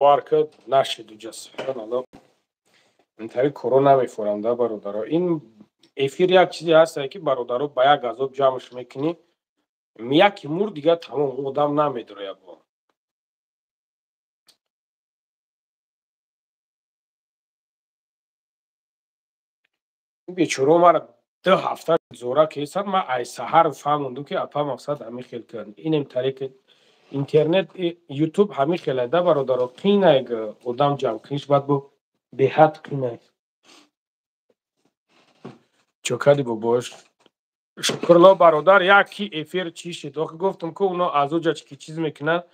Бовар кад нашид уҷа, субҳаналлоҳ. Интари коро намефорам да, бародаро. Ин эфир як чизе ҳастае, ки бародаро ба як азоб ҷамъш мекунӣ, яки мур, дигар тамом, одам намедрояд. Бо бечоро мара 2 ҳафта зора кесад. Ман ай саҳар фаҳмондум, ки апа, мақсад ҳамин хел кард. Инем тариқи интернет, ютуб ҳамин хеле да, бародаро, қинай одам ҷамъ куниш, баъд бо беҳад қинай. Чокади бобош, шукрло, бародар, яки эфир чӣ шид? Охи гуфтум, ку уно аз уҷа ки чиз мекунанд,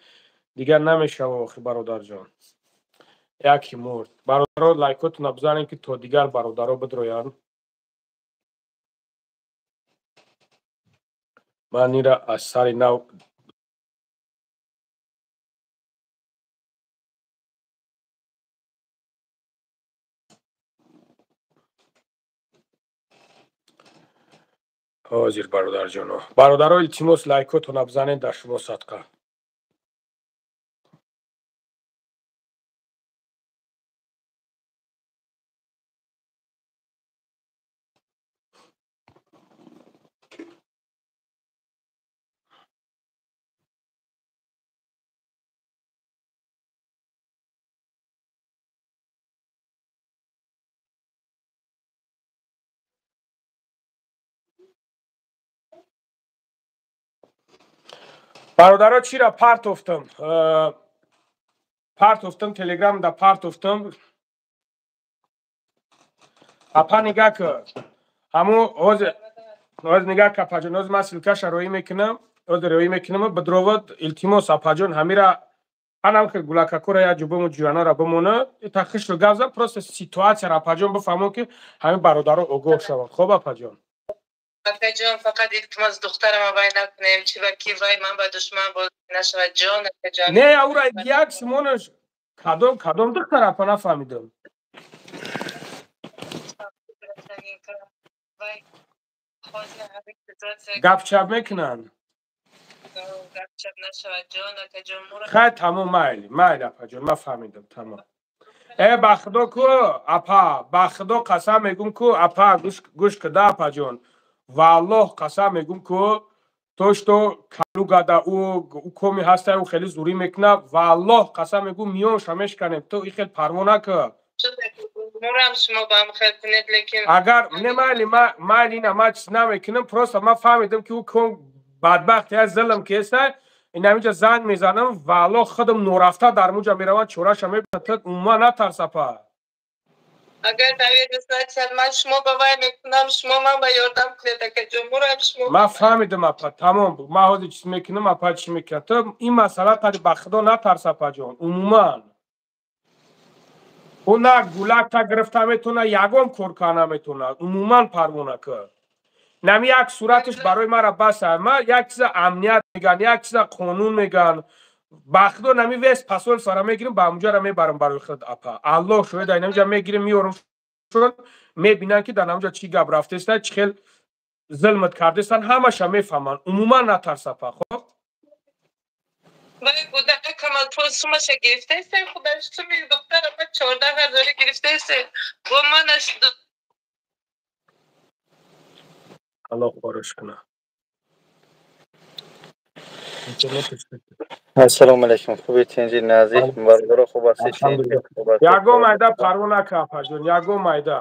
дигар намешава. Охи, бародарҷон, яки мурд. Бародаро, лайкотона бизанем, ки то дигар бародаро бидроянд. Ман ира аз сари нав. Ҳозир, бародарҷоно, бародаро, илтимос, лайкотона бизанед, дар шумо садқа. Бародаро, чира партофтам? Партофтам, телеграмда партофтам. Апа, нигаҳ ки, ҳамун ҳозир нигаҳ ки, апаҷон, ҳозир ман ссылка ша роӣ мекунам, ҳозир роӣ мекунам, бидровад. Илтимос, апаҷон, ҳамира анам ки гулакакора як ҷубому ҷӯянора бимона, тахишро гап зан, просто ситуация ро, апаҷон, бифаҳмон, ки ҳамин бародаро огоҳ шаванд. Хоб, апаҷон? Акаҷон, фақат илтимос, духтарама вай накунем, чи ба ки вай ман ба душман боз нашавад, ҷон, акаҷон. Не, аура як симонаш. Кадом духтар, апа, нафаҳмидам. Вай ҳозир ҳамин ситуация. Гапчап мекунанд. Гапчап нашавад, ҷон, акаҷон, мура. Хай, тамом, майли, майли, апаҷон, ман фаҳмидам, тамом. Э, ба худо ку, апа, ба худо қасам мегум ку, апа, гӯш куда, апаҷон, валлоҳ қасам мегум ку, то что калугада ӯ коми ҳаста, ӯ хеле зурӣ мекуна, валлоҳ қасам мегум, миёнша мешканем, ту и хел парво нака. Мурам, шумо ба ҳам хел кунед, лекин Агар не, майли, майли, ина ман чиз намекунам, просто ман фаҳмидам, ки ӯ ком бадбахт я зилм кеста. Инамиҷа занг мезанам, валлоҳ, худам норафта дар муҷа меравам, чораша мебинам. Ту умуман натарс, апа. Агар доверие, ман шумо ба вай мекунам, шумо ман ба ёрдам кунед, акаҷон, мурам, шумо. Ман фаҳмидам, апа, тамом. Ман ҳозир чиз мекунам, апа, чӣ мекунам. Ту ин масъала қади ба худо натарс, апаҷон, умуман ӯ на гулакта гирифта метавона, ягон кор кар наметавонад, умуман парво накард. Нами як сураташ барои мара баса. Ма як чиза амният меган, як чиза қонун меган. Ба худо, нами вес посольство ра мегирим, ба ҳамуҷара мебарам барои худ, апа. Аллоҳ шоҳид, инамҷа мегирим, меорам, мебинанд, ки дар ҳамуҷа чӣ гап рафтеста, чӣ хел зулмат кардестан, ҳамаша мефаҳманд. Умуман натарс, апа, хоб. Вай кӯдакама сумаша гирифтаест, худаш суми духтарама 14 ҳазори гирифтаест, бо манаш. Аллоҳ форош кунад. Ассалому алайкум, хуби, тинҷи, назиф, бародаро, хуб ҳастед? Ягон майда парво нака, апаҷон, ягон майда.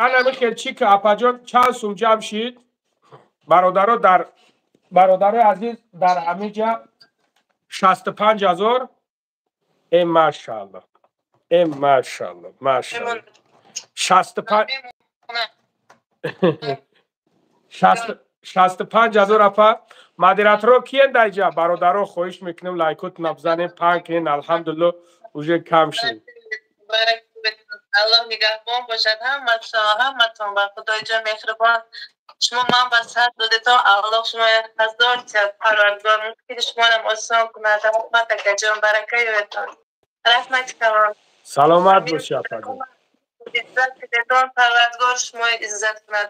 Анами хел чӣ ка, апаҷон, чанд сум ҷамъ шид, бародаро, дар бародарои азиз, дар ҳамиҷа 65 000. Э, машаалло, э, машаалло, машаалло, 65 000, апа. Модераторо киен даҷа? Бародаро, хоҳиш мекунем, лайкотона бизанем, паҳн кунем. Алҳамдулилло, уже кам шид. Аллоҳ нигаҳбон бошад ҳаматон, ба худои ҷон меҳрубон. Шумо ман ба сар додетон, Аллоҳ шумо ҳазор тият, Парвардигор мушкили шумоам осон кунад. Раҳмат, акаҷон, барака ёятон, раҳмати калон. Саломат боши, апаҷон. Иззат кидетон, Парвардигор шумо иззат кунад.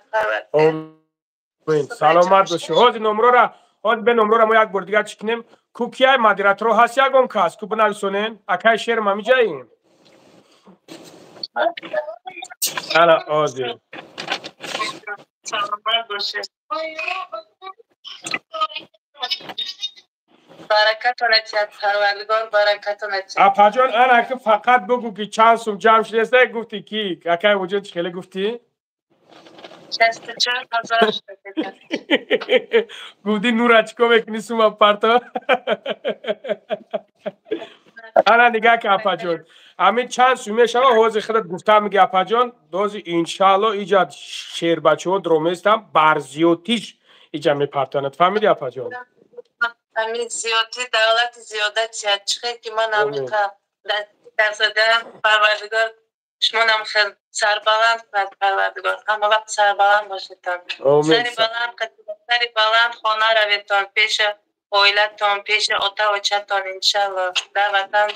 Саломат боши. Ҳозир номрора, ҳозир бе номрора мо як бор дигар чӣ кунем. Ку кияй модераторо ҳаст ягон кас? Ку бинависонен? Акай шерм ҳамиҷаем? Ана озир. Саломат бошед. Баракатон атиҳад Парвардигор, баракатон атиҳад. Апаҷон, ана ки фақат бугӯ ки чанд сум ҷамъ шудааст, гуфтӣ ки акай вуҷуд чӣ хеле гуфтӣ? 64 ҳазор шуда. Гуфтӣ нура чӣ кор мекунӣ сума парто? Ана нигаҳ ки апаҷон, ҳамин чанд сум мешава, ҳозир худат гуфта меги апаҷон, дози иншаалло иҷа шербачаҳо дроместам бар зиёдтиш иҷа мепартонад. Фаҳмидӣ апаҷон? Ҳамин зиёдти давлати зиёда чият? Чӣ хел ки ман ҳамиқа дастзадаам, Парвардигор шумонам хел сарбаланд кунад, Парвардигор. Ҳама вақт сарбаланд бошедтон. Сари баланд, сари баланд хона раведтон, пеши оилатон, пеши ота очатон, иншалло. Дар ватан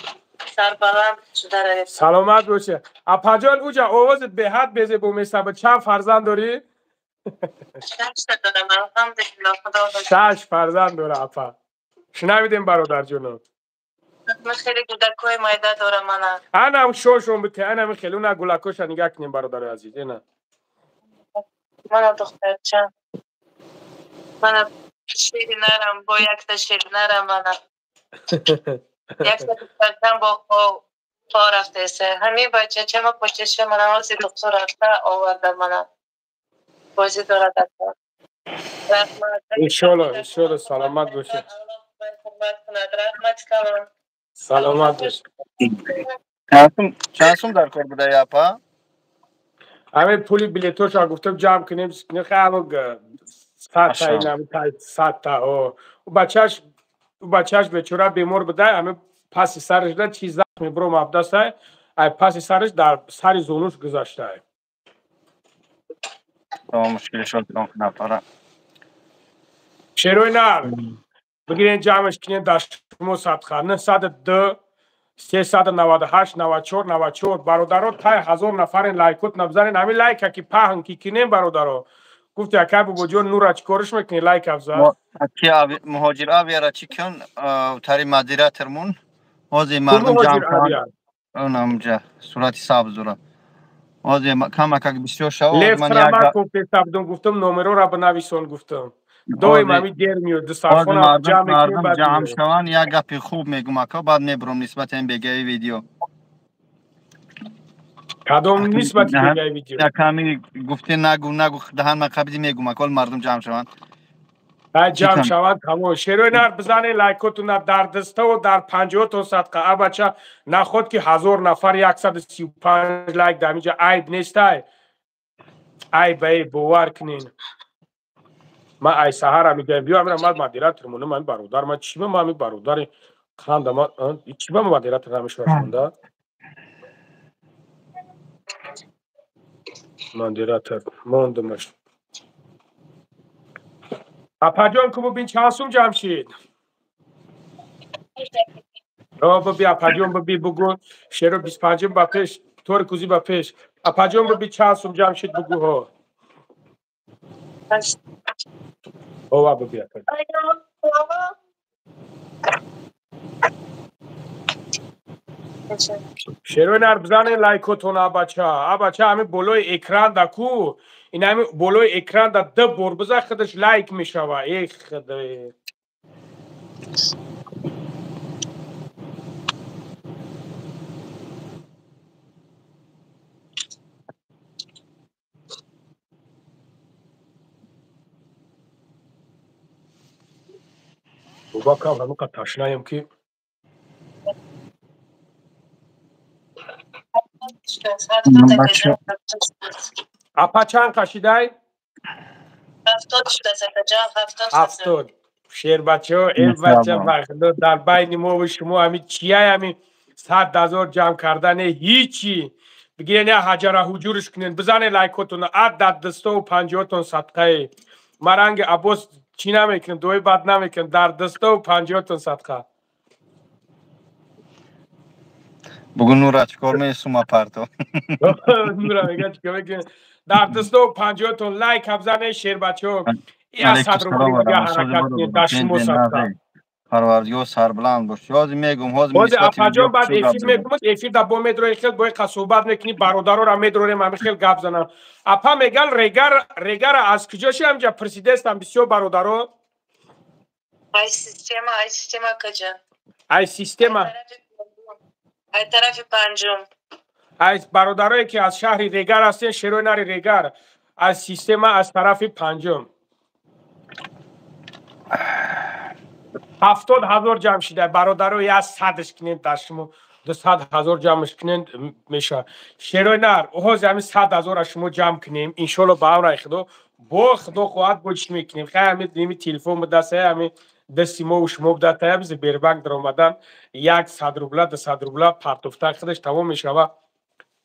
сарбаланд шуда равед. Саломат бошед. Апаҷон, уҷа овозат беҳад безебо месабад. Чанд фарзанд дорӣ? Шашта дорам, алҳамдулилло, Худо шаш фарзанд дора апа. Шунавидем бародарҷоно. Ман хеле гудакҳои майда дорам ана. Ана шошон бите, ана хеле уна гулакоша нигаҳ кунем бародари азиз, ина. Мана духтарча. Мана шири нарам, бо якта шири нарам мана. Якта духтарчам бо хо рафтеса. Ҳамин бачача ма почаша мана ҳозир духтур рафта оварда мана. Бозӣ дорад ака. Раҳмат. Иншолло, иншолло саломат бошед. Раҳмат калом. Саломат бошед. Чанд сум дар кор буда апа? Ҳамин пули билетоша гуфтам ҷамъ кунем, садта инам садта. Ӯ бачааш бечора бемор буда, ҳамин паси сараш да чиз захми бром абдастай, ай паси сараш дар сари зонуш гузаштай. Тамом мушкилашон кунад пара. Шерои нар бигирен ҷамъаш кунем дар шумо садқа 902 398 94 94 бародаро тай ҳазор нафарин лайкот набзанен ҳамин лайка ки паҳн ки кинем бародаро. Гуфти акай бобоҷон нура чӣ кориш мекунӣ лайк афзал? Ки муҳоҷир авиара чӣ кун тари модератормун ҳозир мардум ҷамъ кунанд онамҷа сурати сабз дора. Ҳозир камакак бисёр шава. Лефтра ман копесабдум гуфтам номерора бинависон гуфтам. Доим ҳамин дер меёд дусархона ҷамъ мардум ҷамъ шаванд як гапи хуб мегум ака баъд мебурам нисбати ин бегаи видео. Кадом нисбати бегаи видео? Яками гуфте нагу нагу даҳан ма қабди мегум ака ҳол мардум ҷамъ шаванд. Ҷамъ шаванд тамом. Шерои нар бизане лайкотуна дар даставу дар панҷоҳотон садқа. Абача наход ки 1000 нафар 135 лайк дар инҷа айб нестай. Айб ай бовар кунен. Ман ай саҳара мегӯям биё амира ман модератор монам ман бародар ман чӣ ба ман бародари қанда ман чӣ ба модератор намешавам модератор мондамаш. Апаҷон ку бибин чанд сум ҷамъ шид? Биби апаҷон биби бугӯ шеро 25 ба пеш тори кӯзӣ ба пеш. Апаҷон биби чанд сум ҷамъ шид бугӯ ҳо. Ова биби апаҷон. Шерои нар бизанен лайкотон абача. Абача ҳамин болои экран да ку ин ҳамин болои экран да ду бор биза худаш лайк мешава. Эй худои. Бобакам ҳамин қад ташнаем ки апа чанд қашидай? 70. Шербачаҳо э бача ба худо дар байни мову шумо ҳамин чияй ҳамин 100 000 ҷамъ кардане ҳичи. Бигирен я ҳаҷара ҳуҷурш кунен бизане лайкотона ад дар дастову панҷоҳотон садқае. Ман ранги Аббос чӣ намекунам дуои бад намекунам дар дастову панҷоҳотон садқа. Бугун Нура чӣ кор месума парто? Нура мега чӣ кор мекунӣ? Дар дастову панҷоҳотон лайк абзане шербачаҳо. Я 100 рубли дига ҳаракат кунед дар шумо садқа. Парвардигор сарбаланд бош. Ҳозир мегум, ҳозир ҳозир апаҷон баъд эфир мекунад, эфир да бо медрои хел бо қа суҳбат мекунӣ, бародарора медрорем ҳами хел гап занам. Апа меган регар регара аз куҷо ши ҳамҷа пурсидестам бисёр бародаро? Ай система, ай система каҷа? Ай система. Ай тарафи панҷум. Ай бародарое ки аз шаҳри Регар ҳастен, шерои нари Регар, аз система аз тарафи панҷум. 70 ҳазор ҷамъ шида бародаро, як садш кунем дар шумо 200 ҳазор ҷамъш кунем мешавад. Шерои нар, ҳозир ҳамин 100 ҳазора шумо ҷамъ кунем, иншолло ба амраи Худо, бо Худо хоҳад бо чӣ мекунем. Хай ҳамин ними телефон бидаса, ҳамин дасти мо шумо бидата, ҳамин Сбербанк даромадан 100 рубла, 200 рубла партофта худаш тамом мешавад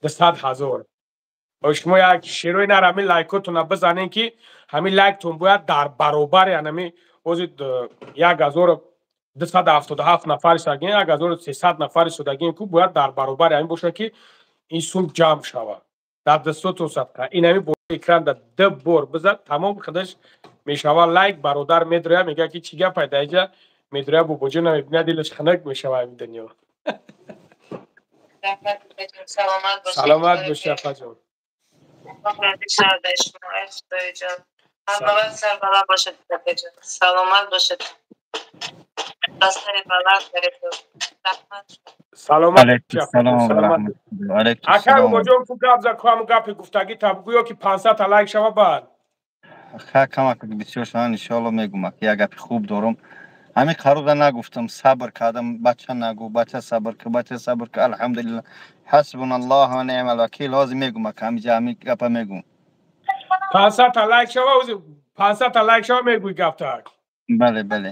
200 ҳазор. Шумо як шерои нар ҳамин лайкотона бизанем ки ҳамин лайктон бояд дар баробари ҳамин ҳозир 1277 нафари сагин, 1300 нафари судагин ку бояд дар баробари ҳамин бошад ки ин сум ҷамъ шавад. Дар дастотон садқа. Ин ҳамин бо экран да ду бор бизад, тамом худаш мешавад лайк. Бародар медроя, мегӯяд ки чӣ гап ай даиҷа медроя, бобоҷона мебинад, дилаш хунук мешавад ҳамин дунё. Саломат бошед. Саломат бошед апаҷон. Ҳамавақт сарбаланд бошед, апаҷон. Саломат бошед. Саломат. Ака бобоҷон ку гап за, ку ҳамун гапи гуфтагӣ та бугӯ ё ки 500 та лайк шава баъд. Ха камак бисёр шаван иншоалло мегум, ака як гапи хуб дорум. Ҳамин қарора нагуфтам, сабр кардам, бача нагу, бача сабр ка, бача сабр ка, алҳамдулилла. Ҳасбуналлоҳ ва неъмал вакил. Ҳозир мегум, ака ҳамиҷа ҳамин гапа мегум. 500 та лайк шава, 500 та лайк шава мегӯй гаптак. Бале, бале.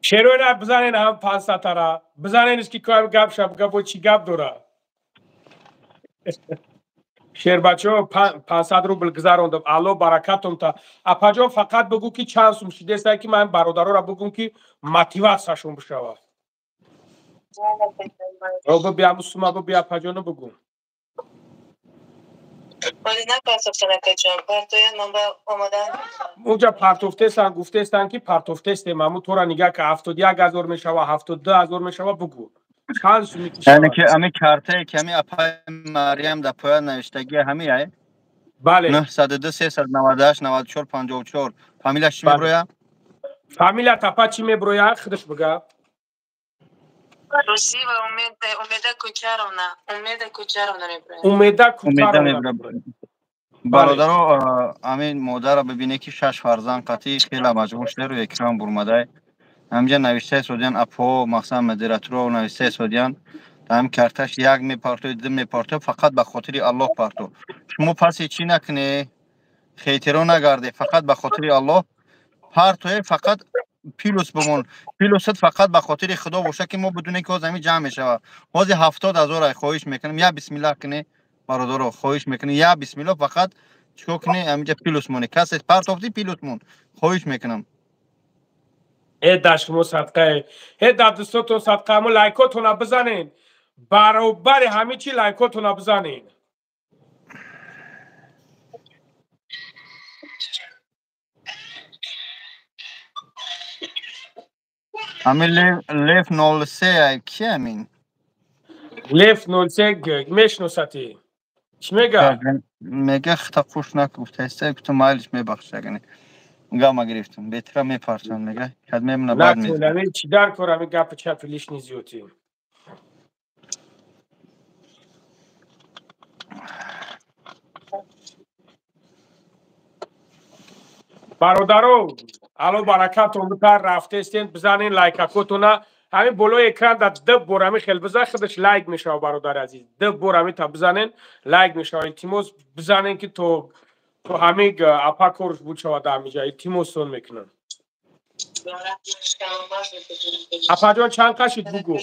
Шерои нар бизанен ҳам 500 тара. Бизаненш ки кам гап шаб, гап бо чӣ гап дора. Шербачо 500 рубл гузарондам. Алло баракатум та. Апаҷон фақат бугӯ ки чанд сум шидеста ки ман бародарора бугум ки мотиватсияшон бишавад. Робо биям сума бу бия апаҷону бугум. Унҷа партофтестан, гуфтестан ки партофтестем, аму тора нигаҳ ка 71 ҳазор мешава, 72 ҳазор мешава, бугӯ. Чанд суми ки яъне ки ҳамин картае ки ҳамин апаи Марьям дар поян навиштагӣ ҳамин ай? Бале. 902 398 94 54. Фамилияш чӣ меброя? Фамилия тапа чӣ меброя? Худаш бига. Русиева Умеда Кучаровна. Умеда Кучаровна меброя. Умеда Кучаровна. Бародаро, ҳамин модарро бибине ки шаш фарзанд қатъи хела маҷбур шуда рӯи экран бурмадай. Ҳаминҷа навиштаи содиян апо, мақсад модераторо навиштаи содиян. Ҳамин карташ як мепартои, ду мепартои, фақат ба хотири Аллоҳ парто. Шумо паси чӣ накунӣ? Хейтеро нагарде, фақат ба хотири Аллоҳ партое, фақат плюс бимон. Плюсат фақат ба хотири Худо боша ки мо бидунем ки ҳозир ҳамин ҷамъ мешавад. Ҳозир 70 ҳазор ай хоҳиш мекунем, я бисмиллаҳ кунӣ бародаро, хоҳиш мекунем, я бисмиллаҳ фақат чикор кунӣ, ҳаминҷа плюс монӣ. Касе партофтӣ плюс мон. Хоҳиш мекунам. Э дар шумо садқае. Э дар дӯстотон садқа, ҳамун лайкотона бизанен. Баробари ҳамин чи лайкотона бизанен. Ҳамин Лев 03 ай ки ҳамин? Лев 03 мешиносатӣ? Чӣ мега? Мега хита қуш нагуфтаиста, гуфтам майлиш мебахш агане. Гама гирифтам, бетира мепарчам мега. Кад мемона бад мезанам. Ҳамин чӣ дар кор ҳамин гапи чапи лишний зиёдӣ. Бародаро, алло баракатон битар рафтестен, бизанен лайкакотона. Ҳамин болои экран да ду бор ҳамин хел бизан, худаш лайк мешавад бародари азиз. Ду бор ҳамин та бизанен, лайк мешавад. Илтимос бизанен ки то ҳамин апа корш буд шавад дар ҳамин ҷа. Илтимосон мекунам. Апаҷон чанд қашид бугӯ?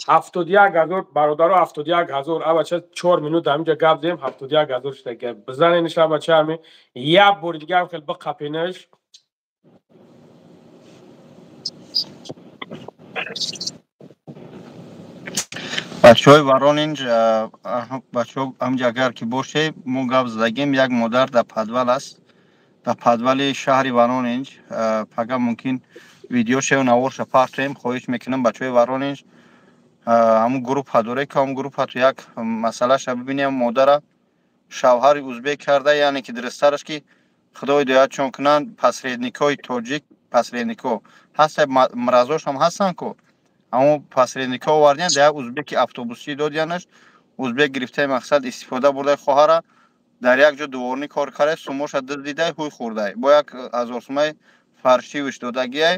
71 ҳазор бародаро, 71 ҳазор. Абача 4 минут ҳамин ҷа гап зем, 71 ҳазор шуда гап. Бизаненш абача ҳамин як бори дига ҳам хел биқапенаш. Бачаҳои Воронеж, бачаҳо ҳамҷа агар ки боше, мо гап задагем, як модар дар подвал аст. Дар подвали шаҳри Воронеж. Пага мумкин видеошаю наворша партоем. Хоҳиш мекунам, бачаҳои Воронеж, ҳамун группа доре ки ҳамун группа ту як масъалаша бибинем. Модара шавҳари узбек карда, яъне ки дурусттараш ки худо ҳидоят чон кунанд, посредникҳои тоҷик, посредникҳо ҳаста, мразошам ҳастанд ку, ҳамун посредникҳо овардиян, дар як узбеки автобусӣ додиянаш, узбек гирифтаи, мақсад истифода бурдаи хоҳара, дар як ҷо дворник кор карда, сумоша дуздидай, ҳуй хӯрдай, бо 1000 сумаи фаршивиш додагиай.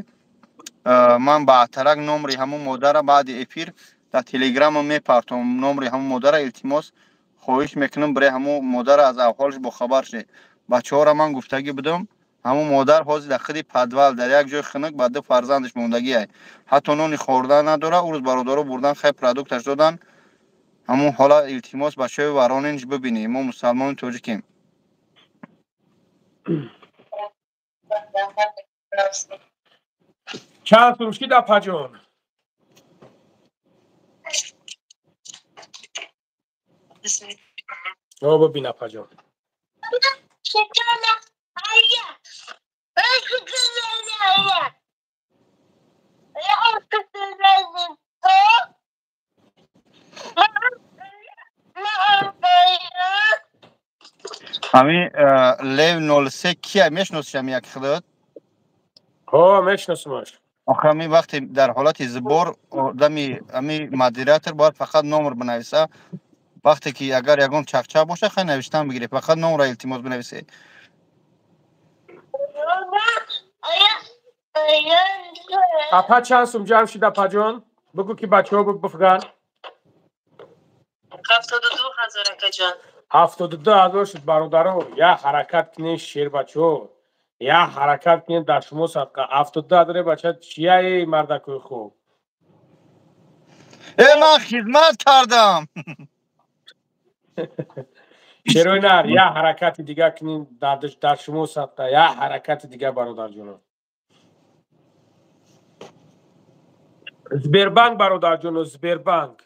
Ман баъдтарак номри ҳамун модара баъди эфир дар телеграмма мепартом, номри ҳамун модара. Илтимос, хоҳиш мекунам, бираи ҳамун модара аз авҳолаш бохабар шед. Бачаҳоро ман гуфтагӣ будам, ҳамун модар ҳозир дар худи подвал, дар як ҷои хунук ба ду фарзандаш мондагиай, ҳатто нони хӯрдан надора. Ӯ рӯз бародаро бурдан, хай, продукташ додан. Ҳамун ҳола, илтимос, бачаҳои Воронеж, бибинед, мо мусалмони тоҷикем. Чанд сум шид, апаҷон? О, бибин, апаҷон. Ҳамин Лев 03 кия, мешиносиш ҳами як худот? Ҳо, мешиносимаш. Охир ҳамин вақте дар ҳолати сбор одами ҳами модератор бояд фақат номер бинависа. Вақте ки агар ягон чақчақ боша, хай, навиштан бигиред, фақат номро илтимос бинависед. Апа, чанд сум ҷамъ шид, апаҷон? Бугӯ ки бачаҳо бифган. 72 000, акаҷон. 72 000 шуд. Бародаро, як ҳаракат кунед, шербачаҳо, як ҳаракат кунед, дар шумо садқа. 72 000, бача, чияи, мардакои хуб? Э, ман хизмат кардам. Шерои нар, як ҳаракати дига кунед, дар шумо садқа, як ҳаракати дига, бародарҷоно. Сбербанк, бародарҷоно, Сбербанк.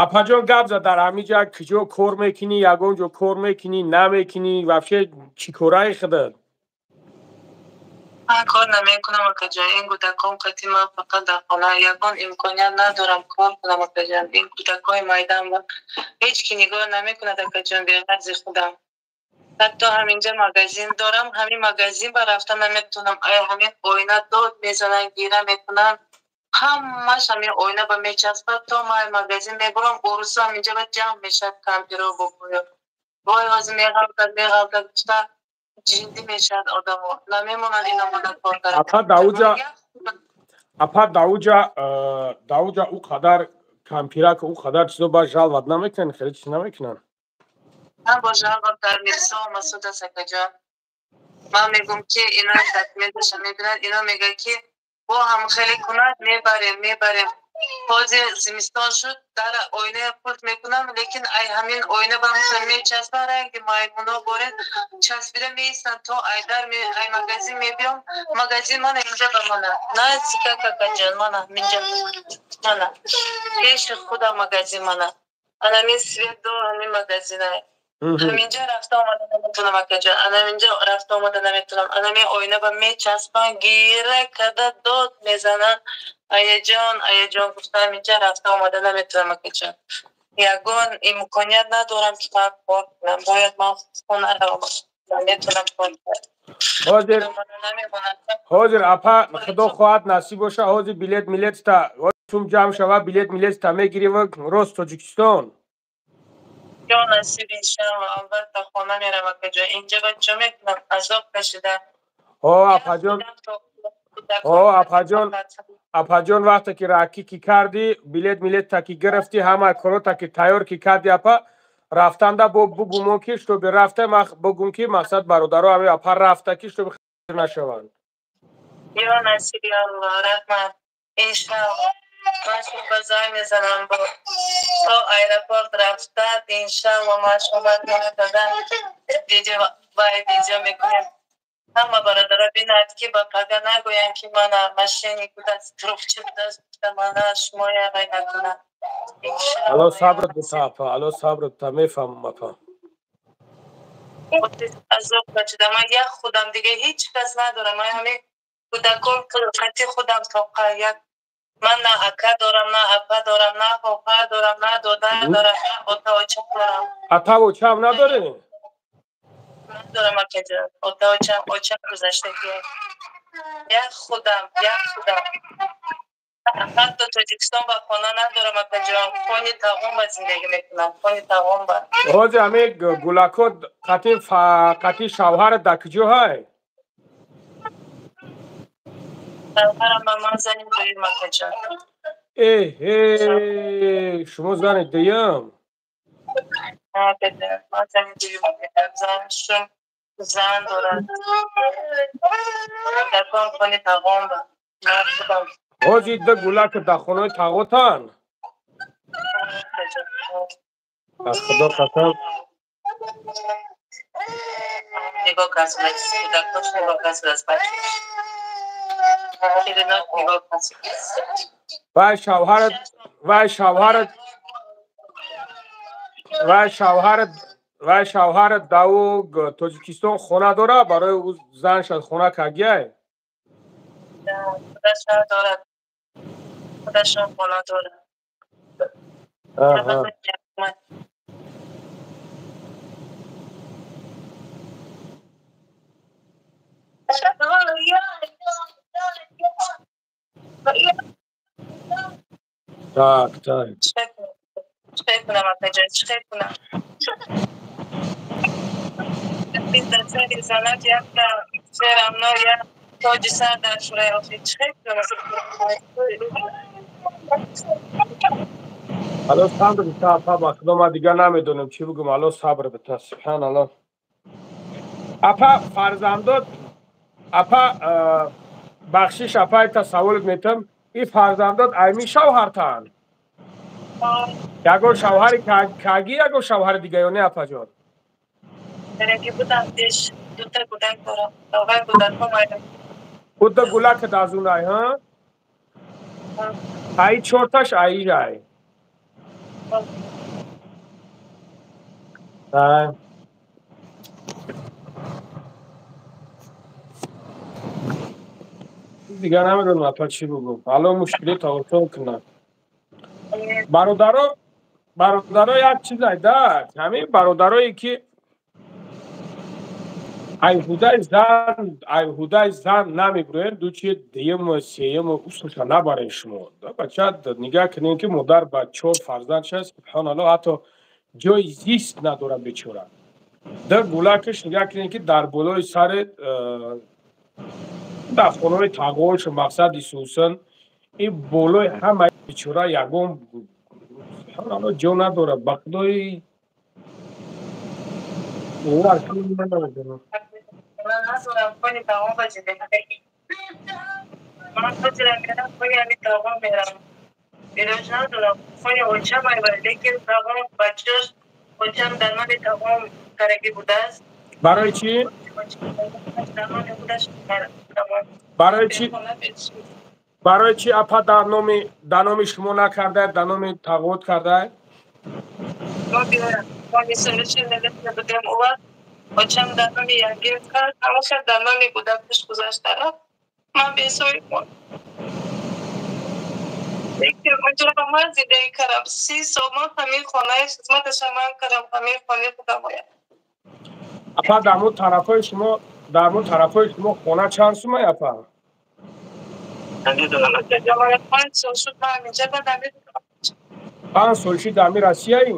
Апаҷон, гап зад, дар ҳамин ҷа куҷо кор мекунӣ, ягон ҷо кор мекунӣ, намекунӣ, вообще чӣ кораи худат? Ман кор намекунам, акаҷон. Ин кӯдакон қати ман фақат дар хона, ягон имконият надорам кор кунам, акаҷон. Ин кӯдакҳои майдан ҳеҷ ки нигоҳ намекунад, акаҷон, беғарзи худам. Ҳатто ҳаминҷа магазин дорам, ҳамин магазин ба рафта наметавонам. Ай ҳамин оина дод мезананд, гира мекунанд, ҳамаш ҳамин оина ба мечаспад. То ман магазин мебурам, орусу ҳаминҷа ба ҷамъ мешавад, кампиро бобоё, вой, ҳозир меғалтад, меғалтад гуфта ҷиддӣ мешавад одамо, намемонад ин омода кор. Апа, дауҷа, апа, дауҷа ӯ қадар кампирак, ӯ қадар чизо ба жаловать намекунанд, хеле чиз намекунанд? Ман бо жалоба дар Мирсо Масуд аст, акаҷон. Ман мегӯм ки ино документаша мебинад, ино мегӯяд ки бо ҳам хеле кунад, мебарем, мебарем. Ҳозир зимистон шуд, дар оиная пулт мекунам, лекин ай ҳамин оина ба мечаспан, ранги маймуно боред часпида меистанд, то айдар ай магазин мебиём. Магазин мана инҷа ба мана наздика, какаҷон, мана инҷа, мана пеши худам магазин мана, анамин свет до ҳамин магазинай. Ҳаминҷа рафта омада наметавонам, акаҷон, анаминҷа рафта омада наметавонам. Анамин оина ба мечаспан, гира карда дод мезананд, аяҷон, аяҷон гуфта. Ҳаминҷа рафта омада наметавонам, акаҷон, ягон имконият надорам ки ман кор кунам. Бояд ман хона равам, наметавонам кор кунам. Ҳозир, ҳозир, апа, худо хоҳад, насиб боша, ҳозир билет милетта сум ҷамъ шава, билет милетта мегирӣ, рост Тоҷикистон. Ё насиб, иншалло, албатта хона мерам, акаҷон. Инҷа ба чо мекунам, азоб кашида. Ҳо, апаҷон, ҳо, апаҷон, апаҷон, вақте ки ракӣ ки кардӣ, билет милетта ки гирифтӣ, ҳама корота ки тайёр ки кардӣ, апа, рафтанда бо бугумо ки чтобы рафта, бугум ки мақсад бародаро, ҳами апа рафта ки чтобы нашаванд. Ё насиб, алло, раҳмат, иншалло. Ман шумо занг мезанам, бо то аэропорт рафта, иншалло, ман шумо дада видео вай видео мекунем. Ҳама бародаро бинад, ки ба пага нагӯянд, ки мана мошенник будааст, дурӯғчӣ будааст, мана шумоя вай накунад. Алло сабрат бита, апа, алло сабрат бита, мефаҳмам, апа. Азоб кашидам. Ман як худам, дига ҳеҷ кас надорам. Ман ҳамин кӯдакон қати худам тоқа як. Ман на ака дорам, на апа дорам, на хоҳар дорам, на додар дорам, на ота оча дорам. Ата очаам надорӣ? Надорам, акаҷон. Ота очам, очам гузаштагӣ. Як худам, як худам. Ҳатто Тоҷикистон ба хона надорам, акаҷон. Хони тағом ба зиндагӣ мекунам, хони тағом ба. Ҳозир ҳамин гулакҳо қати шавҳарат дар куҷо ҳай? Шавҳарам ба ман зани дуюм, акаҷон. Эҳе, шумо зани дуюм? Акаҷон, ман зани дуюм. Заншум зан дорад. Кӯдакон хони тағом ба. Ман худам. Ҳозир ду гулак дар хонаи тағотан? Аз Худо қасам. Нигоҳ кас, кӯдакош нигоҳ кас, аз бачаш. Келинот нигоҳ кас. Вай шавҳарат, вай шавҳарат, вай шавҳарат, вай шавҳарат дар Тоҷикистон хона дора, барои ӯ заншад хона кагиай? Худашон дорад. Худашон хона дорад. Аҳа. Так, так. Чӣ кунам, акаҷон, чӣ кунам? Сари занат якта шерамно як тоҷи сар дар шӯраи охир. Чӣ кунам? Алло сабр бита, апа, ба Худо ман дигар намедонам чӣ бигӯм. Алло сабр бита, субҳаналло. Апа, фарзандот, апа, бахшиш, апа, якта саволет метам. Ин фарзандот айми шавҳартанд? Ягон шавҳари кагӣ, ягон шавҳари дига ё не, апаҷон? Дараги будам пеш, дута кӯдак дорам. Шавҳар кӯдакҳо майдон. Худда гулакат аз унай, ҳа? Аи чорташ аижай. Дигар намедонам, апа, чӣ бигӯм. Алло мушкилӣ тавофуқ кунад. Бародаро, бародаро, як чиз айда, ҳамин бародарое ки айҳудаи зан, айҳудаи зан намебурен, дучи дуюм, сеюм усуша набарен шумо. Бача, нигаҳ кунем, ки модар ба чор фарзанд шаст, субҳаналло, ҳатто ҷои зист надорад бечора. Ду гулакаш нигаҳ кунем, ки дар болои сари дар хонаҳои тағош мақсад исусан ин болои ҳамаи бечора ягон, субҳаналло, ҷо надорад. Ба Худои Ман надорам, хони тағом ба зиндагӣ. Ман ҳозирам мерам, хони ҳамин тағом мерам. Илоҷ надорам. Хони очам айва, лекин тағом бачаш очам дар номи тағом карагӣ будааст. Барои чӣ? Дар номи худаш тағом. Барои чӣ? Барои чӣ, апа, дар номи шумо накарда, дар номи тағот карда? Мо несовершеннолетний будем у вас. Очам дар номи ягир кард, ҳамаша дар номи кӯдакаш гузашта рафт. Ман бесоҳиб мондам. Лекин онҷо ба ман зиндагӣ кардам. 30 сол ман ҳамин хонаи хизматаша ман кардам, ҳамин хонаи худам бояд. Апа, дар ҳамун тарафҳои шумо хона чанд сумай, апа? Намедонам, акаҷон, ман 5 сол шуд ман ҳаминҷа, баъд намедонам. 5 сол шуд ҳамин Россияи?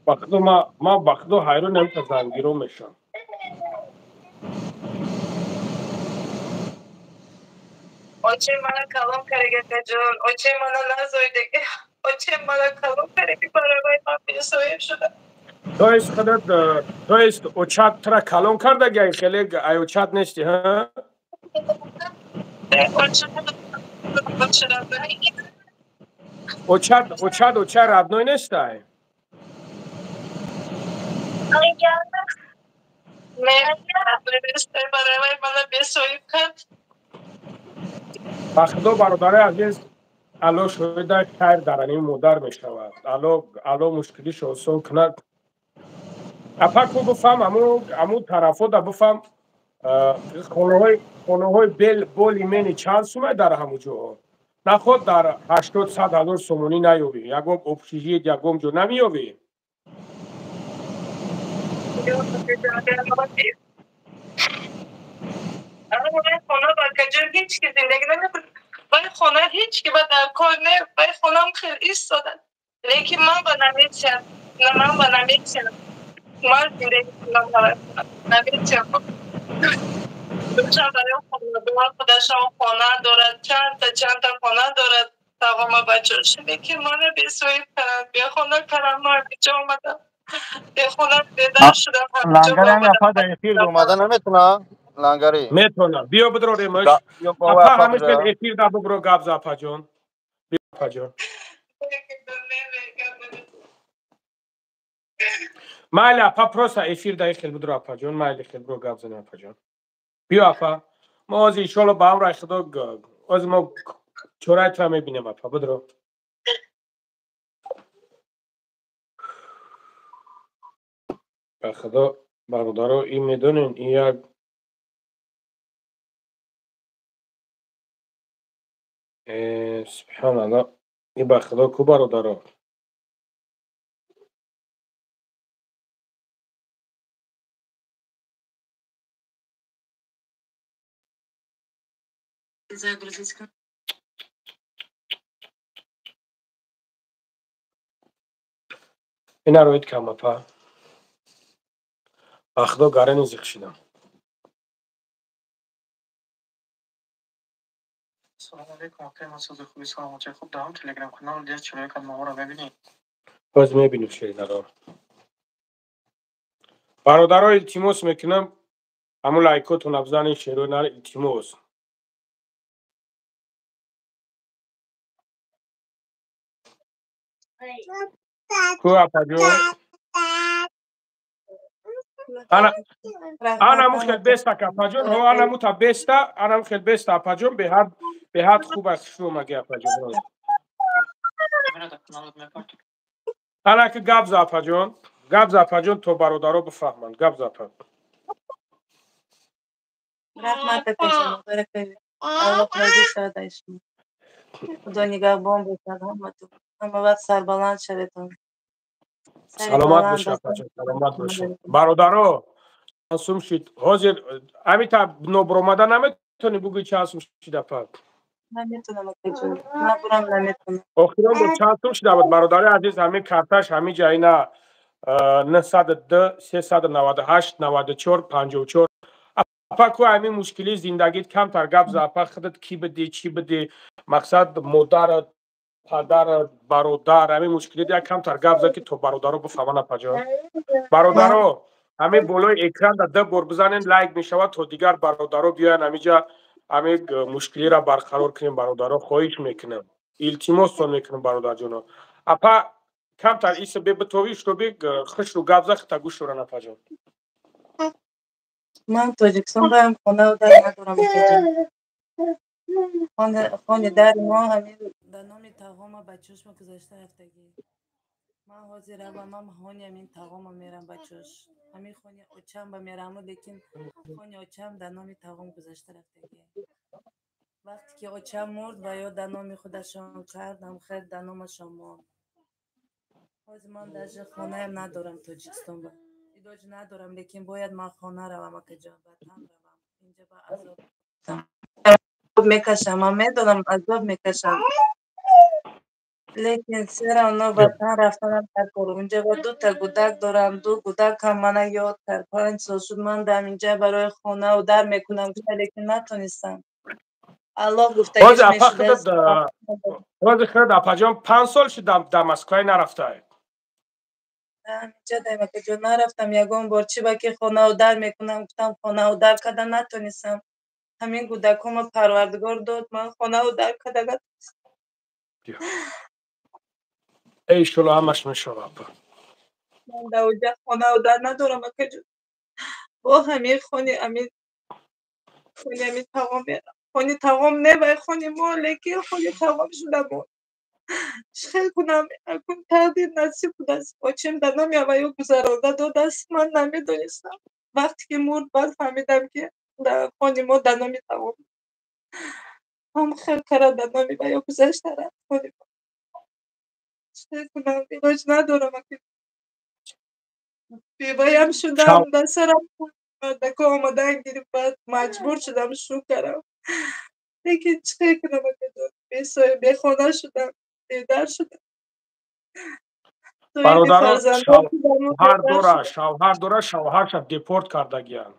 Ба Худо, ман ба Худо ҳайрон ҳамита зангиро мешавам. Очаи мана калон кардаги, акаҷон, очаи мана назоидаги, очаи мана калон кардаги, барои ман бесоҳиб шудам. То есть худат, то есть очат тура калон кардаги, ай хеле ай очат нести, ҳа? Оча Очат, оча родной нестай? Ба худо бародари азиз, алло шоҳида хайр дар аними модар мешавад. Алло мушкилишо осон кунад. Апа ку бифаҳм, аму тарафода бифаҳм, хонаҳои боли мени чанд сумай дар ҳамун ҷоҳо? Наход дар 80-100 ҳазор сомонӣ наёбӣ, ягон общежит, ягон ҷо намеёбӣ? Хона ҳеҷ ки ба дар кор не, вай хонам хел истода. Лекин ман ба наметиям, ман ба наметиям. Ман зиндагӣ кунам наметиям. Душан барои хонадор худашон хона дорад, чандта хона дорад, тағома бачош. Лекин мана бесоҳиб карданд, бехона карданд, ман ҳамиҷо омадам. Бехона бедар шудам. Лангари ҳам апа дар эфир омада наметавонад? Лангари. Метавонад. Биё бидро ремаш. Апа ҳамеша эфир да бибро гап за апаҷон. Биё апаҷон. Майли апа просто эфир да хел бидро апаҷон, майли хел бро гап зани апаҷон. Биё апа. Мо ҳозир иншоалло ба амраи худо ҳозир мо чораи тура мебинем апа, бидро. Ба худо бародаро ин медонен ин як субҳаналлоҳ, ин ба худо ку бародаро. Ина роид кам апа. Ба худо гарани зиқ шидам. Салом алейкум, акай Масуд, хуби саломатӣ хуб даҳам Телеграм канал дия чилои каналҳоро мебинӣ? Боз мебинем шеринаро. Бародаро илтимос мекунам, ҳамун лайкотон абзани шеруи илтимос. Ку апаҷон? Ана мухел беста апаҷон, ҳо ана мута беста, ана мухел беста апаҷон, беҳад хуб аст шумо маги апаҷон. Ана ки гап за апаҷон, гап за апаҷон то бародаро бифаҳманд, гап за апа. Раҳмат апаҷон, баракаллоҳ. Аллоҳ розӣ шавад аз шумо. Худо нигаҳбон бошад ҳаматон. Ҳама вақт сарбаланд шаведон. Саломат бошед апаҷон, саломат бошед. Бародаро, чанд сум шид? Ҳозир ҳамита нобуромада наметавонӣ бугӯӣ чанд сум шид апа? Наметавонам апаҷон, набурам наметавонам. Охирон бор чанд сум шида буд бародари азиз? Ҳамин карташ ҳамин ҷа ина 902 398 94 54. Апа ку ҳамин мушкили зиндагит камтар гап за апа, худат кӣ бидӣ, чӣ бидӣ, мақсад модарат, падарат, бародар, ҳамин мушкилит як камтар гап за ки то бародаро бифаҳманд апаҷон. Бародаро, ҳамин болои экран да 2 бор бизанен лайк мешавад то дигар бародаро биёянд ҳаминҷа ҳамин мушкилиро барқарор кунем. Бародаро хоҳиш мекунам, илтимостон мекунам бародарҷоно. Апа камтар иса бебитовӣ шуби хушру гап за хита гӯш доран апаҷон. Ман Тоҷикистон барам хона дар надорам апаҷон. Хони дари мо ҳамин дар номи тағома бачошма гузашта рафтагӣ. Ман ҳозир равам, ман хони ҳамин тағома мерам бачош. Ҳамин хони очам ба мераму, лекин хони очам дар номи тағом гузашта рафтагӣ. Вақте ки очам мурд ва ё дар номи худашон кард, ҳам хел дар номашон монд. Ҳозир ман даже хонаям надорам Тоҷикистон ба. Илоҷ надорам, лекин бояд ман хона равам акаҷон, ватан равам. Инҷа ба азоб мекашам, ман медонам азоб мекашам. Лекин сера оно ватан рафтанам даркор. Унҷа ба дута гудак дорам, ду гудакам мана ёд кард. 5 сол шуд ман дар инҷа барои хонау дар мекунам, лекин натонистам. Аллоҳ гуфтагиш мешудааст. Ҳозир худат апаҷон 5 сол шуд дар Москвай нарафтаед? Ҳаминҷа дар нарафтам ягон бор. Чӣ ба ки хонау дар мекунам, гуфтам хонау дар карда натонистам. Ҳамин гудакҳома парвардигор дод, ман хонау дар карда натонистам. Иншолло ҳамаш мешавад апа. Ман дар оҷа хона дар надорам, акаҷон. Бо ҳамин хони ами хони ами тағом мерам. Хони тағом не, вай хони мо, лекин хони тағом шуда мо. Чӣ хел кунам? Акун тақдир насиб будааст. Очим дар номи авваё гузаронда додааст, ман намедонистам. Вақте ки мурд, баъд фаҳмидам, ки хони мо дар номи тағом. Ҳам хел кара дар номи ваё гузашта рафт хони мо. Чӣ хел кунам? Илоҷ надорам, ака. Беваям шудам, дар сарам мардако омадан гирифт, баъд маҷбур шудам, шу кардам. Лекин чӣ хел кунам, акаҷон? Бесоя, бехона шудам, бедар шудам. Бародаро, шавҳар дора, шавҳар дора, шавҳарша депорт кардагиянд.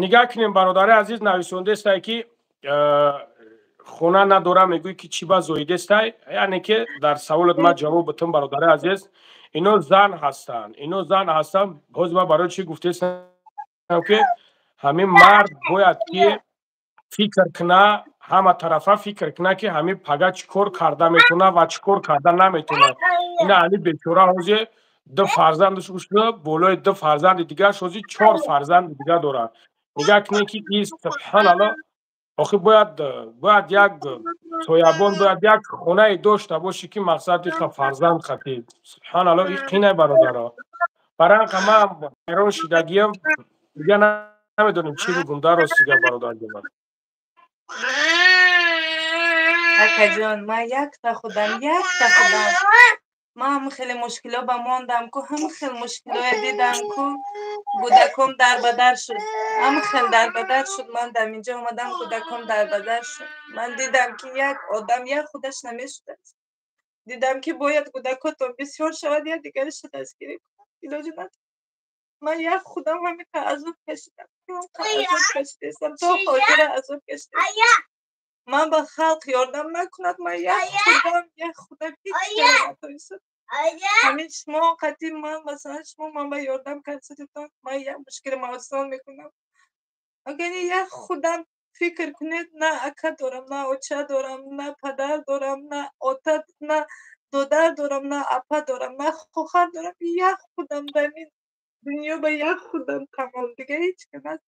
Нигаҳ кунем, бародари азиз, нависондестай, ки хона надора, мегӯй, ки чӣ ба зоидестай. Яъне ки дар саволат ман ҷавоб бутам, бародари азиз, ино зан ҳастанд, ино зан ҳастанд. Ҳозир ман барои чӣ гуфтестам, ки ҳамин мард бояд ки фикр куна, ҳама тарафа фикр куна, ки ҳамин пага чӣ кор карда метавона ва чӣ кор карда наметавона. Ина ҳамин бечора ҳозир ду фарзандаш ушуда, болои ду фарзанди дигараш ҳозир чор фарзанди дига дорад. Нигаҳ кунед, ки и субҳаналло, охи бояд як соябон, бояд як хонае дошта бошӣ, ки мақсад иқа фарзанд хати. Субҳаналло, и қинай, бародаро. Барои ман ҳайрон шидагиям, дига намедонем чӣ бигум дар ростига, бародарҷонам. Акаҷон, ман якта худам, якта худам. Ман ҳам хеле мушкило ба мондам ку, ҳам хел мушкилое дидам ку, кӯдаком дарбадар шуд. Ҳам хел дарбадар шуд. Ман дар инҷо омадам, кӯдаком дарбадар шуд. Ман дидам, ки як одам як худаш намешудааст. Дидам, ки бояд кӯдакотон бисёр шавад, як дигариша дастгирӣ кунад. Илоҷи надорам. Ман як худам ҳамин азоб кашидам. Азоб кашидастам. То ҳозира азоб кашидастам. Ман ба халқ ёрдам накунад, ман як худам, як худам ҳеҷ кара натонистам. Ҳамин шумо қатъи ман, масалан, шумо ман ба ёрдам кардетон, ман як мушкилим осон мекунам. Агар як худам фикр кунед, на ака дорам, на оча дорам, на падар дорам, на ота, на додар дорам, на апа дорам, на хохар дорам. Як худам дар ин дунё, ба як худам тамом, дига ҳеҷ ка надорам.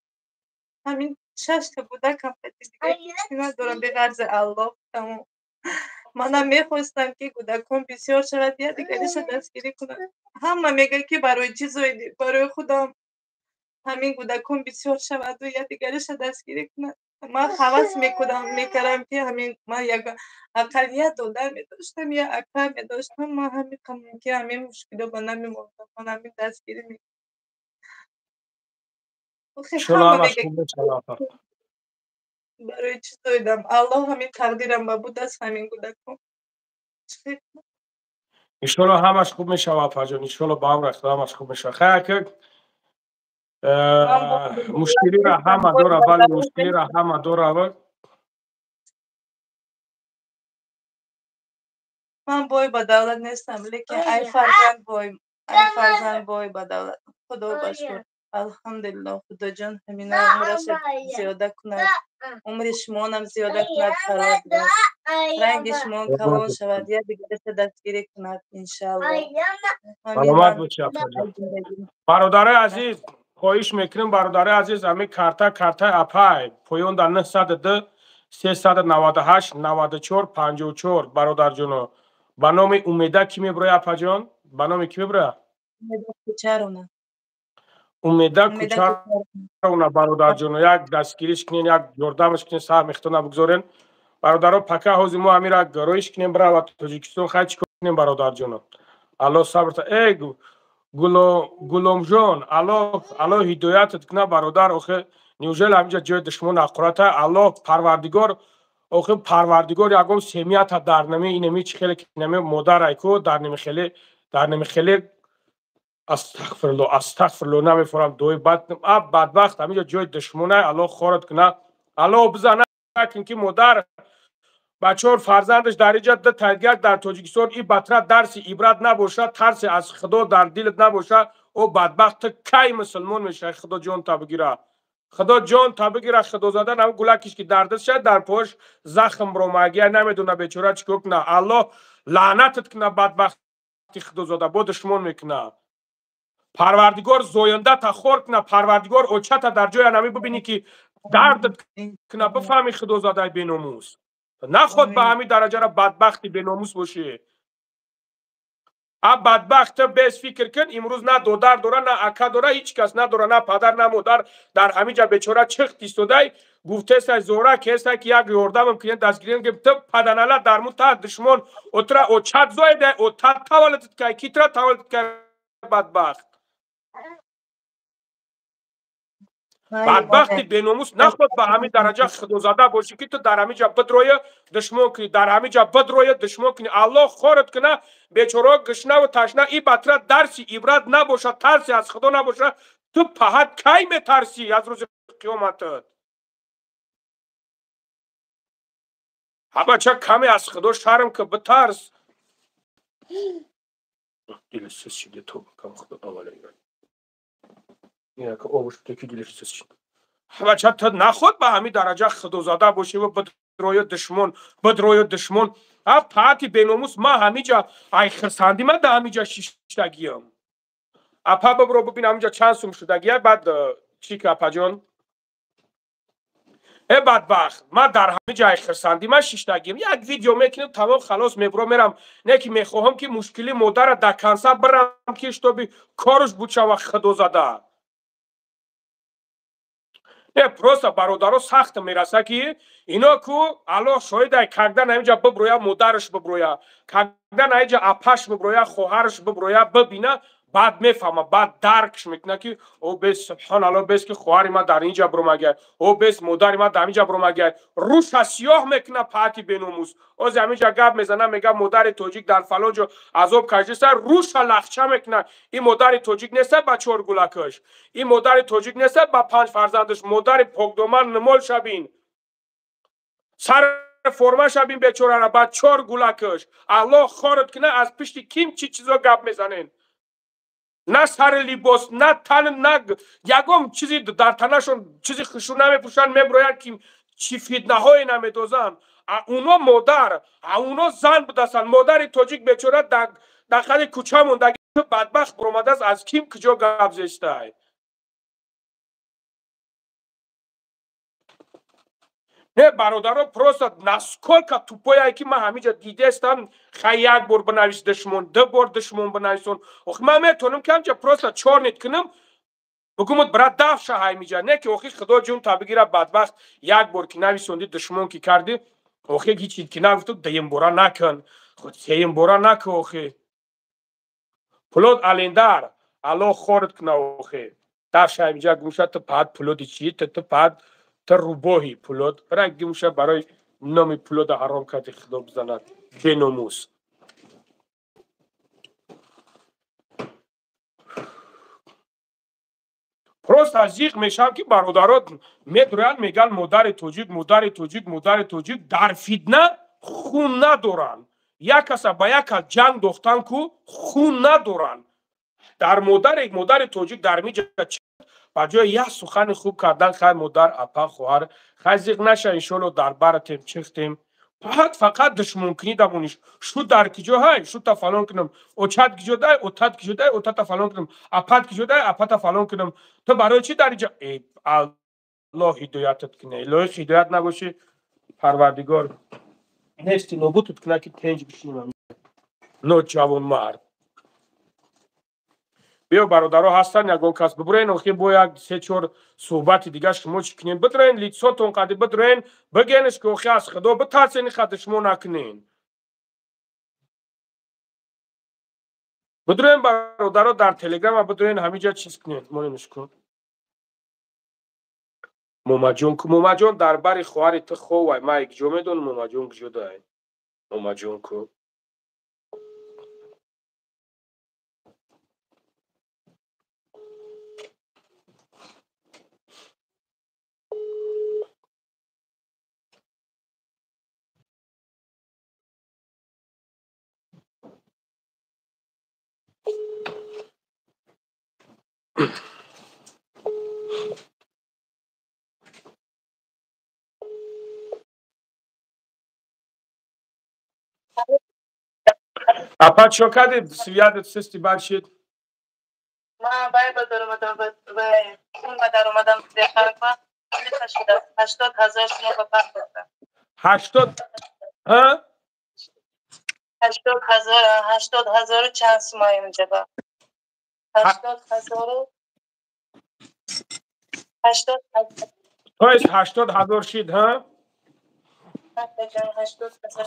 Ҳамин шашта кӯдакам қатъи, дига ҳеҷ ки надорам беғарзи Аллоҳ, тамом. Манам мехостам, ки кӯдакон бисёр шавад, як дигариша дастгирӣ кунад. Ҳама мегӯяд, ки барои чӣ зоидӣ? Барои худам ҳамин кӯдакон бисёр шаваду як дигариша дастгирӣ кунад. Ман ҳавас мекардам, ки ҳамин ман як ақал як додар медоштам, як ака медоштам, ман ҳамин мумкин ҳамин мушкило ба намемондам, ман ҳамин дастгирӣ мекардам. Барои чӣ зоидам? Аллоҳ ҳамин тақдирам ба будааст, ҳамин кӯдакон. Иншолло, ҳамаш хуб мешавад, апаҷон. Иншолло, ба амри Худо ҳамаш хуб мешавад. Хайр, ки мушкилиро ҳама дора, бале, мушкилиро ҳама дора. Ман бой ба давлат нестам, лекин ай фарзанд бой, ай фарзанд бой ба давлат. Худо ба шукр. Алҳамдулиллоҳ, Худоҷон ҳамина умраша зиёда кунад. Умри шумонам зиёда кунад, Парвардигор. Ранги шумон калон шавад, як дигариша дастгирӣ кунад, иншааллоҳ. Саломат бошӣ, апаҷон. Бародарои азиз, хоҳиш мекунем, бародарои азиз, ҳамин карта картаи апай поён дар 902 398 94 54, бародарҷоно, ба номи Умеда. Кӣ мебироя, апаҷон? Ба номи кӣ мебироя? Умеда Кучаровна. Умеда Кучаровна. Бародарҷоно, як дастгириш кунен, як ёрдамаш кунен, саҳми худтона бигзорен, бародаро. Пока ҳозир мо ҳамира роиш кунем, бирава Тоҷикистон. Хай, чӣ кор кунем, бародарҷоно? Алло сабр. Э, Гуломҷон, Алло ҳидоятат куна, бародар. Охе, неужели ҳаминҷа ҷои душмон ақурата? Алло Парвардигор, охе, Парвардигор ягон семията дар нами инами чӣ хеле нами модарай ку дар нами хеле, дар нами хеле. Астағфирулло, астағфирулло, намефорам дуои бад. А бадбахт, ҳаминҷа ҷои душмонай, Алло хорат куна. Алло бизана кун, ки модар ба чор фарзандаш дар инҷа, ду тайдгак дар Тоҷикистон. И батра дарси ибрат набошад, тарсе аз Худо дар дилат набошад, о бадбахт, ту кай мусулмон мешавӣ? Худо ҷонта бигира. Худо ҷон та бигира Худозада нам гулакиш ки дар даст шад дар пош захм ромагия намедона бечора чӣ кор куна. Аллоҳ лаънатат куна бадбахти Худозада бо душмон мекуна. Парвардигор зояндата хор куна, Парвардигор очата дар ҷоя нами бибинӣ ки дардат куна, бифаҳми Худозадаи беномус. Наход ба ҳамин дараҷара бадбахти беномус бошӣ. А бадбахт без фикр кун, имрӯз на додар дора, на ака дора, ҳеҷ кас надора, на падар, на модар. Дар ҳамин ҷа бечора чихт истодай, гуфтесай зора кесай ки як ёрдамам кунед, дастгирем ки ту паданала дарму та душмон отра очат зоедай, отат таваллудат кай, китра таваллудат кай бадбахт. Бадбахти беномус наход ба ҳамин дараҷа Худозада бошӣ ки ту дар ҳамин ҷа бидроя душмон кунӣ, дар ҳамин ҷа бидроя душмон кунӣ. Аллоҳ хорат куна, бечорао гушнаву ташна, и ба тура дарси ибрат набошад, тарси аз Худо набошад, ту паҳат кай метарсӣ аз рӯзи қиёматат? Ҳабача каме аз Худо шарм ки битарс. Дили сис шиде тоба кам Худо аввала бача ту наход ба ҳамин дараҷа Худозада бошӣ ва бидроя душмон, бидроя душмон. А паати беномус ма ҳамин ҷа ай хирсандӣ ма да ҳамин ҷа шиштагиям. Апа бибро бибин ҳамин ҷа чанд сум шудагия, баъд чӣ ки апаҷон? Э бадбахт, ма дар ҳамин ҷа ай хирсандӣ ма шиштагиям. Як видео мекунем, тамом халос мебро мерам. Не ки мехоҳам ки мушкили модара дар канса бирам ки штоби корш бучава Худозада. Не, просто бародаро сахт мераса ки ино ку Аллоҳ шоҳидай, когда наинҷа биброя модараш биброя, когда наинҷа апаш биброя, хоҳараш биброя, бибина, баъд мефаҳма, баъд даркш мекуна ки о бес субҳоналлоҳ, бес ки хоҳари ма дар инҷа бромагай, о бес модари ма дар инҷа бромагай. Руша сиёҳ мекуна паати беномус. Оз ҳаминҷа гап мезана, мега модари тоҷик дар фалон ҷо азоб кашида, руша лахча мекуна. Ин модари тоҷик неста ба чор гулакаш, ин модари тоҷик неста ба панҷ фарзандаш, модари покдоман нумол шабин, сар форма шабин бечорара ба чор гулакаш. Аллоҳ хорат куна, аз пишти ким чӣ чизо гап мезанен. На сари либос, на тан, на ягон чизи дар танашон чизи хушрӯ намепӯшанд, меброянд ки чӣ фитнаҳое намедозанд. А уно модар, а уно зан будастанд. Модари тоҷик бечора дар хади кӯча мондаги бадбахт баромадааст, аз ким куҷо гап зестай? Не, бародаро, просто насколько тупояе ки ман ҳаминҷа дидестам. Хай як бор бинавис душмон, ду бор душмон бинависон. Ох, ман метавонам ки ҳамҷа просто чорнит кунам, бигумуд брат дафша ҳамиҷа. Не ки охи Худо ҷун та бигира бадбахт, як бор ки нависонди душмон ки кардӣ, охи ҳичи ки нагуфту, дуюм бора накун, худ сеюм бора накун. Охи пулод алендар, Аллоҳ хорат куна. Охи дафша ҳамиҷа гумша, ту паҳат пулоди чӣ? Ту паҳат ту рӯбоҳи пулод ранг гумша, барои номи пулода ҳаром карди, Худо бизанад беномус. Просто зиқ мешавам ки бародаро медроянд, мегӯянд модари тоҷик, модари тоҷик, модари тоҷик дар фитна хун надоранд. Як каса ба як кас ҷанг дохтан ку хун надоранд. Дар модари тоҷик дар миҷа ба ҷои як сухани хуб кардан, хай модар, апа, хоҳар, хай зиқ наша, иншоалло дар баратем, чихтем. Фақат фақат душмонкунӣ дамониш. Шу дар киҷо ҳай, шу та фалон кунам, очат киҷо дай, отат киҷо дай, отата фалон кунам, апат киҷо дай, апата фалон кунам. Ту барои чӣ дар инҷа? Э, Аллоҳ ҳидоятат куна. Илоҳи ҳидоят набошӣ, Парвардигор нести нобудат куна ки тенҷ бишинам. Ноҷавонмард. Биё бародаро ҳастанд ягон кас бибурен, охир бо як се-чор суҳбати дигар шумо чӣ кунем? Бидроен лицотон қади бидроен, бигенеш ки охи аз Худо битарсен, ин шумо накунен. Бидроен бародаро дар телеграма бидроен ҳамиҷа чиз кунед. Монемш кун. Момаҷон, Момаҷон дар бари хоҳари ту ховай, ман куҷо медонам Момаҷон куҷо дай? Момаҷон ку. Апа чо кардӣ связь систи бад шид? Ман вай ба даромадам, хун ба даромадам, 80,000 сума ба пардохтам. 80 ҳа? 80,000, 80,000 чанд сума инҷа ба. 80,000 80,000. То есть 80,000 шид, ҳа?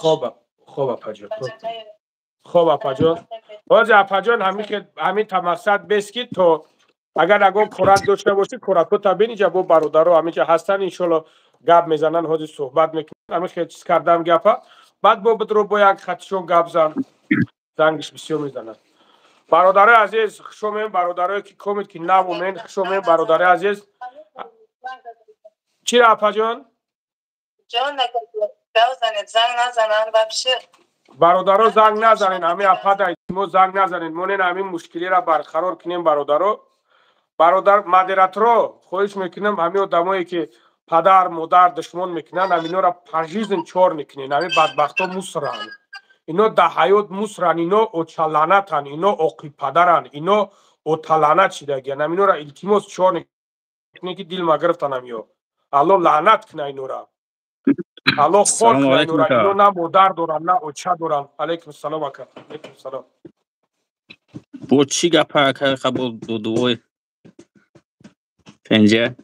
Хоб, хоб апаҷон. Хоб апаҷон. Ҳозир апаҷон ҳамин тамақсад бес ки то агар ягон корат дошта бошӣ, коратҳота бин, инҷа бо бародаро ҳаминҷа ҳастанд, иншоалло гап мезананд, ҳозир суҳбат мекунанд. Ҳамин хел чиз кардам гапа. Баъд бо бидро бо як хатишон гап зан. Зангиш бисёр мезанад. Бародарои азиз, хуш омем, бародарое ки комед ки нав омед, хуш омем, бародарои азиз. Чира апаҷон? Ҷон назанед, занг назананд вообще. Бародаро занг назанед, ҳамин апада мо занг назанед, монен ҳамин мушкилиро барқарор кунем бародаро. Бародар модераторо хоҳиш мекунам, ҳамин одамое ки падар модар душмон мекунанд, ҳаминора пожизнен чор мекунед. Ҳамин бадбахто мусранд, ино дар ҳаёт мусранд, ино очаланатанд, ино оқибпадаранд, ино оталанат шидагиянд. Ҳаминора илтимос чор мекунед ки дил магирифтан ҳамиё. Алло лаънат куна инора, алло хор куна инора. Ино на модар доранд, на оча доранд. Алайкум салом ака, алайкум салом. Бо чӣ гапа ака қабул дудувой пенҷа?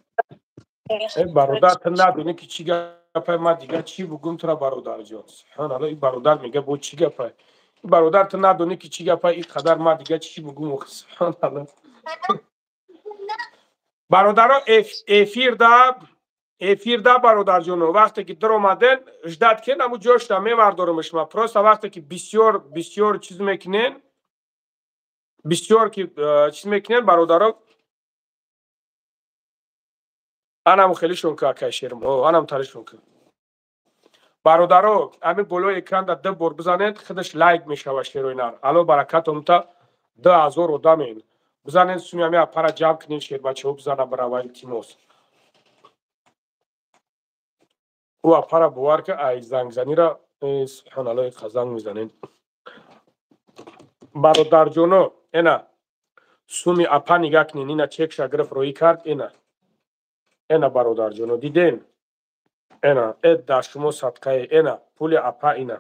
Бародар, ту надонӣ ки чӣ гапа, ман дигар чӣ бугум тура бародарҷон? Субҳаналло, ин бародар мега бо чӣ гапа? Ин бародар, ту надонӣ ки чӣ гапа, ин қадар ман дигар чӣ бугум? Субҳаналло. Бародаро, эфирда бародарҷоно, вақте ки даромаден, ждать кен, ҳамун ҷошта мевардорумш ма. Просто вақте ки бисёр бисёр чиз мекунен, бисёр ки чиз мекунен бародаро, анам хелишон ка акай шерм, анам таришон ка. Бародаро, ҳамин болои экранда ду бор бизанед, худаш лайк мешава шерои нар. Алло баракатумта, 2000 одамен. Бизанед суми ҳамин апара ҷамъ кунед, шербачаҳо бизана барава илтимос. Ӯ апара бовар ка ай зангзанира, субҳаналло, ин занг мезанед. Бародарҷоно, ена суми апа нигаҳ кунед, ина чекша гирифт роӣ кард, ена. Ена бародарҷоно, диден? Ена, э дар шумо садқае, ена пули апа ина.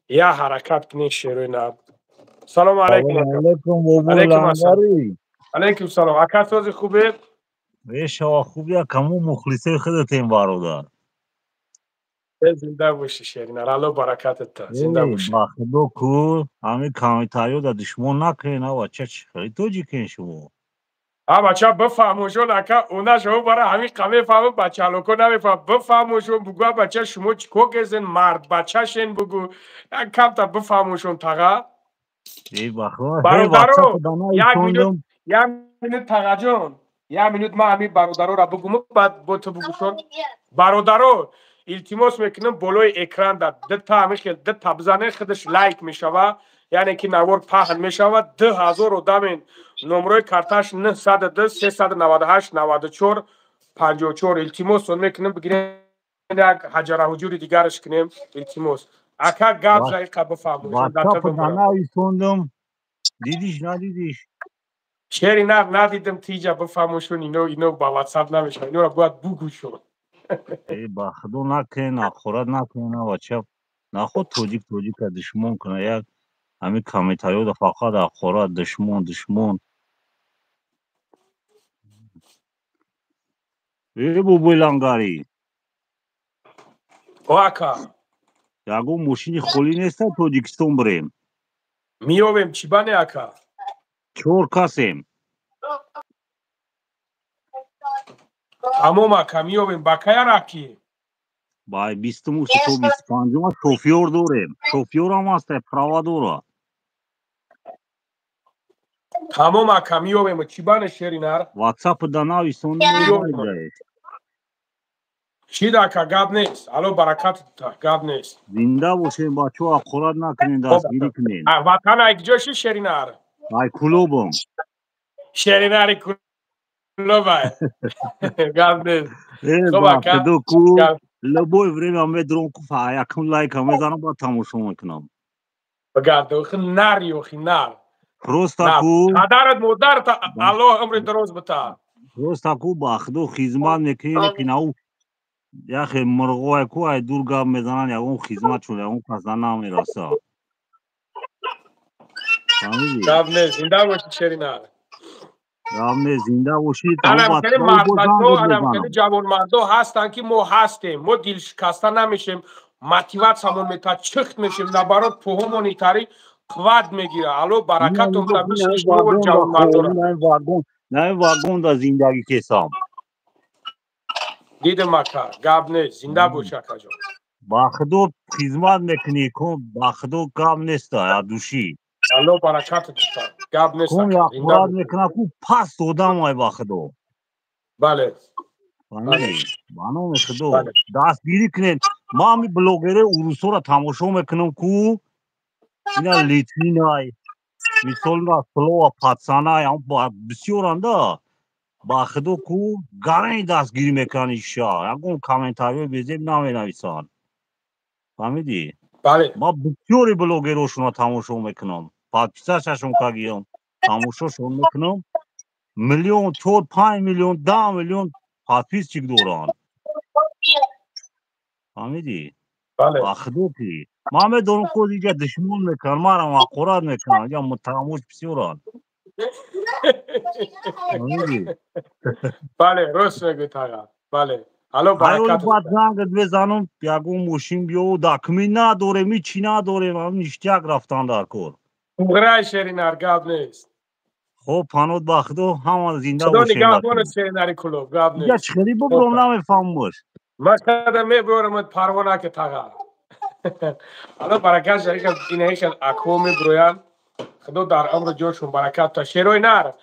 Я ҳаракат кунед шерои нар. Салому алайкум. Алайкум салом. Ака сози хубе? Бешава хуб, як каму мухлисои худатем бародар. Зинда бошӣ шеринар, алло баракатат та. Зинда бошӣ. Ба худо ку, ҳамин комментариё да душмон накунед, а бача чӣ хеле тоҷикен шумо. А бача бифаҳмошон ака, она шумо бара ҳамин қа мефаҳмам, бачалоко намефаҳм. Бифаҳмошон бугу, а бача шумо чӣ кор кезен, мард бачашен бугу. Як камта бифаҳмошон таға. Эй ба худо, бародаро, як минут, як минут тағаҷон. Як минут ман ҳамин бародароро бугуму, баъд бо ту бугушон. Бародаро, илтимос мекунам, болои экранда дута ҳамин хел дута бизанед, худаш лайк мешава, яъне ки навор паҳн мешава. 2000 одамен. Номрои карташ 902 398 94 54. Илтимосон мекунам, бигирем як ҳаҷараҳуҷури дигараш кунем, илтимос. Ака гап за иқа бифаҳмошон. Нависондам, дидиш надидиш? Шери нар надидам, тиҷа бифаҳмошон, ино ба ватсап намешава, инора бояд бугӯшон. Э ба худо накунед, нақорат накунед, а бача наход тоҷик тоҷика душмон кунад. Як ҳамин комментариёда фақат ҳақорат, душмон, душмон. Э бобои лангарӣ. О ака. Ягон мошини холӣ неста Тоҷикистон бирем? Миёвем, чӣ бане ака? Чор касем. Тамом ака, миёвем. Ба кая раки? Ба бистуму то 25-ума шофёр дорем. Шофёрам ҳаста, права дора. Тамом ака, миёвем. Чӣ бане шери нар? Ватсап да нависондам. Чӣ ака, гап нест. Алло баракат та, гап нест. Зинда бошем бачаҳо, ҳақорат накунед, дастгирӣ кунед. Ватан ай куҷо ши шери нар? Ай Кулобам. Шери нари Кулобай. Гап нест. Хуб ака. Любое время медурам ку, якум лайка мезанам, баъд тамошо мекунам. Багард, охи нари, охи нар. Просто ку. Падарат, модарат Аллоҳ умри дароз бита. Просто ку, ба Худо, хизмат мекунӣ, ки нау яхе мурғое ку ай дур гап мезананд, ягон хизматшон ягон каса намераса. Гап нест, зинда бошӣ, шеринар. Гап нест, зинда бошӣ. Анам хеле мардбачо, анам хеле ҷавонмардо ҳастанд, ки мо ҳастем, мо дилшикаста намешем, мотиватсиямон метад, чихт мешем, наоборот, пӯҳомон итари қувват мегира. Алло баракатон ҷавонмардора. На вагон да зиндагӣ кесам. Дидам, ака, гап нест, зинда бош, акаҷон. Ба Худо, хизмат мекунӣ, ба Худо, гап неста, от души. Алло баракатат бита, гап нест. Кум яхурат мекуна ку, паст одам ай, ба Худо. Бале. Ба номи Худо, дастгирӣ кунед. Ман ҳами блогери урусоро тамошо мекунам ку, ина Литвинай, мисол, Слова пацанай, бисёранда. Ба Худо ку, гарани дастгирӣ мекунанд иша, ягон комментариҳои безеб наменависанд, фаҳмидӣ? Ман бисёри блогерошонро тамошо мекунам, подписаться шон кагиям, тамошошон мекунам, миллион, 4-5 миллион, 10 миллион подписчик доранд, фаҳмидӣ? Ба Худо ки ман медонам, ко иҷа душмон мекунанд, марам ҳақорат мекунанд, иҷа мутаҳаммуш бисёранд. Бале, рост мегӯед, ага, бале, алло баракат. Баъд зангат мезанам, ягон мошин биё, документ надорем, ҳичи надорем, ништяк рафтан дар кор. Уграй, шеринар, гап нест. Хоб, панот, ба Худо, ҳама зинда. Худо нигаҳбонат, шеринари Кулоб, гап нест. Чӣ хеле бубром, намефаҳммош. Ман шада мебурам, парво наке, тага. Алло баракат. Инаишан акво мебуроянд, Худо дар амру ҷошон баракат та. Шерои нар,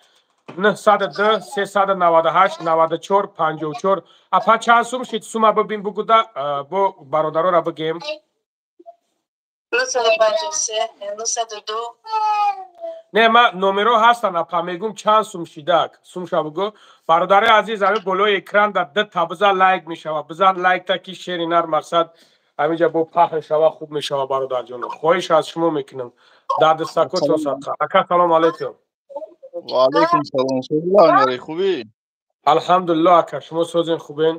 902 398 94 54. Апа, чанд сум шид? Сума бибин, бугуда бо бародарора бигем. 953, 902. Не, ма номеро ҳастан, апа, мегум, чанд сум шидак, сумша бугу. Бародари азиз, ами болои экран дар д та бизан, лайк мешава, бизан лайк, та ки шери нар мақсад ҳаминҷа бо паҳн шава, хуб мешава. Бародарҷоно, хоҳиш аз шумо мекунам, дар дастакотон садқа. Ака, салом алейкум. Ва алейкум салом. Созлангари, хубӣ? Алҳамдулилло, ака, шумо созен, хубен?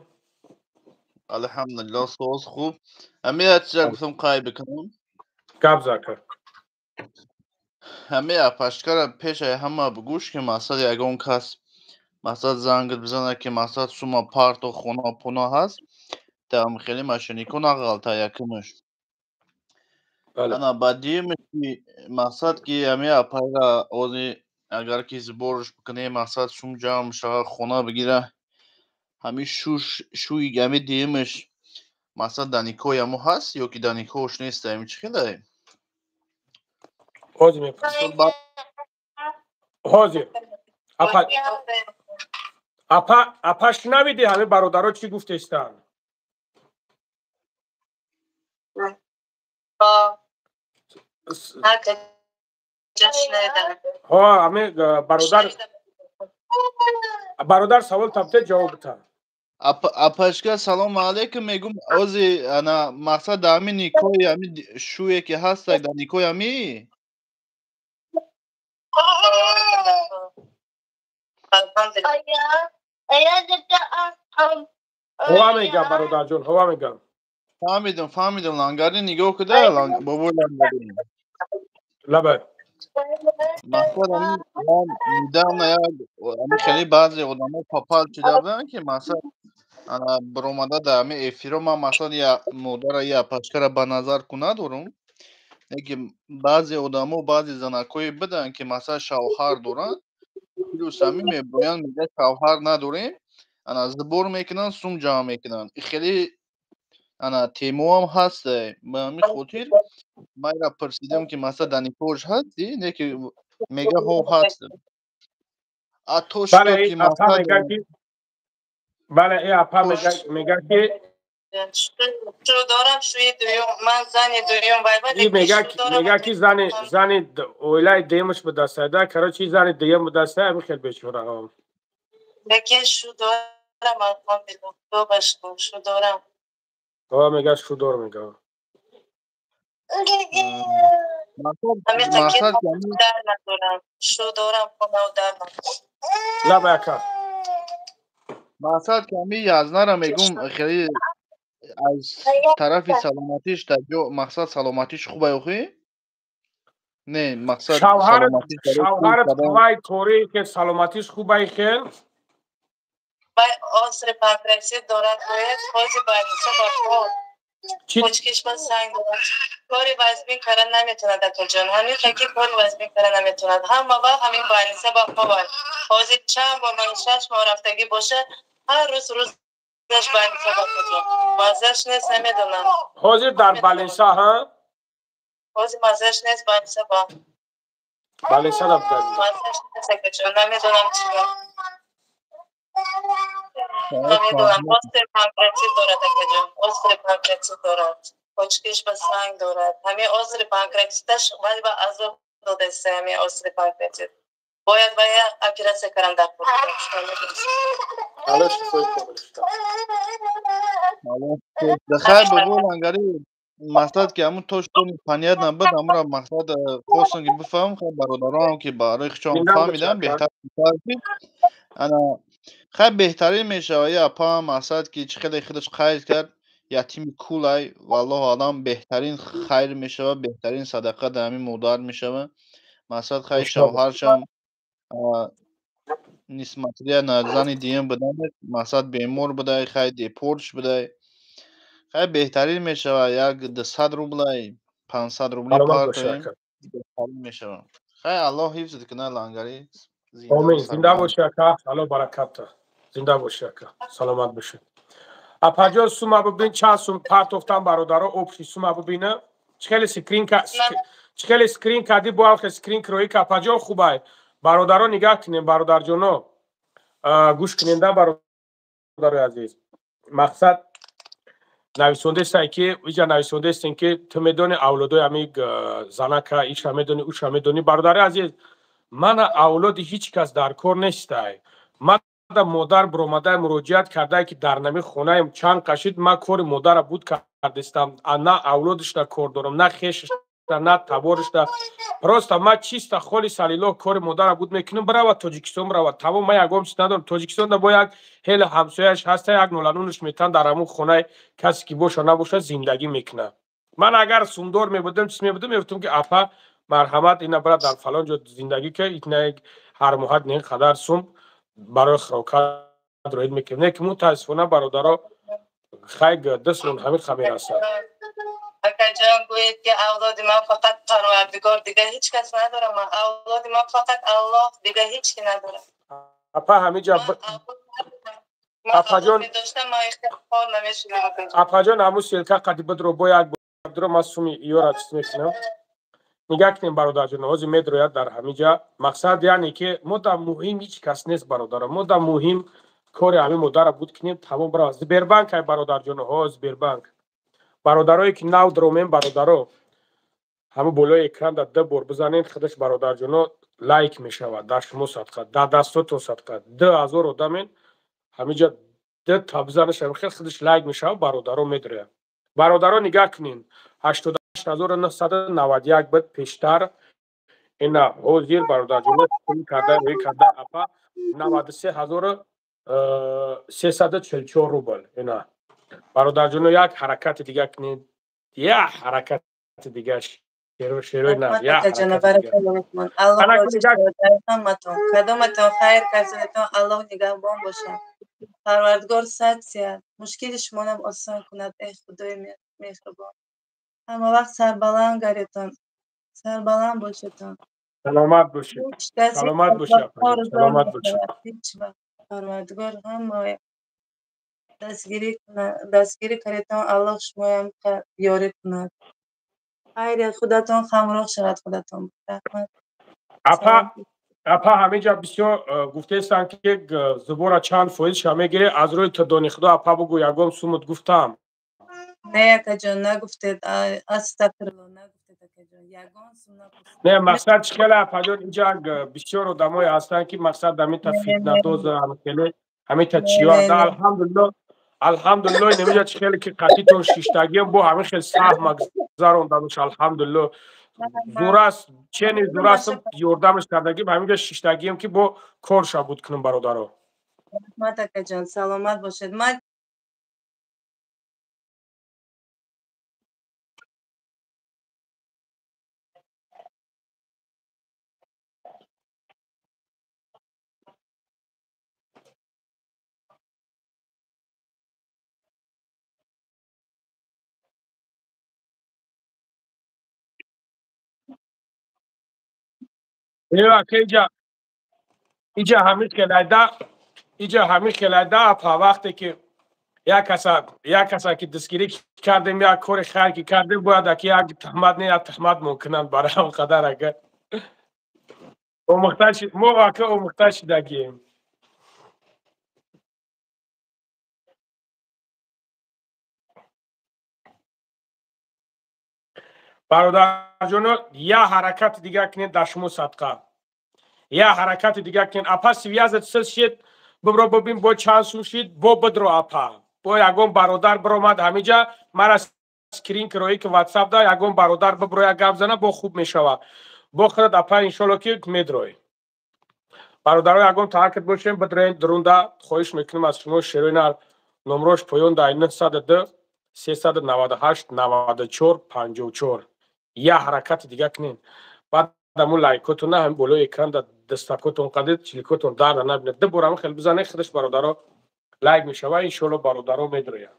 Алҳамдулилло, соз, хуб. Ҳами як чиза гуфтам, қайд бикунам. Гап за, ака. Ҳами апашкара пешаи ҳама бугӯш, ки мақсад ягон кас мақсад зангат бизана, ки мақсад сума парто, хона пуна ҳаст, там хеле мошеннико нағалта, якумаш. Ана ба дуюмаш, ки мақсад ки ҳами апайра ози агар ки сбор ш бикунем, мақсад сум ҷамъ шава, хона бигира, ҳами шуш шӯи ҳами дуюмаш мақсад дар никоҳи ҳамо ҳаст ё ки дар никоҳш нест, ами чӣ хелае? Ҳозир мепурсам, ҳозир. Апа, апа, апа, шунавиди, ҳами бародаро чӣ гуфтестанд? Ҳо, ҳами бародар савол табте, ҷавоб бита. Апашка, салому алейкум, мегум, ози ана мақсад дар ҳами никоҳи ҳами шӯе ки ҳастак, дар никоҳи ҳами. Ҳова мегам, бародарҷон, ҳова мегам. Фаҳмидам, фаҳмидам. Лангари нигоҳ куда, бобои Лангари. Лабай. Мақсад недавно як ами хеле баъзе одамо попал шуда буданд, ки мақсад ана баромада дар ҳами эфиро. Ман мақсад я модара, я апашкара ба назар ку надорум, лекин баъзе одамо, баъзе занакҳое буданд, ки мақсад шавҳар доранд, плюс ҳами мебоянд, мегӯяд, шавҳар надорем, ана сбор мекунанд, сум ҷамъ мекунанд. Хеле ана темоам ҳаст. Ба ҳамин хотир ман ира пурсидам, ки масалан дар никоҳш ҳасти, не ки мега ҳо, ҳаст. А то Бале, апа мега ки, бале, апа мега ки Шу дорам, шӯи дуюм, ман зани дуюм. Мега ки зани оилаи дуюмаш будастайда, короче, зани дуюм будастай, ами хел бечора. Лекин шу дорам, алҳамдулилло, шу дорам. Ва мега шудор мега. Дар надорам, шу дорам, хонау дар надорам. Лаба яка. Мақсад ки ҳами язнара мегум, хеле аз тарафи саломатиш дар ҷо, мақсад, саломатиш хубай охи? Не, мақсад. Шавҳарат вай кори ки саломатиш хубай хел? Вай осри панкреатит дорад, бояд ҳози больница ба кор. Почкиш ба санг дорад. Кори вазмин кара наметонад, акаҷон. Ҳамин хаки кори вазмин кара наметонад. Ҳама вақт ҳамин больница ба хобад. Ҳозир чанд бор, ман 6 моҳ рафтагӣ боша, ҳар рӯз рӯзаш больница ба куҷо. Маззаш нест, намедонам. Ҳозир дар больница, ҳа? Ҳозир маззаш нест, больница ба. Больница рафта. Маззаш нест, акаҷон, намедонам чиро. Намедонам, острый панкреатит дорад, акаҷон, острый панкреатит дорад. Почкиш ба санг дорад. Ҳамин острый панкреатиташ вай ба азоб додеста, ҳамин острый панкреатит. Бояд вая операция каран дар. Алло, шифои комил. Хайр, бобо Лангари, мақсад ки ҳамун то что понятно буд, ҳамура мақсад хостам ки бифаҳмам. Хай, бародаронам ки барои хичон фаҳмидам, беҳтар. Ана хай, беҳтарин мешавад. Я апа, мақсад ки чӣ хеле худаш қайд кард, ятими кулай, валлоҳу алам, беҳтарин хайр мешавад, беҳтарин садақа дар ҳамин модар мешавад. Мақсад, хай, шавҳаршам нисматия на зани диюм будан, мақсад, бемор будай, хай, депортш будай. Хай, беҳтарин мешавад, як 200 рублай, 500 рубли партоем, беҳтарин мешавад. Хай, Аллоҳ ҳифзат кунад, Лангари. Омин, зинда боши, ака, Алло баракатта. Зинда боши, ака, саломат бошед. Апаҷон, сума бубин, чанд сум партофтан, бародаро, общий сума бубина. Чӣ хеле скрин, чӣ хеле скрин кардӣ, бо алхе скрин кироӣ ка, апаҷон, хубай. Бародаро, нигаҳ кунем, бародарҷоно, гӯш куненда, бародарои азиз. Мақсад, нависондестай ки иҷа нависондестем, ки ту медони авлодои ҳами занака, иша медони, уша медони. Бародари азиз, мана авлоди ҳеҷ кас дар кор нестай. Мада модар биромадай муроҷиат кардае, ки дар нами хонаем чанд қашид, ман кори модара буд кардестам. На авлодишда кор дорам, на хешишда, на таборишда. Просто ман чисто холиса лиллоҳ кори модара буд мекунам. Бирава Тоҷикистон, бирава, тамом. Ман ягон чиз надорам. Тоҷикистонда бо як ҳеле ҳамсояш ҳаста, як ноланунаш метан, дар ҳамун хонаи касе ки боша набоша зиндагӣ мекунад. Ман агар сумдор мебудам, чиз мебудам, мегуфтам, ки апа, марҳамат, ина бира, дар фалон ҷо зиндагӣ ка, ина ҳар моҳат не қадар сум барои хӯрокат роид мекунем. Не ки мутаассифона, бародаро, хай, дастмон ҳамин ха мерасад. Акаҷон, гӯед, ки авлоди ман фақат Парвардигор, дига ҳеҷ кас надорам. Ман авлоди ман фақат Аллоҳ, дига ҳеҷ ки надорам. Апа, ҳамиҷа апаҷон, апаҷон, ҳамун ссылка қади бидро, бо як бидро, ман суми иёра чиз мекунам. Нигаҳ кунем, бародарҷон, ҳозир медрояд дар ҳамиҷа. Мақсад, яъне ки мо дар муҳим ҳеҷ кас нест, бародаро. Мо дар муҳим кори ҳамин модара буд кунем, тамом, бирава. Сбербанк ай, бародарҷоно, ҳо, Сбербанк. Бародарое ки нав дромем, бародаро, ҳамун болои экран дар ду бор бизанед, худаш, бародарҷоно, лайк мешавад. Дар шумо садқа, дар дастотон садқа. 2000 одамен, ҳамиҷа ду та бизанаш, хел худаш лайк мешавад, бародаро, медрояд. Бародаро, нигаҳ кунед, 88 991 буд пештар, ина ҳозир, бародарҷоно, карда рӯй карда, апа, 93 344 рубл. Ина, бародарҷоно, як ҳаракати дига кунед, як ҳаракати дига, шерои нав, як. Кадоматон хайр кардетон, Аллоҳ нигаҳбон бошад. Парвардигор сад сиҳат, мушкили шумонам осон кунад. Эй Худои меҳрубон, ҳама вақт сарбаланд гардетон, сарбаланд бошедтон. Саломат бошед, саломат бошед, саломат бошед. Ҳеҷ вақт Парвардигор ҳама дастгирӣ дастгирӣ кардетон, Аллоҳ шумоям ёрӣ кунад. Хайри худатон ҳамроҳ шавад худатон. Раҳмат. Апа, апа, ҳаминҷа бисёр гуфтаестанд, ки зубора чанд фоизша мегирӣ. Аз рӯи тудони худо, апа, бугӯ, ягон сумут гуфтам? Не, акаҷон, нагуфтед, астағфирулло, нагуфтед, акаҷон, ягон сум напурсид. Не, мақсад чӣ хеле, апаҷон, инҷа бисёр одамое ҳастанд, ки мақсад ҳамита фитнадоза, хеле ҳамита чиё. Алҳамдулилло, Алҳамдулилло, инамиҷа чӣ хеле ки қатитон шиштагиам, бо ҳамин хел саҳма гузарондамш, алҳамдулилло. Зураст, чени зурастам, ёрдамаш кардагим, ҳаминҷа шиштагиам ки бо кор шабуд кунам, бародаро. Раҳмат, акаҷон, саломат бошед. Ман иҷа ҳамин хелайда, иҷа ҳамин хелайда, апа, вақте ки як каса ки дастгирӣ кардем, як кори хайр ки кардем, бояд аки як туҳмат не, як туҳмат мумкинанд барои ҳам қадар ака омӯхта мо ака омӯхта шидагием. Бародарҷоно, як ҳаракати дигар кунед, дар шумо садқа. Як ҳаракати дигар кунед. Апа, связат сил шид, бибро бибин бо чанд сум шид, бо бидро апа. Бо ягон бародар биромад ҳамиҷа, мара скрин кироӣ ки ватсап да, ягон бародар бибро як гап зана, бо хуб мешава. Бо худат апа иншолло ки медроӣ. Бародаро, ягон таакид бошем, бидроен дурунда, хоҳиш мекунем аз шумо. Шерои нар номрош поён дар 902 398 94 54. Я ҳаракати дигар кунед. Баъд амун лайкотона ҳам болои экран да дастакотон қадид, чиликотон дарда набинад. Ду бор ҳам хел бизанед, худаш бародаро лайк мешава, иншолло бародаро медроянд.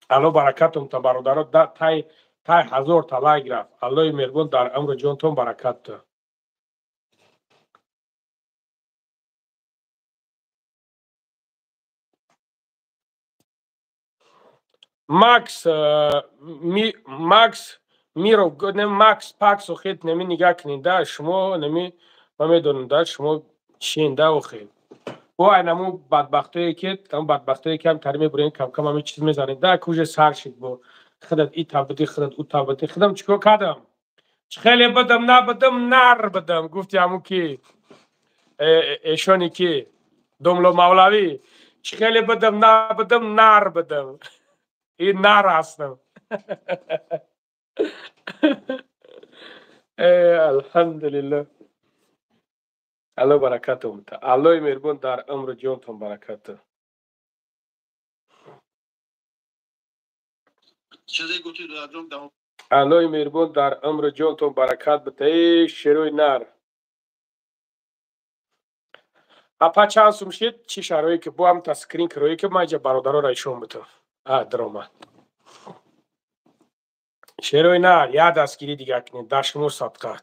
Алло баракатум та бародаро, тай тай ҳазор та лайк рафт. Аллои меҳрубон дар умру ҷонтон баракат та. Макс Макс Миро, не Макс Пакс, охир неми нигаҳ кунед да, шумо неми ман медонам да, шумо чиен да охир. Бо айнаму бадбахтое ки там бадбахтое ки ҳам тари мебурем, кам-кам ҳами чиз мезанед да, куже сар шид бо худат и табдӣ, худат ӯ табдӣ, худам чикор кардам? Чӣ хеле бидам, набидам, нар бидам, гуфти ҳамун ки эшони ки домло мавлавӣ, чӣ хеле бидам, набидам, нар бидам. Ин нар ҳастам. Алҳамдулилло. Алло баракатум та. Аллои меҳрубон дар умру ҷонтон баракат та. Аллои меҳрубон дар умру ҷонтон баракат бита. Эй шерои нар. Апа чанд сум шид? Чӣ шароие ки бо ҳам та скрин кироӣ ки ман иҷа бародароро ишон битам. Даромад. Шерои нар, як дастгирӣ дигар кунед, дар шумо садқа.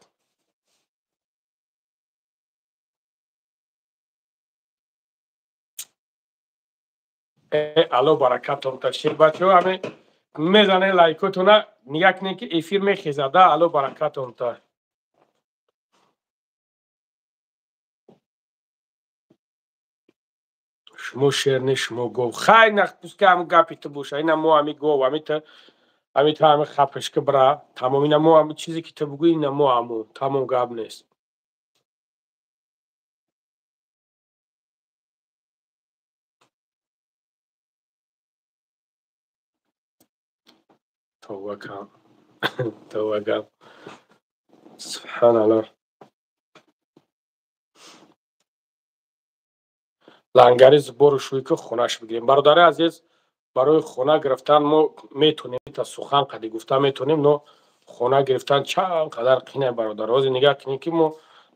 Алло баракатон та шер бачаҳо, ҳаме мезанед лайкотона, нигаҳ кунед ки эфир мехезад, да, алло баракатон та. Шумо шер не, шумо гов. Хай нах пускай ҳамун гапи ту боша, ина мо ҳами гов, ҳами ту ҳами ту ҳами хапашка бира, тамом, ина мо ҳами чизе ки ту бугӯӣ, ина мо ҳамун, тамом, гап нест. Тавба кам. Тавба кам. Субҳаналлоҳ. Лангари зубору шӯй ки хонаш бигирем. Бародари азиз, барои хона гирифтан мо метонем та сухан қади гуфта метонем, но хона гирифтан чанд қадар қинай, бародар. Ҳозир нигаҳ кунем ки мо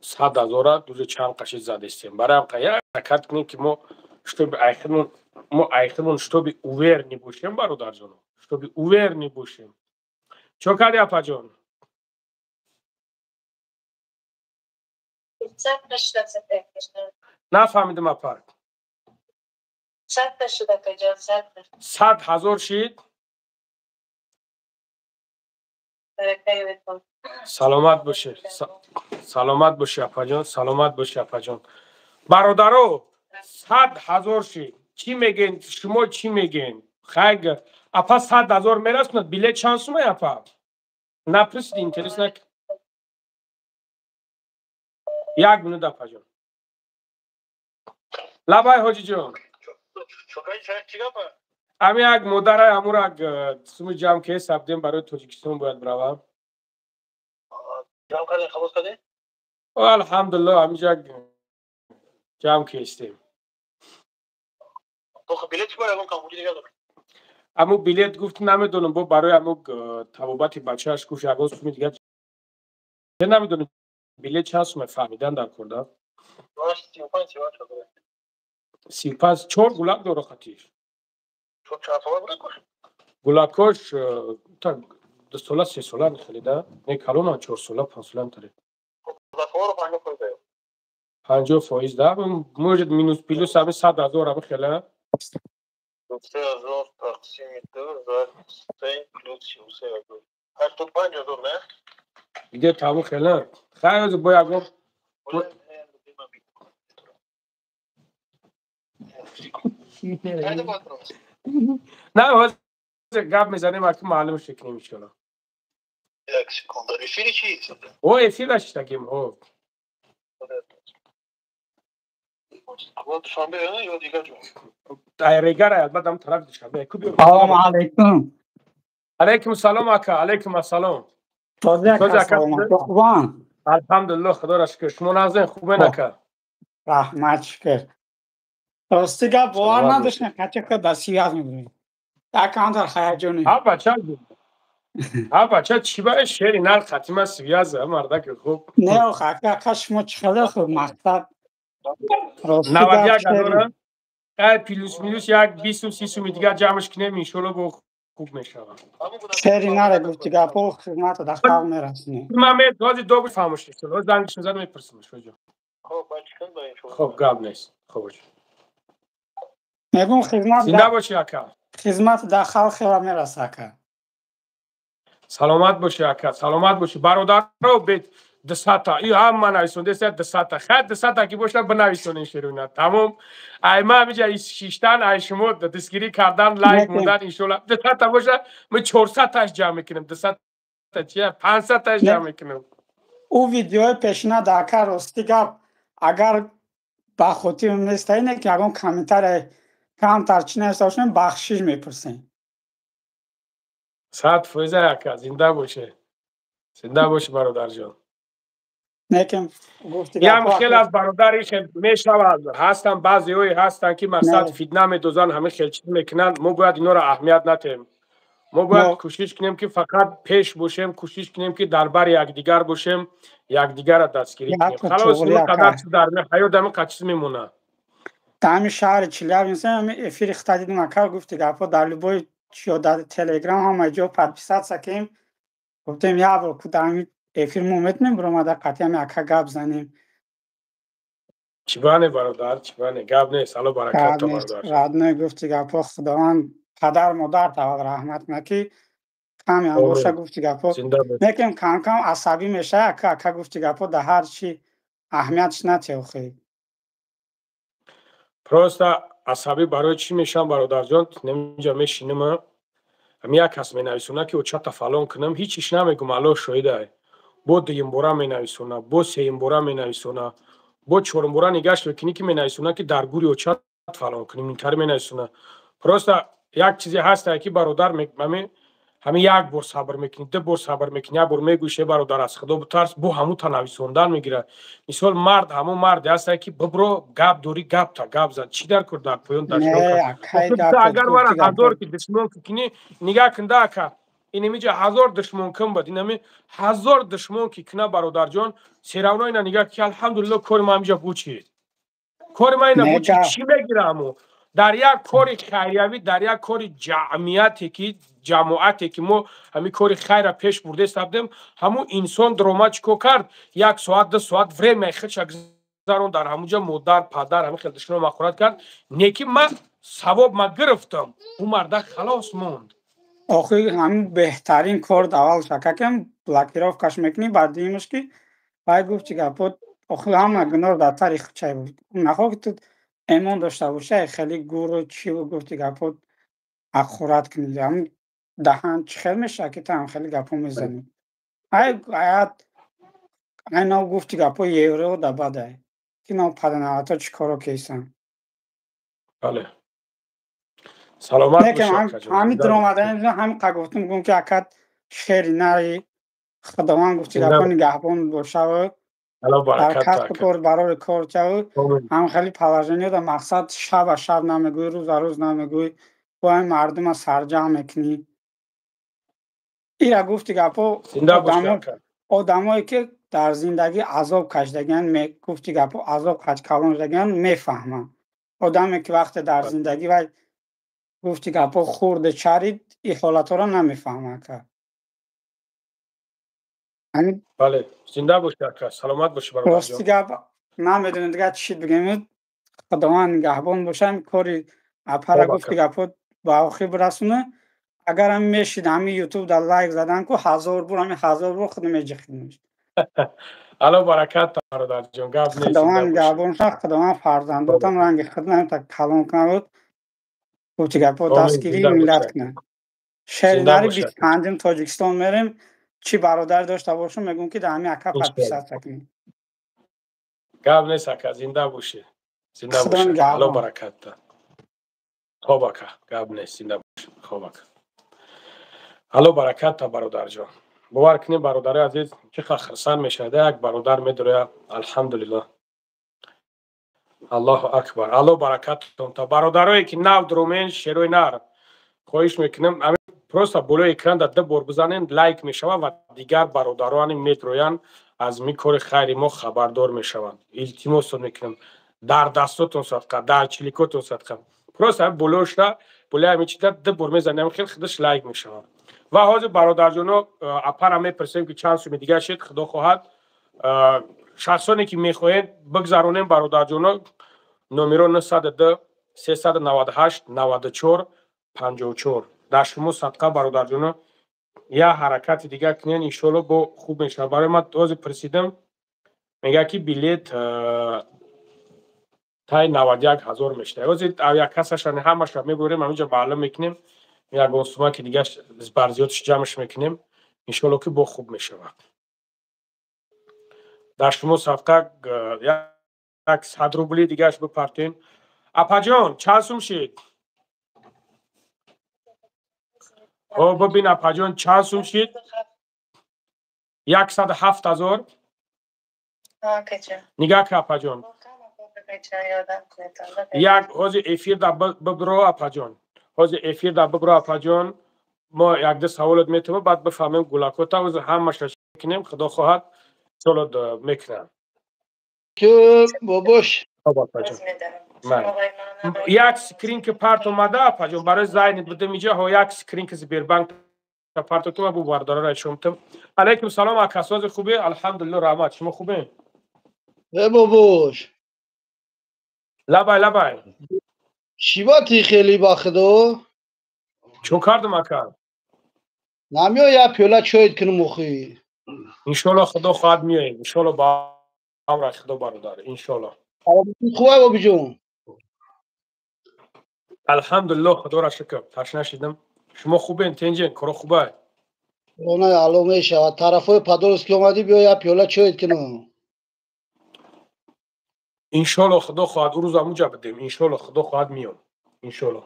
100 ҳазора дузи чанд қаши задистем. Барои ҳам як ҳаракат кунем ки мо чтобы айхимон, мо айхимон чтобы уверни бошем, бародарҷоно, чтобы уверни бошем. Чо кардӣ, апаҷон? Нафаҳмидам, апа. 100 та шуд, акаҷон, 100 та. 100 ҳазор шид? Саломат бошӣ. Саломат бошӣ, апаҷон, саломат бошӣ, апаҷон. Бародаро, 100 ҳазор шид. Чӣ мегӯен? Шумо чӣ мегӯен? Хай, апа, 100 ҳазор мерасонад, билет чанд сумай, апа? Напурсиди, интересно. Як минут, апаҷон. Лабай, ҳоҷиҷон. Ами як модарай амура суми ҷамъ ке сабдем, барои Тоҷикистон бояд биравам. Ҷамъ кардем, халос кардем? Алҳамдулилло, ҳамиҷа ҷамъ кестем. Билет чӣ ягон камбудӣ дига дорад? Аму билет гуфт, намедонам, бо барои аму табобати бачааш гуфт, ягон суми дига намедонам, билет чанд сума фаҳмидан дар кор да. 35, чор гулак дора хатиш. Гулакош 2 сола, 3 сола мехеле да, не, калона, 4 сола, 5 сола таре. 50% да, может, минус плюс ами 100 000 ами хеле. 3 000 тақсими ду зарб се плюс 33 000, 85 000, не? Где таму хеле. Хайр, бо ягон. Не, ҳозир гап мезанем, аки маълум шекунем, иншоалло. Як секунда, эфири чи? О, эфир шиштагим, о. Душанбе ё дигар ҷо? Регара, албатта, ам тарафи Душанбе. Салому алайкум. Алайкум салом, ака, алайкум ассалом. Хубан? Алҳамдулилло, худоро шукр. Шумо нағзен, хубен, ака? Раҳмат, шукр. Рости гап, бовар надоштем, қача ка дар связь мебудем, якамтар ҳаяҷонӣ. Ҳа, бача, ҳа, бача, чӣ ба шери нар хатима связь, мардаки хуб. Не, ох, ака, ака, шумо чӣ хеле хуб, мақсад. 91 000 ай, плюс минус як бисту си суми дигар ҷамъш кунем, иншолло, бо хуб мешавад. Шери наре, гуфти гапо, хизмата дар халқ мерасонӣ. Ман ҳозир добр фаҳмош шуд, зангиш мезанам, мепурсимаш. Хоб, гап нест, хоб. Мегум, хизмат. Зинда бошӣ, ака. Хизмат дар халқ хела мераса, ака. Саломат бошӣ, ака, саломат бошӣ. Бародаро, бед 200-та и ҳама нависондеса, 200-та хай, 200-та ки боша, бинависонен шеруна, тамом. Ай ма ҳамиҷа шиштан, ай шумо дастгирӣ кардан, лайк мондан, иншолла, 200-та боша, мо 400-таш ҷамъ мекунем, 200-та чия, 500-таш ҷамъ мекунем. Ӯ видеои пешина да, ака, рости гап, агар ба хотир неста, ине ки ягон комментария камтар чӣ нависта бошем, бахшиш мепурсем. 100%, ака, зинда боше, зинда боши, бародарҷон. Лекин ям хел аз бародари хел мешавад, ҳастанд баъзеҳое ҳастанд, ки мақсад фитна медозанд, ҳамин хел чиз мекунанд. Мо бояд инҳоро аҳамият натем, мо бояд кӯшиш кунем, ки фақат пеш бошем, кӯшиш кунем, ки дар бари якдигар бошем, якдигарро дастгирӣ кунем. Халос, қадар чиз дар ҳаёт ҳамин қад чиз мемонад. Дар ҳамин шаҳри Челябинск ҳами эфири хита дидим, ака, гуфти гапҳо, дар любой ё дар Телеграм, ҳама ҷо подписаться кем. Гуфтем, як бор ку дар ҳамин эфир мо метонем биромада қатъи ҳами ака гап занем. Чибане, бародар, чибане, гап нест, алло баракат. Бародар родной, гуфти гапҳо, худованд падар модар тавал раҳмат кунад, ки каме ҳам боша, гуфти гапҳо, лекин кам кам асабӣ мешава, ака. Ака, гуфти гапҳо, дар ҳар чи аҳамиятш натеҳ, охи. Просто асабӣ барои чӣ мешавам, бародарҷон? Немиҷа мешинам, ами як кас менависона, ки очата фалон кунам, ҳеҷ иш намегум, алло шоҳидай. Бо дуюмбора менависона, бо сеюмбора менависона, бо чорумбора нигашт мекунӣ, ки менависона, ки дар гури очат фалон кунем, интари менависона. Просто як чизе ҳастае, ки бародар, ҳамин як бор сабр мекунӣ, ду бор сабр мекунӣ, як бор мегӯӣ, бародар, аз худо битарс, бо ҳамун нависондан мегирад. Мисол, мард ҳамун марде ҳастае, ки бибро, гап дорӣ, гапта гап зан, чӣ дар кор дар поён. Агар мара ҳазор ки душмон кунӣ, нигаҳ кунда, ака, инамиҷа ҳазор душмон кун бад, инами ҳазор душмон ки куна, бародарҷон, всё равно ина нигаҳ ки, алҳамдулилло, кори ма ҳамиҷа бучид, кори ма ина бучид, чӣ мегираму дар як кори хайриявӣ, дар як кори ҷамъияте ки ҷамоате ки мо ҳамин кори хайра пеш бурдеста будем, ҳамун инсон дрома чӣ кор кард? Як соат, 2 соат время худша гузарон, дар ҳамунҷа модар, падар, ҳамин хел душмон махорат кард, не ки ман савоб ма гирифтам, ӯ мардак халос монд. Охи, ҳамин беҳтарин кор аввал шакакем, блокировкаш мекунӣ, баъд дуюмаш ки вай гуфт чи гапо, охи, ҳама гуноҳ дар тари худчай буд. Нахоҳ ки ту эмон дошта бошӣ, хеле гуру чӣ, гуфти гапо, ҳақорат кунӣ, ҳамин даҳан чӣ хел мешавад, ки ту ҳам хеле гапҳо мезанӣ? Ай аят. Айнав гуфти гапо евро да бадай. Ки нав паданавато чӣ коро кейсан. Бале. Саломат бошед. Ҳамин дуромадан ҳамин қа гуфтум гум ки акат шери нари Худованд гуфти гапо нигаҳбон бошав. Дар касбу кор барори кор чав. Ҳам хеле положение да мақсад шаба шаб намегӯй, рӯза рӯз намегӯй. Бо ҳамин мардума сарҷамъ мекунӣ. Ира гуфти гапо одамое ки дар зиндагӣ азоб кашидагианд, гуфти гапо азоб калон шудагианд, мефаҳманд. Одаме ки вақте дар зиндагӣ вай гуфти гапо хурде чарид, ин ҳолатҳоро намефаҳмад ака. Бале, зинда бошӣ ака, саломат бошӣ бародарҷон. Рости гап намедонем дигар чӣ бигем. Худованд нигаҳбон бошад, кори апара гуфти гапо ба охир бирасонад. Агар ҳам мешид ҳамин ютуб дар лайк задан ку 1000 бор, ҳамин 1000 бор худ меҷихидем. Алло баракат бародарҷон, гап нест. Худованд нигаҳбон шад, Худованд фарзандотам ранги худ та калон кунад, гуфти гапо дастгирии миллат кунад. Шеринари 25-м Тоҷикистон мерем, чӣ бародар дошта бошам, мегӯм ки дар ҳамин ака подписаться кунед. Гап нест ака, зинда бошӣ. Зинда бошӣ. Алло баракат. Хоб ака, гап нест, зинда бошӣ. Хоб ака. Алло баракат бародарҷон. Бовар кунед бародари азиз, чӣ қадр хурсанд мешавад як бародар медуря. Алҳамдулиллоҳ. Аллоҳу акбар. Алло баракатон та бародарое ки нав дурумен шерои нар. Хоҳиш мекунем просто болои экран дар ду бор бизанен, лайк мешавад ва дигар бародарони медроянд аз ми кори хайри мо хабардор мешаванд. Илтимосот мекунем, дар дастотон садқа, дар чиликотон садқа. Просто болоша болои ҳамин чиза ду бор мезанем, хел худаш лайк мешавад. Ва ҳозир бародарҷоно апара мепурсем ки чанд суми дигар шид, худо хоҳад. Шахсоне ки мехоҳед бигзаронем бародарҷоно, номеро 902 398 94 54. Дар шумо садқа бародарҷоно, як ҳаракати дигар кунен, иншоалло бо хуб мешавад. Барои ман ҳозир пурсидам, мегӯяд ки билет таи 91 000 мешавад. Ҳозир як касаша ҳамаша мебурем, ҳаминҷа маълум мекунем, ягон сума ки дигар бар зиёдш ҷамъш мекунем, иншоалло ки бо хуб мешавад. Дар шумо садқа як 100 рубли дигарш бипартем. Апаҷон, чанд сум шид? О, бибин апаҷон, чанд сум шид? 107 000. Нигаҳ кун апаҷон. Як ҳозир эфир да бибро апаҷон. Ҳозир эфир да бибро апаҷон. Мо якду саволот метавонем, баъд бифаҳмем гулакота. Ҳозир ҳамаша мекунем, худо хоҳад саволот мекунам. Бобош. Як скрин ки парт омада апаҷон, барои зайни будем иҷа, ҳо як скрин ки Сбербанк парт омада, бу бардорара шумтам. Алейкум салом ака, сози хубе? Алҳамдулиллоҳ, раҳмат. Шумо хубе? Э бобош. Лабай, лабай. Чӣ ба ти хеле ба худо? Чун кардам ака? Намеояд як пиёла чойт кунам охи. Иншоалло худо хоҳад меоем. Иншоалло ба амра худо бародар, иншоалло. Хуб бобиҷон. Алҳамдулиллоҳ, худоро шукр, ташна шидам. Шумо хубен, тенҷен, коро хубай? Она алло мешавад. Тарафҳои Подольск омадӣ, биё як пиёла чойт кунам. Иншоалло худо хоҳад, ӯ рӯз ҳамунҷа будем. Иншоалло худо хоҳад меом. Иншоалло.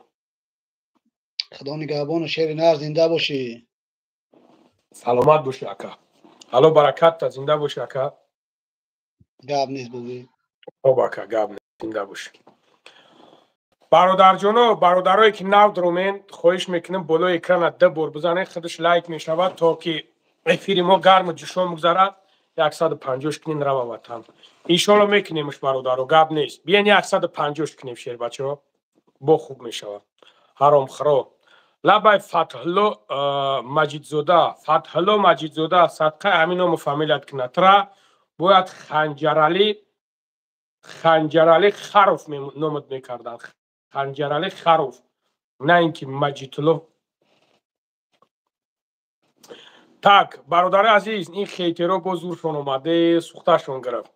Худо нигаҳбону шери нар, зинда бошӣ. Саломат бошӣ ака. Алло баракат та, зинда бошӣ ака. Гап нест бобӣ. Хоб ака, гап нест, зинда бошӣ. Бародарҷоно, бародарое ки нав дурумен, хоҳиш мекунем болои экрана ду бор бизанед, худаш лайк мешавад, то ки эфири мо гарму ҷӯшон бигзарад. 150 кунин рава ватан. Иншоалло мекунемш бародаро, гап нест. Биен 150 кунем шербачаҳо, бо хуб мешавад. Ҳаромхӯро. Лабай Фатҳулло Маҷидзода, Фатҳулло Маҷидзода, садқаи ҳамин ному фамилият кунад. Тра бояд Ханҷарали Харов номат мекарданд. Ханҷарали Харов, на ин ки Маҷидулло. Так, бародари азиз, ин хейтеро боз зуршон омаде, сӯхташон гирифт.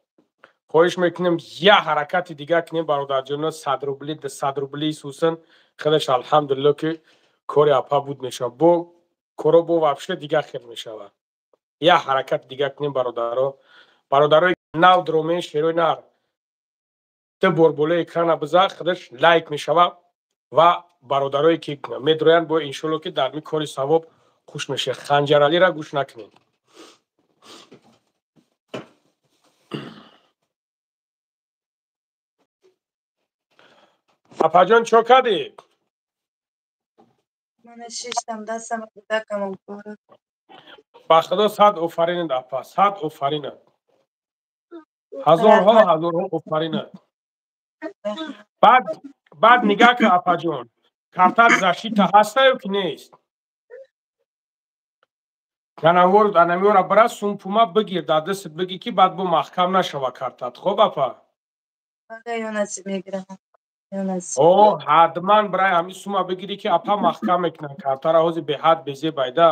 Хоҳиш мекунем як ҳаракати дигар кунем бародарҷоно, 100 рубли, 200 рубли сусен, худаш алҳамдулилло ки кори апа буд мешавад. Бо коро бо вообще дигар хел мешавад. Як ҳаракати дигар кунем бародаро. Бародарои нав дромен шерои нар ду бор болои экрана биза, худаш лайк мешава ва бародарое ки медроянд бо иншолло ки дар ми кори савоб хуш мешавад. Ханҷаралиро гӯш накунед. Апаҷон, чо кардӣ? Ба худо сад офаринад, апа, сад офаринад. Ҳазорҳо ҳазорҳо офаринад. Баъд нигаҳ кун, апаҷон, картат защита ҳаста ё ки нест? Анамиёра бира сумпума бигир, дар дастат бигир, ки баъд бо маҳкам нашава картат. Хоб, апа? О, ҳатман бирай ҳамин сума бигирӣ, ки апа маҳкам мекунанд картара. Ҳозир беҳад безебайда.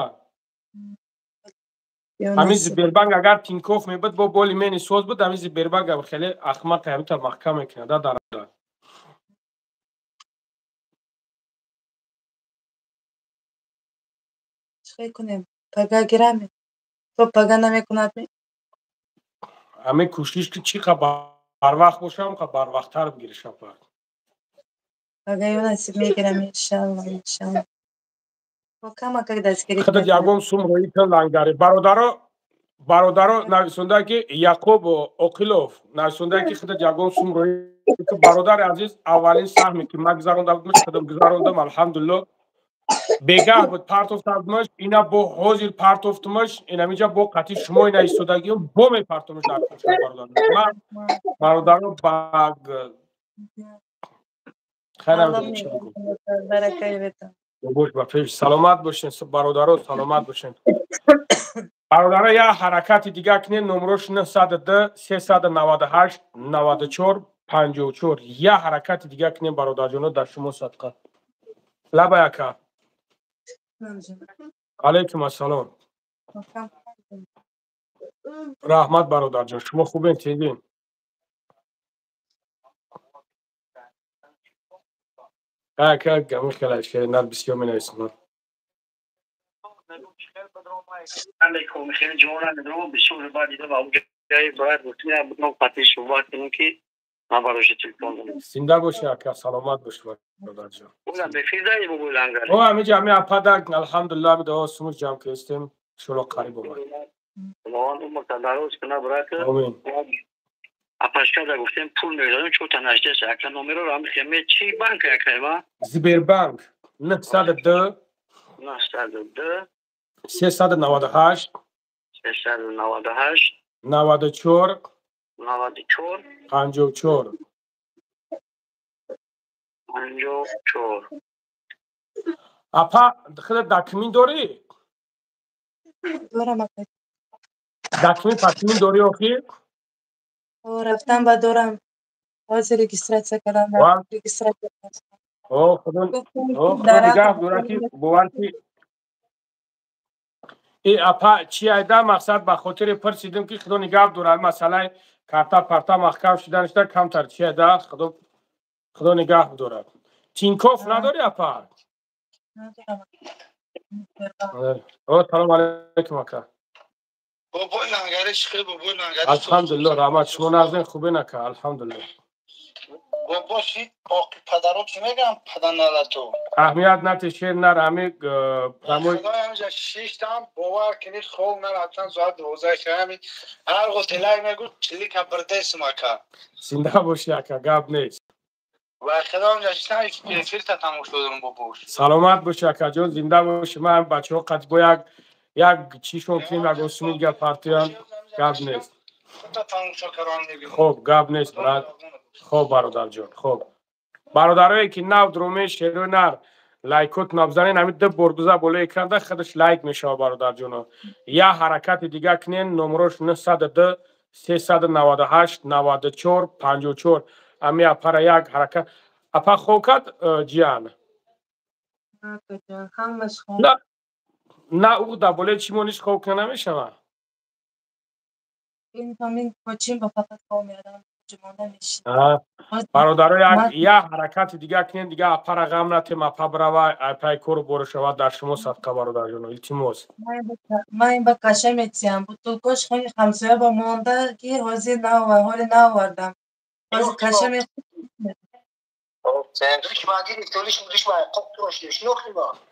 Ҳамин Сбербанк агар Тинькофф мебуд, бо боли мени соз буд. Ҳамин Сбербанк хеле ахмақе, ҳаминта маҳкам мекунад да дарада. Чӣ кунем? Пага гирам? То пага намекунад ми? Ҳамин кӯшиш ки чӣ қа барвақт бошам, қа барвақттар бигириш, апа. Пага ё насиб мегирам, иншалло, иншалло. Худат ягон сум роӣ кун лангари. Бародаро, бародаро нависонда ки Яқуб Оқилов нависонда ки худат ягон сум роӣ кун. Бародари азиз, аввалин саҳме ки ман гузаронда будам, худам гузарондам, алҳамдулилло. Бегаҳ буд, партофтамаш, ина бо ҳозир партофтумаш, инаминҷа бо қатъи шумо ина истодагиам, бо мепартомаш дар кӯча, бародаро. Ман бародаро ба хайр намедонам чӣ бигӯм. Бош ба пеш, саломат бошен, бародаро, саломат бошен. Бародаро, як ҳаракати дига кунед, номрош 902 398 94 54. Як ҳаракати дига кунед, бародарҷоно, дар шумо садқа. Лаба яка. Алайкум ассалом. Раҳмат, бародарҷон, шумо хубен, тезин? Ака гами хеле шеринар бисёр менависонад. Алейкум, хеле ҷавона медонам, бисёр баъд дида ва ҷои бояд гуфтем, будам қатъи суҳбат кунем, ки ман барои телефон додам. Зинда бошӣ, ака, саломат бошӣ, бародарҷон. Ӯ бефирдаи бобои лангар. О, ҳамиҷа ҳами ападак, алҳамдулилло, ҳами дуо сумуш ҷамъ кардем, иншолло қариб омад. Худованд умр дароз кунад, брат. Омин. Апашкада гуфтем, пул мегузорем, чорта наштеса. Ака, номероро ҳами хеме чи банк акайма? Сбербанк 902 902 398 398 94 94 54. 54. Апа, худат документ дорӣ? Дорам, ака. Документ пакмин дорӣ охир? Рафтам ба дорам. Ҳозир регистрация кардам. Регистрация. О, худо, о, худо нигаҳ дорад, ки бовар ки э апа, чи айда мақсад ба хотири пурсидим, ки худо нигаҳ дорад, масъалаи карта парта маҳкам шуданашда камтар чи айда, худо худо нигаҳ дорад. Тинькофф надорӣ, апа? О, салом алейкум, ака. Бобои лангари, чӣ хел, бобои лангари? Алҳамдулилло, раҳмат, шумо нағзен, хубен, ака, алҳамдулилло. Бобо, ши оқи падаро чӣ мегӯям, паданалато? Аҳамият нати, шер нар, ҳами прамой. Ҳамҷа шиштам, бовар кунӣ, хоб нарафтам, соат 12 шами ҳар ғо телай мегӯ, чилика бирдесм, ака. Зинда бошӣ, ака, гап нест. Ва худо, ҳамҷа шиштам, эфирта тамошо дорам, бобош. Саломат бошӣ, акаҷон, зинда бошӣ. Ман бачаҳо қат бо як як чишон кунем, ягон суми гап партоям, гап нест. Хоб, гап нест, брат. Хоб, бародарҷон, хоб. Бародарое ки нав дроме, шерои нар, лайкот набзанен, ҳамин ду бор биза болои экранда, худаш лайк мешава, бародарҷоно. Як ҳаракати дига кунен, номрош 902 398 94 54. Ҳами апара як ҳаракат. Апа хоб кард, ҷиян? На, ӯ дар болои чӣ мониш хоб кунад намешавад? Ин ҳамин почин ба фақат хоб меадам. ҷумона мешинем. Бародаро, як ҳаракати дига кунем, дига апара ғам натем, апа брава, апай кору бору шавад, дар шумо садқа, бародарҷоно, илтимос. Ман ин ба каша метиҳам, бутулкош хони ҳамсоя ба монда, ки ҳозир ҳоле наовардам. Ҳозир каша ме.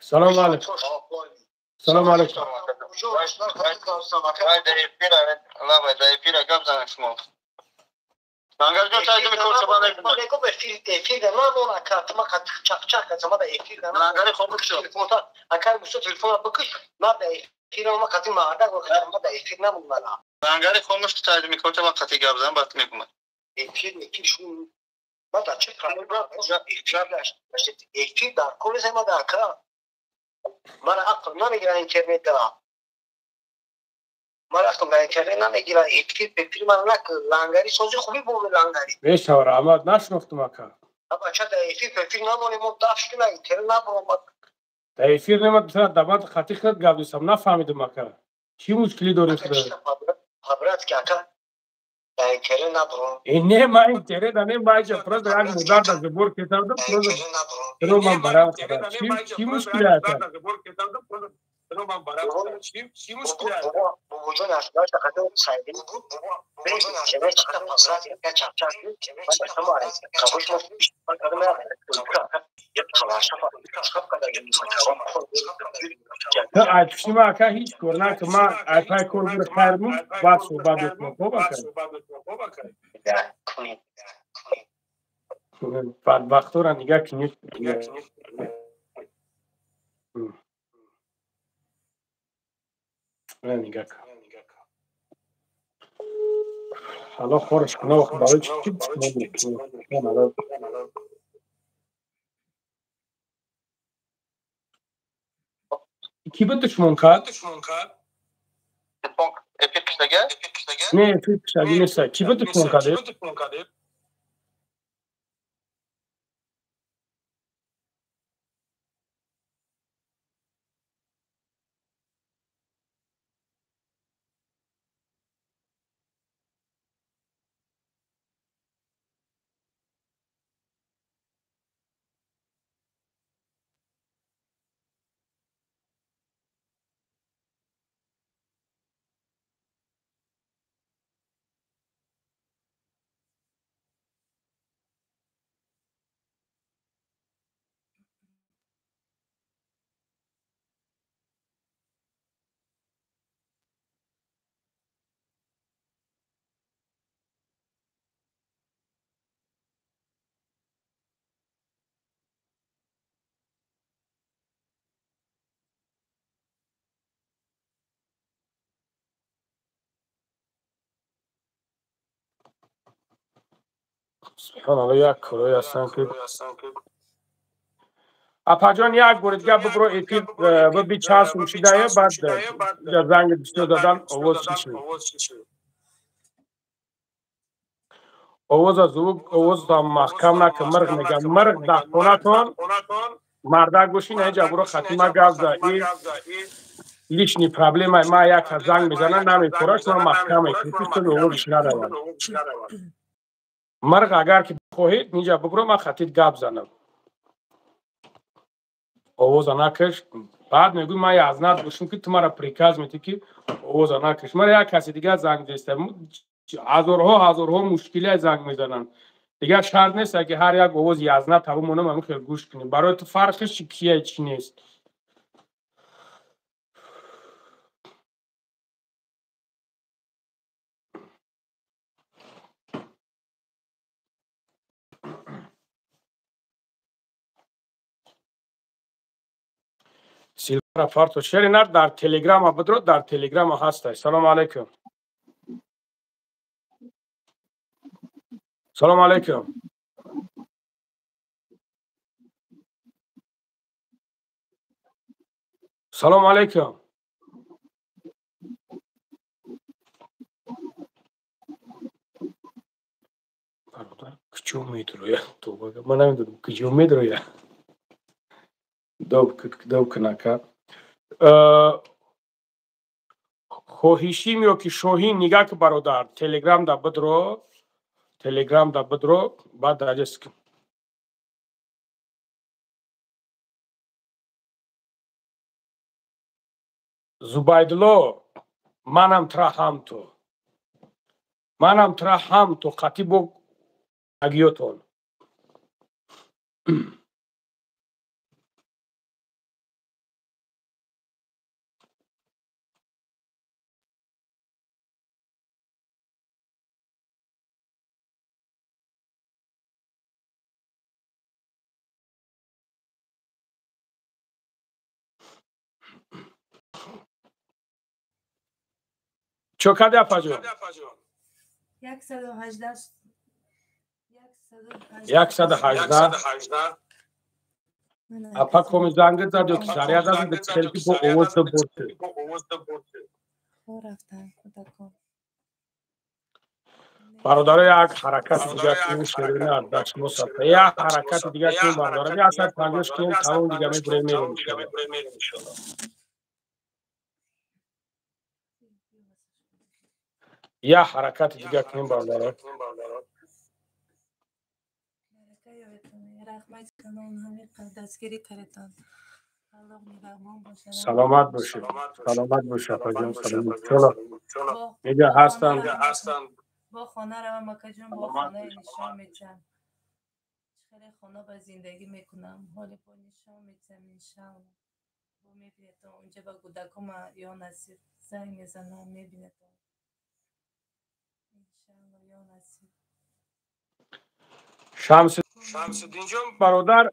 Салом алейкум. Салом алейкум. Мара ақл намегирад интернет дара. Мара ақл дар интернет намегирад. Эфир пефир мара накун. Лангари сози хуби бо лангари. Мешава, раҳмат, нашинохтум, ака. Бача, дар эфир пефир намонем, мо даф шудем, интернет набаромад. Дар эфир немад, дар хати худат гап дистам, нафаҳмидум, ака. Чӣ мушкилӣ дорӣ худат? По-братски, ака. Дар интернет набаром. Не, ман интернет не, ман иҷа просто як модар дар забор кетардам, просто ман барам худат. Чӣ мушкилӣ, ака? Бобоҷон, ашдаша қадам сайди. Ай пушти ман, ака, ҳеҷ кор накун. Ман ай пай кор бура хайрмун, баъд суҳбат мекунам. Хоб, ака? Бадбахтора нигаҳ кунед. Нигаҳ кун. Ҳало хорш куна, вақт барои чӣ ки буд душмон кард? Не, эфир киштагӣ нест. Ки буд душмон кард? Субҳоналло, як корое ҳастанд ки. Апаҷон, як бори дигар бибро эфир, биби чанд сум шидае, баъд занги бисёр задан, овоз чӣ шуд? Овоза звук, овозам маҳкам накун, мирғ мегам. Мирғ дар хонатон мардак бошӣ, на иҷа буро хатима гап за. И лишний проблема, ма як занг мезанам, намепураш, ман маҳкам мекунам, ки овозиш наравад. Мирғ, агар ки бихоҳед, инҷа бибро, ман хатит гап занам. Овоза накаш, баъд мегӯй ман язнат бошам, ки ту мара приказ метӣ, ки овоза накаш. Мара як каси дигар занг деста. Ҳазорҳо ҳазорҳо мушкилия занг мезананд. Дигар шарт нест, ки ҳар як овоз язнат ҳаво монам, ҳамин хел гӯш кунем. Барои ту фарқиш чи кия, чӣ нест. Силвара фарто шеринар дар телеграма бидро, дар телеграма ҳастай. Салому алайкум. Салому алайкум. Салому алайкум. Бародар, куҷо медроя? Тоба, ман намедонам куҷо медроя. Доб кунака. Хоҳишим ё ки шоҳин, нигаҳ ки бародар, телеграм да бидро, Телеграм да бидро, баъд даҷа Зубайдулло, манам тра ҳам ту, манам тра ҳам ту, қатӣ бо агиётон. Чо кади, апаҷон? 118. 118. Апа, коми занг зад ё ки заряд зад, хелки бо овоз бурд. Бародаро, як ҳаракати дига кунем, шерина дашмо сата. Як ҳаракати дига кунем, бародаро, 150 кунем, тамом, дига мебурем, мерем, иншоалло. Як ҳаракати дига кунем, бародаро. Саломат бошед, саломат бошед, апаҷон, саломат. Инҷа ҳастанд. Бо хона равам, акаҷон, бо хонаи нишон метиҳам. Хеле хона ба зиндагӣ мекунам, ҳоле бо нишон метиҳам, иншалло. Бо мебинетон унҷа, ба кӯдакома ё насиб занг мезанам, мебинетон, иншалло, ё насиб. Шамсиддинҷон, бародар,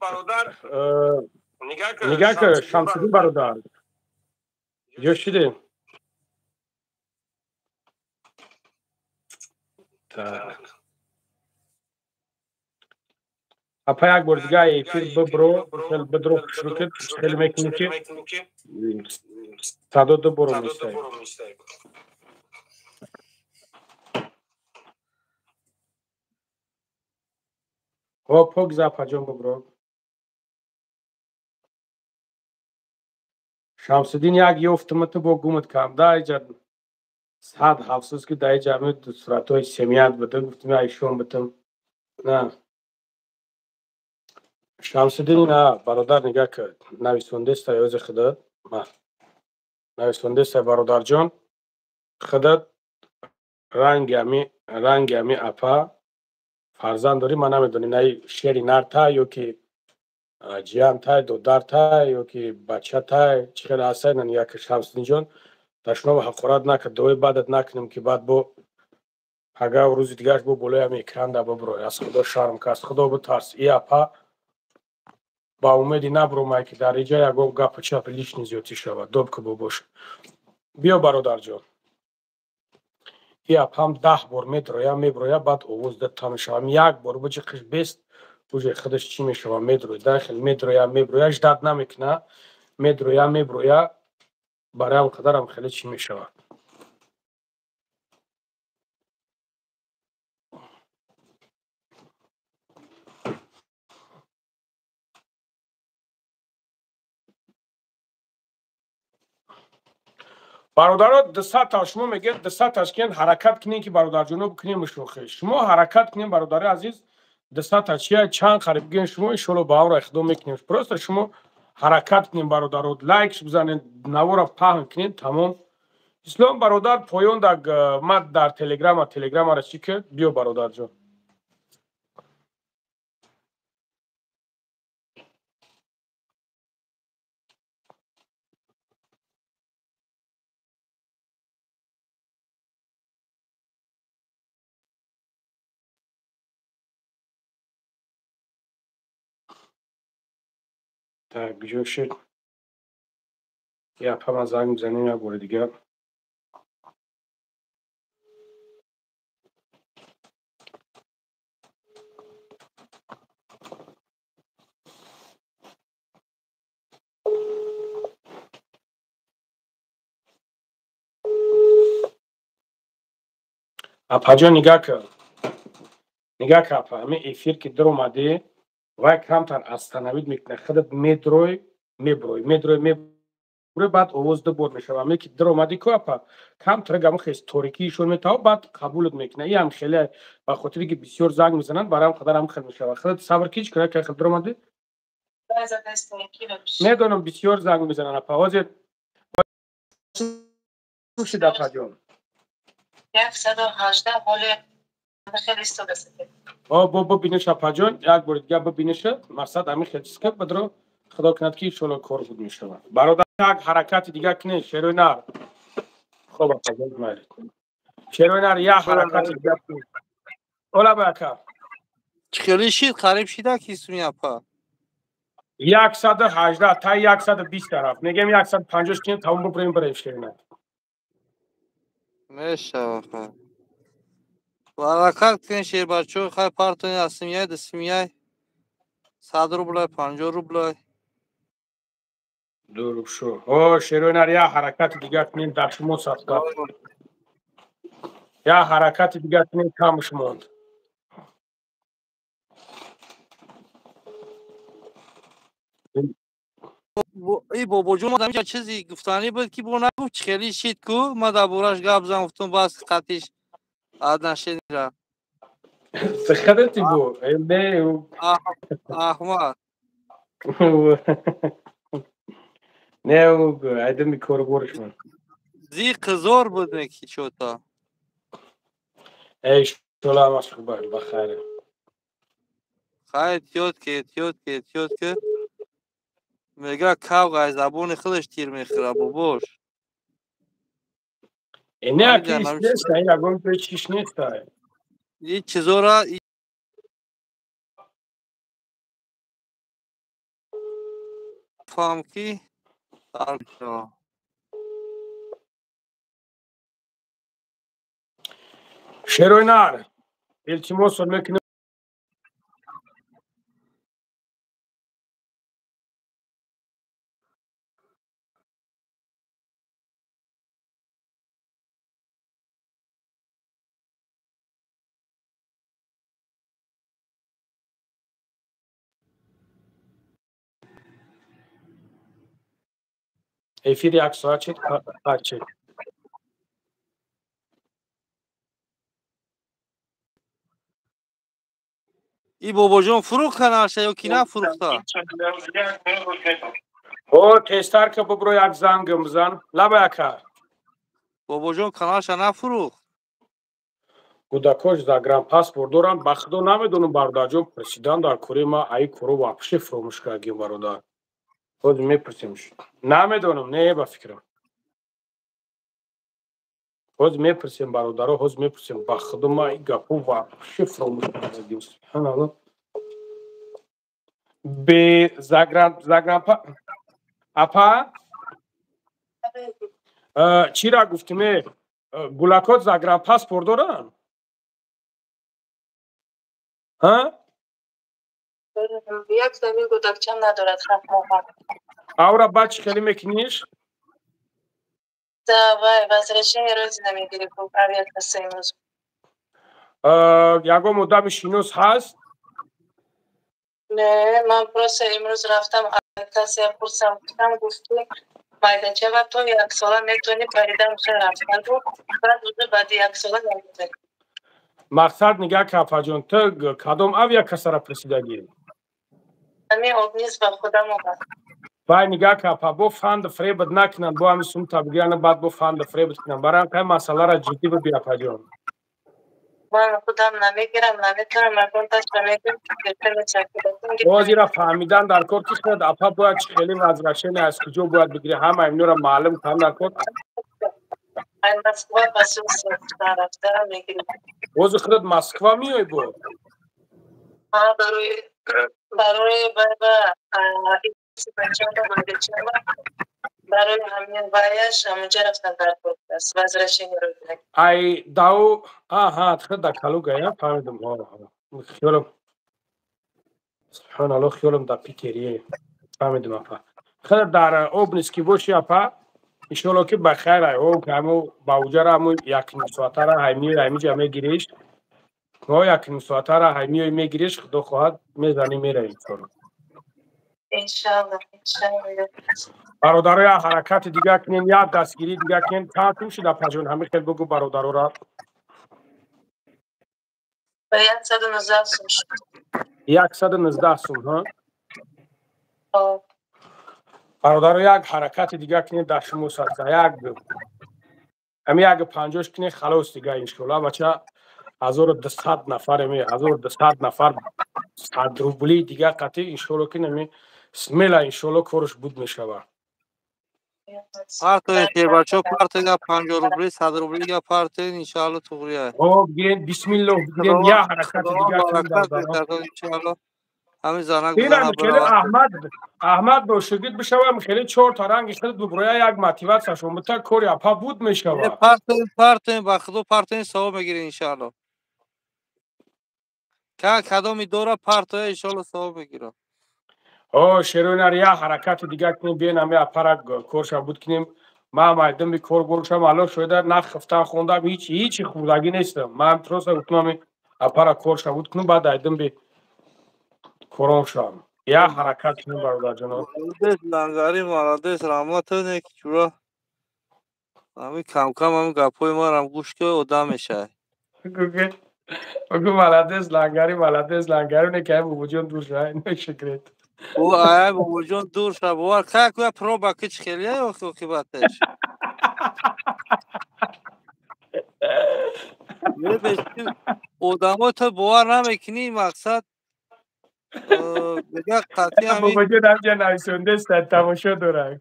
нигоҳ кун, Шамсиддин бародар, ҷо шидем. Так. Апа, як бор дига эфир бибро, хел бидро, хушрӯ ки хеле мекунӣ, ки садо дуборо мешавад. Ҳо, покза, апаҷон, бибро. Шамсиддин, як ёфтумату бо гумат кам да иҷа. Сад ҳафсӯз, ки дар иҷа ҳами суратҳои семият буда, гуфтим, айшон битам. На, Шамсиддин, на, бародар, нигаҳ кард, нависондеста ёзи худат, ма нависондеста, бародарҷон, худат ранги ами апа фарзанд дорӣ. Ман намедонем, наи шери нартай ё ки ҷиянтай, додартай ё ки бачатай, чӣ хеле ҳастай. На, нигаҳ кард, Шамсиддинҷон, дашному ҳақорат накард, дуои бадат накунем, ки баъд бо пага рӯзи дигараш бо болои ҳами экран да биброй. Аз Худо шарм ка, аз Худо битарс. И апа ба умеди набромай, ки дар иҷа ягон гапу чап лишний зиёдтӣ шавад. Добка бобош, биё, бародарҷон. И апам 10 бор медроя, меброя, баъд овоз дата мешавам. Як бор биҷиқиш бест, уже худаш чӣ мешава, медроя, дахел медроя, меброя, ждать намекуна, медроя, меброя, барои ҳам қадарам хеле чӣ мешавад. Бародаро, 200-та шумо мегӯед, 200-таш кен, ҳаракат кунем, ки бародарҷоно бикунем шӯхӣ. Шумо ҳаракат кунем, бародари азиз, 200-та чия, чанд қариб бигӯем, шумо иншоалло ба ҳамро ихдом мекунем. Просто шумо ҳаракат кунем, бародаро, лайк бизанед, навора паҳн кунед, тамом. Ислом бародар, поён дар ма дар телеграма, телеграмаро чӣ кард, биё, бародарҷон. Так, ҷо шуд? Я апа, ман занг мезанем як бори дигар. Апаҷон, нигаҳ кун, нигаҳ кун, апа, ҳамин эфир ки дуромадӣ, вай камтар остановить мекунад, худат медрой, меброй, медрой, меброй. Баъд овоз ду бор мешава. Ме ки даромадӣ ку, апа, камтара гамо хес торикиишон метава, баъд қабулат мекуна. И ҳам хеле ба хотире ки бисёр занг мезананд, барои ҳам қадар ҳам хел мешава. Хеле сабр ки ҳеч кара ка хел даромадӣ. Медонам, бисёр занг мезананд, апа. Ҳозир шуд, апаҷон. 118 ҳоле хеле истода. Бо бибинеш, апаҷон, як бори дига бибинеша. Мақсад ҳамин хел чиз ка бадро, худо кунад ки иншоалло кор буд мешавад. Бародар, як ҳаракати дига кунед, шерои нар. Хоб, апаҷон, майли. Шерои нар, як ҳаракати дига кунед. Ола ба ака. Хеле шид, қариб шида кисуми, апа. 118 та 120 тараф. Мегем 150 кунем, тамом, бубурем, барем, шерои нар. Мешава, хай. Баракат кунед, шербачо, хай партони асимяй, дисимяй. 100 рублай, 50 рублай. Дурубшо. О, шерои нар, як ҳаракати дига кунем, дар шумо садқа. Як ҳаракати дига кунем, камш монд. И бобоҷон, ҳаминҷа чизи гуфтанӣ буд ки бо нагуфт, чӣ хеле шид ку, ма дар бораш гап зан гуфтум, бас қатиш отношенияра. Хадати бу. Не. Аҳмад. Не, айдами корборш ман. Зиқ зор буд ки чота. Эй, шола ҳамаш хуб, ба хайр. Хай, эҳтиёт ки, эҳтиёт ки, эҳтиёт ки. Мега кавғ аз забони худаш тир мехӯра, бобош. Не, аки нест, ягон чиш нест. И чизора фаҳм ки. Шерои нар, илтимосон мекунем. Эфир як соат шид, қатъ шид. И бобоҷон фурӯхт каналша ё ки нафурӯхта? О, тезтар ка бубро, як зангам бизан. Лаба, ака. Бобоҷон каналша нафурӯхт? Кӯдакош загранпаспорт доранд, ба худо намедонам, бародарҷон, пурсидан дар кори ма аи коро вообще фуромӯш кардагим, бародар. Ҳозир мепурсем. Намедонам, не, ба фикрам. Ҳозир мепурсем, бародаро, ҳозир мепурсем. Ба худо ма ин гапо вообще фуромӯш кардагим. Субҳаналлоҳ. Бе загранпа апа, чира гуфтиме, гулакот загранпаспорт доранд? Ҳа? Як замин гудакчам надорад, 7 моҳа. Аура баъд чӣ хеле мекуниш? Давай, возвращение родина мегирӣ авиакасса имрӯз. Ягон одами шинос ҳаст? Не, ман просто имрӯз рафтам авиакасса, пурсам, гуфтам, гуфт ки майданчава то як сола метавонӣ паридан рафтан, баъд уже баъди як сола наметавонӣ. Мақсад нигаҳ ка, апаҷон, ту кадом авиакассара пурсидагӣ? Ҳамин обниз ба худам омад. Вай, нигаҳ ка, апа, бо фанду фребат накунанд, бо ҳамин сумта бигиранд, баъд бо фанду фребат кунанд. Барои ҳам кай масъаларо ҷиддӣ биби, апаҷон. Ман худам намегирам, наметавонам, ягонташро мегирам. Ҳозира фаҳмидан дар кор ки шуд, апа, бояд чӣ хеле возвращение аз куҷо бояд бигирӣ, ҳама инора маълум кам дар кор. Москва рафта мегирам. Ҳозир худат Москва меои бо? Барои барои ҳамин ваяш ҳамонҷа рафтан дар кор аст, возвращение родина. Ай дау, аҳа, худ да Калуга, я фаҳмидам. Хиёлам, субҳаналлоҳ, хиёлам дар Питерие. Фаҳмидам, апа. Худ дар Обнинск боши, апа, иншоалло ки ба хайр. Ай о ҳамо ба уҷара ҳамо якним соатара ҳай миёй, ҳамиҷа мегириш. О, якним соатара ҳай миёй, мегириш, худо хоҳад, мезанӣ, меравӣ, иншоалло. Иншаллоҳ, иншаллоҳ. Бародаро, як ҳаракати дига кунем, як дастгирӣ дига кунем. Чанд сум шуда, паҷон, ҳамин хел бугу бародарора. Ба 119 сум шуд. 119 сум, ҳа? Бародаро, як ҳаракати дига кунем, дар шумо садқа. Як ҳамин як панҷош кунем, халос дига, иншолла. Бача, 1200 нафар, ами 1200 нафар 100 рубли дига қатӣ, иншолло, ки нами смело, иншолло, корш буд мешава. Партоен, шербачо, партоен, 50 рубли, 100 рубли га партоен, иншалло, туғрия. Хоб, гирен, бисмиллоҳ, бигирен, як ҳаракати дига кунем. Иншалло, ҳамин занак. Хеле Аҳмад, Аҳмад бо шогирд бишавам, хеле чор та ранги хеле буброя, як мотиватсияшон бута, кори апа буд мешава. Партоен, партоен, ба худо, партоен, савоб мегирен, иншалло. Кадоми дора партоя, иншалло, савоб мегирам. О, шеронар, як ҳаракати дига кунем, биен ами апара корша буд кунем. Ман майдами кор боршам, алло шоида, на хифтан хондам, ҳеч ҳечи хурдагӣ нестам. Ман просто гуфтам, ами апара корша буд кунем, баъд айдам би корон шам. Як ҳаракат кунем, бародарҷоно. Молодец, Лангари, молодец, раҳматоне ки чура ами камкам ами гапҳои марам гӯш ки одам мешавад. Гу молодец, Лангари, молодец, Лангари, не ки ай бобоҷон дур шава, ношукрет. Ӯ ай бобоҷон дур шава, бовар кай куя проба ки чӣ хелия оқибаташ. Одамо то бовар намекунӣ, мақсад мега қатъи ҳамин бобоҷон ҳамҷа нависондеста, тамошо дорад.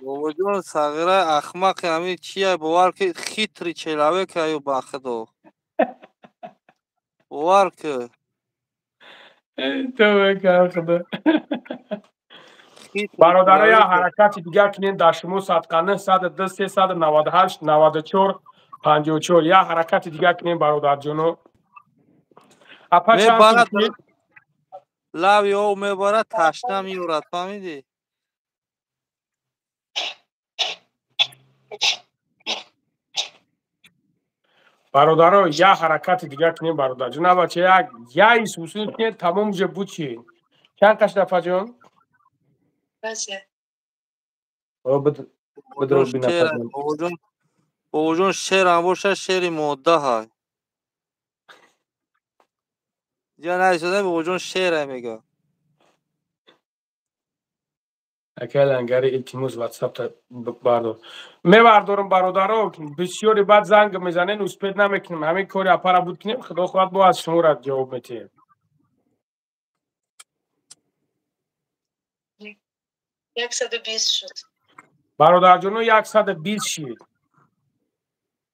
Бобоҷон сағира ахмақи ҳамин чия, бовар ки хитри человек аю, ба худо, бовар ки. Худо, бародаро, як ҳаракати дигар кунем, дар шумо садқа. 902 398 94 54. Як ҳаракати дигар кунем, бародарҷоно. Апа, чанд? Лави об мебарад, ташна меёрад, фаҳмидӣ? Бародаро, як ҳаракати дигар кунем, бародарҷон. Абача, як яи сусун кунем, тамом уже буд. Чи чанд қашд, апаҷон? Бобоҷон, шерам боша, шери модда ҳай ҷа наисода. Бобоҷон шера мега. Акай Лангари, илтимос, ватсапта бардор. Мебардорам, бародаро, бисёри баъд занг мезанен, успеть намекунем. Ҳамин кори апара буд кунем, худо хоҳад, бо аз шуморо ҷавоб метиҳем. 120 шуд. Бародарҷоно, 120 шид.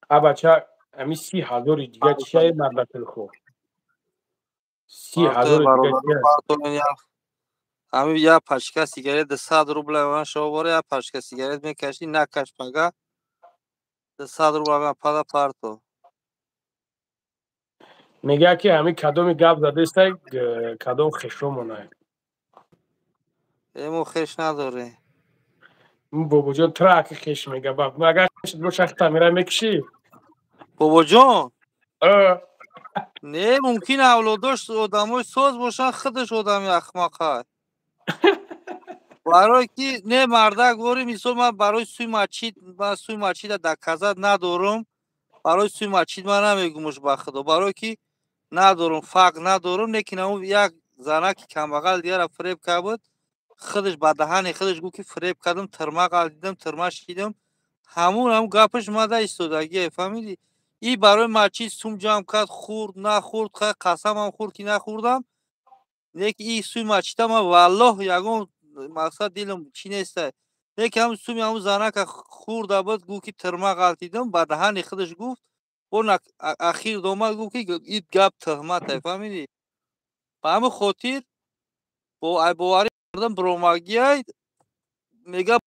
Абача, ами 30 000-и дига чияи, мардакилхо, 30 000-и дига. Ҳамин як пачка сигарет 200 рубла ман шобора, як пачка сигарет мекашӣ, накаш, пага 200 рубла ман пада парто. Мега ки ҳамин кадоми гап задестай, кадом хешомонай. Э, мо хеш надорем. Бобоҷон, траки хеш мега. Агар хешт боша, тамира мекишӣ. Бобоҷон, не, мумкин авлодош одамои соз бошанд, худаш одами ахмақай. Барое ки не, мардак вори, мисол, ман барои сӯи масҷид, ман сӯи масҷида доказать надорум. Барои сӯи масҷид ман намегумуш, ба худо, барое ки надорум, факт надорум. Лекин ҳамун як занаки камбағал дигара фиреб кард буд, худаш ба даҳани худаш гуфт, ки фиреб кардам, тирма ғалтидам, тирма шидам. Ҳамун гапаш мада истодагие, фаҳмидӣ? И барои масҷид сум ҷамъ кард, хӯрд, нахӯрд, қасамам хӯрд, ки нахӯрдам. Лекин и сӯи масҷида ман валлоҳ ягон мақсад дилам чӣ нестай. Лекин ҳамун суми ҳамун занака хӯрда буд, гуфт, ки тирма ғалтидам, ба даҳани худаш гуфт. Он ахир домад, гуфт, ки ин гап тӯҳматай, фаҳмидӣ? Ба ҳамин хотир бо айбоварӣ мардум биромагиай мега.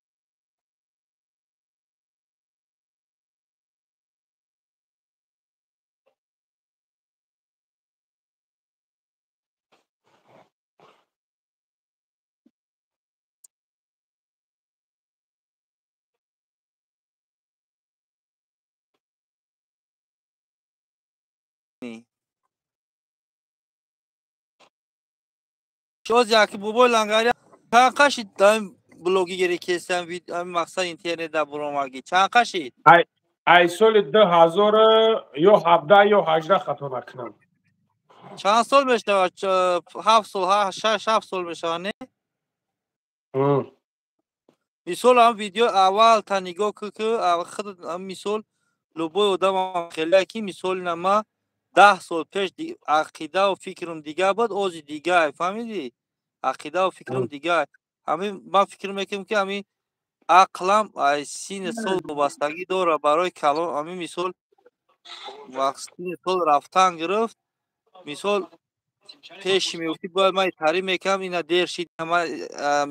Шоз яки бобои лангари чанд қашид блогигери кесам мақсад интернет да буромаги чанд қашид? Ай соли 2000 ё 17 ё 18 хато накунам. Чанд сол мешавад? 7 сол, 6 7 сол мешавад, не? Мисол ҳам видео аввал та нигоҳ ку, ки худ мисол любой одам хеле ки мисол нама 10 сол пеш ақидаву фикрум дига буд, ози дига, фаҳмидӣ? Ақидаву фикрум дига. Ҳамин ман фикр мекунам, ки ҳамин ақлам ай синни сол вобастагӣ дорад барои калон. Ҳамин мисол вақт синни сол рафтан гирифт, мисол пеши мегуфтӣ бояд ман тари мекардам, ина дер шид,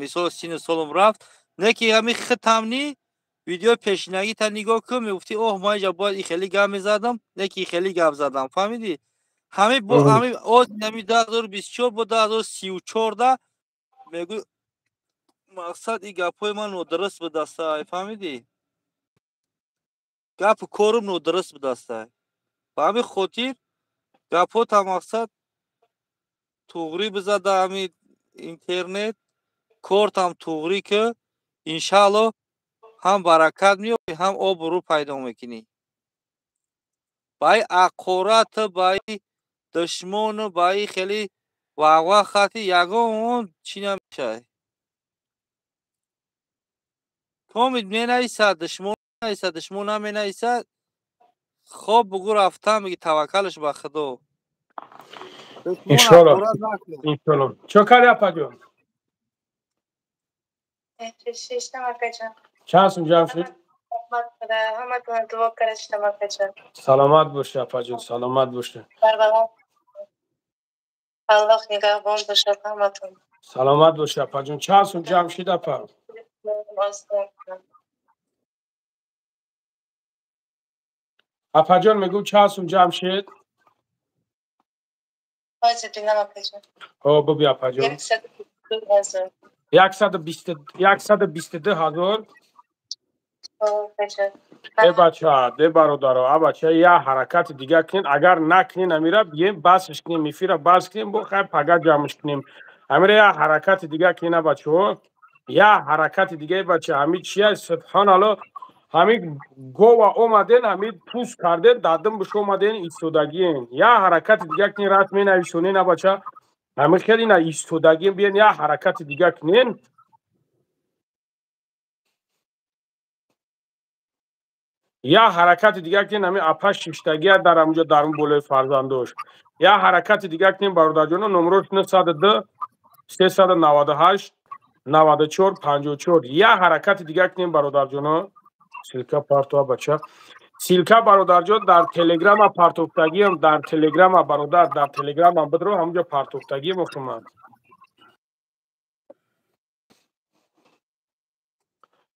мисол синни солам рафт. Не ки ҳамин хитамни видеои пешинагита нигоҳ кун, мегуфтӣ оҳ, ман инҷа бояд и хеле гап мезадам, не ки хеле гап задам, фаҳмидӣ? Ҳамин ҳамин ози ҳамин 2024 бо 2034 да мегӯ мақсад и гапҳои ман нодуруст будастай, фаҳмидӣ? Гапу корум нодуруст будастай. Ба ҳамин хотир гапҳота мақсад туғрӣ бизада ҳамин интернет, кортам туғрӣ ки иншаалло ҳам баракат меёбӣ, ҳам обрӯ пайдо мекунӣ. Ба и ақорату, ба и душмону, ба и хеле вағва хати ягон чӣ намешавад. Комид менависад, душмон нависад, душмон наменависад, хоб бугӯ рафтан меги, таваккалаш ба Худо. Иншоалло, иншоалло. Чо карди, апаҷон? Чанд сум ҷамъ шуд? Саломат бошӣ, апаҷон, саломат бошӣ. Аллоҳ нигаҳбон бошад ҳаматон. Саломат бошӣ, апаҷон. Чанд сум ҷамъ шуд, апа? Апаҷон, мегӯм, чанд сум ҷамъ шуд? Ҳо, буби, апаҷон. 122 000. Э бача, де бародаро, а бача, я ҳаракати дига кунен. Агар накунен, амира бием басш кунем, эфира бас кунем, бо хай пага ҷамъш кунем. Амира я ҳаракати дига кунен, а бачаҳо, я ҳаракати дига. Бача, ҳами чия, субҳоналло, ҳами гова омаден, ҳами пӯст карден, дадим биш омаден, истодагиен. Я ҳаракати дига кунен, раст менависонен, а бача, ҳами хеле ина истодагиен. Биен, я ҳаракати дига кунен. Я ҳаракати дига кунен. Ҳами апа шиштагия дар ҳамунҷо, дар он болои фарзандош. Я ҳаракати дига кунем, бародарҷоно. Номрош 902 398 94 54. Я ҳаракати дига кунем, бародарҷоно. Ссылка партоа, бача, ссылка, бародарҷон, дар телеграма партофтагиам, дар телеграма, бародар, дар телеграмам бидро, ҳамунҷо партофтагиам охиман.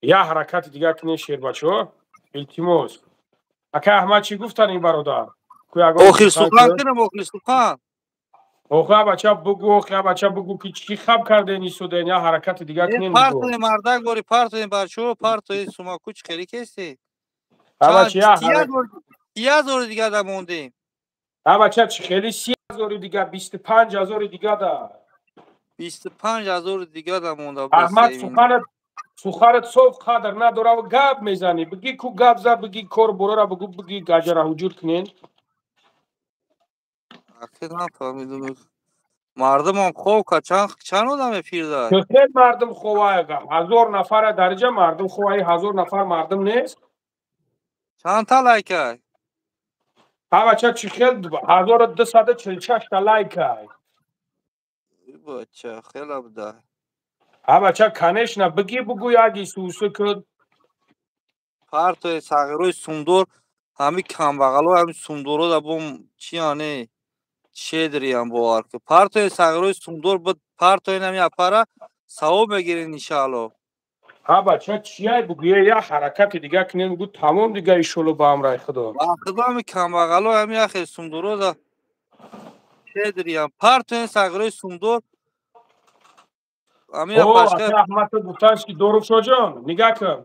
Я ҳаракати дига кунем, шербачаҳо, илтимос. Ака Аҳмад, чӣ гуфтан ин бародар? Охир сухан кунам, охир сухан. Охи, бача, бугу, охи, бача, бугу, ки чӣ хаб карден, истоден? Я ҳаракати дига кунем. Партоем, мардак бори, партоем, бачаҳо, партоем, сумаку чӣ хеле кести. 30 000 дига да мондем. Бача, чӣ хеле 30 000 дига? 25 000 дига да. 25 000 дига да монда. Аҳмад, суханат, суханат соф қадр надора, гап мезанӣ. Биги ку, гап зад, биги, кор борора бугу, биги, гаҷара ҳуҷур кунен. Нафаҳмидум, мардумам хоб ка, чанд одам эфирда? Хел мардум ховая, ҳазор нафара дариҷа мардум ховаи, ҳазор нафар мардум нест. Чандта лайкай? Ҳа, бача, чӣ хел, 1246 та лайкай. Бача, хела буда. Ҳа, бача, конечно, биги, бугу, як исусы кун. Партои сағирои сумдор, ҳами камбағало, ҳами сумдоро да бом чи ане чедриям, бовар ку. Партои сағирои сумдор, партои нами апара савоб мегирен, иншаалло. Ҳа, бача, чияй, бугӯя, я ҳаракати дига кунем, гу, тамом дига, иншолло, ба амраи Худо. Ба Худо, ҳами камбағало, ҳами яхе сумдоро да чедриям, партои сағирои сумдор. Аҳмад гуфташ ки Дорушоҷон, нигаҳ кун,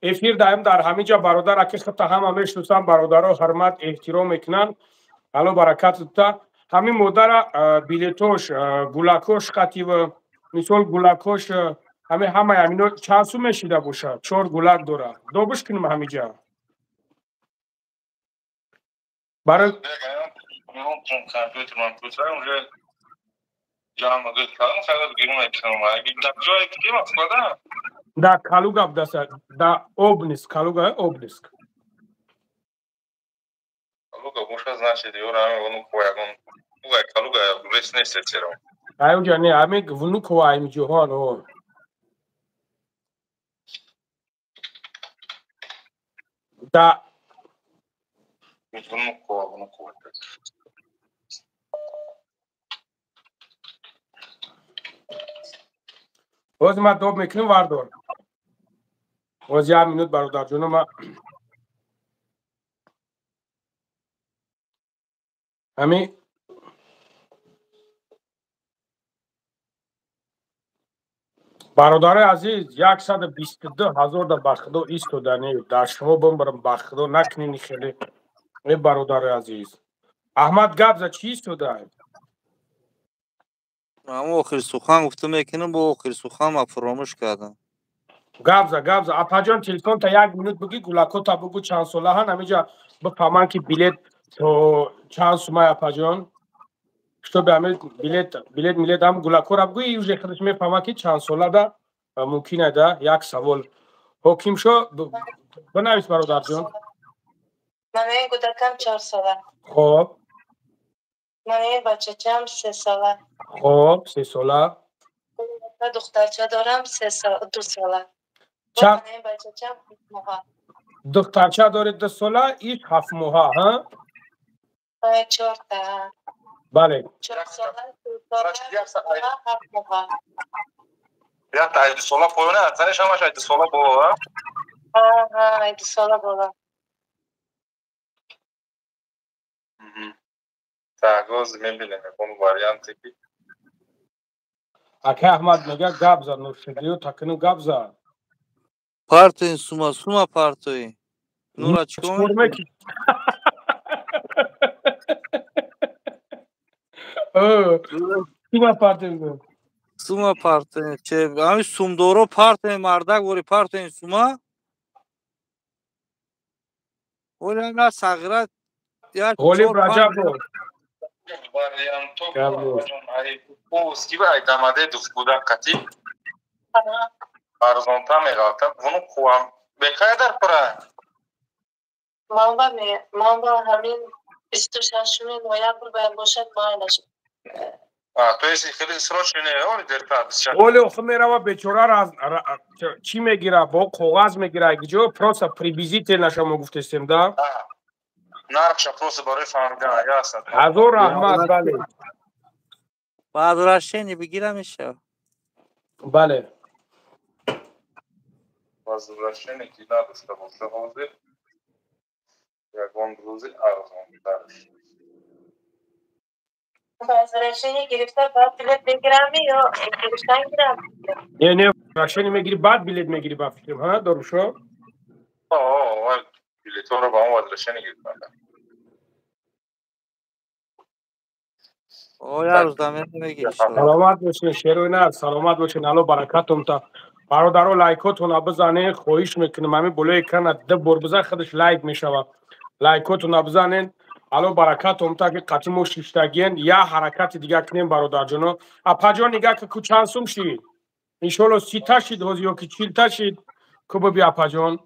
эфир даем дар ҳамин ҷа, бародар, аки худта ҳама мешиносам, бародаро ҳурмат эҳтиром мекунанд, алло баракат та. Ҳамин модара билетош, гулакош қатива, мисол гулакош, ҳамин ҳамаи ҳамино чанд сум мешида бошад? Чор гулак дорад. Добуш кунем ҳамиҷа. Барои да Калуга будаса, да Обнинск, Калуга Обнинск. Калуга боша, значит, ёра Внуково ягон. Уга Калуга рес нест церо. Ай уҷа не, ҳамин Внуково ай ҷоҳон о. Да Внуково, Внуково. Ҳозир ман доб мекунам, вардор. Ҳозир як минут, бародарҷоно, ман ҳамин бародарои азиз, 122 ҳазор да ба худо истодани дар шумо бимбарам, ба худо накунини хеле. Э бародарои азиз, Аҳмад, гап за, чӣ истода? Ҳамон охири сухан гуфта мекунам, бо охири сухан ма фуромӯш кардам. Гап за, гап за, апаҷон, телефонта як минут буги, гулакота бугу, чанд солаҳан, ҳамиҷа бифаҳман ки билет то чанд сумай, апаҷон, чтобы ҳамин билет милет ҳам гулакора бугӯ, уже худаш мефаҳмад ки чанд солада мумкин да. Як савол ҳокимшо бинавис, бародарҷон. Манаи гудакам 4 сола. Хоб. Манаи бачачам 3 сола. Хоб, 3 сола. Духтарча дорам 2 сола. Манаи бачачам 7 моҳа. Духтарча доред 2 сола, иш 7 моҳа, ҳа? Чорта. Бале. 4 сола, 2 сола, 7 моҳа. Якта ай 2 сола поёна, танеш ҳамаш ай 2 сола боло, а? Ҳа, ай 2 сола боло. Так, ҳозир мебинем ягон варианте ки Акай Аҳмад мега, гап зад, ношидиё такину гап зад. Партоин сума, сума партои. Нура чикор мекунӣ? Сума партоин. Сума партоин. Че, ҳамин сумдоро партоин, мардак вори партоин сума. Оли на сағира як Ғолиб Раҷабов. Варианто ай дамаде духгудак қатӣ арзонта меғалта, Внуковам бекай дар пура. Ман ба ҳамин 26-уми ноябр бояд бошад, майлаш. То есть хеле срочно не, оли дертар. Оли охи мерава, бечора, чӣ мегира, бо коғаз мегира, гиҷо просто приблизительно шумо гуфтестем, да? Нархша просто барои фаҳмидан, ясно. Ҳазор раҳмат, бале. Возвращение бигира мешава. Бале. Возвращение ки надошта боша, ҳозир ягон рӯзи арзонтар. Возвращение гирифта, баъд билет мегирам ё гирифтан гирам? Не, не, возвращение мегири, баъд билет мегири, ба фикрам, ҳа, дорушо? Билетҳоро ба он возвращение гирифтанд. О, як рӯз мегири. Саломат бошед, шероина, саломат бошед, Алло баракатум та. Бародаро, лайкотона бизанед, хоҳиш мекунем, ҳамин болои экрана ду бор бизан, худаш лайк мешавад. Лайкотона бизанед. Алло баракатум та, ки қатъи мо шиштагиен, як ҳаракати дига кунем, бародарҷоно. Апаҷон, нигаҳ ки ку чанд сум шид. Иншоалло 30-та шид ҳозир ё ки 40-та шид. Ку биби, апаҷон.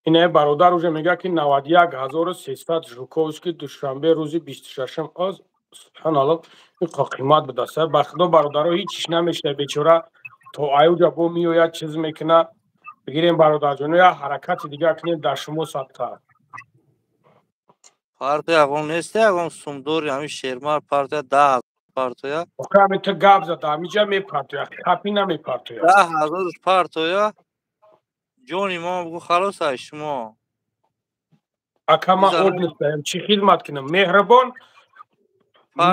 Ине бародар уже мега ки 91 300, Жуковский, Душанбе, рӯзи 26-м. Оз субҳаналло, ин қимат будааст. Ба худо, бародаро, ҳеҷ чиш намешава, бечора то аюҷа бо меояд, чиз мекуна. Бигирем, бародарҷоно, як ҳаракати дигар кунем, дар шумо садқа. Партия ягон нест, ягон сумдори ҳамин шермар партия 10 000 партоя. Охи ҳамин ту гап зада, ҳамиҷа мепартоя, хапи намепартоя. 10 000 партоя, ҷони мо бугу, халос ай шумо. Ака, ман об нестаям, чӣ хизмат кунам? Меҳрибон,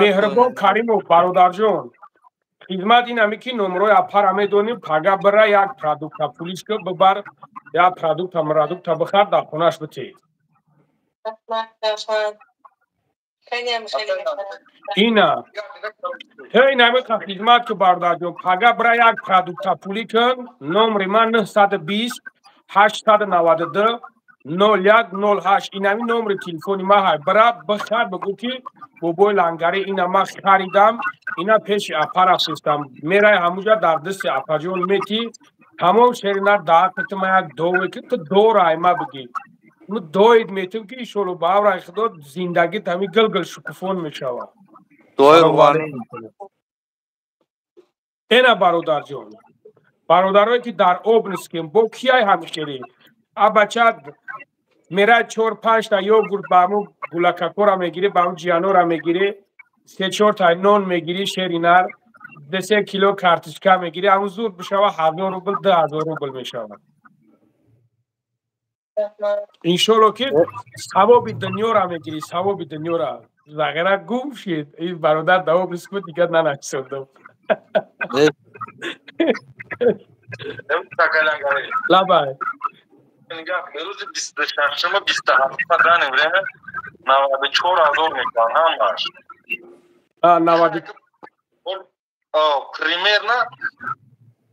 Меҳрибон Каримов, бародарҷон, хизмат ин ҳами ки номрои апара медонем, пага бира, як продукта пулишка бибар, як продукта мрадукта бихар, дар хонаш битед. Раҳмат, раҳмат. Хеле хеле мехарам. Ина ҳей намиқа хизмат ки, бародарҷон, пага бира як продукта пулӣ кун. Номри ман 920 892 01 08. Инами номри телефони ма ҳай. Бира бихар, бигӯ ки бобои Лангарӣ, ина ма харидам, ина пеши апа рафтистам. Мерай, ҳамуҷа дар дасти апаҷон мети, тамом. Шеринар, даҳақати ма як дове ки ту дора ай ма бигӣ, ну доид метим ки иншолло ба авраи худо зиндагит ҳами гилгил шукуфон мешавад. Дуои рӯғанӣ. Эна, бародарҷон, бародарое ки дар Обнискем, бо кияй ҳамихелӣ а бача мерай, чор панҷта йогурт ба ҳамун гулакакора мегирӣ, ба ҳамун ҷиянора мегирӣ, се чорта нон мегирӣ, шеринар, 2-3 кило картишка мегирӣ, ҳамун зуд бишава 1000 рубл, 2000 рубл мешавад. Иншолло ки савоби дунёра мегирӣ, савоби дунёра. Зағира гум шид ин бародар, давоб нисбат дигар нанависондам. Лабай. Рӯзи 26-ума, 27-ума, данный время 94 000 мекунанд ҳамаш. Наваду Примерно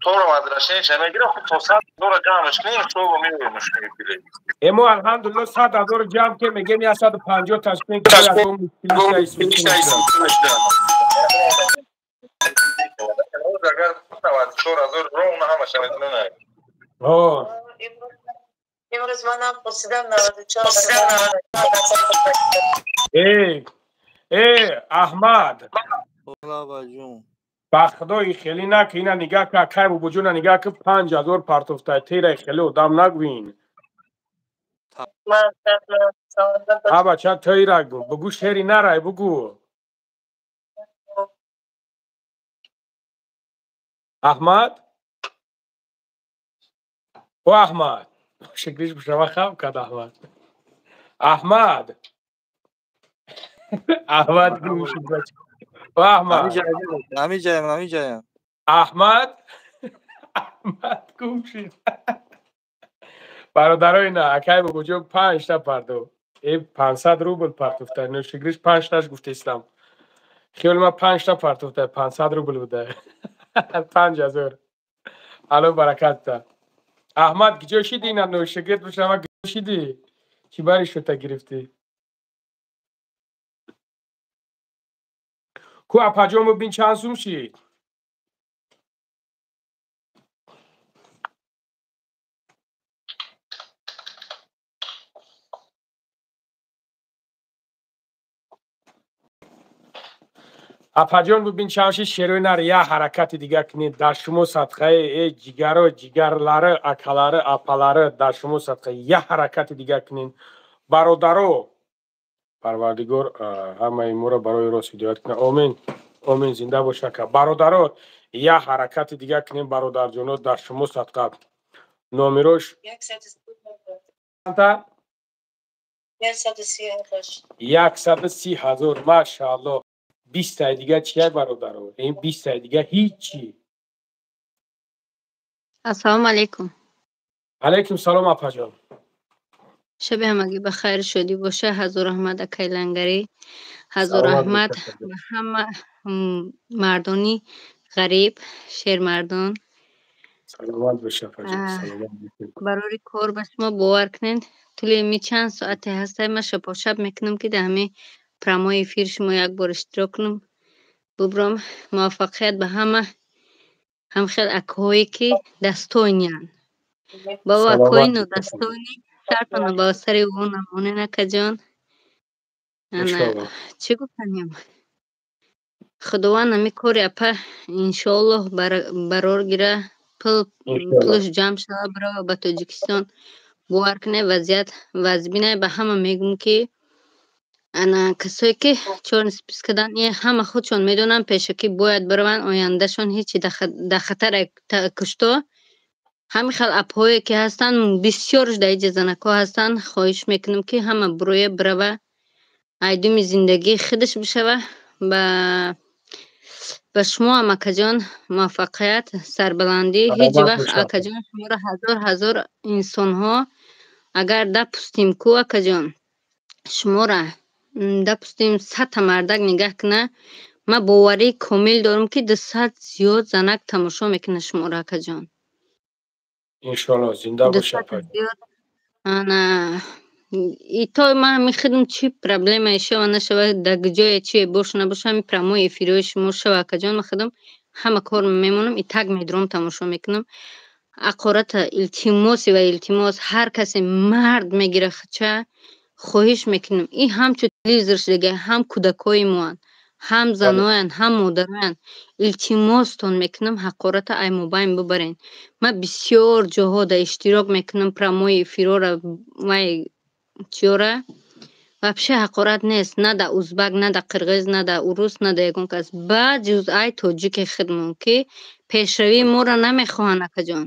торо возвращение мегирад, хуб, то 100 000 ҷамъш кунем, шоба меоем мегирем. Эмо, алҳамдулилло, 100 000 ҷамъ ке мегем, 150 ташкил. Агар 94 000 ровно ҳамаша метавонад. Имрӯз манам пурсидам, 94. Э, э, Аҳмад. Лабаҷон. Ба худои, хеле нак, ина нигаҳ ка, кай бубуҷуна нигаҳ ки 5000 партофтай, терай хеле одам нагӯин. А бача, тейра гу, бугӯ, шери нарай, бугӯ. Аҳмад, о Аҳмад, шиклиш бушава хав кад. Аҳмад, Аҳмад, Аҳмад гум шуд, бача. О Аҳмад. Ҳамиҷаям, ҳамиҷаям. Аҳмад, Аҳмад гум шуд. Бародарои, на, акай бобоҷон панҷта пардо, э, 500 рубл партофта. Ношигриш панҷташ гуфтестам, хиёли ма панҷта партофта, 500 рубл буда, 5000. Алло баракатта. Аҳмад, киҷо шиди? Ина ношигрит бошава, киҷо шиди? Чӣ бари шута гирифтӣ? Ку, апаҷон, бибин чанд сум шид. Апаҷон, бибин чанд шид. Шерои нар, як ҳаракати дига кунед, дар шумо садқаи, э ҷигаро, ҷигарлары, акалары, апалары, дар шумо садқа, як ҳаракати дига кунед, бародаро. Парвардигор ҳамаи моро барои рост ҳидоят кунад, омин, омин. Зинда бош, ака. Бародаро, як ҳаракати дига кунем, бародарҷоно, дар шумо садқа. Номерош чанда? 130 000, машаалло. 20-таи дига чия, бародаро? Ин 20-таи дига ҳичи. Ассалому алайкум. Алайкум салом, апаҷон. Шаби ҳамагӣ ба хайру шодӣ боша. Ҳазор раҳмат, акай Лангарӣ. Ҳазор раҳмат ба ҳама мардони ғариб, шермардон. Саломат боша, апаҷон, саломат. Барори кор ба шумо, бовар кунед, тӯли ми чанд соате ҳастай, ман шабошаб мекунам, ки дар ҳамин прямой эфир шумо як бор иштирок кунам, бубром. Муваффақият ба ҳама ҳамхел акҳое ки достойный анд. Ба акҳои нодостойный сартона ба сари ӯ намонен, акаҷон. Ана, чӣ гуфтанем, худованд ҳами кори апа иншоаллоҳ барор гира, пулаш ҷамъ шава, бирава ба Тоҷикистон. Бовар кунед, вазъият вазбинай. Ба ҳама мегӯм, ки ана касое ки чёрный список дан, ҳама худшон медонанд, пешакӣ бояд бираванд, ояндашон ҳечи дар хатар кушто. Ҳамин хел апҳое ки ҳастанд, бисёрш дар иҷа занакҳо ҳастанд, хоҳиш мекунам, ки ҳама буроя, бирава, айдуми зиндагии худаш бишава. Ба шумо, амакаҷон, муваффақият, сарбаландӣ. Ҳеҷ вақт, акаҷон, шуморо ҳазор ҳазор инсонҳо агар дапустим ку, акаҷон. Шуморо, допустим, 100-та мардак нигаҳ кунад, ман боварии комил дорам, ки 200 зиёд занак тамошо мекунад шуморо, акаҷон. Иншоалло, зинда бош, 200-та апаҷон. зиёд. Ана и то ман ҳами худам чӣ проблемае шава нашава, дар ҷое чие боша набоша, ҳами прямой эфирҳои шумо шава, акаҷон, ман худам ҳама кор мемонам и так медурам, тамошо мекунам. Ҳақората илтимоси ва илтимос, ҳар касе мард мегира хача, хоҳиш мекунам, ин ҳамчун телевизор шудага, ҳам кӯдакҳои моанд, ҳам заноянд, ҳам модароянд. Илтимостон мекунам, ҳақората ай мобайн бибарен. Ман бисёр ҷоҳо да иштирок мекунам, прямой эфирора, вай чиёра, вообще ҳақорат нест, на да узбак, на да қирғиз, на да урус, на да ягон кас, ба ҷуз ай тоҷики худмон, ки пешравии моро намехоҳанд, акаҷон.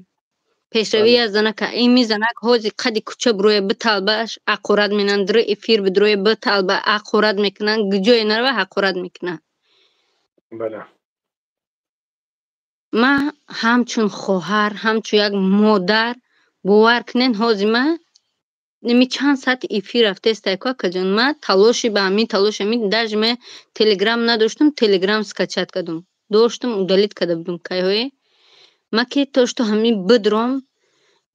Пешравии аз занака ими занак ҳози қади кӯча бироя биталбааш, ҳақорат менанд, дро эфир бидроя биталба, ҳақорат мекунанд, ҷое нарава, ҳақорат мекунанд. Ман ҳамчун хоҳар, ҳамчун як модар, бовар кунед, ҳози ман ними чанд саати эфир рафтаест, ку, акаҷон, ман талоши ба ҳамин талоши ҳамин, даже ман телеграм надоштам, телеграм скачать кардам, доштам, удалить карда будам кайҳое ман, ки то что ҳамин бидром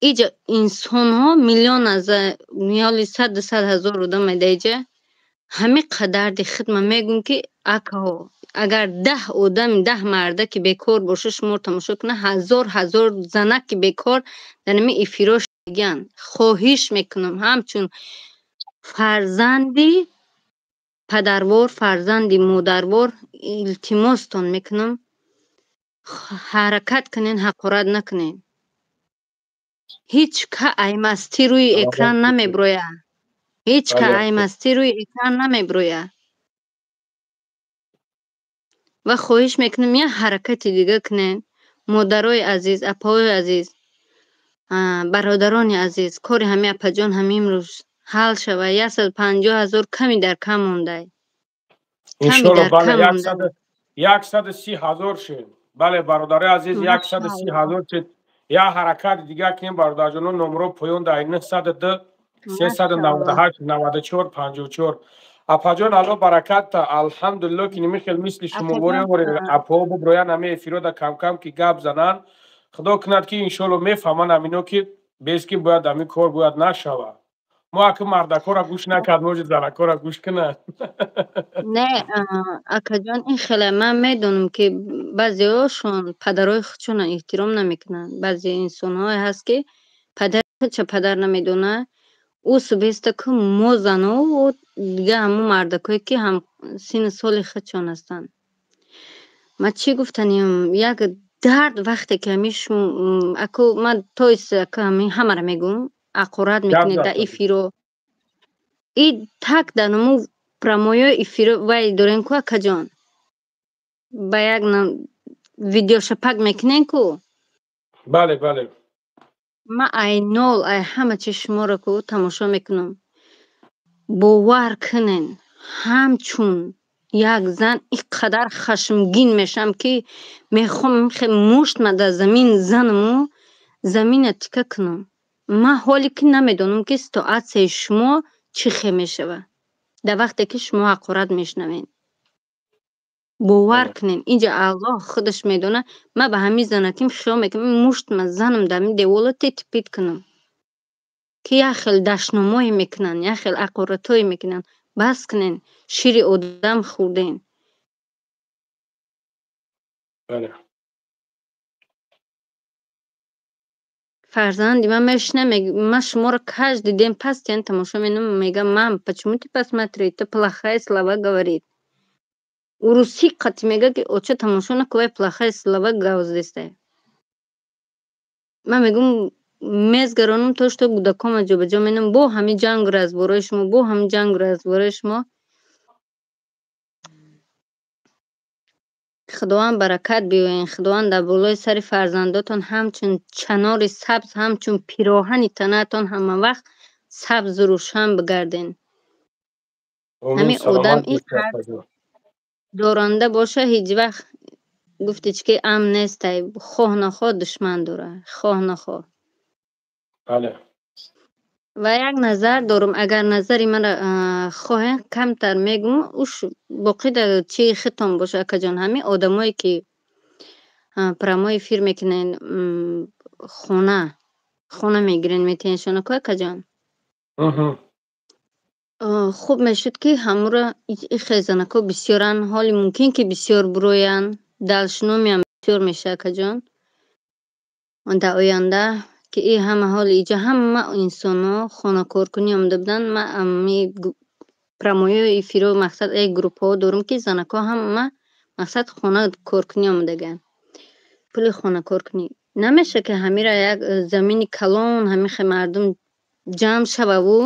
иҷа инсонҳо миллион аз миёли сад 200 ҳазор одам дар иҷа, ҳамин қадарди хидма мегӯм, ки акаҳо, агар 10 одами, 10 марда ки бекор боша, шуморо тамошо кунад, ҳазор ҳазор занак ки бекор дар ҳамин эфирҳо шудагианд. Хоҳиш мекунам, ҳамчун фарзанди падарвор, фарзанди модарвор, илтимостон мекунам, ҳаракат кунен, ҳақорат накунен. Ҳеҷ ка аймастӣ рӯи экран намеброя, ҳеҷ ка аймастӣ рӯи экран намеброя. Ва хоҳиш мекунам, як ҳаракати дига кунен, модарои азиз, апаҳои азиз, бародарони азиз, кори ҳами апаҷон ҳамин рӯз ҳал шава. 150 000 ками дар кам мондай, ками Иншолло, дар бале. кам мондай. 130 000 шед. Бале, бародарои азиз, 130 000 шед. Як ҳаракати дига кунем, бародарҷоно. Номро поён дар 902 398 94 54. Апаҷон, Алло баракатта. Алҳамдулилло, ки нимихел мисли шумовори апаҳо буброян, ҳами эфирода камкам ки гап зананд. Худо кунад, ки иншолло мефаҳманд ҳамино, ки без ки бояд ҳамин кор бояд нашавад. Мо аки мардакора гӯш накард, може занакора гӯш кунад. Не, акаҷон, ин хеле ман медонам, ки баъзеҳошон падарои худшонро эҳтиром намекунанд. Баъзе инсонҳое ҳаст, ки падари худша падар намедонад. Ӯ субҳеста ку мо зано, дига ҳамун мардакое, ки ҳам синну соли худшон ҳастанд. Ман чӣ гуфтанем, як дард вақте ки ҳамин аку ман то ҳамин ҳамаро мегӯм, ҳақорат мекунед дар эфиро, и так дар наму прямой эфиро вай дорем ку, акаҷон, ба як видеошапак мекунем ку. Бале, бале. Ман ай нол, ай ҳама чи шуморо ку тамошо мекунам. Бовар кунен, ҳамчун як зан ин қадар хашмгин мешавам, ки мехоҳам мушт ма дар замин занаму замина тика кунам. Ман ҳоле ки намедонам, ки ситуатсияи шумо чӣ хел мешавад дар вақте ки шумо ҳақорат мешунавед. Бовар кунед, инҷа Аллоҳ худаш медонад, ман ба ҳамин занаким хиёл мекунам, мушт ма занам дар ҳамин девола тетипит кунам, ки як хел дашномое мекунанд, як хел ҳақоратҳое мекунанд. Бас кунед, шири одам хӯрдем. Фарзанди ман мешина, ман шуморо каждый день постоянно тамошо менамам, мегам: «Мам, почему ты посмотри, ты плохая слова говорит». Урусӣ қати мега, ки оча, тамошо накун, вай плохая слова гавздестай. Ман мегӯм, мезгаронам, то что кӯдакома ҷобаҷо менам, бо ҳамин ҷангу разбораи шумо, бо ҳамин ҷангу разбораи шумо. Худованд баракат биёен, Худованд дар болои сари фарзандотон ҳамчун чанори сабз, ҳамчун пироҳани танаатон ҳамавақт сабзу рӯшан бигарден. Ҳамин одам ин қадр доранда боша, ҳеҷ вақт гуфти чӣ ки амн нестай, хоҳ нахоҳ душман дора, хоҳ нахоҳ. Бале. Ва як назар дорам, агар назари маро хоҳем, камтар мегӯм, уш боқӣ дар чи хитон боша, акаҷон. Ҳамин одамое ки прямой эфир мекунен, хона мегирен, метиҳеншона ку, акаҷон. Хуб мешуд, ки ҳамуро ихезанако бисёран, ҳоли мумкин ки бисёр буроянд, далшиномиам бисёр меша, акаҷон, дар оянда, ки и ҳама ҳоли иҷа ҳама инсонҳо хонакоркунӣ омада буданд. Ма ами прямой эфиро, мақсад, як группаҳо дорум, ки занако ҳама, мақсад, хона коркунӣ омадагианд, пули хонакоркунӣ намеша, ки ҳамира як замини калон, ҳамихе мардум ҷамъ шававу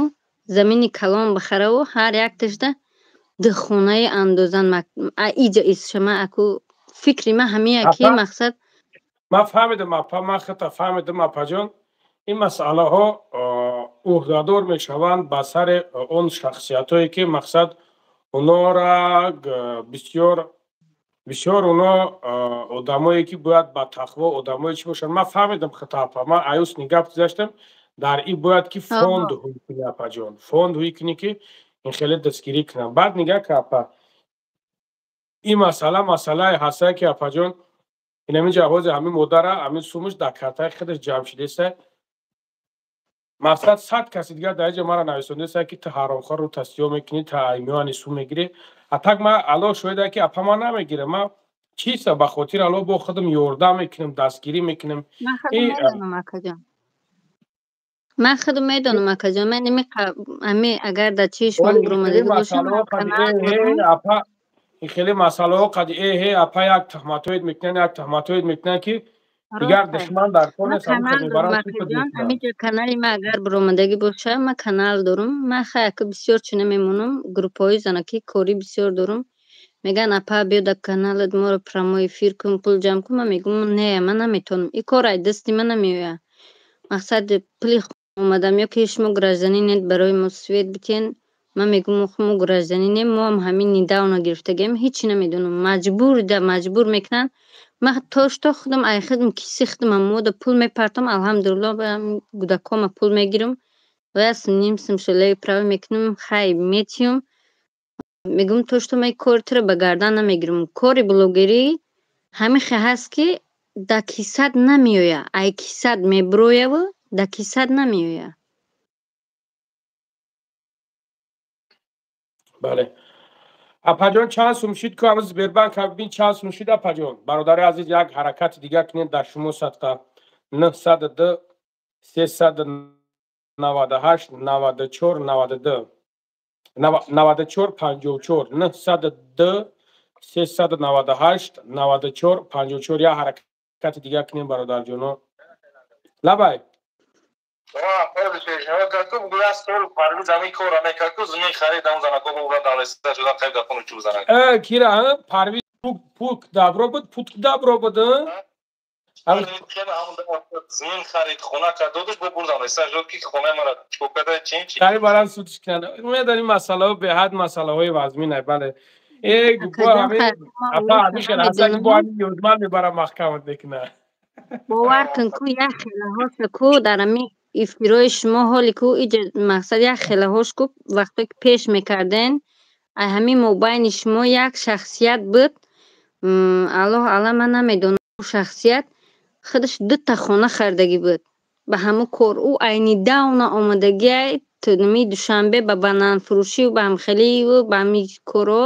замини калон бихараву ҳар якташда ду хонаи андозан иҷа исшама. Аку фикри ма ҳамия ки мақсад. Ман фаҳмидам, апа, ман хата фаҳмидам, апаҷон. Ин масъалаҳо ӯҳдадор мешаванд ба сари он шахсиятҳое, ки, мақсад, онора бисёр бисёр оно одамое, ки бояд ба тақво одамое чӣ бошанд. Ман фаҳмидам хата, апа. Ман аюсни гап гузаштам дар и бояд ки фонд ҳуй кунӣ, апаҷон, фонд ҳуй кунӣ, ки ин хеле дастгирӣ кунам. Баъд нигаҳ ка, апа, ин масъала масъалае ҳастае, ки, апаҷон, инамин ҷавози ҳамин модара, ҳамин сумаш дар картаи худаш ҷамъ шудеста. Мақсад, 100 каси дигар дар инҷа мара нависондеста, ки ту ҳаромхорро тасдиё мекунӣ, та аймиёани сум мегирӣ. А так ма, Аллоҳ шоҳида, ки, апа, ман намегирам. Ма чиста, ба хотири Аллоҳ бо худам ёрдам мекунам, дастгирӣ мекунам. Ман худам медонам, акаҷон. Ман ами агар дар чии шумо буромадагӣ бошам. Апа, ин хеле масъалаҳо қади эҳе, апа, як туҳматҳоед мекунанд, як туҳматҳоед мекунанд, ки дигар душман дар кор нест. Ҳамиҷо канали ма агар буромадагӣ боша, ма канал дорум. Ма хай, ака, бисёр чӣ намемонам, группаҳои занакӣ корӣ бисёр дорум. Мегӯянд: «Апа, биё дар каналат моро прямой эфир кун, пул ҷамъ кун». Ман мегӯям: «Не, ман наметавонам, ин кор ай дасти ман намеояд». Мақсад, пули омадам ё ки шумо гражданинед, барои мо свет битиҳен. Ман мегӯям: «Мо гражданинем, мо ҳам ҳамин недавно гирифтагием, ҳечи намедонам». Маҷбур да маҷбур мекунанд. Ман то что худам ай худам киси худам мода пул мепартам, алҳамдулилло, кӯдакома пул мегирам ва ним сум шолаи право мекунам, хай, метиҳам. Мегӯям: «То что ман кори туро ба гардан намегирам». Кори блогерӣ ҳамихе ҳаст, ки да кисат намеояд, ай кисат мебирояву да кисат намеояд. Бале, апаҷон, чанд сум шид ку? Ҳамаз Сбербанк бин, чанд сум шид, апаҷон. Бародари азиз, як ҳаракати дигар кунед, дар шумо садқа. 902 398 94 92 94 54, 902 398 94 54. Як ҳаракати дигар кунем, бародарҷоно. Лабай. Пешниҳод кард, ку бугӯяд, сол Парвиз ҳамин корро мекард, ку зимин харид, ҳам занако бубурад, давлатида шудан, қайб дар хону чӯб занак. Кира Парвиз пук добро буд, путк добро буд. Зимин харид, хона кард, додаш, бо бурд, давлатида шуд, ки хонаи мара чикор карда, чин чи. Қариб барам судш кунанд. Медонӣ, масъалаҳо беҳад масъалаҳои вазминай, бале. Э, бо ҳамин, апа, ҳамин хел ҳастак, бо ҳамин ёдман мебарам, маҳкамат мекунад. Бовар кун, ку як хелаҳоша ку дар ҳамин эфирҳои шумо ҳоли ку иҷа, мақсад, як хелаҳош ку вақте ки пеш мекарден, ай ҳамин мобайни шумо як шахсият буд, Аллоҳ аълам, ман намедонам, шахсият худаш дута хона харидагӣ буд ба ҳамун кор. Ӯ айни давна омадагиай ми Душанбе ба бананфурӯшию ба ҳамхелию ба ҳамин корҳо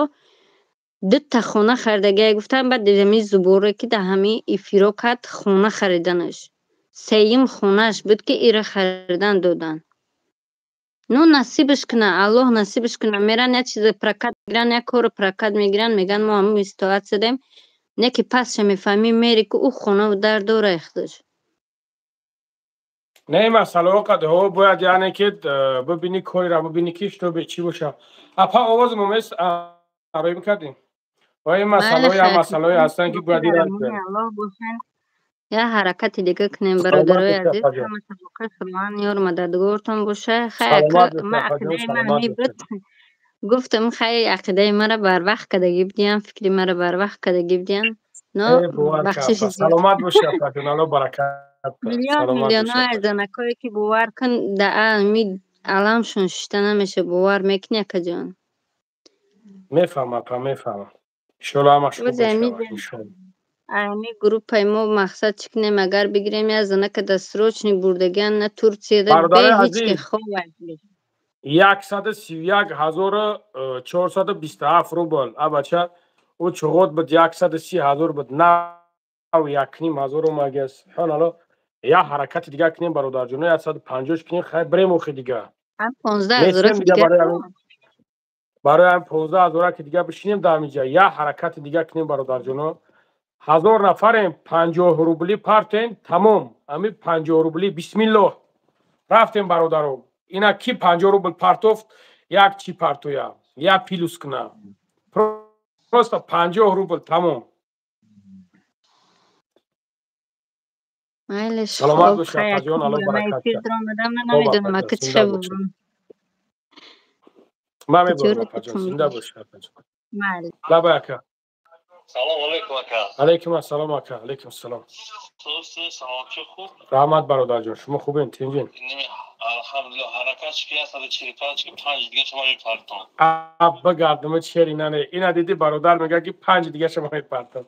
дута хона харидагиай, гуфтам. Баъд ҳамин зуборе ки дар ҳамин эфиро кард, хона хариданаш сеюм хонааш буд, ки ира харидан доданд. Ну, насибаш куна, Аллоҳ насибаш куна. Меран, як чизе прокат мегиранд, як корро прокат мегиранд, мегӯянд: «Мо ҳамун ситуация дорем». Не ки пасша мефаҳмӣ, мери ку ӯ хонаву дар дора худаш. Не, масъалаҳо қадҳо бояд, яъне ки бибинӣ, корера бибинӣ, ки шутобе чӣ боша. Апа, овози момес ароӣ мекардем ва ин масъалаҳо як масъалаҳое ҳастанд, ки бояд Аллоҳ бошанд, як ҳаракати дига кунем, бародарои азиз. Ҳама сабоқи Худованд ёру мададгортон боша. Хай, ман ақидаи ман ҳамин буд, гуфтам: «Хай, ақидаи маро барвақт кардагӣ будиям, фикри маро барвақт кардагӣ будиям». Но бахшиши Саломат боши, апаҷон, Аллоҳ баракат. Миллион миллионҳо аз занакое ки, бовар кун, да ами Аламшон шишта намеша, бовар мекунӣ, акаҷон? Мефаҳмам, апа, мефаҳмам. Иншоалло, ҳамаш хуб мешавад, иншоалло. Ами группаи мо мақсад чӣ кунем, агар бигирем, як занака да срочный бурдагиан на Турсияда бе Бародари ҳеҷ ки азиз, хоб. 131 427 рубл. Абача, ӯ чуғот буд, 130 000 буд, нав 1,5 ҳазор омагия. Субҳоналло, як ҳаракати дига кунем, бародарҷоно, 150 кунем, хай, бирем охи дига. Ҳам 15 Месем ҳазораки дига дига. Барои ҳамин 15 ҳазора ки дига бишинем дар ҳаминҷа, як ҳаракати дига кунем, бародарҷоно. 1000 нафарем, 50 рубли партен, тамом. Ҳамин 50 рубли, бисмиллоҳ, рафтем, бародаро. Ина ки 50 рубл партофт, як чӣ партоя, як плюс куна, просто 50 рубл, тамом. Майлиш. Саломат Хоб. бошед, Хай. апаҷон, Алло баракат. Эфир даромадам, ман Хоб, намедонам, апаҷон, ака, чӣ зинда бошед. хабарам. Ман мебарам, Куҷоро апаҷон, зинда бошед, апаҷон. Майли. Лабай, ака. Салом алейкум, ака. Алейкум ассалом, ака, алейкум ассалом. Дӯсти, саломатчи, хуб? Раҳмат, бародарҷон, шумо хубен, тинҷин? Алҳамдулилло, ҳаракат ки 145 ки панҷ дига шумо мепартон. Абба гардама, чери нане, ина диди, бародар мега ки панҷ дига шумо мепартон.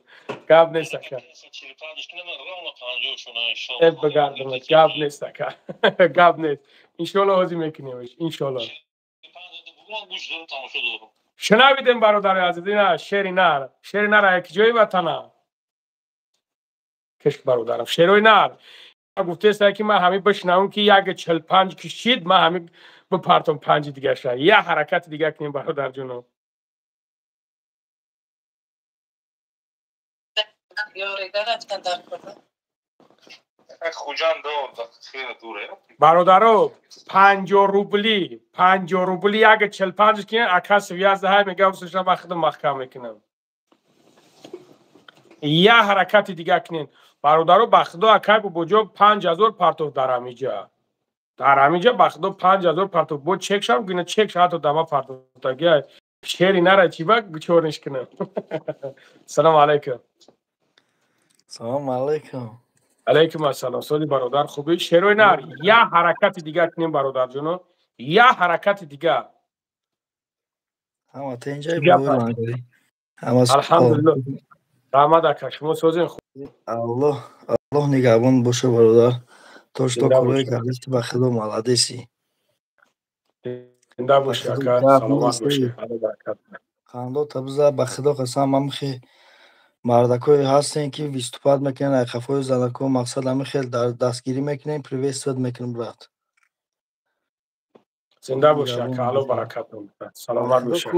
Гап нест, ака. 45 ки нема, ровно 50 шуна, иншолло. Эбба гардама, гап нест, ака, гап нест, иншолло, ҳозир мекунемш, иншолло. Ман гӯш дорам, тамошо дорам. Шунавидем, бародари азиз, ина шери нар, шери нар, як ҷои ватана киш, бародарам, шерои нар гуфтеста, ки ман ҳамин бишнавам, ки як 45 кишид, ман ҳамин бипартом панҷи дигаша. Як ҳаракати дига кунем, бародарҷоно. Ёрида рафтан дар курда. Хуҷанд хеле дуре. Бародаро, 50 рубли, 50 рубли, як 45 ки ака связь мега, усаша ман худам маҳкам мекунам. Як ҳаракати дига кунем, бародаро. Ба худо, акай бобоҷон 5000 партов дар ҳамиҷа, дар ҳамиҷа, ба худо, 5000 партов бо чекшам гина, чекша ҳатто дама партовтагия. Шери нара чиба чорниш кунам. Салому алайкум. Салому алайкум. Алайкум ассалом, соли бародар, хубӣ? Шерои нар, як ҳаракати дига кунем, бародарҷоно, як ҳаракати дига. Ҳама тенҷаи. Алҳамдулилло, раҳмат, ака, шумо созен? Аллоҳ, Аллоҳ нигаҳбон боша, бародар. То что корое кардисти, ба худо, молодец ӣ. Зинда боши, ака, саломат боши. Қандота биза, ба худо қасам, ҳамихе мардакое ҳастем, ки выступать мекунем ай қафои занако, мақсад ҳами хел дастгирӣ мекунем, приветствовать мекунем, брат. Зинда боши, ака, Алло баракатон, саломат боши.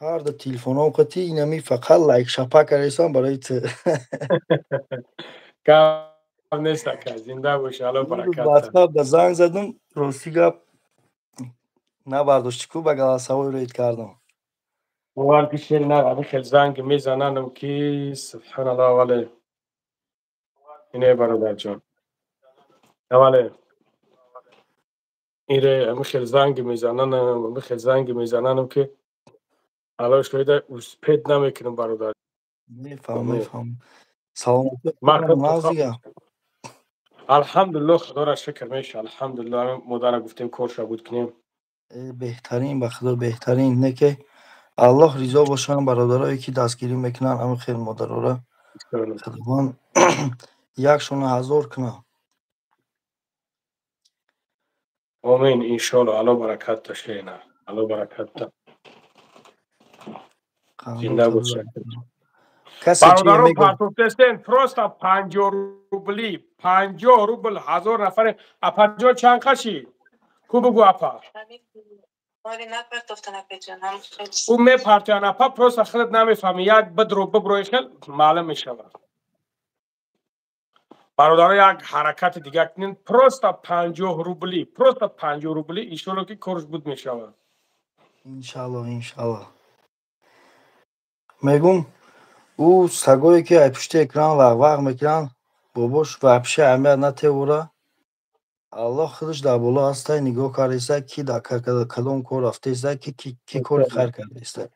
Ҳар ду телефоном қати инами фақат лайк шапа кардесам барои ту. Гап нест, ака, зинда боши, Алло баракат. Ватсап да занг задам, рости гап, набардошти ку, ба голосовой рӯид кардам. Бовар ки, шери нар, ами хел занг мезананам ки, субҳаналло, вале ине, бародарҷон, вале ире ами хел занг мезананам, ами хел занг мезананам ки алло шоида успеть намекунам, бародар. Мефаҳмам, мефаҳмам, саломат. Алҳамдулилло, худоро шукр, меша, алҳамдулилло. Модара гуфтем, корша буд кунем. Беҳтарин, ба худо, беҳтарин. Не ки Аллоҳ ризо бошанд бародарое ки дастгирӣ мекунанд ҳамин хел модарора, худованд якшона ҳазор кунад. Омин, иншоалло, Алло баракат ташена, Алло баракат та, зинда бошад. Бародаро, партофтестен, просто 50 рубли, 50 рубл, 1000 нафаре. А 50 чанд қаши ку, бугу, апа. Ӯ мепартоян, апа, просто худат намефаҳми, як бидро биброи, хел маълум мешавад. Бародаро, як ҳаракати дигар кунед, просто 50 рубли, просто 50 рубли, иншолло ки корш буд мешавад. Иншалло, иншалло. Мегум, ӯ сагое ки ай пушти экран вағвағ мекунанд, бобош вообще аҳамият натевора. Аллоҳ худаш дар боло ҳастай, нигоҳ кардаиста, ки дар кадом кор рафтаиста, ки кори хайр кардаиста.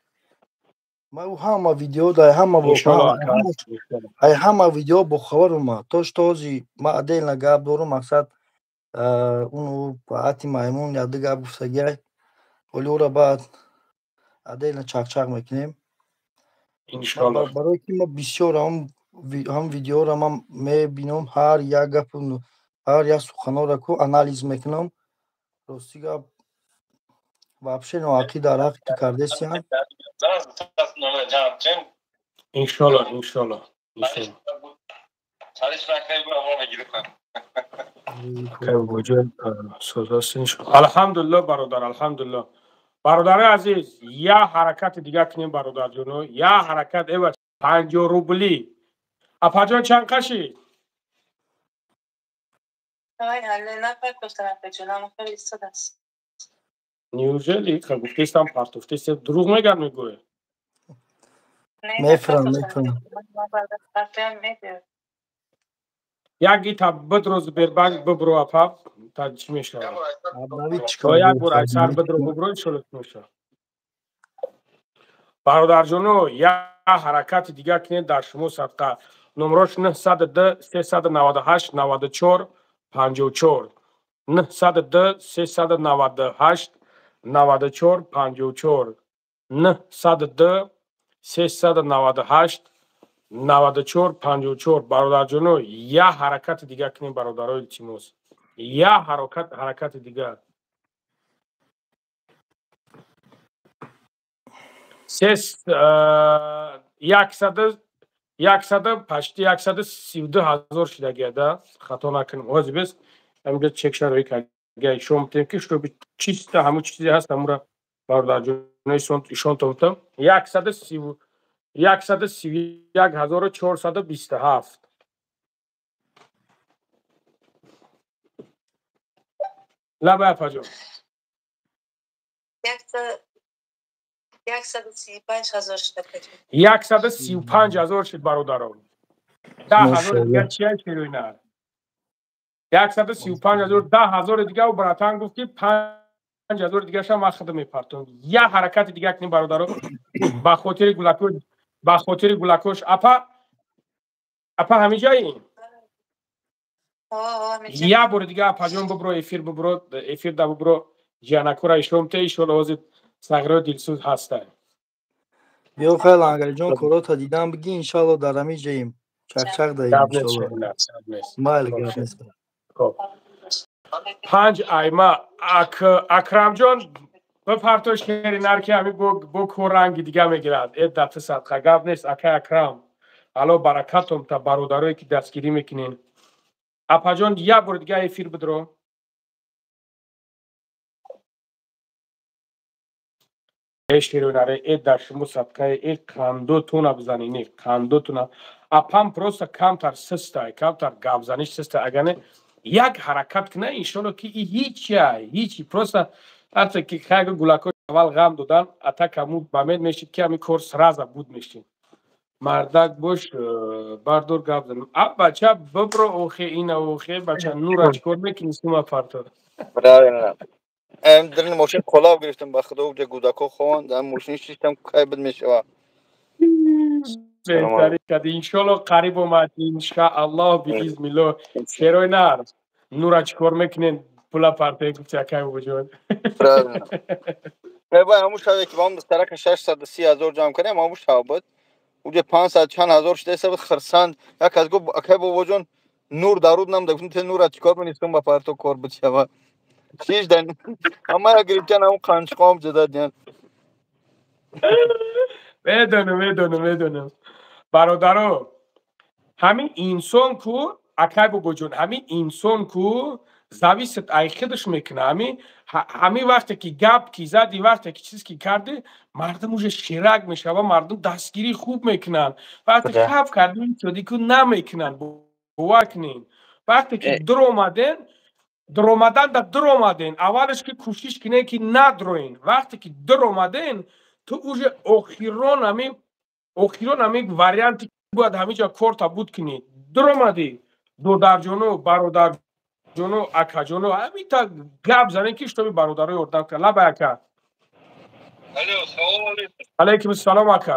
Ман ӯ ҳама видео дар ҳама ай ҳама видео бохабар омад, то что ҳози ман отдельно гап дорум, мақсад. Уну ати маймун якду гап гуфтагиай. Ҳоли ӯра баъд отдельно чақчақ мекунем. Иншоаллоҳ. Барое ки ма бисёр ҳам видеоро ман мебинам, ҳар як гапу ҳар як суханонро ку анализ мекунам. Рости гап, вообще ноҳақӣ дар ҳаққи ту кардесиян. Иншоаллоҳ, иншоаллоҳ, иншоаллоҳ. Алҳамдулилло, бародар, алҳамдулилло. Бародари азиз, як ҳаракати дига кунем, бародарҷоно, як ҳаракат. Эва 50 рубли. Апаҷон, чанд қашид? Неужели гуфтестам, партофтестем? Дурӯғ меган, мегӯе? Мефурам, мефурам. Як гита бидро, Сбербанк бибро, апа, та чӣ мешавад? Як бор айсар бидро, бибро, иншолло чӣ мешавад. Бародарҷоно, як ҳаракати дига кунед, дар шумо садқа. Номрош 902 398 94 54, 902 398 94 54, 902 398 94 54. Бародарҷоно, як ҳаракати дига кунем, бародарои, илтимос, як ҳаракати дига. 100, почти 132 000 шидагия да, хато накунем. Ҳозир бес ҳаминҷа чекша рӯй карда ишон бутем, ки чтобы чисто ҳамун чизе ҳаст, ҳамура бародарҷоно ишон томтам. 131 427. Лабай, апаҷон. 135 000 шуд. 135 000 шуд, бародарон. 10 000 дига чия, шероина? 135 000, 10 000 дига. У братан гуфт, ки 5000 дигаша ман худам мепартом. Як ҳаракати дига кунем, бародарон, ба хотири гулако, ба хотири гулакош. Апа, апа, ҳамиҷаи? Як бори дига, апаҷон, бибро эфир, бибро эфир да, бибро ҷиянакора ишон те. Иншолло, ҳозир сағирои дилсӯз ҳаста. Биё, хай, Лангариҷон, корота дидам, бигӣ, иншалло, дар ҳамин ҷоем, чақчақ даем, иншалло. Майли, гап нест. Панҷ айма. Акрамҷон, бипарто шери нарки, ҳами бо ранги дига мегирад. Э дафта садқа, гап нест, акай Акрам. Алло баракатом та, бародарое ки дастгирӣ мекунен. Апаҷон, як бори дига эфир бидро. Э шеронаре, э дар шумо садқае, э қандотона бизанӣ, не қандотона. Апам просто камтар систай, камтар гапзаниш систай. Агар не, як ҳаракат куна, иншолло, ки и ҳичя ҳичи, просто ҳарча ки хайгу гулако аввал ғам додан, ата каму момент мешид, ки ҳамин кор сразу буд мешид. Мардак бош, бардор, гап занем. А бача, бибро охе, ина охе, бача, нура чикор мекунӣ, сума партор? Правильно. Дар мошин қолаб гирифтам, ба худо, уҷа гудако хованд, дар мошин шиштам, кай буд мешава. Беҳтарин кади, иншолло, қариб омад, иншааллоҳ, биизнилло. Шерои нар, нура чикор мекунен, пула парте, гуфти акай бобоҷон. Правильно. Бай, ҳамун шаве ки ба сарака 630 000 ҷамъ кардем, ҳамун шав буд. Уҷа 500 чанд ҳазор шуда буд, хирсанд. Як кас гуфт: «Акай бобоҷон, нур даруд намда». Гуфтам: «Те нура чикор мекунӣ, сум ба парто, кор буд шава». Шиш дан ҳама гирифтан, ҳамун қанчиқом зада диян. Медонам, медонам, медонам. Бародаро, ҳамин инсон ку, акай бобоҷон, ҳамин инсон ку зависит ай худаш мекуна. Ҳамин вақте ки гап ки зади, вақте ки чиз ки карди, мардум уже ширак мешава, мардум дастгирӣ хуб мекунанд. Вақте хаб карди, шуди ку, намекунанд, бовар кунед. Вақте ки дуромаден, дуромадан да дуромаден, аввалаш ки кӯшиш кунед, ки надроен. Вақте ки дуромаден, ту уже охирон, ҳамин охирон, ҳамин варианти бояд ҳаминҷа корта буд кунӣ. Дуромадӣ, додарҷоно, бародарҷоно, акаҷоно, ҳаминта гап занем, ки шутоби бародаро ёрдам кунад. Лабай, ака. Алло, салом алейкум. Алейкум салом, ака.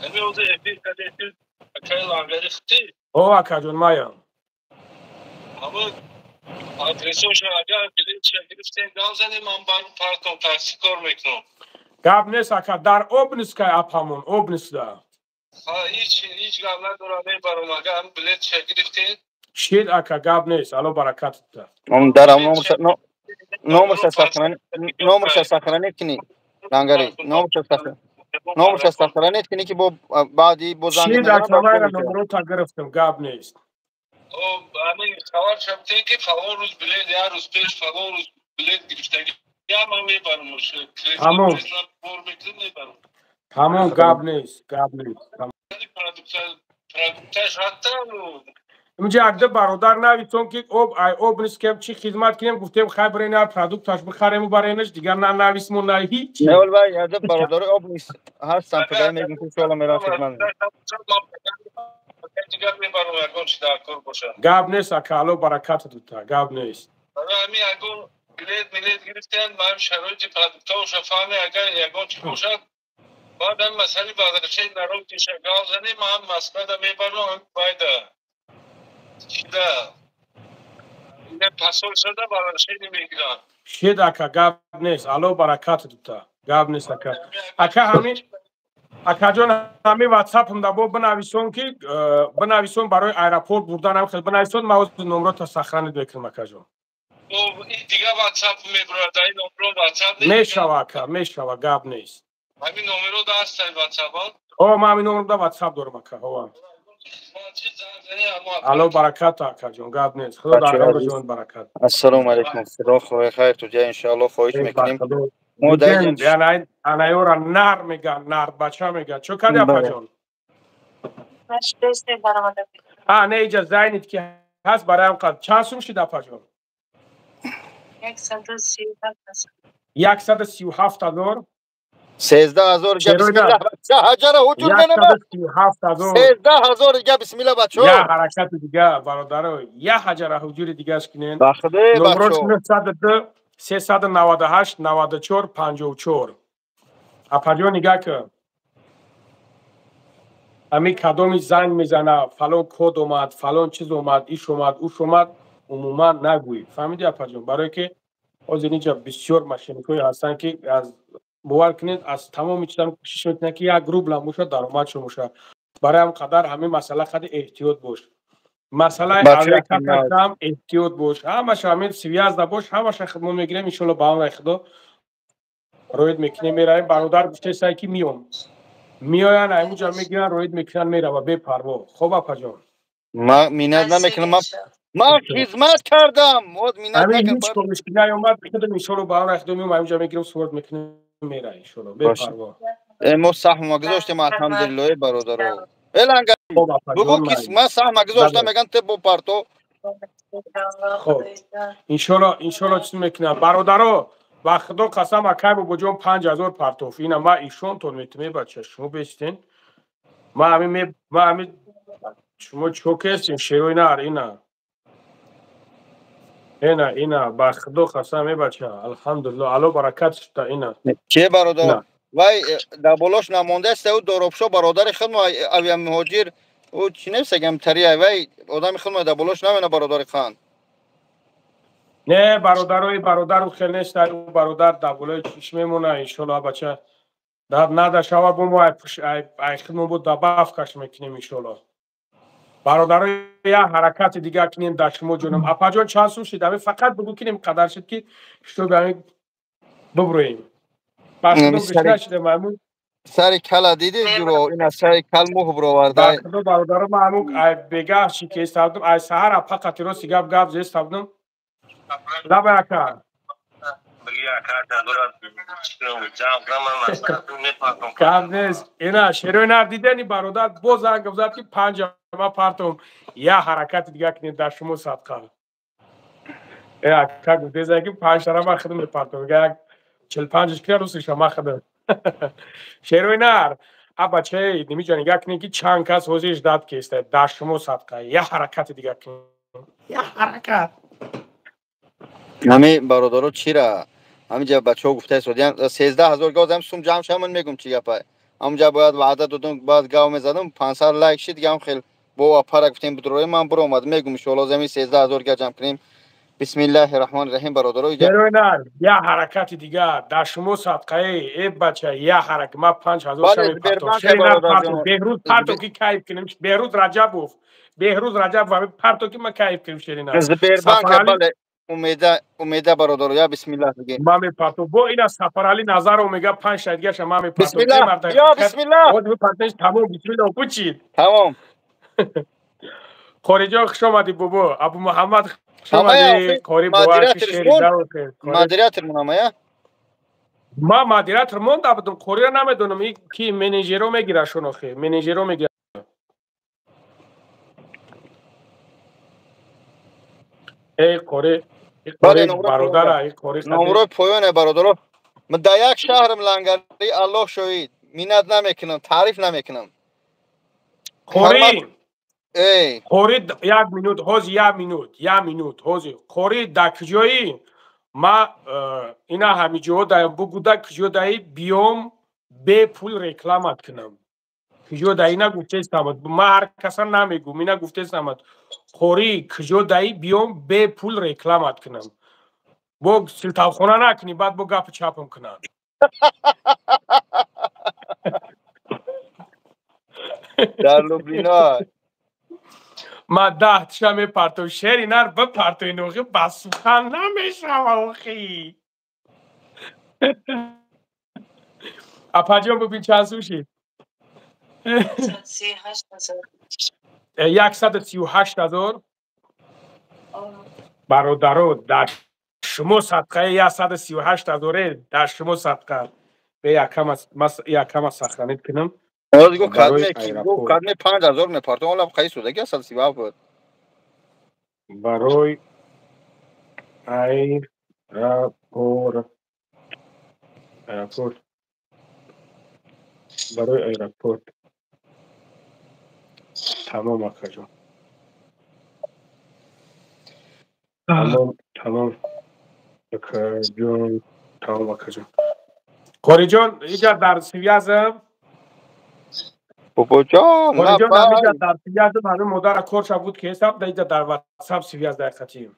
Ами оза эфир кади, эфир акай Лангари хти. О, акаҷон, маям. Ама Адресоша агар билетша гирифтем, гап занем, ман бар партом такси кор мекунам. Гап нест, ака, дар Обнинскай апамон, Обнинскда. Ҳа, ҳеҷ гап надорам, мебарам, агар ҳам билетша гирифтем. Шид, ака, гап нест, Алло баракат диҳад. Он дарам номерша сохранить, номерша сохранить кунӣ, лангари, номерша сохранить кунӣ, ки бо баъди бо занг Шид, ака, майра номерота гирифтам, гап нест. Ҳамин хабар шабтем, ки фалон рӯз билет, як рӯз пеш фалон рӯз билет гирифтагӣ, я ман мебарам. Тамом. Бор мекунам, мебарам. Тамом, гап нест, гап нест. Продукташ ҳатта. Инҷа якда бародар нависон, ки об ай Обнинскем чӣ хизмат кунем, гуфтем, хай бирена продукташ бихарему баренаш, дигар на нависмо, на ҳеҷ. Невол вай якда бародари Обнинск ҳастан, пегаи мегум, ки иншоалло мерам хизмат. Дигар мебарам, ягон чи дар кор бошад. Гап нест, ака, Алло баракат дута, гап нест. Ҳами ягон билет милет гирифтем, ман шароити продуктаоша фаҳме, агар ягон чи бошад, баъд ҳами масъали возвращение народиша гап занем, ман Москвада мебарам, байда чида посольствода возвращение мегирам. Шед, ака, гап нест, Алло баракат дута, гап нест, ака. Ака, ҳамин, акаҷон, ҳамин ватсапмда бо бинависон, ки бинависон барои аэропорт бурдан, ҳам хел бинависон, ман ҳозир номрота сохранить мекунам, акаҷон. Дига ватсап мебурад, ин номро ватсап. Мешава, ака, мешава, гап нест. Ҳамин номеро да ҳастай ватсап? О, ман ҳамин номерда ватсап дорам, ака, ҳова. Алло баракат, акаҷон, гап нест, худо дар ҷон баракат. Ассалому алайкум, худо хоҳи хайр ту ҷа, иншоалло хоҳиш мекунем. Мо дар анаёра нар меган, нар бача меган. Чо кади, апаҷон? А, не, иҷа зайнит ки ҳаст, бароям қад чанд сум шид, апаҷон? 137 000. 13 000 га, бисмилла, бача, ҳаҷара ҳуҷур менама. 137 000. 13 000 га, бисмилла, бачо. Я ҳаракати дига, бародаро, я ҳаҷара ҳуҷури дигаш кунен. Ба худои Номрош бачо. 902 398 94 54. Апаҷон, нигаҳ кун, ҳамин кадоми занг мезана, фалон код омад, фалон чиз омад, иш омад, уш омад, умуман нагӯй, фаҳмиди, апаҷон? Барое ки ҳозир инҷа бисёр мошенникҳое ҳастанд, ки аз бовар кунед, аз тамоми чизам кӯшиш мекунанд, ки як рублам бошад, даромадшон бошад. Барои ҳам қадар ҳамин масъала қади эҳтиёт бош, масъалаи авиакартам эҳтиёт бош, ҳамаша ҳамин связьда бош, ҳамаша мо мегирем, иншоалло, ба амри худо роид мекунем, меравем. Бародар гуфтесай, ки миём, меоянд, аймуҷа мегиранд, роид мекунанд, мерава бепарво. Хоб, апаҷон? Ман миннат намекунам, ман хизмат кардам. Миннат. Ҳамин ҳеҷ кор мушкил наёмад, худам иншоалло ба амри худо меом, аймуҷа мегирем, сурат мекунем, мера, иншоалло, бепарво. Мо саҳма гузоштем, алҳамдулиллоҳ, бародаро. Эланга бугӯ, ки ман саҳма гузоштам, меган те бо парто. Хоб, иншоалло, иншоалло, чиз мекунам, бародаро, ба худо қасам, акай бобоҷон 5000 партоф, ина ма ишонтон метуме, бача, шумо бестен, ма ҳамин шумо чо кестем, шерои нар, ина, ина, ина, ба худо қасам, е бача, алҳамдулилло, Алло баракат шуда, ина. Че, бародар, вай дар болош намондааст, ӯ доробшо, бародари худмо, авиамуҳоҷир, ӯ чӣ нестагам тария, вай одами худмо дар болош намена, бародари хан. Не, бародарои бародару хел нест, бародар дар болои чиш мемона, иншолло, бача, дар надашава, бо мо ай худмо бо добавкаш мекунем, иншолло. Бародаро, як ҳаракати дигар кунем, дар шумо ҷонам. Апаҷон, чанд сум шид? Ами фақат бугӯ, кинем қадар шид, ки шуби ами буброем. Сари кала диди, ҷуро, ина сари кал мӯҳ бироварда. Бародаро, ман ҳамун ай бегаҳ чи ки истабдум, ай саҳар апа қатироси гап гап зестабдум. Лаба, ака. Гап нест, ина шерои нар дидени, бародар, боз занг зад, ки панҷа ма партом. Я ҳаракати дигар кунед, дар шумо садқа. Э, ака, гуфтеза, ки панҷтара ма худам мепартом, як 45-ш кира русиша ма худам. Шерои нар, а бачаи нимиҷа, нигаҳ кунед, ки чанд кас ҳозир ждать кеста. Дар шумо садқа, я ҳаракати дигар кунед, я ҳаракат. Ҳами бародаро, чира ҳаминҷа бачаҳо гуфта истодиям, 13 000 гозам сум ҷамъ шавам, мегум, чӣ гапа, ҳамунҷа бояд ваъда додум, баъд гав мезадум, 500 лайк шид, гам хел бо апара гуфтем, бидрои ман биромад, мегум, иншоалло, зами 13 000 га ҷамъ кунем. Бисмиллаҳи раҳмони раҳим бародаро. Героинар, я ҳаракати дигар дар шумо садқаи э бача, я ҳаракат ма 5000 шами партов. Шеринар партов, Беҳрӯз партов ки кайф кунем. Беҳрӯз Раҷабов, Беҳрӯз Раҷабов партов ки ма кайф кунем Шеринар. Сбербанк бале, умеда, умеда бародаро, я бисмиллаҳ бигем. Ма мепартов. Бо ина Сафарали Назаров мега 5 та дигаша ма мепартов. Бисмиллаҳ, я бисмиллаҳ. Вот партнеш тамом, бисмиллаҳ кучид. Тамом. Хориҷон хуш омадӣ бобо. Абу Муҳаммад хуш омадӣ. Қори бовар ки шери Модератор мунамая? Ма модератор монда будам, қориро намедонам, ки менеҷеро мегирашон охе, менеҷеро мегира. Эй қори, қори бародара, эй қори номрои поёне бародаро. Дар як шаҳрам лангари, Аллоҳ шоҳид, миннат намекунам, таъриф намекунам. Қори Эй қори, як минут, ҳози як минут, як минут, ҳози қори дар куҷоӣ? Ма ина ҳамиҷоҳо даям, бугу да куҷо даи биём бепул рекламат кунам. Куҷо даи нагуфтестамад, ма ҳар каса намегум, ина гуфтестамад. Қори куҷо даи биём бепул рекламат кунам. Бо силтавхона накунӣ, баъд бо гапи чапам кунанд. Дар Лублино. Ма 10 тиша мепартов, шери нар бипартои нохи ба сухан намешава охи. Апаҷон бибин чанд сум шид? 138 000. Бародаро, дар шумо садқаи 138 000-е, дар шумо садқа. Бе якама сохранить кунам. Ҳозир гуфт кадме, гуфт кадме 5000 мепартом, ола қайс шуда ки 137 буд. Барои аэропорт, аэропорт, барои аэропорт. Тамом акаҷон. Тамом, тамом акаҷон, тамом акаҷон. Қориҷон, иҷа дар связам. Бобоҷон, Қориҷон, ҳамиҷа дар связам, ҳамин модара корша буд ки ҳесаб да иҷа дар WhatsApp связ дар хатим.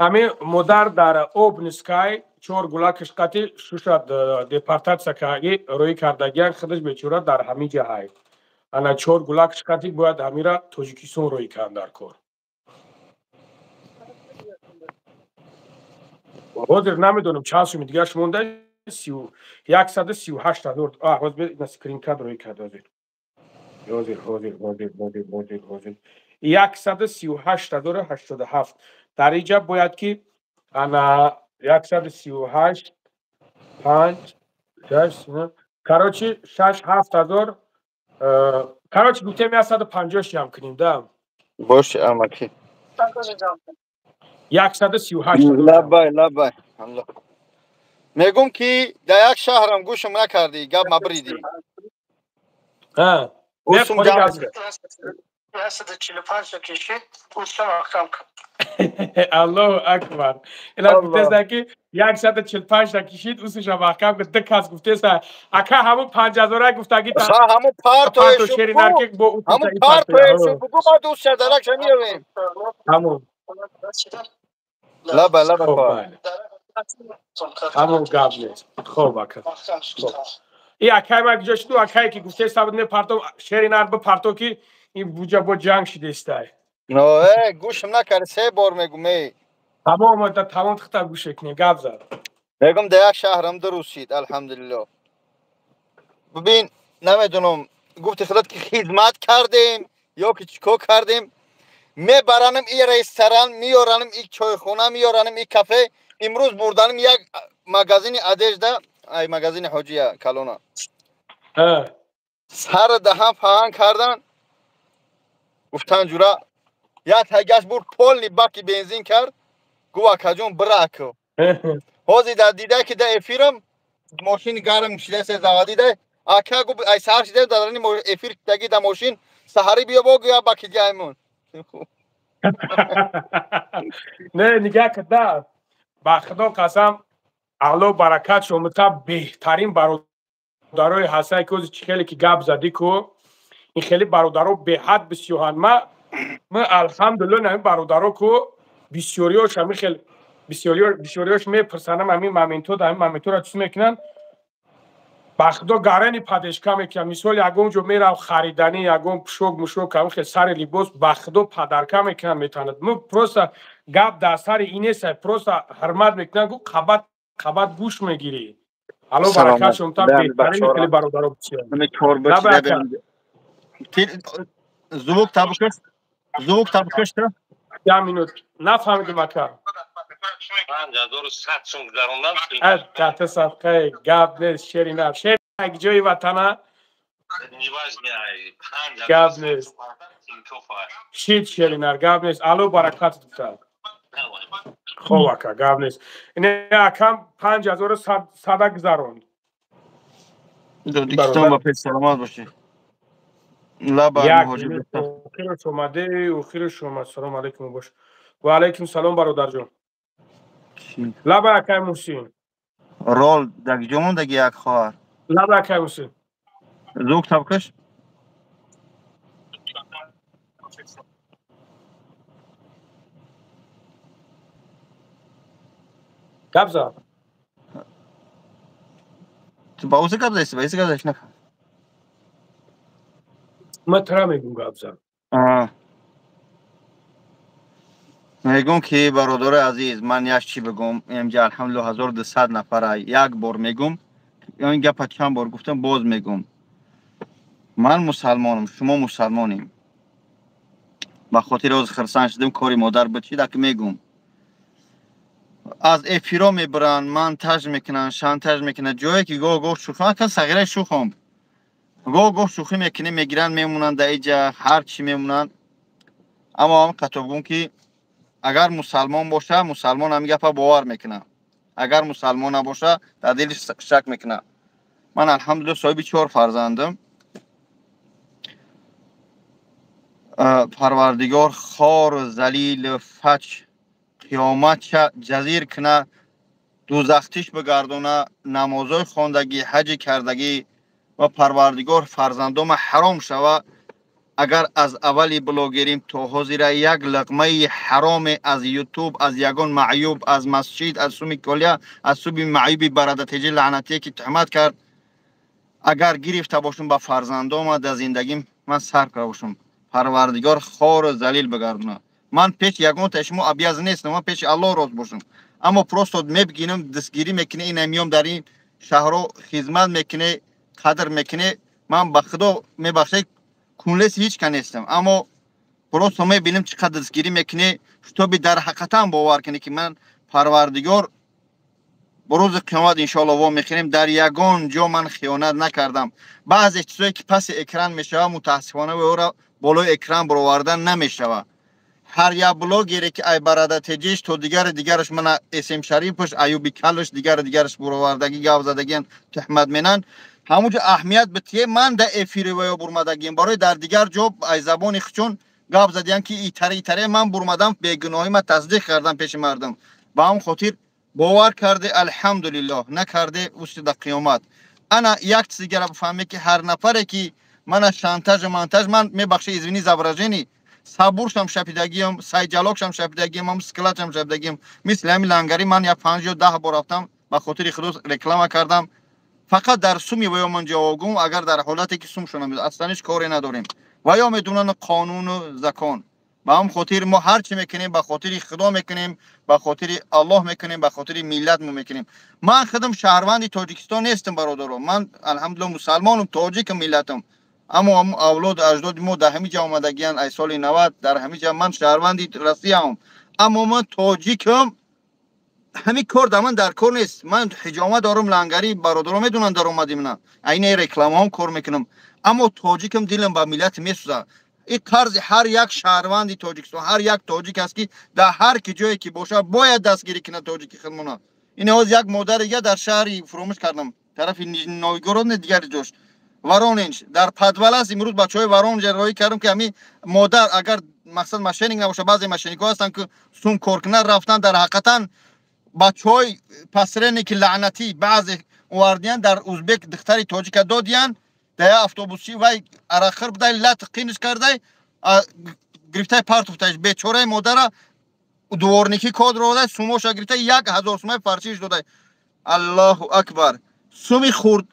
Ҳамин модар дар Обнинскай чор гулакиш қати шуша депортатсия кардаги, рӯӣ кардагиян, худаш бечора дар ҳамин ҷа ҳай. Ана чор гулакиш қати бояд ҳамира Тоҷикистон рӯӣ карданд дар кор. Ҳозир намедонам чанд суми дигараш монда, 138 000. Ҳозир ина скринкат рӯӣ кард ҳозир. Ҳозир, ҳозир, ҳозир, ҳозир, ҳозир, ҳозир. 138 087. Дар инҷа бояд ки ана 138, панҷ, шаш, короче, шаш, ҳафт ҳазор, короче, гуфтем 150 ҷамъ кунем да. Бош, амаки. 138. Лаббай, лаббай. Мегум ки дар як шаҳрам, гӯшам накардӣ, гап мабридӣ. Не, қори гап. 145 кишид, устам маҳкам кард. Аллоҳу акбар. Ина гуфтеста ки 145 та кишид, усуша маҳкам кард. Ду кас гуфтеста, ака ҳамун 5000 гуфтаги та. Ҳамун партоешу шери нарки бо ҳамун партоешу бугу, ма дӯст даракша меёвем. Ҳамун. Лаба, лаба. Ҳамун гап нест. Хоб ака. И акай ма куҷо шуду, акае ки гуфтеста буд мепартом, шери нар бипарто ки ин буҷа бо ҷанг шидестай. Но, э, гӯшам накард, се бор мегум, эй. Тамом, тамом, хита гӯше кунем, гап зад. Мегум дар як шаҳрам дуруст шид, алҳамдулиллоҳ. Бибин, намедонам, гуфти худат ки хизмат кардем ё ки чӣ кор кардем, мебаранам и ресторан, меёранам и чойхона, меёранам и кафе. Имрӯз бурданам як магазини одежда, ай магазини ҳоҷия калона. Сар даҳан паҳан кардан, гуфтан ҷура як тагаш бурд, полный баки бензин кард, гуфт: «Акаҷон, бира аку». Ҳозир дар дида ки дар эфирам мошини гарм шидасе, заводида. Ака, гуфт, ай саҳар шида дар эфир таги да мошин, саҳарӣ биё, бо гӯя баки диаймон. Не, нигаҳ када, ба худо қасам, Алло баракат шомита, беҳтарин бародарои ҳастае ки ҳозир чӣ хеле ки гап задӣ ку, ин хеле бародаро беҳад бисёҳанд. Ма Ман алҳамдулиллоҳ ҳамин бародаро ку бисёриёш ҳамин хел бисёриёш мепурсанам ҳамин моментҳо ҳамин моментҳоро чиз мекунанд. Ба худо гарани падешка мекунам. Мисол ягон ҷо мерав хариданӣ, ягон пушок мушок ҳамин хел сари либос ба худо падарка мекунам метавонад. Мо просто гап дар сари ин нест, просто ҳурмат мекунам, гу қабат қабат гӯш мегирӣ. Алло баракат шумта беҳтарин хеле бародаро бисёр. Звук табукаш, звук табукаш та? Я минут. Нафаҳмидам ака. 5100 сум гузарондам. Тата садқаи гап нест, шери нав. Шер як ҷои ватана. Гап нест. Шид шери нар, гап нест. Алло баракат духтар. Хоб ака, гап нест. Ин акам 5100 гузаронд. Тоҷикистон ба пеш саломат бошед. Лаба муҳоҷир. Охираш омаде, охираш омад. Салом алейкум бош. Ва алейкум салом бародарҷон. Лаба акай Муҳсин. Рол дар ҷо мондаги як хоҳар. Лаба акай Муҳсин. Звук табкаш? Гап зад. Ту ба узи гап заиси, ба иси гап заиш нафаҳм. Ман тара мегум гап зад. Мегум ки бародари азиз, ман як чӣ бигум, инҷа алҳамдулиллоҳ 1200 нафара як бор мегум, ин гапа чанд бор гуфтам, боз мегум. Ман мусалмонам, шумо мусалмонем. Ба хотири оз хирсан шудем, кори модар буд чӣ даки мегум. Аз эфиро мебаранд, монтаж мекунанд, шантаж мекунанд, ҷое ки гоҳ-гоҳ шӯхӣ, ака сағираи шӯхом. Гоҳ-гоҳ шӯхӣ мекунем, мегиранд, мемонанд дар иҷа, ҳар чӣ мемонанд. Аммо ҳам қатъ гум ки агар мусалмон боша, мусалмон ҳамин гапа бовар мекунад. Агар мусалмон набоша, дар дилиш шак мекунад. Ман алҳамдулиллоҳ соҳиби 4 фарзандам. Парвардигор хор, залил, фач, қиёматша ҷазир куна, дузахтиш бигардона, намозҳои хондагӣ, ҳаҷи кардагӣ ва парвардигор фарзандома ҳаром шава. Агар аз аввали блогерим то ҳозира як луқмаи ҳароме аз ютуб, аз ягон маъюб, аз масҷид, аз суми колия, аз суби маъюби барадатеҷи лаънатие ки туҳмат кард, агар гирифта бошум ба фарзандома дар зиндагим ман сар карда бошум, парвардигор хору залил бигардона. Ман пеш ягонта шумо абяз нестам, ман пеши Аллоҳ рост бошум. Аммо просто мебинам, дастгирӣ мекунӣ, ина миём дар ин шаҳрҳо хизмат мекунӣ, қадр мекунӣ. Ман ба худо мебахшед, кунлеси ҳеҷ ка нестам, аммо просто мебинам чӣ қадр дастгирӣ мекунӣ, шутоби дар ҳақиқатан бовар кунӣ ки ман парвардигор ба рӯзи қиёмат иншоалло во мехӯрем. Дар ягон ҷо ман хиёнат накардам. Баъзе чизое ки паси экран мешавад, мутаассифона ӯро болои экран баровардан намешавад. Ҳар як блогере ки ай барадатеҷиш то дигари дигараш мана эсем шарипаш, аюби калаш, дигари дигараш баровардагӣ гап задагиан туҳмат менанд, ҳамунҷо аҳамият битие. Ман дар эфири ваё бурмадагием, барои дар дигар ҷо ай забони хучон гап задиям ки итаре итаре ман бурмадам, бегуноҳӣ ман тасдиқ кардам пеши мардум. Ба ҳамон хотир бовар карде, алҳамдулиллоҳ, накарде усти дар қиёмат. Ана як чиз дигара бифаҳме ки ҳар нафаре ки мана шантажу монтаж, ман мебахшед, извини за выражение, сабуршам шапидагиам, сайҷалокшам шапидагиам, ам складшам шапидагиам. Мисли ҳамин лангари ман як 5 ё 10 бор рафтам, ба хотири худо реклама кардам. Фақат дар суми ваё ман ҷавобгум, агар дар ҳолате ки сум шонам, аслан ҳеҷ коре надорем. Ваё медонанд қонуну закон. Ба ҳам хотир мо ҳар чӣ мекунем, ба хотири худо мекунем, ба хотири Аллоҳ мекунем, ба хотири миллат мо мекунем. Ман худам шаҳрванди Тоҷикистон нестам, бародаро. Ман алҳамдулиллоҳ мусалмонам, тоҷикам, миллатам. Аммо ҳамон авлоду аҷдоди мо дар ҳамин ҷо омадагиянд, ай соли 90 дар ҳамин ҷо. Ман шаҳрванди Россияам, аммо ман тоҷикам. Ҳамин кор дар ман дар кор нест. Ман ҳиҷома дорам, лангарӣ, бародаро медонанд даромади мана. Айнаи рекламаҳом кор мекунам. Аммо тоҷикам, дилам ба миллат месӯзад. Ин қарзи ҳар як шаҳрванди Тоҷикистон, ҳар як тоҷик аст ки дар ҳар ки ҷое ки бошад бояд дастгирӣ кунад тоҷики худмона. Ин ҳоз як модари дига дар шаҳри фуромӯш кардам, тарафи Нижний Новгород не дигари ҷош, Воронеж, дар подвал аст. Имрӯз бачаҳои Воронеж роҳӣ кардам ки ҳамин модар агар мақсад мошенник набошад, баъзе мошенникҳо ҳастанд ки сум кор кунанд, рафтан дар ҳақиқатан бачаҳои посредники лаънатӣ баъзе овардиянд дар узбек духтари тоҷика додиянд дар як автобусчи, вай арақхӯр будай, лат қиниш кардай, Гирифтай партуфташ бечораи модара дворники код родай сумоша гирифта 1000 сумаи фаршиш додай. Аллоҳу акбар. Суми хурд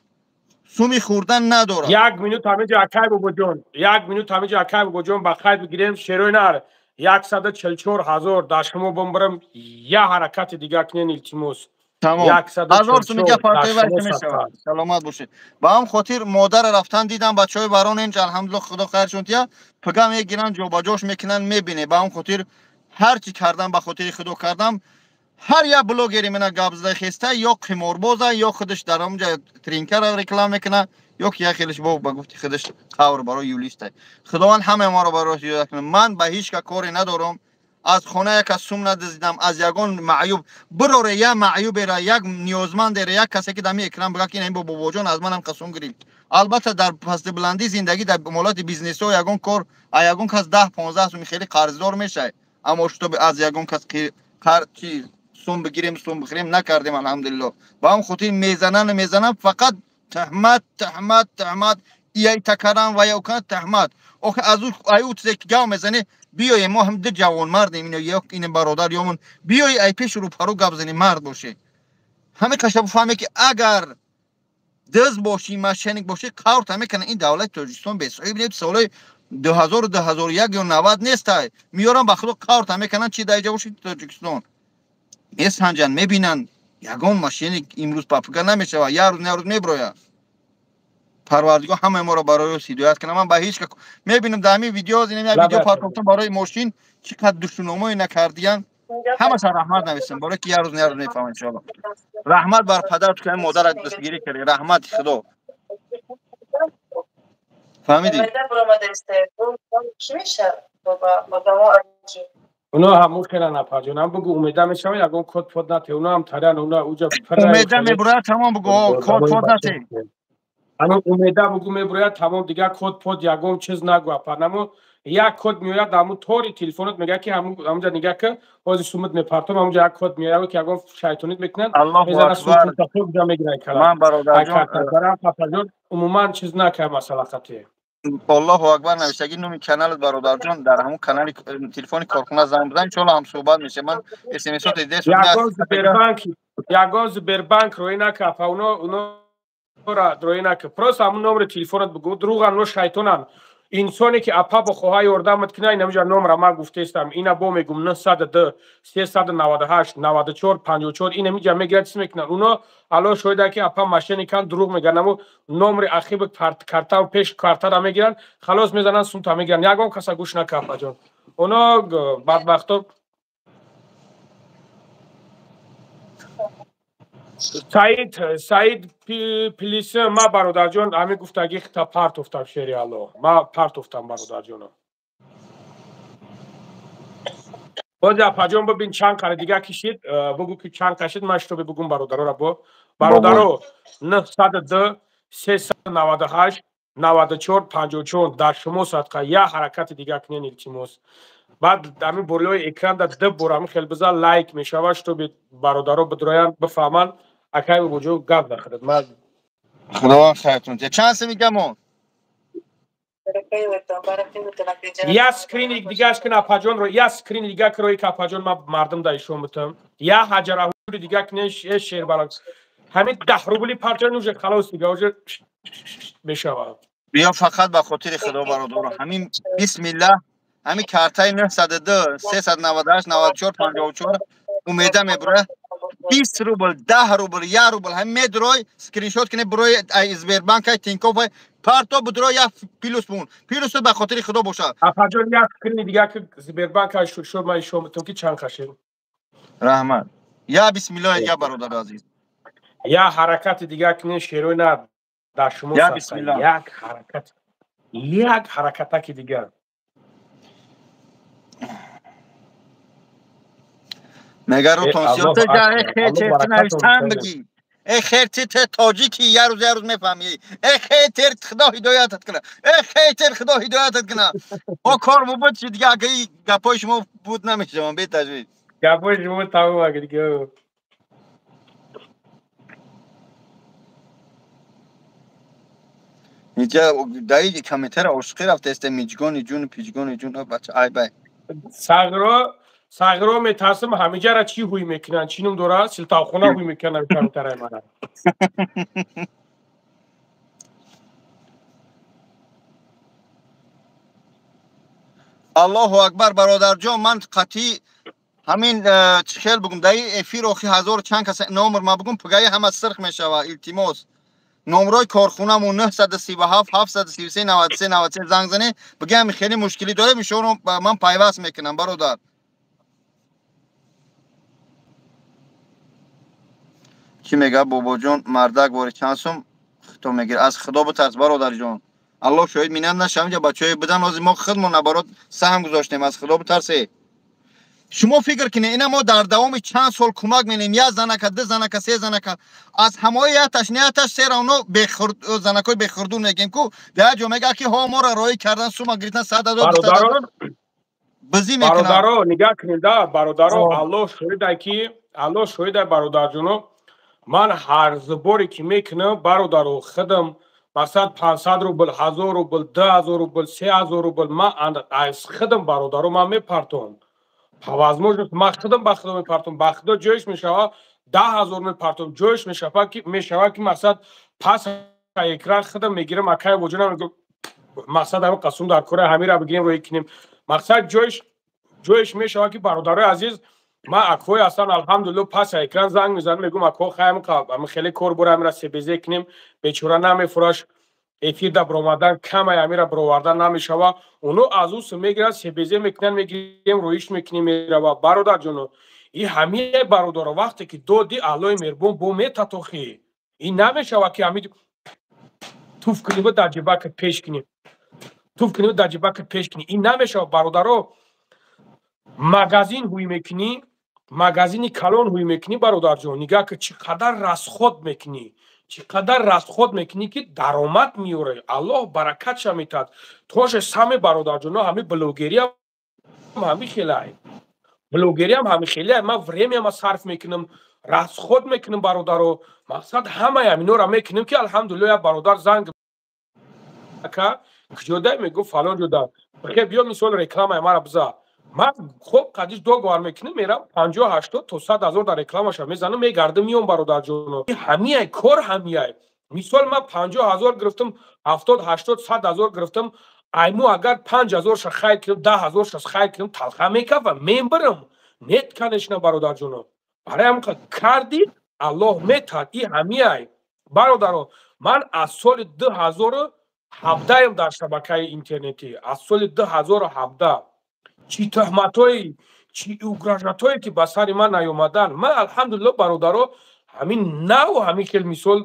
суми хӯрдан надорад. Як минут ҳаминҷо акай бобоҷон, як минут ҳаминҷо акай бобоҷон ба қайд бигирем. Шерои нар 144 ҳазор дар шумо бомбарам, я ҳаракати дига кунен, илтимос. Тамом. 1000 суми га партои вай мешавад. Саломат бошед. Ба ҳам хотир модара рафтан дидам, бачаҳои барон инҷа алҳамдулиллоҳ худо хайршон тия, пага мегиранд, ҷобаҷош мекунанд, мебине. Ба ҳам хотир ҳар чӣ кардам ба хотири худо кардам. Ҳар як блогери мена гап зада хеста ё қиморбоза, ё худаш дар онҷа тринкара реклама мекуна, ё ки як хелеш бо ба гуфти худаш қавр барои юлиста. Худованд ҳамаи моро барои ҳидоят кунад. Ман ба ҳеҷ ка коре надорам. Аз хона як кас сум надиздам, аз ягон маъюб бироре, як маъюбера, як ниёзмандера, як касе ки дар ми экран бигӯяд ки ин бобоҷон аз манам қасум гирифт. Албатта дар пастибуландии зиндагӣ, дар молати бизнесҳо ягон кор а ягон кас 10-15 суми хеле қарздор мешавад, аммо шутоби аз ягон кас чи сум бигирем, сум бихӯрем накардем, алҳамдулиллоҳ. Ба ҳам хотир мезананд, мезананд, фақат таҳмат, таҳмат, таҳмат, ияй такарам ва ё таҳмат. Охи аз ай ӯ чизе ки гав мезанӣ, биёем, мо ҳам ду ҷавонмардем, ино як ин бародар ёмон, биёи ай пеши рӯпарӯ гап занӣ, мард бошӣ. Ҳамин қаша бифаҳме ки агар дыз бошӣ, мошенник бошӣ, қаврта мекунад. Ин давлати Тоҷикистон бесоҳиб нест, солҳои 2000, 2001 ё 90 нестай. Меёрам ба худо қаврта мекунанд, чи дар иҷа бошӣ Тоҷикистон. Месанҷанд, мебинанд, ягон мошенник имрӯз папуга намешавад, як рӯз на рӯз меброяд. Парвардигор ҳамаи моро барои ӯ ҳидоят кунад. Ман ба ҳеҷ ка мебинам дар ҳамин видео, ин як видео партофтам барои мошин, чӣ қадр душномое накардиян. Ҳамаша раҳмат нависем, барои ки як рӯз на рӯз мефаҳмам иншоалло. Раҳмат бар падарат ки модарат дастгирӣ кардӣ, раҳмати худо. Фаҳмидӣ? Уно ҳамун хела нафарҷон, ҳам бугу умеда мешава, ягон код под нате, уно ҳам тарян, уно уҷа умеда мебурад, тамом бугу, код под нате. Ҳамун умеда бугу мебурояд, тамом, дигар код под ягон чиз нагу апа. Намо як код меояд, ҳамун тори телефонот мегӯяд ки ҳамунҷа нигаҳ ки ҳозир сумат мепартом, ҳамунҷа як код меояд ки ягон шайтонит мекунанд, Аллоҳу акбар. Ман бародарҷон умуман чиз накард масъала хати. Аллоҳу акбар навиштагӣ номи каналат бародарҷон, дар ҳамун канали телефони корхона занг бизан, иншоалло ҳам суҳбат мешавем. Ман смсот Ягон Сбербанк рӯй накард, уно рӯй накард. Просто ҳамун номери телефонат бугу, дурӯған, но шайтонан. Инсоне ки апа бихоҳа ёрдамат кунад, инамҷа номера ман гуфтаистам, ина бо мегум 902 398 94 54, инамиҷа мегирад, чиз мекунад. Уно ало шоҳида ки апа мошенникан, дурӯғ мегӯянд, амо номери ахиби картаву пеш картара мегиранд, халос мезананд, сумта мегиранд. Ягон каса гӯш нака апаҷон. Уно бадбахто. Саид Плис, ма бародарҷон ҳамин гуфтагӣ хита партофтам, шери Алло. Ма партофтам бародарҷоно. Боз апаҷон бибин чанд қари дига кишид, бугу ки чанд кашид, ман шутоби бугум бародарора бо. Бародаро 902 398 94 54 дар шумо садқа як ҳаракати дига кунен, илтимос. Баъд ҳамин болои экран да ду бор ҳамин хел бизан, лайк мешавад, шутоби бародаро бидроянд, бифаҳманд. Акай бобоҷо гап нахӯрад. Ман Худованд хайртон диҳад. Чанд сими гамон? Я скрини дигаш кун апаҷонро, я скрини дига ки рои ки апаҷон ман мардум да ишон бутам. Я ҳаҷараҳури дига кунен, э шербаланд. Ҳамин 10 рубли партоян уже халос дига уже мешавад. Биё фақат ба хотири худо бародаро, ҳамин бисмиллаҳ, ҳамин картаи 902 398 94 54 умеда мебурад. 20 рубл, 10 рубл, 1 рубл ҳамин медрой, скриншот кунед, бурои Сбербанк, Тинькофф, парто будро, як плюс бун. Плюс ба хотири худо бошад. Апаҷон як скрини дига ки Сбербанк шуд, ман ишон бутам ки чанд кашид. Раҳмат. Я бисмиллоҳ, я бародари азиз. Я ҳаракати дига кунед, шерои на дар шумо. Я бисмиллоҳ. Як ҳаракат. Як ҳаракатаки дигар. Мега рӯтон сиёсат хер навиштан бигӣ. Э хер те тоҷики, як рӯз як рӯз мефаҳмӣ. Э хейтер худо ҳидоятат кунад. Э хейтер худо ҳидоятат кунад. Мо кор буд чи дига, агар гапҳои шумо буд намешавам бетажвиз. Гапҳои шумо тамом агар дига. Инҷа даи комментара ошиқӣ рафтааст, миҷгони ҷун, пиҷгони ҷун, бача ай бай. Сағро, сағро метарсам ҳамиҷара чӣ ҳуй мекунанд? Чӣ ном дорад? Силтавхона ҳуй мекунанд комментараи мана. Аллоҳу акбар бародарҷон, ман қатъӣ ҳамин чӣ хел бугум, даи эфир охи ҳазор чанд каса номр ма бугум, пугаи ҳама сирх мешава, илтимос. Номрои корхонамон 937 733 93 93 занг занед, бигӯям хеле мушкилӣ дорем, иншоалло ман пайваст мекунам бародар. Чӣ мегӯяд бобоҷон, мардак вори чанд сум хито мегирад? Аз худо битарс бародарҷон. Аллоҳ шоҳид минат нашавад, инҷа бачаҳое будан, ҳозир мо худмон набарот саҳм гузоштем, аз худо битарсед. Шумо фикр кунед, ина мо дар давоми чанд сол кӯмак менем, як занака, ду занака, се занака, аз ҳамои яташ, нияташ се равно занакои бехурдун мегем ку, дар як ҷо мегӯяд ки ҳо моро роҳӣ кардан, сума гирифтан 100 ҳазор, 200 ҳазор, бизӣ мекунанд. Бародаро, нигаҳ кунед, да, бародаро, Аллоҳ шоҳидай ки, Аллоҳ шоҳидай бародарҷоно, ман ҳар боре ки мекунам, бародаро, худам масалан 500 рубл, 1000 рубл, 2000 рубл, 3000 рубл, ман аз худам бародаро ман мепартом. По возможности ман худам ба худо мепартом, ба худо ҷоиш мешава 10000 мепартом, ҷоиш мешава ки мақсад пас экран худам мегирам, акай воҷона мегӯям, мақсад ҳамин қасум дар кора ҳамира бигирем роҳӣ кунем. Мақсад ҷоиш мешава ки бародарои азиз, ман акҳои ҳастан, алҳамдулилло, пас экран занг мезанам, мегӯям акҳо хайм ҳамин хеле кор бора, ҳамира себезе кунем, бечора намефураш, эфир да баромадан камай, ҳамира баровардан намешава. Оно аз ӯ мегиранд, себезе мекунанд, мегирем, роиш мекунем, мерава. Бародарҷоно, и ҳамие бародаро, вақте ки доди Аллоҳи меҳрубон бо метатохӣ, ин намешава ки ҳами туф куниву дар ҷибакат пеш кунӣ, туф куниву дар ҷибакат пеш кунӣ, ин намешава бародаро. Магазин ҳуй мекунӣ, магазини калон ҳуй мекунӣ бародарҷон, нигаҳ ки чӣ қадар расход мекунӣ, чӣ қадар расход мекунӣ ки даромад меорӣ, Аллоҳ баракатша метаҳад. Тоже сами бародарҷоно, ҳами блогериам ҳами хелай, блогериам ҳами хелай, ман времяма сарф мекунам, расход мекунам бародаро, мақсад ҳамаи ҳаминора мекунем ки алҳамдулилло як бародар занг ака куҷодай, мегӯ фалон ҷода, бихе биё мисол рекламаи мара биза. Ман хоб қадиш договор мекунам, мерам 50, 80 то 100 ҳазор дар рекламаша мезанам, мегардам, меом бародарҷоно. Ҳамияй кор ҳамияй. Мисол ман 50 ҳазор гирифтам, 70, 80, 100 ҳазор гирифтам, айму агар 5 ҳазорша хайр кунам, 10 ҳазорша хайр кунам, талха мекафам, мебарам. Нет, конечно, бародарҷоно. Барои ҳам карди Аллоҳ метаҳад, и ҳамияй. Бародаро, ман аз соли 2017 дар шабакаи интернетӣ, аз соли 2017 чӣ тӯҳматҳое, чӣ угрожатҳое ки ба сари ман наёмадан, ман алҳамдулилло бародаро, ҳамин нав ҳамин хел мисол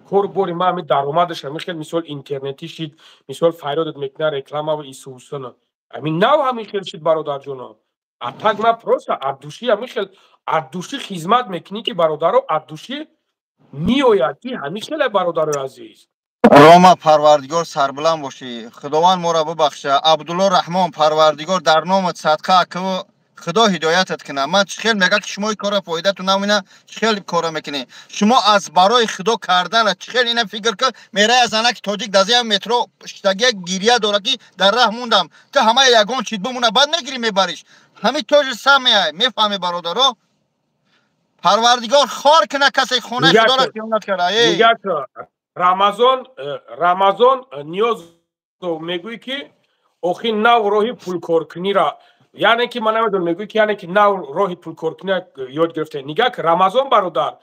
кор бори ман ҳамин даромадаш ҳамин хел мисол интернетӣ шид, мисол файродат мекунад рекламаву исусуна, ҳамин нав ҳамин хел шид бародарҷоно. А так ман просто аз души ҳамин хел аз души хизмат мекунӣ ки бародаро аз души меояд ки ҳамин хеле бародарои азиз. Рома парвардигор сарбуланд бошӣ, худованд моро бубахша. Абдулло Раҳмон парвардигор дар номат садқа акву худо ҳидоятат кунад. Ман чӣ хел мегӯям ки шумо ин корро фоидатон намена, чӣ хел корро мекунед? Шумо аз барои худо кардана чӣ хел ина фикр кун, мерай аз занаки тоҷик дар зери метро шитагия гирия дорад ки дар раҳ мондам, ту ҳамаи ягон чиз бимона, баъд мегирӣ мебариш. Ҳамин тоже самое, мефаҳмӣ бародаро? Парвардигор хор кунад касе хонаи худоро хиёнат карда. Рамазон, Рамазон ниёз мегӯӣ ки охи нав роҳи пулкоркуниро, яъне ки ман намедонам, мегӯӣ ки яъне ки нав роҳи пулкоркуниро ёд гирифте. Нигаҳ ки Рамазон бародар,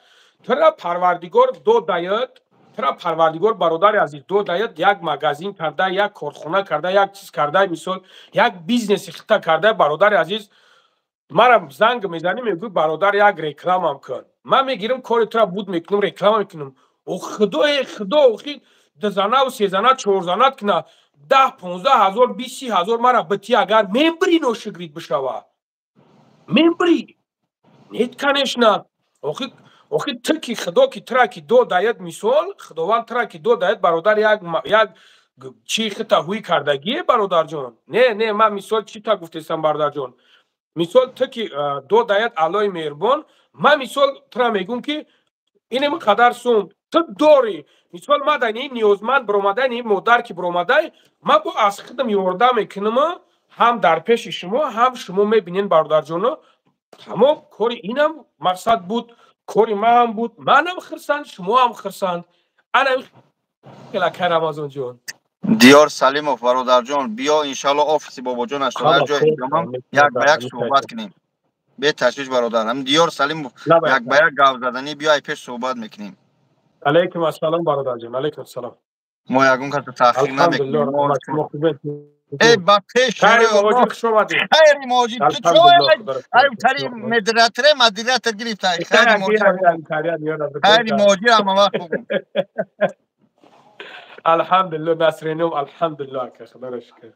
тура парвардигор додаёд, тура парвардигор бародари азиз додаёд, як магазин карда, як корхона карда, як чиз карда, мисол як бизнеси хита карда, бародари азиз, мара занг мезанӣ, мегӯӣ бародар як рекламам кун. Ман мегирам кори тура буд мекунам, реклама мекунам. О худое худо, охи дузанаву сезана чорзанат куна, 10, 15 ҳазор, 20 ҳазор мара битӣ, агар мебирӣ ношукрит бишава, мебирӣ. Нет, конечно. Охи охи ту ки худо ки тура ки додаед, мисол худованд тура ки додаед бародар, як чӣ хита ҳуй кардагие бародарҷон. Не, не, ман мисол чӣ та гуфтесам бародарҷон. Мисол ту ки додаед Аллоҳи меҳрубон, ман мисол тура мегӯм ки Инем қадар сум ту дорӣ. Мисол, ма дар ин ниёзманд биромадай, ин модар ки биромадай, ман бо аз худам ёрдам мекунам, ҳам дар пеши шумо, ҳам шумо мебинен, бародарҷоно. Тамом, кори инам мақсад буд, кори маам буд. Манам хирсанд, шумоам хирсанд. Ана хелакай, Рамазонҷон. Диёр Салимов, бародарҷон, биё, иншалло, офиси Бобоҷон 88 ҷой ҳамам як ба як суҳбат кунем. Беташвиш, бародар. Ҳам Диёр Салимов як ба як гап заданӣ, биё, ай пеш суҳбат мекунем. Алайкум ассалом, бародарҷон, алайкум ассалом. Мо ягон каса таъхир намекунем. Эй, ба пеш. Хайри муҳоҷир, хуш омадед. Хайри муҳоҷир, ту чо ай тари модераторе, модератор гирифтай. Хайри муҳоҷир, хайри муҳоҷир, ҳама вақт бугум. Алҳамдулилло, Насринум, алҳамдулилло, ака, худоро шукр.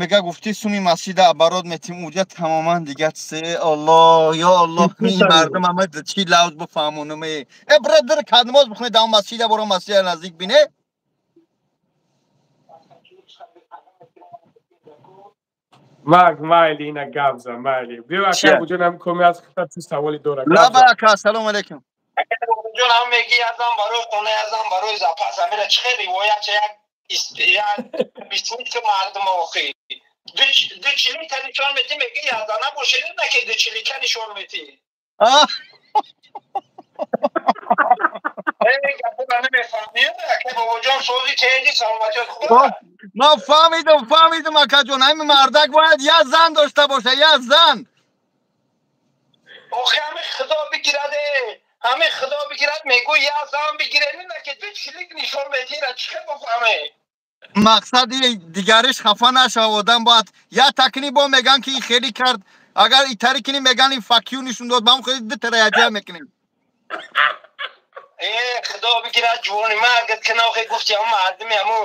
Мега гуфти суми масҷида оборот метим, уҷа тамоман дигар чизе. Аллоҳ, ё Аллоҳ, ин мардум ҳама чӣ лавз бифаҳмонум. Э, бирадар, кадмоз бихони, дар масҷида боро, масҷида наздик бине. Маг майли, ина гап зан, майли. Биё, ака Абуҷон, ҳам коми аз хита чи саволи дора. Лаба, ака, ассалому алайкум. Абуҷон, ҳам меги язам барои хона, язам барои запас. Амира чӣ хел ривоят як бисмит мардум охи. Ду чилика нишон мети, меги язана бошед, на ки ду чилика нишон мети. Ман фаҳмидам, фаҳмидам, акаҷон. Ҳамин мардак бояд як зан дошта боша, як зан. Охи, ҳами худо бигирад, ҳами худо бигирад, мегӯ як зан бигире, на ки ду чилик нишон медира, чӣ хел бифаҳме? Мақсади дигариш хафа нашава. Одам бояд як такни бо меган ки хеле кард, агар итари кини меган ин факю нишон дод. Ба ҳам хеле ду тара якҷоя мекунем. Э, худо бигирад, ҷувони ман агар кинохе гуфти, ҳамн мардими ҳаму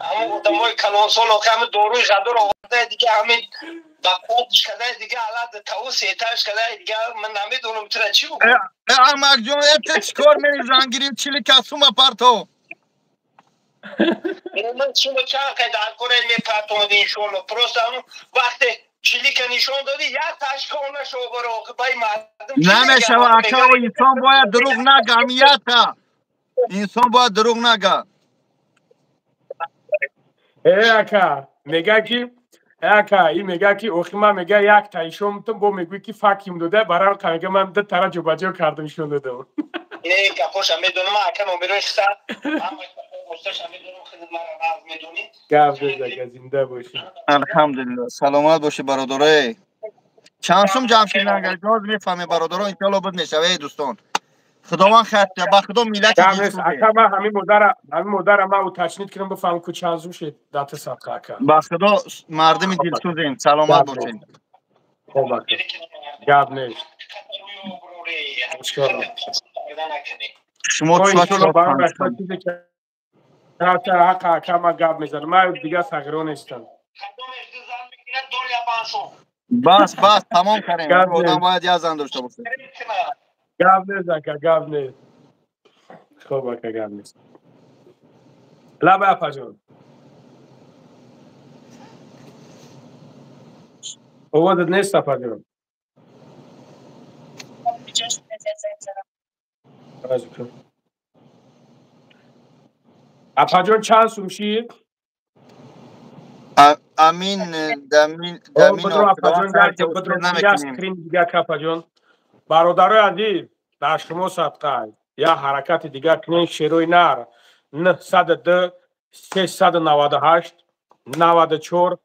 ҳамун одамои калонсол, охи, ҳами доруи ғадор оварда, дига ҳами ба қотш кадай, дига алад таву сеташ кадай, дига ман намедонам тура чӣ бигӯям. Э, аҳмақҷон, э, ту чӣ кор мери, зангирӣ чили касума парто. Ман шумо чанд қай дар кора мепартонад, иншоалло. Просто ҳамун вақте чилика нишон додӣ, як ташка она шобаро, охи, бай мардум. Намешава, ака, инсон бояд дурӯғ нага, ҳамията инсон бояд дурӯғ нага. Э, ака, мега ки, ака, и мега ки, охи, ман мега як та ишон мутум, бо мегӯй ки факим дода, барам ка мега ман ду тара ҷобаҷо кардам, ишон додам. Не, гапоша медонам, ака, номерои хиса ҳамаша медонам, худат мара нағз медонӣ. Гап безака, зинда бошӣ. Алҳамдулилло, саломат бошӣ, бародарое. Чанд сум ҷамшид нангаҷоз мефаҳме, бародаро, иншоалло буд мешава. Эй дӯстон, худованд хайр, ба худо миллати. Ака, ман ҳамин модара ман уточнить кунам, бифаҳмам ку чанд сум шид дата садқа, ака. Ба худо мардими дилсӯзем, саломат бошед. Хоб, ака, гап нест. Шумо ҳақа, ака, ман гап мезанам, ман дигар сағиро нестам. Бас, бас, тамом кардем. Одам бояд як зан дошта бошад. Гап нест, ака, гап нест. Хоб, ака, гап нест. Лаба, апаҷон, овозат нест, апаҷон. Апаҷон, чанд сум шид? Амин, дамин, дамин. Скрин дига, апаҷон. Бародарои азиз, дар шумо садқа, як ҳаракати дигар кунен. Шерои нар 902 398 94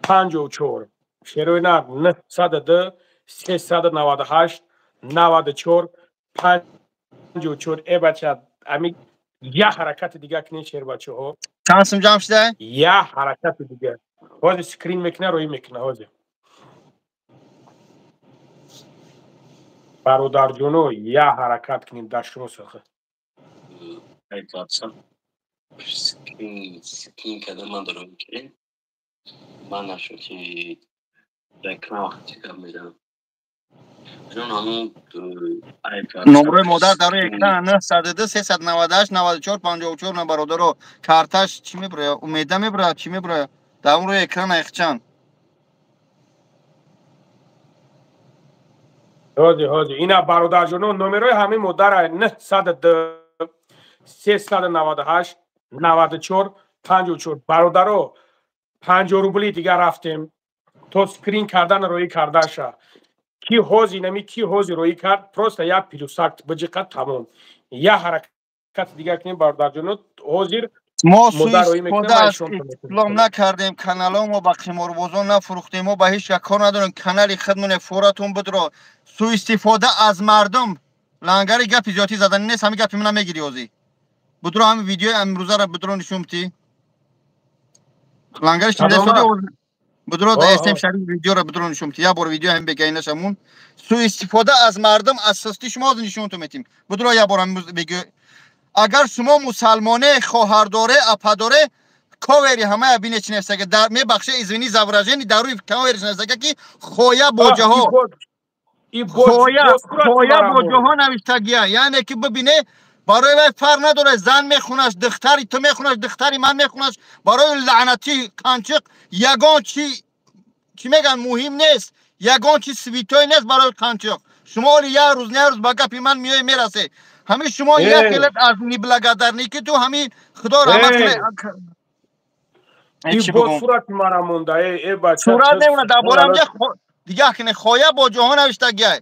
54. Шерои нар 902 398 94 54. Э, бача, ами як ҳаракати дигар кунен, шербачаҳо. Чанд сум ҷамъ шуда? Як ҳаракати дигар. Ҳозир скрин мекуна, рӯӣ мекуна ҳозир. Бародарҷоно, як ҳаракат кунем, дар шумо садқа. Скрин карда ман дорам, ки ман нашуд, ки дар экран вақти гап мезанам. Номрои модар дар рӯи экран 902 398 94 54. На, бародаро, карташ чӣ мебурояд, умеда мебурояд, чӣ мебурояд дар он рӯи экран? Айхчанд. Ҳози, ҳози, ина, бародарҷоно, номерои ҳамин модара 902 398 94 54. Бародаро, 50 рубли дигар рафтем, то скрин кардан роӣ кардаша. Ки ҳози нами, ки ҳози роӣ кард, просто як плюсак биҷиқа, тамом. Як ҳаракати дигар кунем, бародарҷоно, ҳозир. Мо суистифода аз ислом накардем, каналҳо мо ба қиморбозон нафурӯхтем, мо ба ҳеҷ як кор надорем, канали худмоне форатон бидро. Суистифода аз мардум, лангари, гапи зиёдӣ задани нест, ҳами гапи мана мегири. Ҳозӣ будро, ҳами видеои амрӯзаро будро, нишон битӣ, лангари будро, СМ Шариф видеоро будро, нишон битӣ як бор. Видео ҳами бегаинашамун суистифода аз мардум, аз сусти шумо ҳозир нишонтон метим. Будро як бор. Агар шумо мусалмоне, хоҳардоре, ападоре, ковери ҳамая бине, чи нависага. Мебахше, извини за выражение, дар рӯи ковериш нависага, ки хоя боҷаҳо, хоя боҷаҳо навиштагия. Яъне ки бибине, барои вай фарқ надорад, зан мехунаш, духтари ту мехунаш, духтари ман мехунаш, барои лаънатӣ қанчиқ ягон чи, чӣ мегӯянд, муҳим нест, ягон чи святой нест барои қанчиқ. Шумо оли як рӯз, не, як рӯз ба гапи ман меои, мерасе. Ҳамин шумо як хелат аз неблагодарный, ки ту ҳамин, худо раҳмат кунад. Сурати мара монда, э бача. Сурат немона, дар бораи ҳамҷа дигар кине, хоя бо ҷоҳо навиштагиай.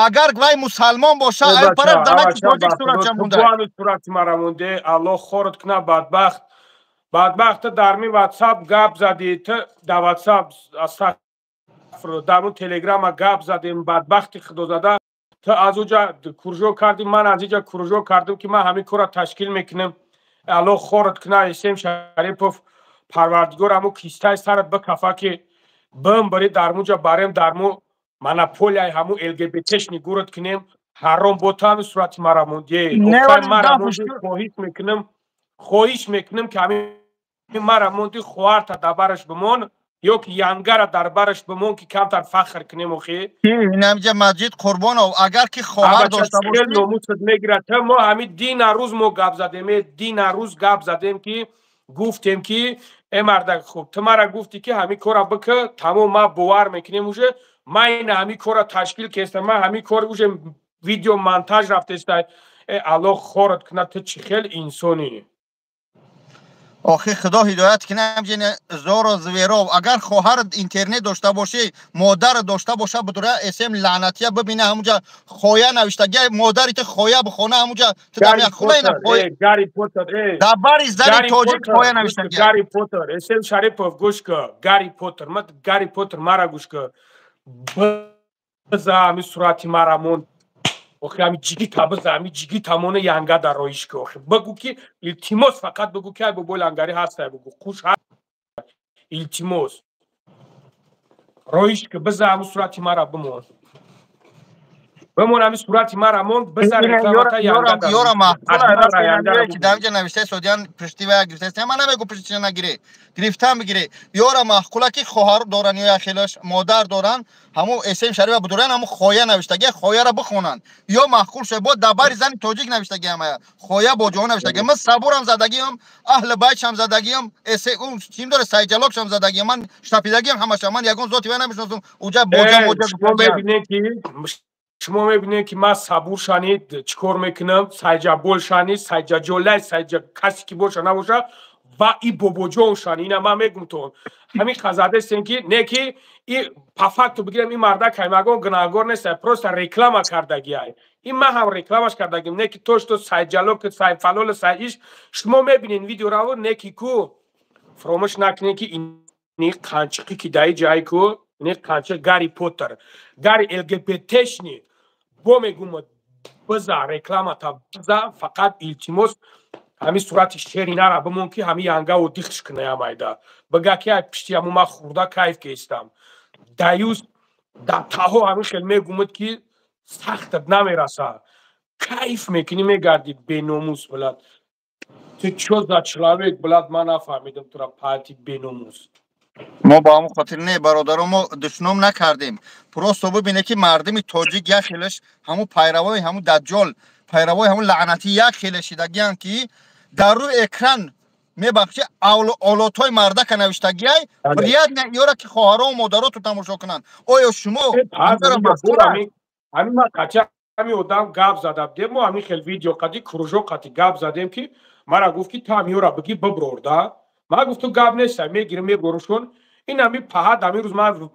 Агар вай мусалмон боша, ай пара занаки тоҷик суратча монда. Сурати мара монде, Аллоҳ хорат куна, бадбахт. Бадбахт, дар ми ватсап гап задӣ, ту дар ватсап, астағфир, дар он телеграма гап задем, бадбахти худозада. Ту аз уҷа кружок кардӣ, ман аз иҷа кружок кардам, ки ман ҳамин корро ташкил мекунам. Аллоҳ хорат куна, Эсем Шарипов, парвардигор ҳамун кистаи сарат бикафа, ки бим бари дармуҷа барем, дарму монополияи ҳамун ЛГБТшни гурат кунем. Ҳаром бо ту ҳамин сурати мара монди. Мара монди, хоҳиш мекунам, хоҳиш мекунам, ки ҳамин мара монди, хоҳарта дар бараш бимон ё ки янгара дар бараш бимон, ки камтар фахр кунем, охи. Инамҷа Маҷид Қурбонов, агар ки хоҳар дошта бошӣ, номусат мегирад. Мо ҳамин дина рӯз мо гап задем, дина рӯз гап задем, ки гуфтем, ки э мардак, хуб, ту мара гуфтӣ, ки ҳамин кора бика, тамом, ма бовар мекунем. Уже ман ина ҳамин кора ташкил кестам, ман ҳамин кор уже видео монтаж рафтеста. Э, Аллоҳ хорат кунад, ту чӣ хел инсонӣ? Охи, худо ҳидоят кунам ҷине зоро зверов. Агар хоҳар интернет дошта бошӣ, модар дошта боша, будура СМ лаънатия бибина, ҳамуҷа хоя навиштагия, модари ту хоя бихона ҳамуҷа, ту дар як хона ина хоя. Гарри Поттер, дар бари зани тоҷик хоя навиштагия. Гарри Поттер, СМ Шарипов, гӯш ка, Гарри Поттер, ма Гарри Поттер, мара гӯш ка, биза ҳами сурати мара мон. Охи, ҳами ҷигита биза, ҳами ҷигита моне, янга дар роиш ка. Охи, бигӯ, ки илтимос, фақат бигӯ, ки ай бобои лангари ҳастай, бигӯ, хуш, илтимос, роиш ка, биза ҳамун сурати мара бимон, бимон, ҳами сурати мара мон, биза рекламата янга. Ёра маҳқула, ки дар инҷа навиштаи содиан, пушти ва гирифтаи, ман намегӯ пушти нагире, гирифтан бигире. Ёра маҳқула, ки хоҳар доран ё яхелаш модар доран, ҳамун СМ Шарифа будуран, ҳамун хоя навиштагия, хояра бихонанд ё маҳқул шуд. Бо дар бари зани тоҷик навиштагия, ҳамая хоя бо ҷоҳо навиштагия. Ман сабурам задагиам, аҳли байтшам задагиам, чим дора, сайҷалокшам задагиам, ман штапидагиам ҳамаша. Ман ягон зоти вай намешиносам, уҷа боҷа моҷа. Шумо мебинед, ки ман сабур шанид, чӣ кор мекунам, сайҷабол шанид, сайҷаҷолай, сайҷа касе ки боша набоша ва и бобоҷон шани. Ина ман мегум, то ҳамин хазадестем, ки не, ки и по факту бигирем, ин мардак ҳаймагон гунаҳгор нест, просто реклама кардагиай. Ин ман ҳам рекламаш кардагим, не ки то что сайҷалок, сайфалол, сайиш. Шумо мебинед видеораво, не ки ку фаромӯш накунед, ки ини қанчиқӣ, ки даи ҷай ку, ини қанчиқ Гарри Поттер, Гарри ЛГБТшни бо мегум, биза рекламата, биза, фақат илтимос, ҳамин сурати шеринара бимон, ки ҳамин янгаву дихш куная, майда бига, ки ай пишти ҳамун ман хурда кайф кестам. Даюс дар таҳо ҳамин хел мегумад, ки сахтат намераса, кайф мекунӣ, мегардӣ, беномус. Блядь, ту чё за человек, блядь, ман нафаҳмидам тура, палти беномус. Мо ба ҳамон хотир не, бародаро, мо душном накардем. Просто бибине, ки мардуми тоҷик як хелаш ҳамун пайравои ҳамун даҷҷол, пайравои ҳамун лаънатӣ як хеле шидагиянд, ки дар рӯи экран, мебахши, олотҳои мардака навиштагиай. Приятно ёра, ки хоҳаро модароту тамошо кунанд. Оё шумо Ҳамин ман қати ҳамин одам гап зада будем, мо ҳамин хел видео қати кружок қати гап задем, ки мара гуфт, ки ту ҳамиёра бигӣ биброр да. Ман гуфтум, гап неста, мегирем, меброрушон. Ин ҳами паҳат ҳамин рӯз ман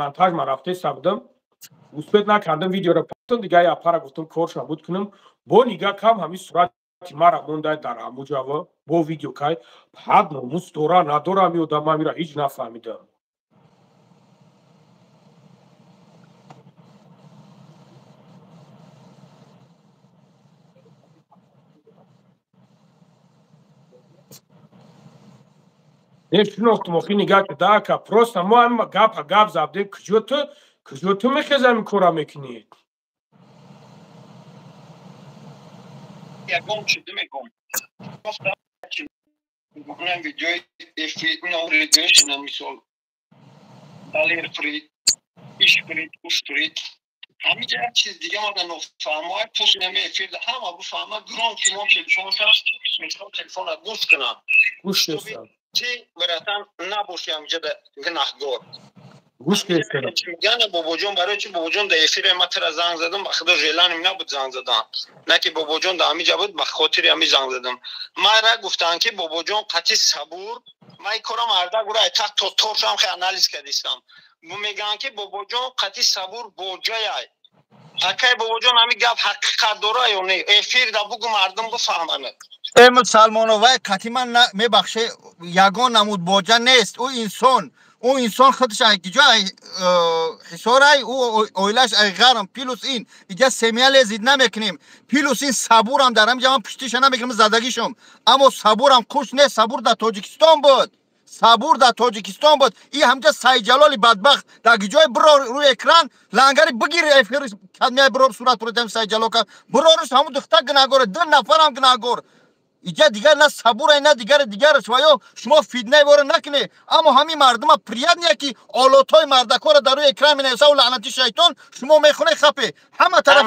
монтаж ма рафтеса будам, успеть накардам, видеоро пастам, дига япара гуфтум, корша буд кунам. Бо нигаҳ кам ҳамин сурати мара мондай дар ҳамуҷава бо видео кай паҳат номус дора надора ҳами одам, ман ҳамира ҳеҷ нафаҳмидам. Не шинохтум, охи нигаҳ ки да ака, просто мо ҳами гапа гап забдем, куҷо ту мехезӣ ҳамин кора мекунӣ? Ягон чиз мегум, видеои видеои мисол Далер фрид, иш фрид, уш фрид, ҳамиҷа як чиз дига мада нофаҳмои пуш нами эфир ҳама буфаҳма гром ки мо телефонша мисол телефона гӯш кунам. Гӯш кестам. Чи братан набоши ҳамиҷа гунаҳгор. Гӯш кестам. Меган бобоҷон, барои чи бобоҷон да эфире ма тира занг задам, ба худо желание набуд занг задан, на ки бобоҷон да ҳамиҷа буд, ба хотири ҳами занг задам. Мара гуфтанд, ки бобоҷон қати сабур, ма ин корам арда гура так то торшам хе анализ кардистам, мегӯянд, ки бобоҷон қати сабур боҷаяй. Акай бобоҷон, ҳами гап ҳақиқат дора ё не? Эфир да бугу, мардум бифаҳманд. Э мусалмоно, вай қати ман мебахше, ягон намуд боҷа нест. Ӯ инсон худаш ай киҷо, ай ҳисорай, ӯ оилаш ай ғарм, плюс ин иҷа семья лезить намекунем, плюс ин сабурам дар ҳамиҷа ман пуштиша намекунам задагишам, аммо сабурам куш нест. Сабур дар Тоҷикистон буд, сабур дар Тоҷикистон буд. И ҳамҷа Сайҷалоли бадбахт дар ҷои биро рӯи экран лангари бигир, эфир кадмия биро, сурат пуритам Сайҷалока бирорус, ҳамун духта гунаҳгор, ду нафарам гунаҳгор. Иҷа дигар на сабурай, на дигари дигараш. Ва ё шумо фитнаи вора накунед, аммо ҳамин мардума приятно, ки олотҳои мардакора дар рӯи экран менависа у лаънати шайтон, шумо мехонед, хапе ҳама тараф.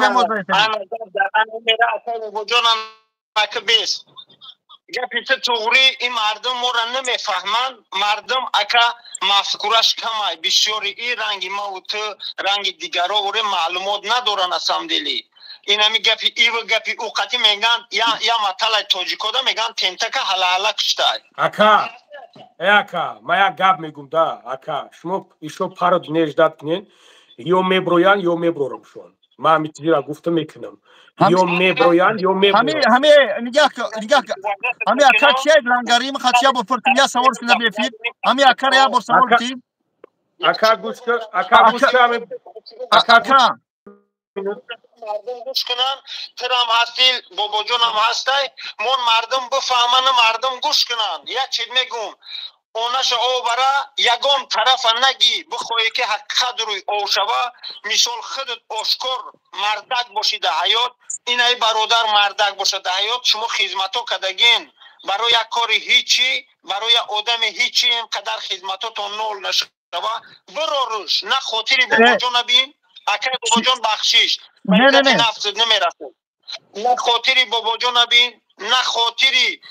Бес гапи ту туғрӣ, ин мардум моро намефаҳманд. Мардум ака мафкураш камай, бисёри и ранги маву ту, ранги дигаро оре маълумот надоранд. Асам дили инами гапи ив гапи ӯ қати меган, я маталай тоҷикода меган, тентака ҳалаҳала куштай. Ака, э ака, ман як гап мегум да, ака, шумо ишо паро неждат кунед, ё меброянд, ё меброрамшон. Ман ҳами чизира гуфта мекунам, ё меброянд, ё меброям. Ҳами нигаҳ, ҳами ака чия лангари махат я бор пуртим, я савол шуда бефир, ҳами акара я бор савол тим. Ака, гӯш кун, ака, гӯш кун, ака. Ака. Мардум гӯш кунанд, тирам ҳасти, бобоҷонам ҳастай, мон мардум бифаҳману мардум гӯш кунанд. Як чиз мегум, онаша овара ягон тарафа нагӣ, бихоҳӣ ки ҳақиқат рӯй ов шава, мисол худат ошкор мардак бошӣ дар ҳаёт, инаи бародар мардак бошад дар ҳаёт, шумо хизматҳо кардагин барои як кори ҳичи, барои як одами ҳичи, ин қадар хизматотон нол нашава, бироруш на хотири бобоҷона бин. Акай бобоҷон, бахшиш, нафсат намерасад, на хотири бобоҷона бин, на хотири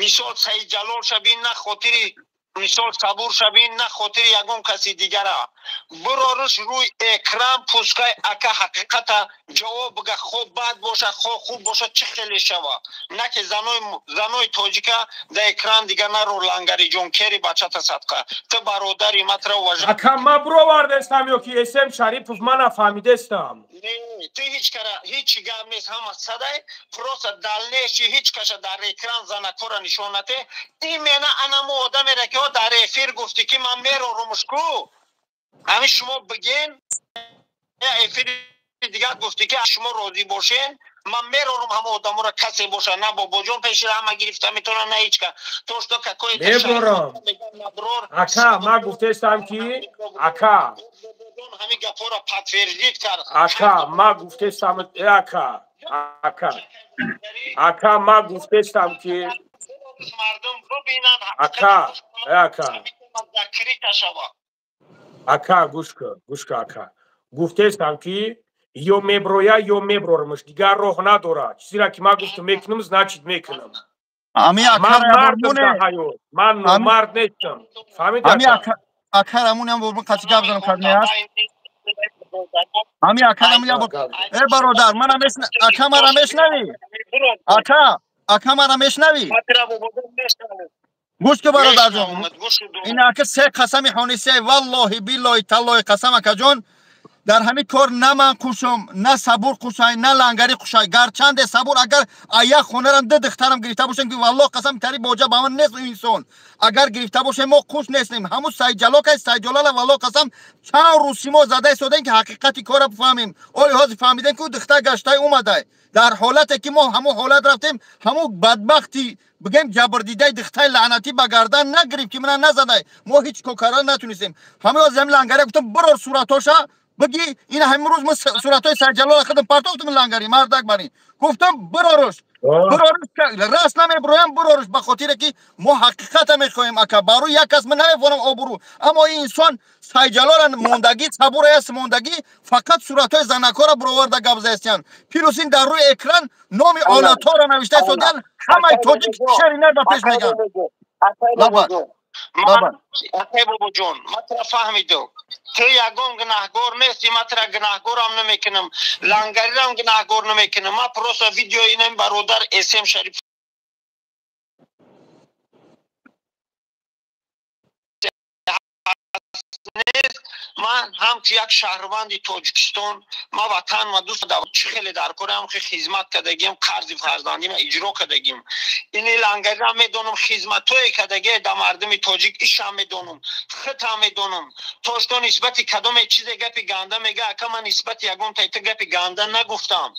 мисол Саидҷалол шабин, на хотири мисол Сабур шабин, на хотири ягон каси дигара, бироруш рӯи экран, пускай ака ҳақиқата ҷавоб бига, хо бад боша, хо хуб боша, чӣ хеле шава, на ки занои тоҷика да экран дига наро. Лангариҷон, кери бачата садқа, ту бародари матра уважа. Ака, ма бировардестам ё ки эсем Шарипов, ма нафаҳмидестам. Ту ҳеҷ кара ҳеҷ гап нест, ҳама садай, просто дальнейший ҳеҷ каша дар экран занакора нишон нате. Именно анамо одамере ки дар эфир гуфтӣ, ки ман мерорумш ку, ҳамин шумо бигин, эфири дигар гуфтӣ, ки шумо розӣ бошен, ман мерорум ҳама одаморо, касе боша, на бобоҷон пеши ҳама гирифта метавона, на ҳеҷ ка то что какой. Меброрам, ака, ман гуфтестам, ки ака ҳамин гапҳоро подтвердить кард. Ака, ман гуфтестам, ака, ака, ака, ман гуфтестам, ки мардум бубинанд. Ака, ака. Закрита шава. Ака, гӯш кун, гӯш кун, ака, гуфтестам, ки ё меброя, ё меброрамаш, дигар роҳ надорад. Чизеро ки ман гуфтам мекунам, значит мекунам. Ман мардам дар ҳаёт, ман номард нестам, фаҳмиди? Ами акарамун ям бо қати гап занам кардне аст. Ҳами акарам я бор. Э бародар, мана мешна, ака мара мешнавӣ? Ака, ака мара мешнавӣ? Гӯш ку бародарҷон. Ин ака се қасами ҳонисе, валлоҳи биллоҳи таллоҳи қасам акаҷон. Дар ҳамин кор на ман қушум, на Сабур қушай, на Лангари қушай. Гарчанде Сабур агар як хонарам ду духтарам гирифта бошем, ки валлоҳ қасам тари боҷа ба ман нест инсон. Агар гирифта бошем, мо қуш нестем. Ҳамун Сайҷалокай Сайҷалала валлоҳ қасам чанд рӯз мо зада истодем, ки ҳақиқати корро бифаҳмем. Оли ҳозир фаҳмидем, ки ӯ духтар гаштай омадай. Дар ҳолате ки мо ҳамун ҳолат рафтем, ҳамун бадбахти бигем ҷабрдидаи духтари лаънатӣ ба гардан нагирифт, ки мана назадай. Мо ҳеҷ кор карда натунистем. Ҳамин ҳозир ҳамин Лангари гуфтам, бирор суратоша бигӣ. Ин ҳамин рӯз мо суратҳои Сайҷалола худам партофтам. Лангари мардак барин гуфтам, бироруш, бироруш, раст намебироям, бироруш, ба хотире ки мо ҳақиқата мехоҳем. Ака, барои як кас ман намефонам обрӯ, аммо ин инсон Сайҷалола мондагӣ, Сабура аст мондагӣ, фақат суратҳои занакҳоро бироварда гап заистиянд. Плюс ин дар рӯи экран номи олатҳоро навишта истодиянд. Ҳамаи тоҷик шери нар ба пеш мегӯянд. Акай Бобоҷон, ман тура фаҳмидам. Ту ягон гунаҳгор нести, ман тура гунаҳгорам намекунам, Лангарирам гунаҳгор намекунам. Ман просто видеои инам бародар Эсем Шариф нест. Ман ҳамчун як шаҳрванди Тоҷикистон, ман ватан ма дӯст дорам. Чӣ хеле дар корам хе хизмат кардагим, қарзи фарзандима иҷро кардагим. Ини Лангарирам медонам, хизматҳое кардагие дар мардуми тоҷик, ишам медонам, худам медонам. То что нисбати кадоме чизе гапи ганда мега, ака, ман нисбати ягон тайта гапи ганда нагуфтам.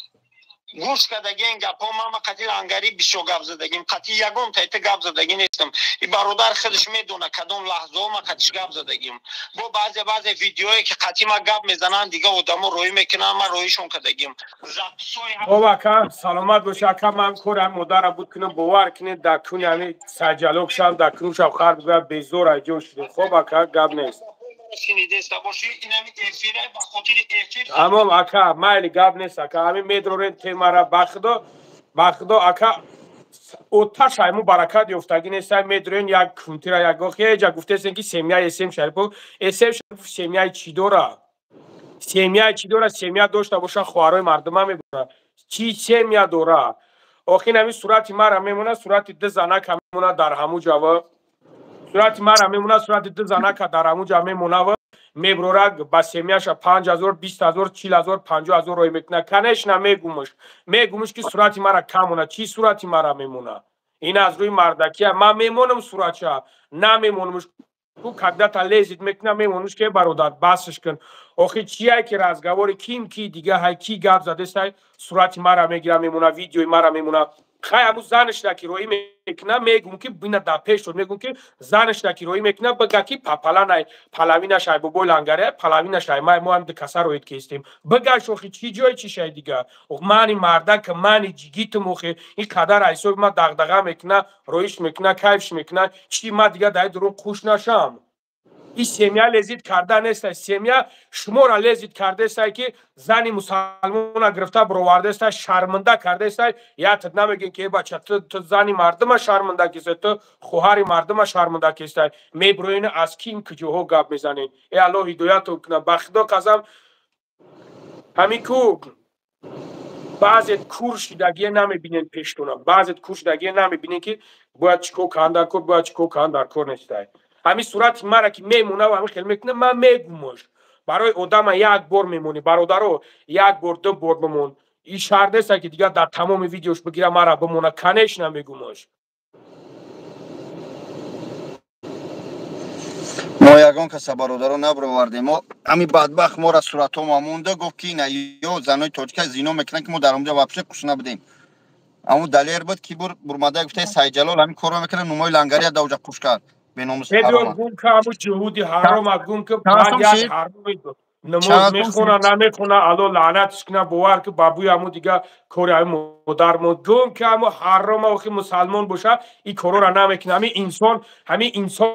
Гӯш кардагиен гапҳо, ман қати Лангари бисёр гап задагим, қати ягон тайта гап задагӣ нестам. И бародар худаш медона, кадом лаҳзаҳо ман қатиш гап задагим. Бо баъзе баъзе видеое ки қати ма гап мезананд, дига одамо роӣ мекунанд, ман роишон кардагим. Записҳои Хоб ака, саломат бош ака. Ман кори ҳами модарра буд кунам, бовар кунед, дар куни ҳами Сайҷалок шам, дар кунушам хар бигӯяд, безор айҷо шудем. Хоб ака, гап нест. Шинидеста бошӣ, инами эфира ба хотири эфир. Тамом ака, майли, гап нест ака. Ҳамин медрорем темара. Ба худо, ба худо ака, оташ айму баракат ёфтагӣ нест. Медроен як кунтира як охи ҷа гуфтесен, ки семья Эсем Шарипов. Эсем Шарипов семьяи чӣ дора? Семьяи чӣ дора? Семья дошта боша, хоҳарои мардума мебора. Чӣ семья дора? Охин ҳамин сурати мара мемона, сурати ду занака мемона дар ҳаму ҷава. Сурати мара мемона, сурати ду занака дар ҳаму ҷа мемонава, меброра, ба семьяша 5000, 20 000, 40 000, 50 000 рой мекуна. Конечно, мегумуш, мегумуш, ки сурати мара камона. Чӣ сурати мара мемона? Ин аз рӯи мардакия ман мемонам суратша, намемонамуш ку когда-то лезет мекуна, мемонуш, ки бародар, басш кун. Охи чия ки разговори ким ки дига ҳай ки гап задестай, сурати мара мегира мемона, видеои мара мемона. Хай, ҳамун занашра ки роӣ мекуна, мегум, ки бина дар пеш шуд, мегум, ки занашра ки роӣ мекуна, бага, ки папаланай палавинаш ай бобои Лангаре, палавинаш ай май, мо ҳам ду каса роид кестем. Бигаш, охи чӣ ҷои чӣ шай дига? Мани мардак, мани ҷигитм, охи ин қадар ҳисоби ма дағдаға мекуна, роиш мекуна, кайфш мекуна. Чӣ ма дига дар дурун қуш нашам? Ин семья лезит карда нестай, семья шуморо лезит кардестай, ки зани мусалмона гирифта бировардестай, шарманда кардестай. Ятат намегин, ки бача, ту зани мардума шарманда кистай, ту хоҳари мардума шарманда кистай. Мебироин, аз ким куҷоҳо гап мезанед. Э Аллоҳ ҳидоятон кунад. Ба худо қасам, ҳамин ку баъзет кур шидагие намебинен пештона, баъзет кур шидагие намебинен, ки бояд чӣ кор кунанд дар кор, бояд чӣ кор кунанд дар кор нестай. Ҳамин сурати мара ки мемона, ҳамин хел мекуна, ман мегумош. Барои одама як бор мемонӣ, бародаро, як бор, ду бор бимон. Ин шарт неста, ки дигар дар тамоми видеош бигира, мара бимона. Конечно, мегумош. Мо ягон каса, бародаро, набировардем. Мо ҳамин бадбахт мора суратҳо монда, гуфт, ки ина ё занои тоҷика зино мекунанд, ки мо дар онҷо вообще қуш набудем. Ҳамун Далер буд, ки бур бурмада гуфта, Сайҷалол ҳамин корро мекунад, нумои Лангария даоҷа қуш кард. Беномус. Гум ка, ҳамун ҷуҳуди ҳарома гум ка, баъд як ҳароми намоз мехона, намехона, Алло лаънатш куна. Бовар ки, ба бӯи ҳамун дига кори ҳамин модармо гум ки, ҳамун ҳарома. Охи мусалмон боша, ин корора намекуна. Ҳамин инсон, ҳамин инсон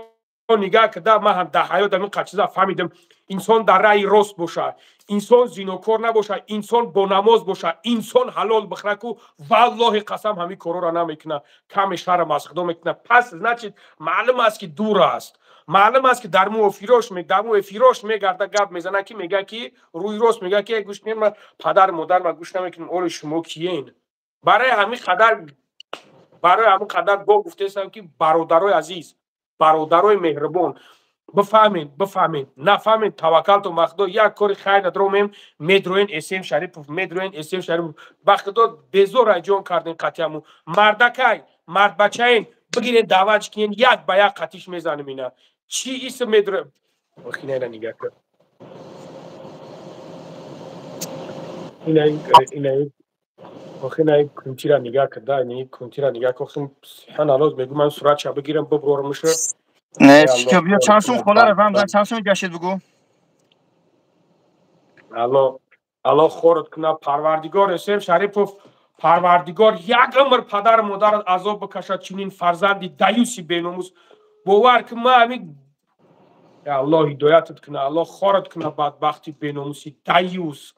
нигаҳ када, ман ҳам дар ҳаёт ҳамин чиза фаҳмидам: инсон дар раъи рост боша, инсон зинокор набоша, инсон бо намоз боша, инсон ҳалол бихӯра ку, валлоҳи қасам, ҳамин корора намекуна. Каме шарм аз худо мекуна. Пас, значит, маълум аст, ки дур аст. Маълум аст, ки дар му эфирош мегарда, гап мезана, ки мега, ки рӯи рост мега, ки гӯш кунед, падар модар ма гӯш намекунем, оли шумо киен? Барои ҳамин қадар бо гуфтаистам, ки бародарои азиз, бародарои меҳрубон, бифаҳмед, нафаҳмед, таваккалтон ба Худо, як кори хайр надромем, медроен Эсем Шарипов, медроен Эсем Шарипов. Ба Худо безор ҷон кардем қатъиаму. Мардакай, мардбачаен, бигирен, даъватш кунен, як ба як қатиш мезанем ина. Чӣ исм медро? Охинайра нигаҳ кун. Ина охинай кунтира нигаҳ кун, да, ини кунтира нигаҳ кун. Охин субҳаналлоҳ, мегӯ ман суратша бигирам, бибрормуша. Не, чӣ биё чанд сум хона рамзан, чанд сум гашид бугу? Алло, Алло хорат куна, Парвардигор Эсем Шарипов, Парвардигор як умр падар модарат азоб бикашад, чунин фарзанди даюси беномус. Бовар ки ма ҳамин Аллоҳ ҳидоятат куна, Аллоҳ хорат куна, бадбахти беномуси даюс.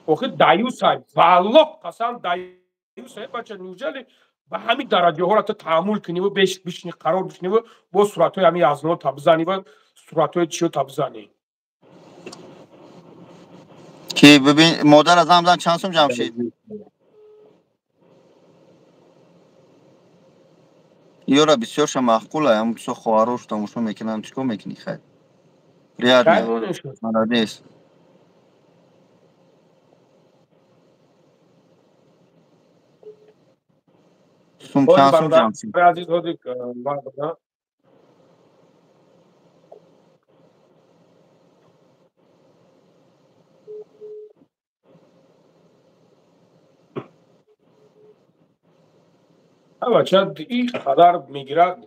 Охи даюсай, валлоҳ қасам даюсай, бача, неужели ба ҳамин дараҷаҳоро ту таҳаммул куниву бишни, қарор бишниву бо суратҳои ҳамин язно табзанӣ ва суратҳои чиё табзанӣ? Ки бибин, модар аз ҳамзан чанд сум ҷамъ шид? Ёра бисёрша маъқула, ҳам бисёр хоҳарош тамошо мекунам, чӣ кор мекунӣ, хайр? Приятно. Молодец. Сум чанд сум ҷамъ шид? Азиз, ҳозир бача ин қадар мегирад,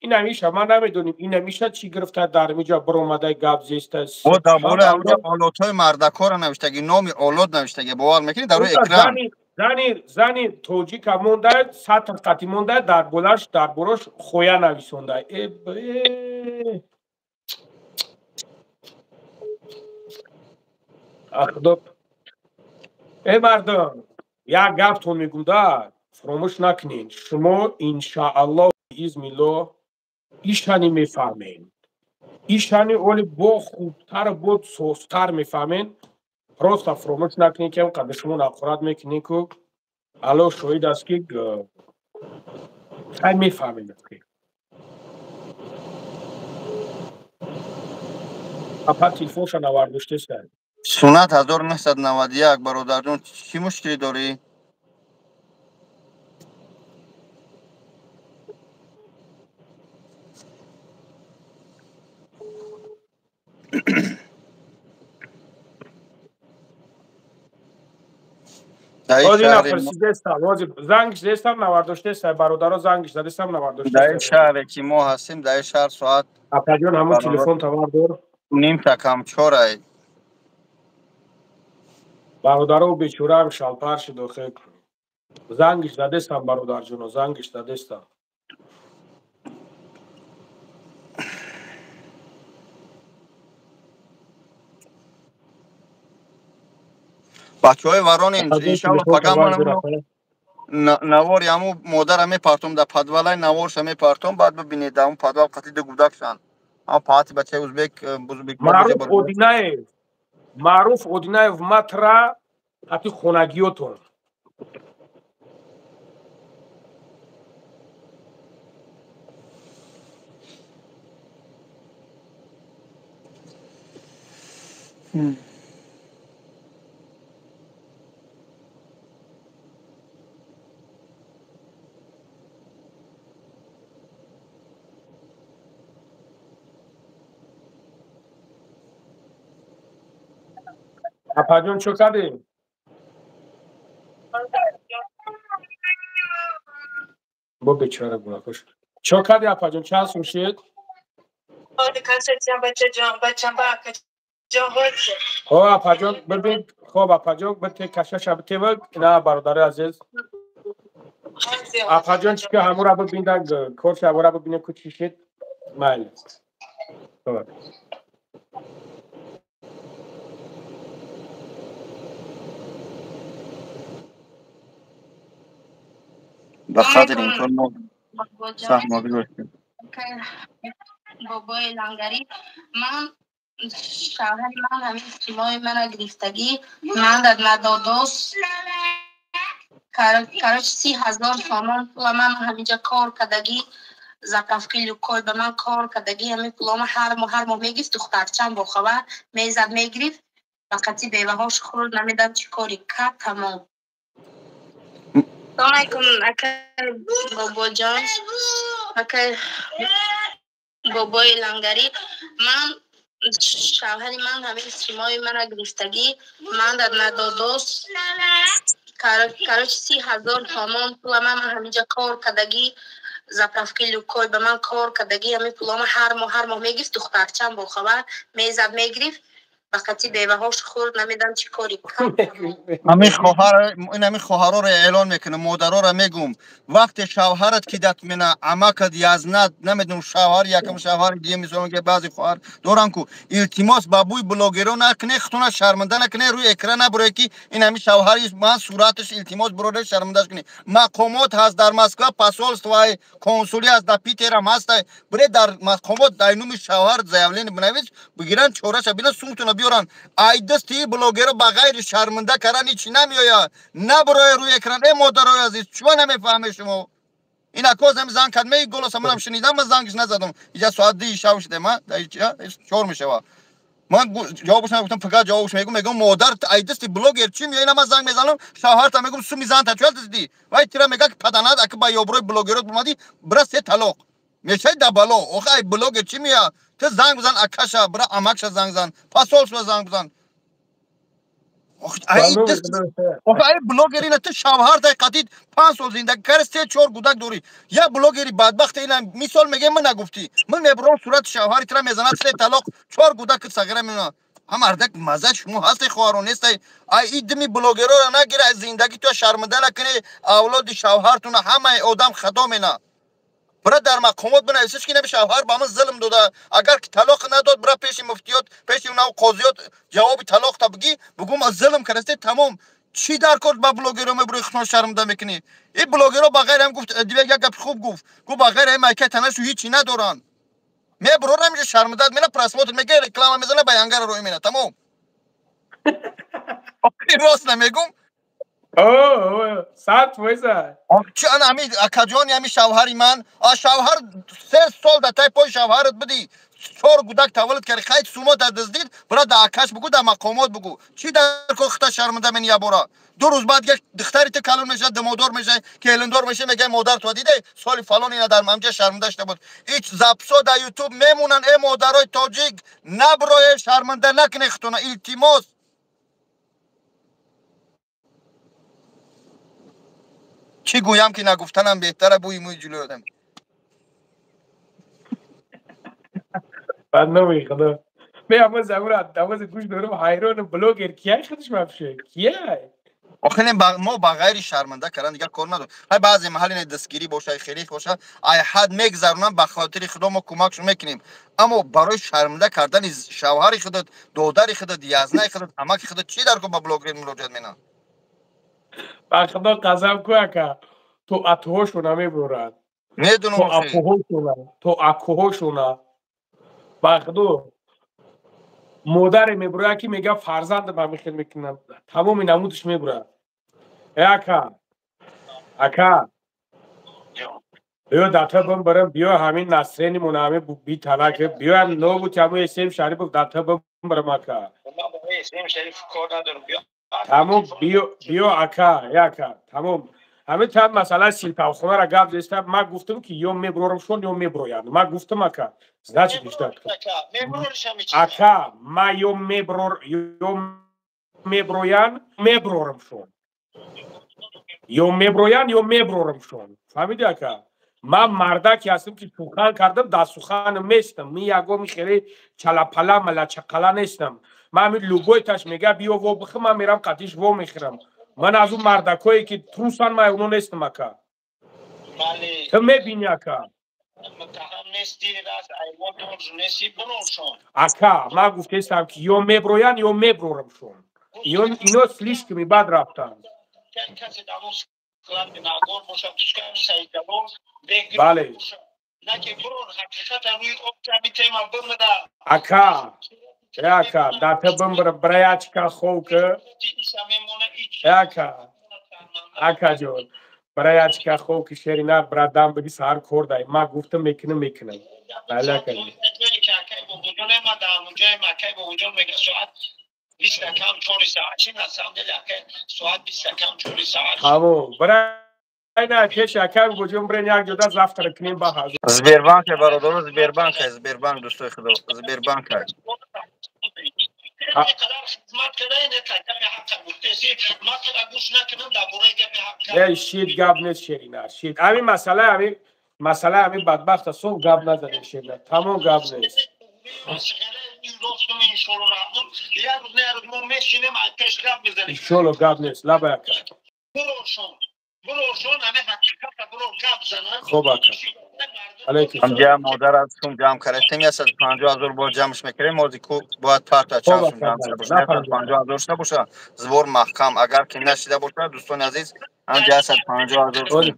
ин ҳамиша ман намедонем, ин ҳамиша чӣ гирифта дар миҷа баромадай гап зеста. О, дар бораи ҳамҷа олотҳои мардакора навиштаги, номи олот навиштаги, бовар мекунӣ, дар рӯи экран. Зани тоҷика монда, сатр қатӣ монда, дар болаш, дар борош хоя нависонда. Худо, э мардум, як гаптон мегум да, фаромӯш накунед, шумо иншааллоҳ биизмиллоҳ ишани мефаҳмед, ишани оли бо хубтар, бо созтар мефаҳмед. Просто фаромӯш накунед, ки қадр шумо нақорат мекунед, ку Аллоҳ шоҳид аст, ки хай мефаҳмед. Апа телефонша навардоштеста. Сунат 1991, бародарҷон, чӣ мушкилӣ дорӣ? Зангш зестам, навардоштеста, бародаро, зангш задестам, навардоштеста. Дар шаҳре ки мо ҳастем, дар шаҳр соат апаҷон ҳамон телефон тавар дор. Нимта кам чорай. Бародаро бечораам шалпар шуд охе. Зангш задестам, бародарҷоно, зангш задестам. Бачаҳои варон, иншалло пага ман навори ҳаму модара мепартом дар подвалай, наворша мепартом, баъд бибинед, дар ҳамун подвал қатъи ду гудакшанд. Ҳам паати бачаи узбек узбек. Маъруф Одинаев, Маъруф Одинаев, матра қатъи хонагиётон. Апаҷон, чӣ кардем? Бо бечора гунаҳкор шуд. Чӣ кардӣ, апаҷон, чанд сум шуд? Хоб, апаҷон, бибин, хоб, апаҷон, бите кашаша битева, на, бародари азиз. Апаҷон, чӣ ки ҳамура бибинда, корша ҳамура бибинем, ку чӣ шуд? Майли. Хоб. Ба қадри имкон мо саҳм гузоштем. Бобои Лангарӣ, ман шавҳари ман ҳамин симои мана гирифтагӣ, ман дар надодос, короче, 30 000 сомон пула ман ҳаминҷа кор кардагӣ, заправки Лукойл ба ман кор кардагӣ, ҳамин пулома ҳар моҳ, ҳар моҳ мегирифт, духтарчам бохабар мезад, мегирифт, ба қати беваҳош хӯрд, намедам чӣ кори кард, тамом. Салом алайкум, акай Бобоҷон, акай Бобои Лангарӣ, ман шавҳари ман ҳамин симои мана гирифтагӣ, ман дар надодос, короче, 30 000 сомон пула ман ҳаминҷа кор кардагӣ, заправки Лукойл ба ман кор кардагӣ, ҳамин пулома ҳар моҳ, ҳар моҳ мегирифт, духтарчам бохабар мезад, мегирифт, ба қати беваҳош хӯрд, намедам чӣ кори кард. Ҳамин хоҳар, ин ҳамин хоҳароро эълон мекунам, модароро мегум: вақте шавҳарат кидат мена, амакат язнат, намедонам, шавҳар якам, шавҳари дуюм, мисол ки баъзе хоҳар дорам ку, илтимос, ба бӯи блогеро накуне, худтона шарманда накуне, рӯи экран набуре, ки ин ҳамин шавҳари ман сураташ, илтимос, биродар, шармандаш кунӣ. Мақомот ҳаст дар Москва, посольство, консулӣ ҳаст, дар Питерам ҳаста. Бире дар мақомот, дар номи шавҳар заявление бинавис, бигиранд, чораша бинанд, сумтона биёранд. Ай дасти блогеро ба ғайри шарманда кардан ҳичи намеояд. Набуроя рӯи экран, э модарои азиз, чума намефаҳме шумо? Ин акоз ҳами занг кард, меи голоса манам шунидам, ман зангш назадам. Иҷа соат 2-и шав шудем, 4 мешава. Ман ҷавобаш нагуфтам, фақат ҷавобаш мегум, мегум: модар, ай дасти блогер чӣ меояд? Ина ман занг мезанам, шавҳарта мегум: суми занта чӯ дизди? Вай тира мега, ки паданад, аки ба ёброи блогерот омадӣ, бира, се талоқ мешаи да бало. Охи, ай блогер чӣ меояд? Ту занг бизан акаша, бира амакша занг зан, посольство занг бизан. Охи, ай блогер ина ту шавҳартай қатид 5 сол зиндагӣ карди, се чор гудак дорӣ. Як блогери бадбахт, ина мисол мегем, ман нагуфтӣ, ман мебурам, сурати шавҳари тира мезанад, се талоқ, чор гудакат сағира мемонад. Ҳам ардак маза шумо ҳасте, хоҳарон, нестай. Ай идми блогерора нагира, ай зиндагӣ ту шарманда накунӣ, авлоди шавҳартуна. Ҳамаи одам хато мена. Бира дар мақомот бинависиш, ки наби шавҳар ба ман зулм дода. Агар ки талоқ надод, бира пеши муфтиёт, пеши нав қозиёт ҷавоби талоқта бигӣ, бугум зулм кардасте, тамом. Чӣ дар кор ба блогеро мебури, худтон шармда мекунӣ? Ин блогеро ба ғайр ҳам гуфт, дивек як гапи хуб гуфт, гуфт: ба ғайр ҳам майкаи танашу ҳичи надоранд. Мебурорам инҷо, шармдат мена, просмотр мега, реклама мезана, ба янгара рӯй мена, тамом. Рост намегум? 100%. Чи ана ҳами акаҷони, ҳами шавҳари ман, а шавҳар 3 сол дар тай пои шавҳарат бидӣ, чор гудак таваллуд карди, хайт сумо дар дуздид, бира дар акаш бугӯ, дар мақомот бугӯ. Чӣ дар кор хута шарманда мени? Ябора 2 рӯз баъд як духтари ту калон мешавад, димодор мешавад, келиндор мешавад, мегӯяд: модар ту диде, соли фалон ина дар ҳамҷа шарманда шуда буд. Ич запсо дар Ютуб мемонанд. Э модарои тоҷик, наброе, шарманда накунед худтона, илтимос. Чӣ гӯям, ки нагуфтанам беҳтара, бӯи мӯи ҷилӯи одам. Ба номи Худо, ме аммо замура давози гӯш дорам, ҳайронам, блогер кияй худаш вообще кияй? Охи не, мо ба ғайри шарманда кардан дигар кор надорем. Ҳай баъзе маҳалли не дастгирӣ боша, хеле боша, ай ҳад мегзаронам, ба хотири Худо мо кӯмакшон мекунем, аммо барои шарманда кардани шавҳари худат, додари худат, язнаи худат, амаки худат, чӣ дар кор ба блогер муроҷиат менам? Ба Худо қасам ку, ака, то атуҳошона мебурад. Медунам. То апуҳошона, то акуҳошона. Ба Худо, модаре мебурад, ки мега фарзандам ҳамин хел мекунам, тамоми намудаш мебурад. Э ака, ака, биё дата бам барам, биё ҳамин насренимон, ҳамин биталак, биё нобути ҳамун Эсем Шарипов дата бам барам, ака. Тамом, биё, биё, ака, э ака, тамом. Ҳамин та масъалаи силпавхонара гап зеста, ман гуфтам, ки ё мебурорам-шон, ё мебуроянд. Ман гуфтам, ака, значит, ака, ман ё мебурор, ё мебуроянд, мебурорам-шон, ё мебуроянд, ё мебурорам-шон. Фаҳмиди, ака? Ман мардаке ҳастам, ки сухан кардам, дар суханам местам. Ми ягоми хеле чалапала малачақала нестам. Ман ҳамин любой таш мега биё во бихӯ, ман мерам қатиш во мехӯрам. Ман аз он мардакое, ки трусан, ман оно нестам, ака. Ту мебини, ака. Ака, ман гуфтестам, ки ё меброянд, ё меброрамшон. Ино слишком и бад рафтанд. Бале. Ака, ака, дата бимбира, браячка ховка. Ака, акаҷон, браячка ховки, шеринар, брадам биги, саҳар кор дай. Ма гуфтам, мекунам, мекунам. Бале, ака. Тамом, бра пеш ака буҷум, брен як ҷода завтра кунем ба ҳазор. Сбербанк, бародаро, Сбербанк, Сбербанк, дӯстои худо, Сбербанк. Шит, гап нест, шерина, шит. Ами масъала, ами масъала, ами бадбахта сов гап назанем, шерина, тамом, гап нест. Иншолло, гап нест, лаба, ака. Хоб, ака. Ҳамҷа модар аз сум ҷамъ кардем, 150 000 бор ҷамъш мекардем. Ҳозир ку бояд парта чанд сум ҷамъ шуда боша, 150 000 шуда боша, звор маҳкам. Агар ки нашида бошад, дӯстони азиз, ҳамҷа 150 000.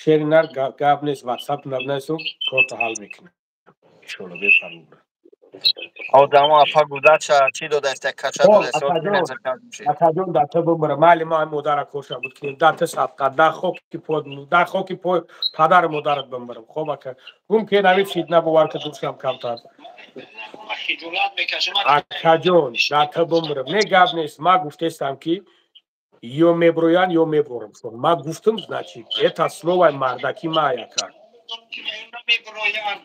Шеринар, гап нест, ватсап набнайсу, корта ҳал мекунам, иншолло, бефармуд. Одамо апа гудача чӣ додаст, як кача додаст. Акаҷон, дата бумра, майли, мо модара коша буд кунем, дата садқа, да хоки по, да хоки по падару модарат бимбарам. Хоб, ака, гум ки нави фитна, бовар ка, душам камтар. Акаҷон, дата бумрам, не, гап нест. Ма гуфтестам, ки ё меброянд, ё меборам. Ма гуфтам, значит, это слово мардаки ма, ака.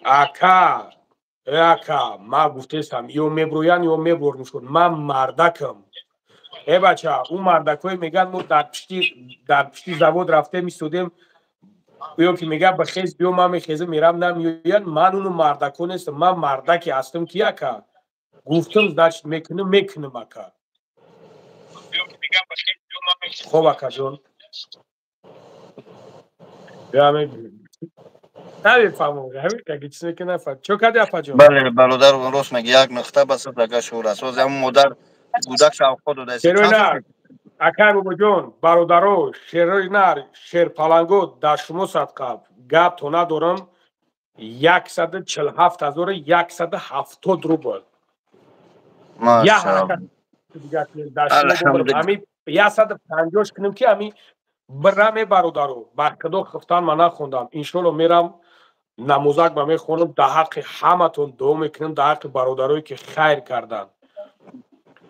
Ака, ака, ма гуфтестам, ё меброянд, ё меборам. Ман мардакам. Э бача, ӯ мардакое мегӯянд, мо дар пишти завод рафтем, истодем, ё ки мегӯяд, бихез, биё, ман мехезам, мерам, намеоянд. Ман уну мардако нестам. Ман мардаке ҳастам, ки, ака, гуфтам, значит, мекунам, мекунам, ака. Хоб, акаҷон, намефаҳмам, ҳамин чиз ки нафаҳм, чо кади, апаҷон? Бале, бародар, рост меги, як нуқта бас, ага, шур аст. Ҳозир ҳамун модар гудак шавқо додааст. Шерои акай бобоҷон, бародаро, шерои нар, шерпаланго, дар шумо садқа, гап то надорам, 147 170 рубл. Як ҳаракат ҳамин 150 кунем, ки ҳамин бираме, бародаро, ба худо, хифтан ма нахондам. Иншолло, мерам, намозак ба мехонам, дар ҳаққи ҳаматон дуо мекунам, дар ҳаққи бародарое, ки хайр карданд.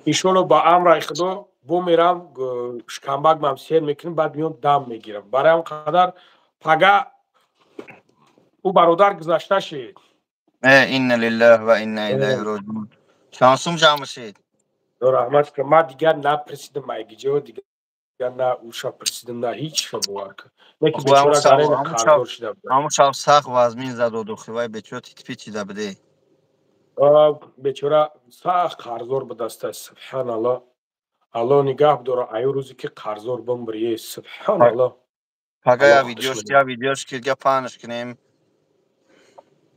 Иншолло, ба амраи худо, бо мерам, шикамбак мам сер мекунам, баъд меём, дам мегирам. Барои ҳам қадар пага ӯ бародар гузашта шид. Инна лиллаҳ ва инна илайҳи роҷиун. Чанд сум ҷамъ шид? Раҳмат, ма дигар напурсидам, айгиҷо дигар на уша пурсидам, на ҳеч, бовар кун. Неки бечора гарена қарздор шида буд. Ҳамун шаб сахт вазмин задоду, вай бечора титпит шида буде. Бечора сахт қарздор будаста, субҳаналло. Алло нигаҳ дора, аю рӯзе ки қарздор бимбирие, субҳаналло. Пага я видеош, я видеош ки га паҳнаш кунем.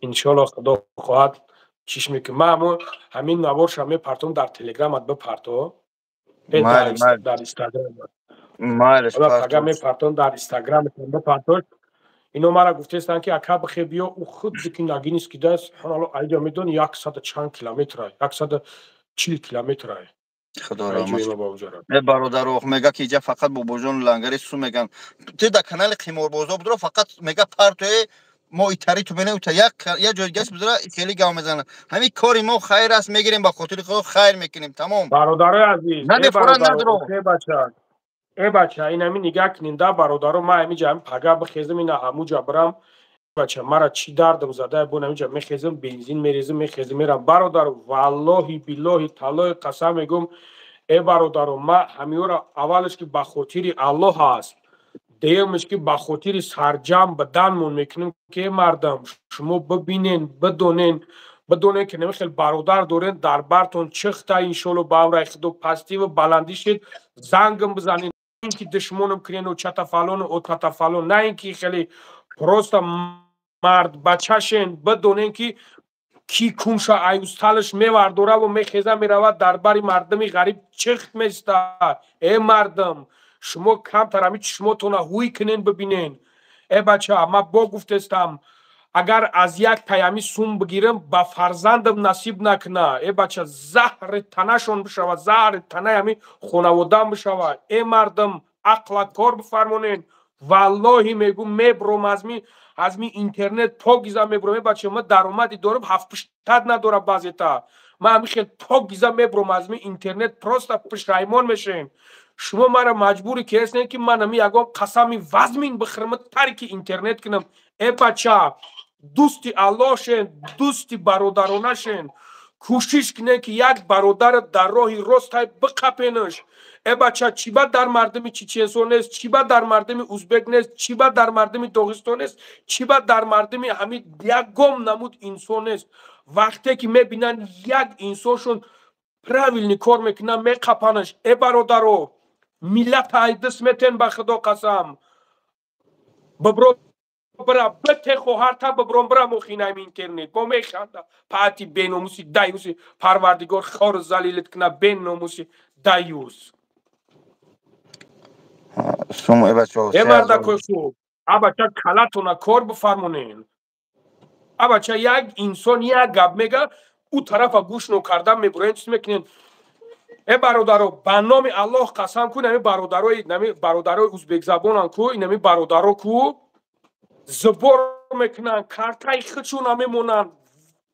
Иншолло, худо хоҳад, чиш мекунам. Ман ҳамон ҳамин наворша мепартом дар телеграмат, бипарто, дар инстаграм. Пага мепартом, дар инстаграматон бипартош. Ино мара гуфтестанд, ки ака, бихе, биё, ӯ худ ки Ногинский да, субҳаналло, айҷа медони, яксаду чанд километра, 140 километра. Худо раҳмат. Э бародаро, мега, ки иҷа фақат бобоҷон лангари су меган. Ту дар канали қиморбозо будро, фақат мега, партое мо итари ту бене, ута як як ҷой гаш будра, хеле гав мезанад. Ҳамин кори мо хайр аст, мегирем, ба хотири худо хайр мекунем, тамом. Бародарои азиз, намефора надро. Э бача, э бача, ин ҳамин нигаҳ кунин да, бародаро, ман ҳамиҷа ҳамин пага бихезам, ина ҳамуҷа бирам. Бача, мара чӣ дардам зада, бо ҳамиҷа мехезам, бензин мерезам, мехезам, мерам. Бародаро, валлоҳи, биллоҳи, таллоҳи, қасам мегӯм, э бародаро, ма ҳамиёра, аввалаш, ки ба хотири Аллоҳ аст, дуюмаш, ки ба хотири сарҷамъ баданмон мекунем, ки э мардам, шумо бибинен, бидонен, бидонен, ки намихел бародар дорен дар бартон чихта. Иншолло, ба амраи худо, пастиву баландӣ шид, зангам бизанен, ин ки душмонам кунену чата фалону отата фалон, на ин ки хеле просто. Мард бачашен, бидонен ки ки кунша аюсталаш мевардораву мехеза меравад, дар бари мардуми ғариб чихт места. Э мардум, шумо камтар ҳами чишмотона ҳуй кунен, бибинен. Э бача, ма бо гуфтестам, агар аз як паями сум бигирам, ба фарзандам насиб накуна. Э бача, заҳри танашон бишава, заҳри танаи ҳами хонаводам бишава. Э мардум, ақла кор бифармонен. Валлоҳи мегӯм, мебром азми интернет, покиза мебром. Э бача, ма даромади дорам, ҳафтпуштат надора баъзета. Ма ҳами хел покиза мебром азми интернет, просто пушаймон мешем. Шумо мара маҷбуре ки ҳестем, ки ман ами ягон қасами вазмин бихӯрам, тарки интернет кунам. Э бача, дӯсти Аллоҳ шен, дӯсти бародарона шен, кӯшиш кунен, ки як бародара дар роҳи ростай биқапенаш. Э бача, чӣ ба дар мардуми чеченсон нест, чӣ ба дар мардуми узбек нест, чӣ ба дар мардуми доғистон нест, чӣ ба дар мардуми ҳами ягон намуд инсон нест? Вақте ки мебинанд, як инсоншон правильный кор мекунанд, меқапанаш. Э бародаро, миллат айдис метен, ба худо қасам. Бибро, бира бите, хоҳарта, бибром, бира мохинаем интернет бо механда. Паати беномуси даюси, парвардигор хор залилит куна, беномуси даюс. Сум э бачаҳо. Э мардакои хуб, абача, калатона кор бифармонен. Абача, як инсон як гап мега, ӯ тарафа гӯш нокарда мебуроен, чиз мекунен. Э бародаро, ба номи Аллоҳ қасам ку, нами бародарои, нами бародарои узбекзабонан ку, инами бародаро ку зубор мекунанд, картаи худшона мемонанд,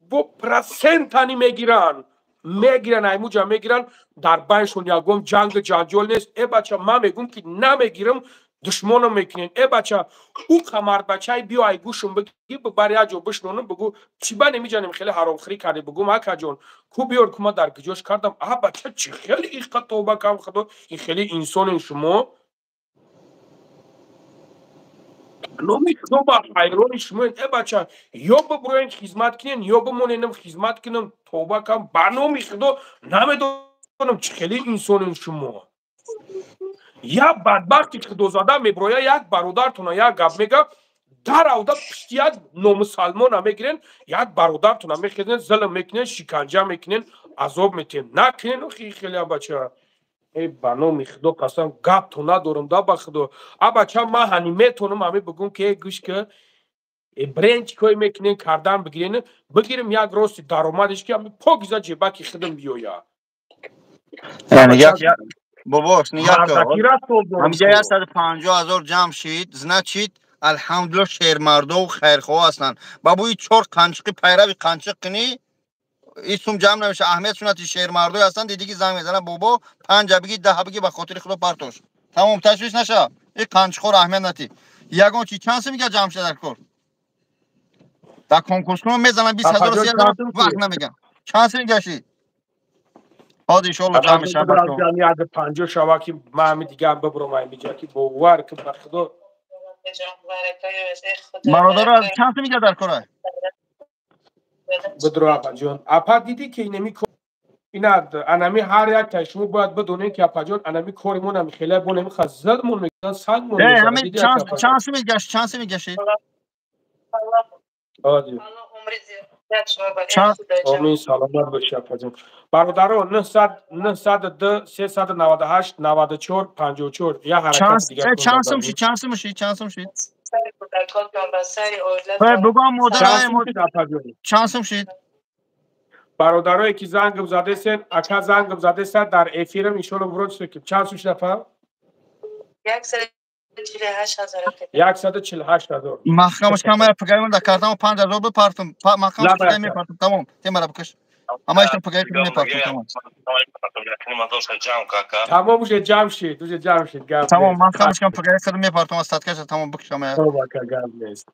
бо процентани мегиранд, мегиранд, аймуҷа мегиранд, дар байншон ягон ҷангу ҷанҷол нест. Э бача, ман мегӯм, ки намегирам, душмонам мекунем. Э бача, ӯ қамарбачаи биё, ай гӯшум бигӣ, бар як ҷо бишнонам, бигӯ, чӣ ба немиҷанем, хеле ҳаромхӯрӣ кардӣ. Бигӯм, акаҷон, ку биёр, ку ма дар куҷош кардам. А бача, чӣ хеле иқа, тоба кам, худо, ин хеле инсонен шумо. Номи худо, ба ҳайрони шумоен. Э бача, ё бибуроен хизмат кунен, ё бимоненам хизмат кунам. Тоба кам, ба номи худо, намедонам, чӣ хеле инсонен шумо. Як бадбахти худозада меброя, як бародартона як гап мега, даравда пишти як номусалмона мегирен, як бародартона мехезен, зулм мекунен, шиканҷа мекунен, азоб метиҳен. Накунен охи хеле, бача. Э ба номи худо қасам, гапто надорам да, ба худо. А бача, ман ҳани метонам ҳами бигӯм, ки э гӯш ки, э брен, чӣ кое мекунен, кардан бигирен, бигирем, як рости даромадеш, ки ҳами покиза ҷебаки худам биёя. Бобош, нигоҳ кун, ҳамҷа 150 000 ҷамъ шид, значит, алҳамдулилла, шермардову хайрхоҳ ҳастанд. Ба бӯи чор қанчиқи пайрави қанчиқ кунӣ, ин сум ҷамъ намеша. Аҳамият сунати шермардое ҳастанд, дидӣ ки занг мезанад: «Бобо, панҷа бигӣ, даҳа бигӣ, ба хотири худо партош». Тамом, ташвиш наша, ин қанчиқҳоро аҳамият натӣ. Ягон чи чанд сум мега ҷамъ шуда дар кор? Дар конкурскуно мезанам 20 0-у 30 000, вақт намегам. Чанд сум гашид? Ҳозир иншоалло ҷамъ мешавад. 50 шава, ки ман ҳами дигар бибурам аймиҷа, ки бовар ки, ба худо. Бародаро, аз чанд сум мега дар кора? Бидро, апаҷон. Апа, дидӣ, ки инами ина анами ҳар як таи шумо бояд бидонед, ки апаҷон, анами кори мо нами хеле бо нами зулмон мекунанд, сангмон. Чанд сум мегашт? Чанд сум мегашид? Омин, саломат боши, апаҷон. Бародаро, 902 398 94 54, як ҳаракати дигар. Чанд сум шид? Чанд сум шид? Чанд сум шид? Бугӯ, модар, чанд сум шид? Бародарое ки зангм задесен, ака зангм задеса, дар эфирам иншолло вроди ки чанд сум шид, апа? 148 000. Маҳкамаш камера пагаимон дар картамо 5000 бипартум, маҳкамаш мепартум, тамом, темара бикаш, ҳамаишон пагаи мепартум, тамом. Тамом, уже ҷамъ шид, уже ҷамъ шид, гап. Тамом, маҳкамаш кам, пагаи худам мепартум аз садкаша, тамом, бикаш ҳамая. Гап нест.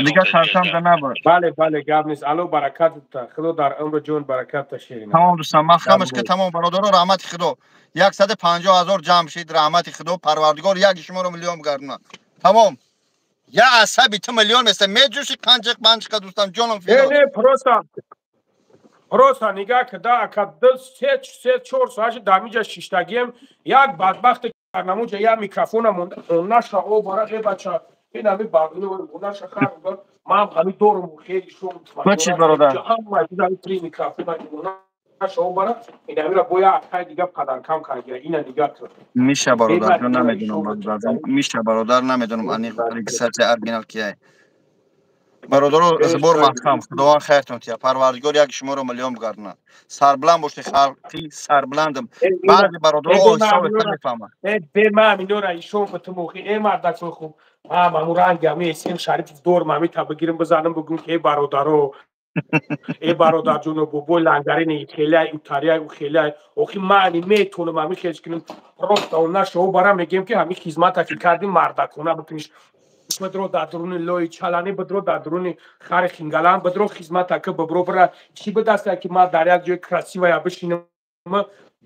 Дигар картам да набар. Бале, бале, гап нест. Алло баракат, худо дар умру ҷон баракат таширина. Тамом, дӯстам, маҳкамаш ки, тамом, бародаро, раҳмати худо, 150 000 ҷамъ шид, раҳмати худо, парвардигор яки шуморо миллион бигардонад. Тамом, я асаби ту миллион места, меҷӯши қанчиқ панчиқа, дӯстам, ҷоном фидо. Не, просто нигаҳ кида, ака, ду се чор соат дамиҷа шиштагием, як бадбахти намуҷа як микрофона монда, наша о бара. Э бача. Ин ҳами барнома шахар ман ҳами дорум хеле шум. Чиз бародар. Ҳама чиз три микрофона шоу бара инамира боя акай дига падаркам карда ина дига. Миша бародар, намедонам бародар, миша бародар, намедонам аниқ регистрация оригинал кияй. Бародаро, збор маҳкам, худованд хайртон тия, парвардигор як шуморо миллион бигардонад. Сарбуланд бошед, халқи сарбуландам. Баъзе бародаро оҳиста оҳиста мефаҳманд. Бе ман инора ишон битумохи э мардакои хуб, ман ҳамун ранги ҳами эсем Шарипов дорм, ҳами та бигирим бизанам, бигӯм ки э бародаро, э бародарҷоно, бобои лангарини хелай утарияй у хелай. Охи мани метонам ҳами хел кунем, просто она шоу бара мегем ки ҳами хизмата ки кардим мардакона бикуниш. Бидро дар дуруни лои чалани, бидро дар дуруни хари хингалан, бидро хизмата ки бибро бира чӣ бидаста ки ман дар як ҷои красивая бишинам,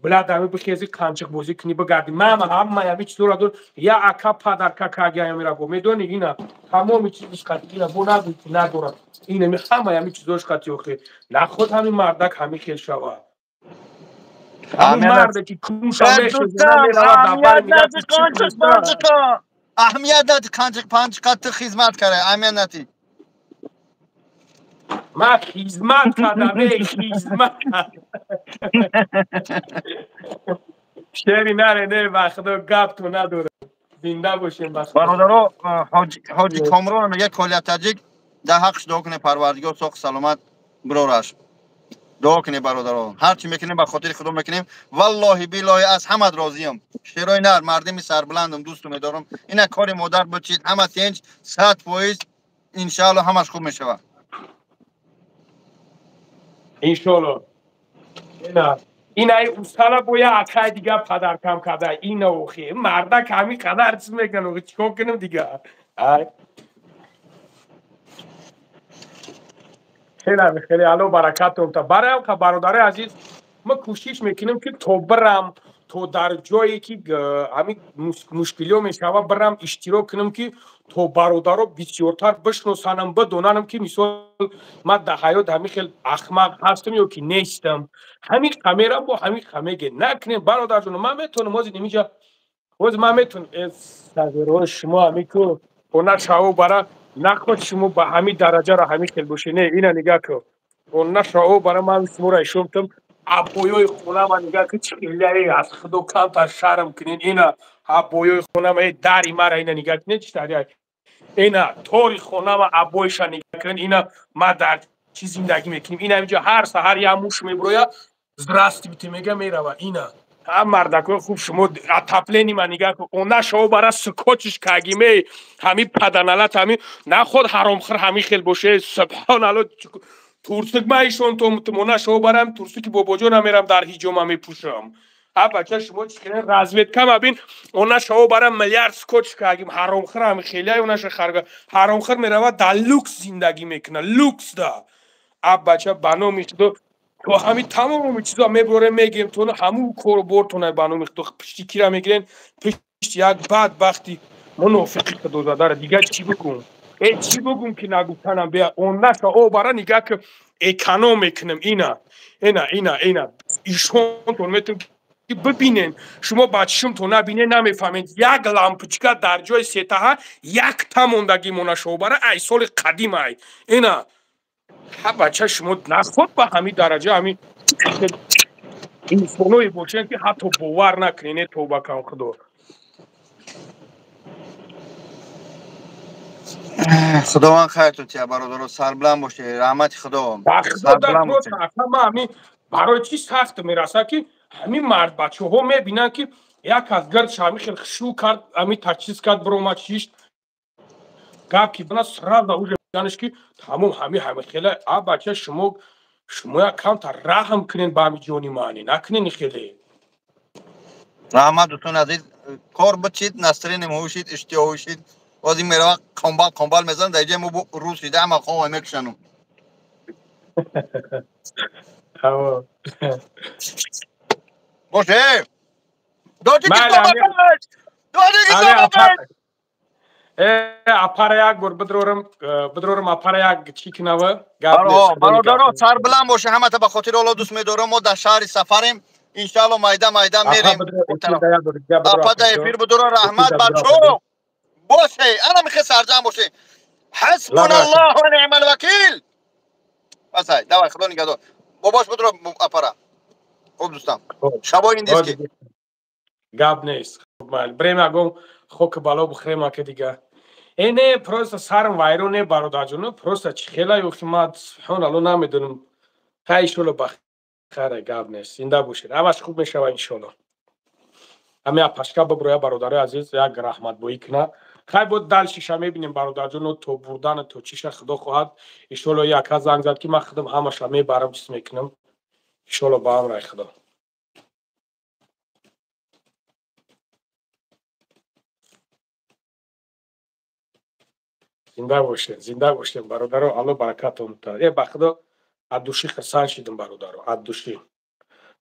блядь, ами бихези қанчиқбозӣ кунӣ бигарди. Ман ҳамаи ҳами чизоро дор я ака падарка кагиамира бо медони ина тамоми чизиш қати ина бо нагӯй ки надорад инами ҳамаи ҳами чизош қати. Охи наход ҳами мардак ҳами хел шавад, ҳамин марде ки кунша мехеза дар бари миллати. Аҳамият нади қанчиқ панчиқа, ту хизмат кара, аҳамият нади. Ман хизмат кардам, э хизмат шери наре не ба худо гапту надорам, зинда бошем ба. Бародаро, ҳоҷи Комрон мега колия таҷик дар ҳаққш дуо кунед, парвардигор соқ саломат бирораш. Дуо кунед бародаро, ҳар чӣ мекунем ба хотири худо мекунем. Валлоҳи биллоҳи аз ҳамат розиям. Шерои нар, мардими сарбуландам, дӯсту медорам. Ина кори модар бучид, ҳама тинч, 100%, иншаалло ҳамаш хуб мешавад. Иншоалло. Ина ина устала боя акай дига падаркам карда ина. Охи мардак ҳами қадар чиз мекунад, охи чикор кунем дига? Ай хеле хеле алло баракатон та. Бароям ка бародари азиз, ма кӯшиш мекунем ки то бирам, то дар ҷое ки ҳамин мушкилиҳо мешава бирам иштирок кунам, ки то бародаро бисёртар бишносанам, бидонанам ки мисол ман дар ҳаёт ҳамин хел ахмақ ҳастам ё ки нестам. Ҳамин қамерам бо ҳамин қамеге накунем бародарҷоно. Ман метавонам ҳозир нимиҷа, ҳозир ман метавонам сағирҳои шумо ҳамин ку она шаво бара наход шумо ба ҳамин дараҷаро ҳамин хел боше. Не, ина нигаҳ кун, она шаво бара ман шуморо ишон кунам. Абоёи хонама нигаҳ кун, чилляи аз худо камтар шарм кунен. Ина абоёи хонама, э дари мара ина нигаҳ кунед, чӣ тари ина тори хонама абоиша нигаҳ кунед. Ина ма дар чӣ зиндагӣ мекунем? Ина инҷа ҳар саҳар як муш меброя, здравствуйте мега, мерава. Ина ҳам мардакои хуб, шумо отопление ма нигаҳ кун, она шаво бара скотч кагиме ҳамин паданалат ҳамин наход ҳаромхӯр ҳамин хел боше. Субҳоналло, турсук ма ишон томона шаво барам турсуки бобоҷона мерам дар ҳиҷома мепӯшам. А бача, шумо чӣ кунед? Разведка ма бин, она шаво барам миллиард скотч кагим ҳаромхӯр ҳами хелияй онаша харга ҳаромхӯр мерава дар люкс зиндагӣ мекунад, люкс да. А бача, ба номи худо, то ҳамин тамоми чизо меборем, мегирем то ҳамун кору бортона. Ба номи худо, пишти кира мегирем? Пишти як бадбахти мунофиқи худозадара. Дига чӣ бигӯм? Э чӣ бигӯм ки нагуфтанам бея? Онаша о бара нигаҳ ки эконом мекунем. Ина ина ина ина ишонтон метавон ки бибинен, шумо ба чишмтон набинен, намефаҳмед. Як лампочка дар ҷои сетаҳа якта мондагӣ мона шобара ай соли қадим ай. Ина ҳа бача, шумо наход ба ҳамин дараҷа ҳамин инсоное бошен ки ҳатто бовар накунен. Э тавба кан худо. Худованд хайртон тия бародаро, сарбуланд бошед, раҳмати худо. Ҳамин барои чӣ сахт мераса ки ҳамин мардбачаҳо мебинанд ки як аз гардш ҳамин хел хушрӯ кард, ҳамин тачиз кард, биромад, шишт гап ки бина сразу уже ганаш ки тамом ҳамин ҳамин хела. А бача, шумо як камтар раҳм кунед ба ҳамин ҷони маъни накунен хеле. Раҳмат, дӯстони азиз, кор бичид, настроение ҳушид, иштиҳо ҳушид. Боз ин мерава қомбал қомбал мезанам дар ҷои мо рӯз шида ҳама қома мекушанум. Боше, Тоҷикистон ба пеш! Тоҷикистон ба пеш! Э апара як бор бидрорам, бидрорам апара як чӣ кинава гап. Бародаро, сарбуланд боше, ҳамата ба хотири Алло дӯст медорам. Мо дар шаҳри сафарем, иншаалло майда майда мерем. Апа да эфир бидора, раҳмат бачо. Боше, ана михе сарҷам боше. Ҳасбуналлоҳ ва ниъмал вакил. Басай, давай, худо нигаҳдор. Бобош будро апара. Хуб дӯстам. Шабои индиски. Гап нест. Хуб майли. Брем ягон хоки бало бихӯрем ака дига. Э не, просто сарам вайрон не бародарҷоно, просто чӣ хела ёхи ма субҳоналло намедонам. Хай иншолло ба хайр гап нест. Зинда бошед. Ҳамаш хуб мешава иншолло. Ҳами апашка биброя бародарои азиз як раҳматбоӣ куна. Хай бо дальшиша мебинем бародарҷоно то бурдана то чиша худо хоҳад. Иншолло яка занг зад ки ман худам ҳамаша мебарам чиз мекунам. Иншолло ба амраи худо. Зинда бошед, зинда бошед бародаро, Алло баракатон диҳад. Э ба худо аз души хурсанд шидам бародаро, аз души.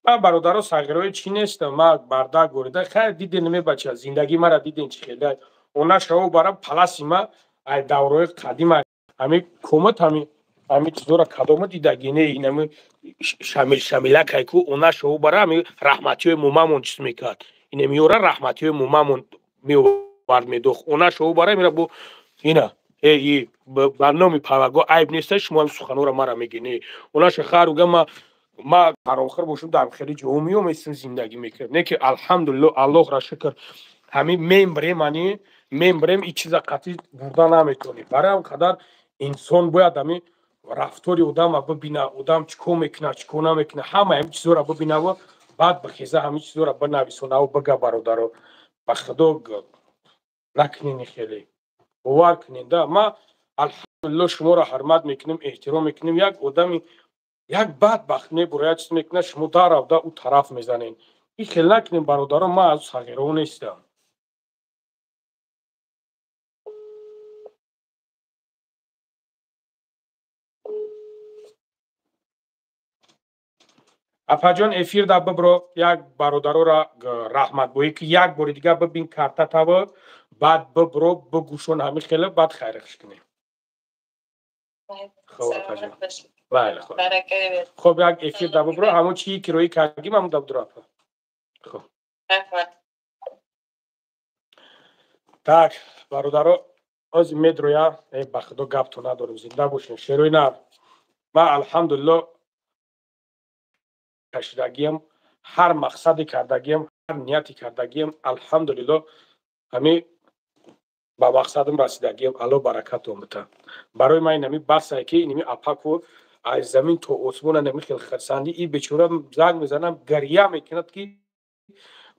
Ман бародаро сағирои чӣ нестам, ман бардак горида. Хайр диден мебача, зиндагии мара диден чӣ хеле. Она шаво бара паласи ма ай даврои қадим ами комат ами чизора кадома дидаги не инами шамил шамилакай ку она шаво бара ами раҳматиёи мумамон чиз мекард. Инами ёра раҳматиёи мумамон меовард медохт. Она шаво бара мера бо ина э и ба номи Парвардигор айб неста шумо ҳам суханора мара мегӣ не. Онаша харуга ма ҳаромхӯр бошам дар хеле ҷо меом эстим зиндагӣ мекунам. Не ки алҳамдулилло Аллоҳро шукр ҳамин мембрем ани мембрем и чиза қатъӣ бурда наметавонӣ. Барои ҳам қадар инсон бояд ҳамин рафтори одама бибина, одам чӣ кор мекунад, чӣ кор намекунад, ҳама ҳамин чизҳоро бибинаву баъд бихеза ҳамин чизҳоро бинависонаву бига бародаро. Ба худо накунед хеле. Бовар кунед да ма алҳамдулилло шуморо ҳурмат мекунем, эҳтиром мекунем. Як одами як бадбахт мебурояд чиз мекунад, шумо даравда ӯ тараф мезанед. Ин хел накунем бародаро, ман аз сағиро нестам. Апаҷон эфир да бибро як бародарора раҳматбоӣ ки як бори дига бибин картатаво, баъд бибро бигӯшон ҳамин хеле баъд хайрхуш кунем. Хоб апаҷон. Майли хоб. Хоб як эфир да бибро ҳамон чии ки роӣ кардагим ҳамон да бидро апа. Хоб. Так бародаро ҳозир медроя э ба худо гапто надорем зинда бошем шерои нар. Ман алҳамдулилло кашидагиам, ҳар мақсаде кардагиам, ҳар нияте кардагиам, алҳамдулилло ҳами ба мақсадам расидагиам, Алло баракатон бита. Барои ман инами басае ки инами апаку аз замин то осмона инами хел хурсандӣ, и бечора занг мезанам, гиря мекунад ки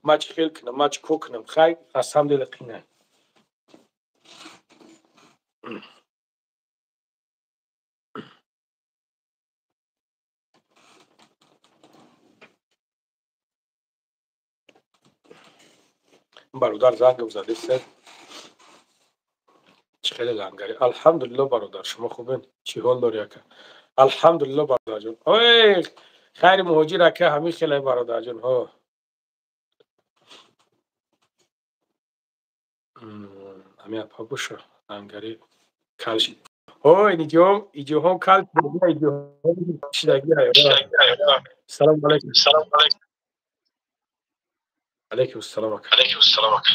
ман чӣ хел кунам, ман чӣ кор кунам, хай аз самом деле қинай. Бародар зангам задест. Чӣ хеле лангари. Алҳамдулилло бародар, шумо хубен? Чӣ ҳол дори ака? Алҳамдулилло бародарҷон. Ой, хайри муҳоҷир ака ҳамин хеле бародарҷон. Ҳо. Ҳамин апа боша лангари кал шид. Ой, иниҷоҳом, иҷоҳом кал иҷоҳом шидаги. Салом алайкум. Салом алайкум. Алейкум ассалом ака. Алейкум ассалом ака.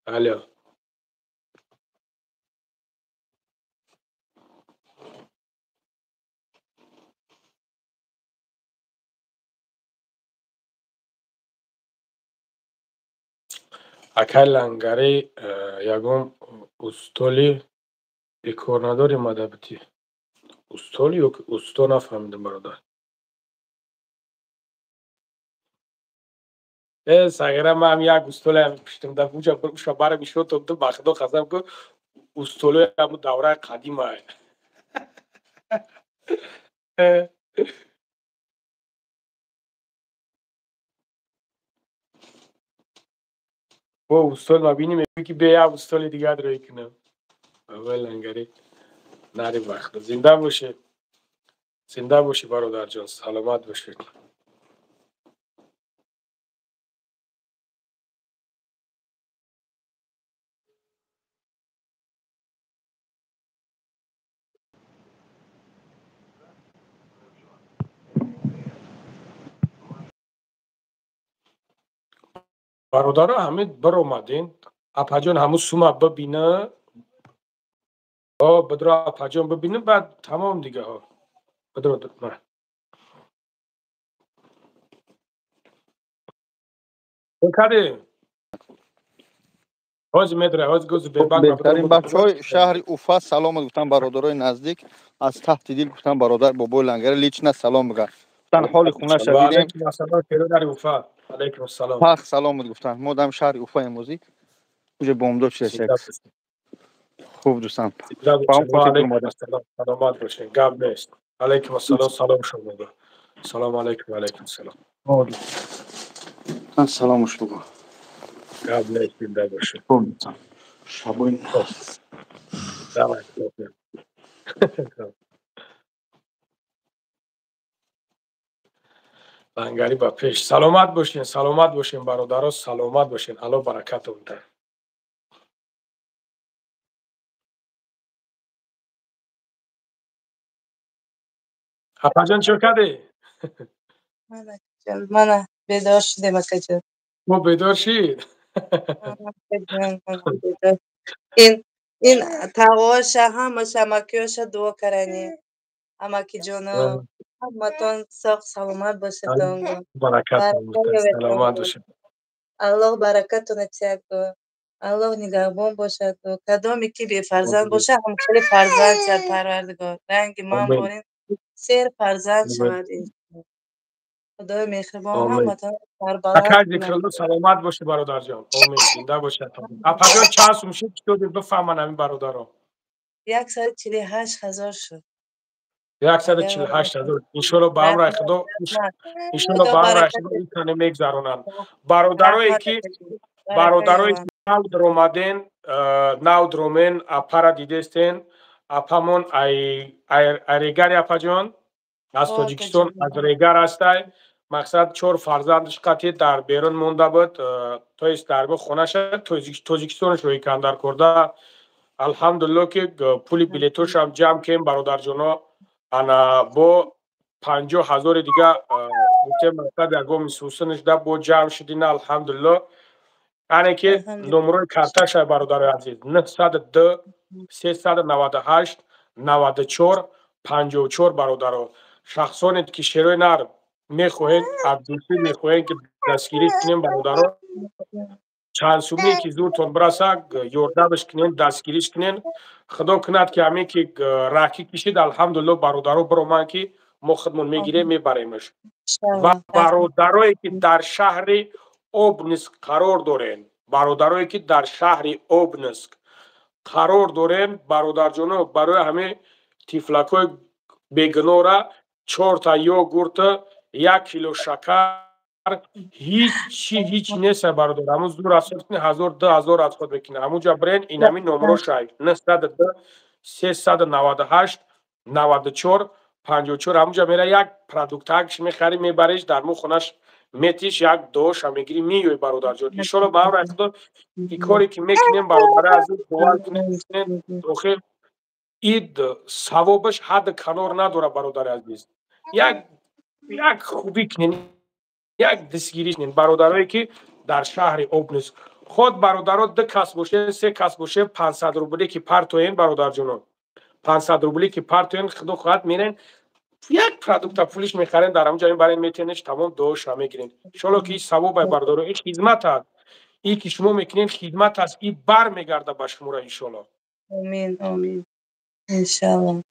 Алло. Акай лангари ягон устоли бекор надори мадабити. Устоли ё ки усто нафаҳмидам бародар. Э сағира ман ҳам як устоле пуштам да уҷа уша барам ишотом ту ба худо қасам ку устолои ҳамун давраи қадима. Бо устол ма бинӣ мегӯӣ ки бе як устоли дигар рӯй кунам. Бабои лангари нари ба худо. Зинда бошед. Зинда бошӣ бародарҷон, саломат бошед. Бародаро, ҳамин биромаден, апаҷон, ҳамун сума бибина, о бидро, апаҷон, бибина, баъд тамом дига. Ҳо, бидро. Кади ҳозир медра, ҳозир гӯзи бебанк. Беҳтарин бачаҳои шаҳри Уфа саломат гуфтан, бародарои наздик аз таҳти дил гуфтан, бародар Бобои Лангари лично салом бигӯ гуфтан, ҳоли хонаша дидем. Алейкум ассалом. Пах саломат гуфтан. Мо дам шаҳри Уфа имрӯзӣ уже бомдод шудааст. Хуб, дӯстан. Саломат бошед, гап нест. Алейкум ассалом, салом шумо. Салом алейкум, алейкум салом. Саломуш бугӯ. Гап нест, зинда бошед. Хуб, дӯстан. Шабои. Давай. Лангари ба пеш. Саломат бошен, саломат бошен, бародаро, саломат бошен. Алло баракатон диҳад. Апаҷон, чӣ кардӣ? Мана бедор шудем, акаҷон. Мо бедор шид? Ин тағоша, ҳамаша, амакиёша дуо карани. Амакиҷоно, ҳаматон соғ саломат бошедон. Баракат, саломат бошед. Аллоҳ баракатона тиҳад. Аллоҳ нигаҳбон бошад. Кадоме ки бефарзанд бошад, ҳам хеле фарзанд шавад, Парвардигор. Ранги ман борин сер фарзанд шавад. Худои меҳрибон ҳаматон сарбаланд. Акай Зикрулло, саломат бошӣ, бародарҷон. Омин, зинда бошед. Апаҷон, чанд сум шуд, чӣ бифаҳманд ҳамин бародаро? 148 000 шуд. 148 000. Иншолло, ба амраи Худо, иншолло, ба амраи Худо итане мегзаронанд. Бародарое ки нав даромаден, нав даромен, апара дидестен, апамон ай Регари, апаҷон, аз Тоҷикистон, аз Регар ҳастай. Мақсад, чор фарзандаш қатъи дар берун монда буд, то есть даргоҳ хонаша Тоҷикистонаш рӯйкандар карда. Алҳамдулилло, ки пули билетошам ҷамъ кем, бародарҷоно, ана бо 50 000-и дига гуфтем, мақсад, ягон мисусинаш да бо ҷамъ шудина, алҳамдулилло. Яъне ки номерои карташа, бародарои азиз, 902 398 94 54. Бародаро, шахсоне ки шерои нар мехоҳед, абдусӣ мехоҳед, ки дастгирӣ кунем, бародаро, чанд сумие ки зуртон бираса, ёрдамаш кунен, дастгириш кунен. Худо кунад, ки ҳамин ки раҳкӣ кишид, алҳамдулилло, бародаро бироманд, ки мо худмон мегирем, мебаремаш. Ва бародарое ки дар шаҳри Обнинск қарор дорем, бародарое ки дар шаҳри Обнинск қарор дорем, бародарҷоно, барои ҳамин тифлакҳои бегунора чорта йогурта, 1 кило шакар, ҳичи ҳич нест, бародар. Ҳамун зур асод кунӣ, ҳазор, 2000 аз худ мекунӣ. Ҳамунҷа брен, инами номро шай: 902 398 94 54. Ҳамунҷа мера, як продуктакш мехарӣ, мебариш, дар мо хонаш метиш, як доша мегирӣ, меёй, бародарҷон. Иншолло, ба амри Худо, и коре ки мекунем, бародари азиз, бовар кунед, охир ид савобаш ҳадди канор надорад, бародари азиз. Як хубӣ кунед, як дастгирӣ кунед, бародарое ки дар шаҳри Обнинск. Худ бародаро, ду кас бошед, се кас бошед, 500 рубле ки партоен, бародарҷоно, 500 рубле ки партоен, худо хоҳад, мерен, як продукта пулиш мехарен, дар ҳамҷа мебарен, метенеш, тамом, дуоша мегирен. Иншолло, ки савобай, бародаро, ин хизмат аст. Ин ки шумо мекунед, хизмат аст, ин бармегарда ба шуморо, иншолло. Омин, омин, иншалло.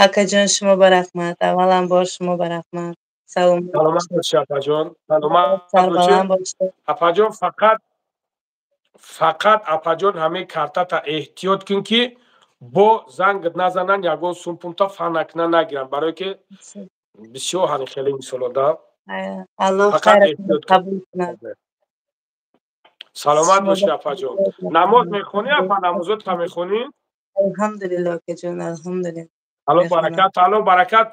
Акаҷон, шумо ба раҳмат, аввалан бор шумо ба раҳмат. Салом. Саломат бошӣ, апаҷон, саломат бошӣ, апаҷон. Фақат, апаҷон, ҳамин картата эҳтиёт кун, ки бо зангат назананд, ягон сумпумта фан накунанд, нагиранд, барое ки бисёр ҳамин хеле мисоло да. Аллоҳ қабул кунад. Саломат бошӣ, апаҷон. Намоз мехонӣ, апа? Намозотта мехонӣ? Алҳамдулилло, акаҷон, алҳамдулилло. Алло баракат, алло баракат.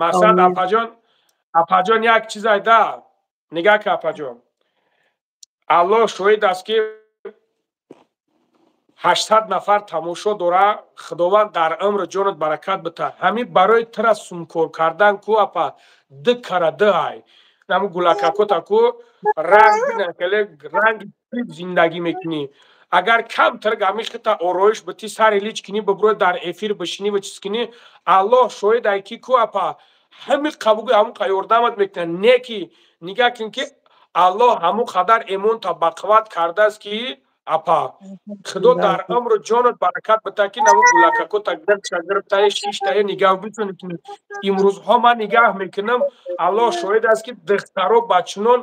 Мақсад, апаҷон, апаҷон, як чизай да нигаҳ ка, апаҷон. Аллоҳ шоҳид аст, ки 800 нафар тамошо дора. Худованд дар умру ҷонат баракат бита. Ҳамин барои тура сумкор кардан ку, апа, ду кара ду ай. Наму гулакакота ку ранг хеле ранги зиндагӣ мекунӣ. Агар камтар гами хита ороиш бити, сари лич кунӣ, бибурӯ, дар эфир бишинӣ ва чиз кунӣ, Аллоҳ шоҳид ай ки ку, апа, ҳами қабуги ҳамун қа ёрдамат мекунад. Не ки нигаҳ кун, ки Аллоҳ ҳамун қадар эмонта бақувват кардааст, ки, апа, Худо дар умру ҷонат баракат бита, ки наму гулакакота гиртаи шиштае нигаҳ битонӣ. Имрӯзҳо ман нигаҳ мекунам, Аллоҳ шоҳид аст, ки духтаро ба чунон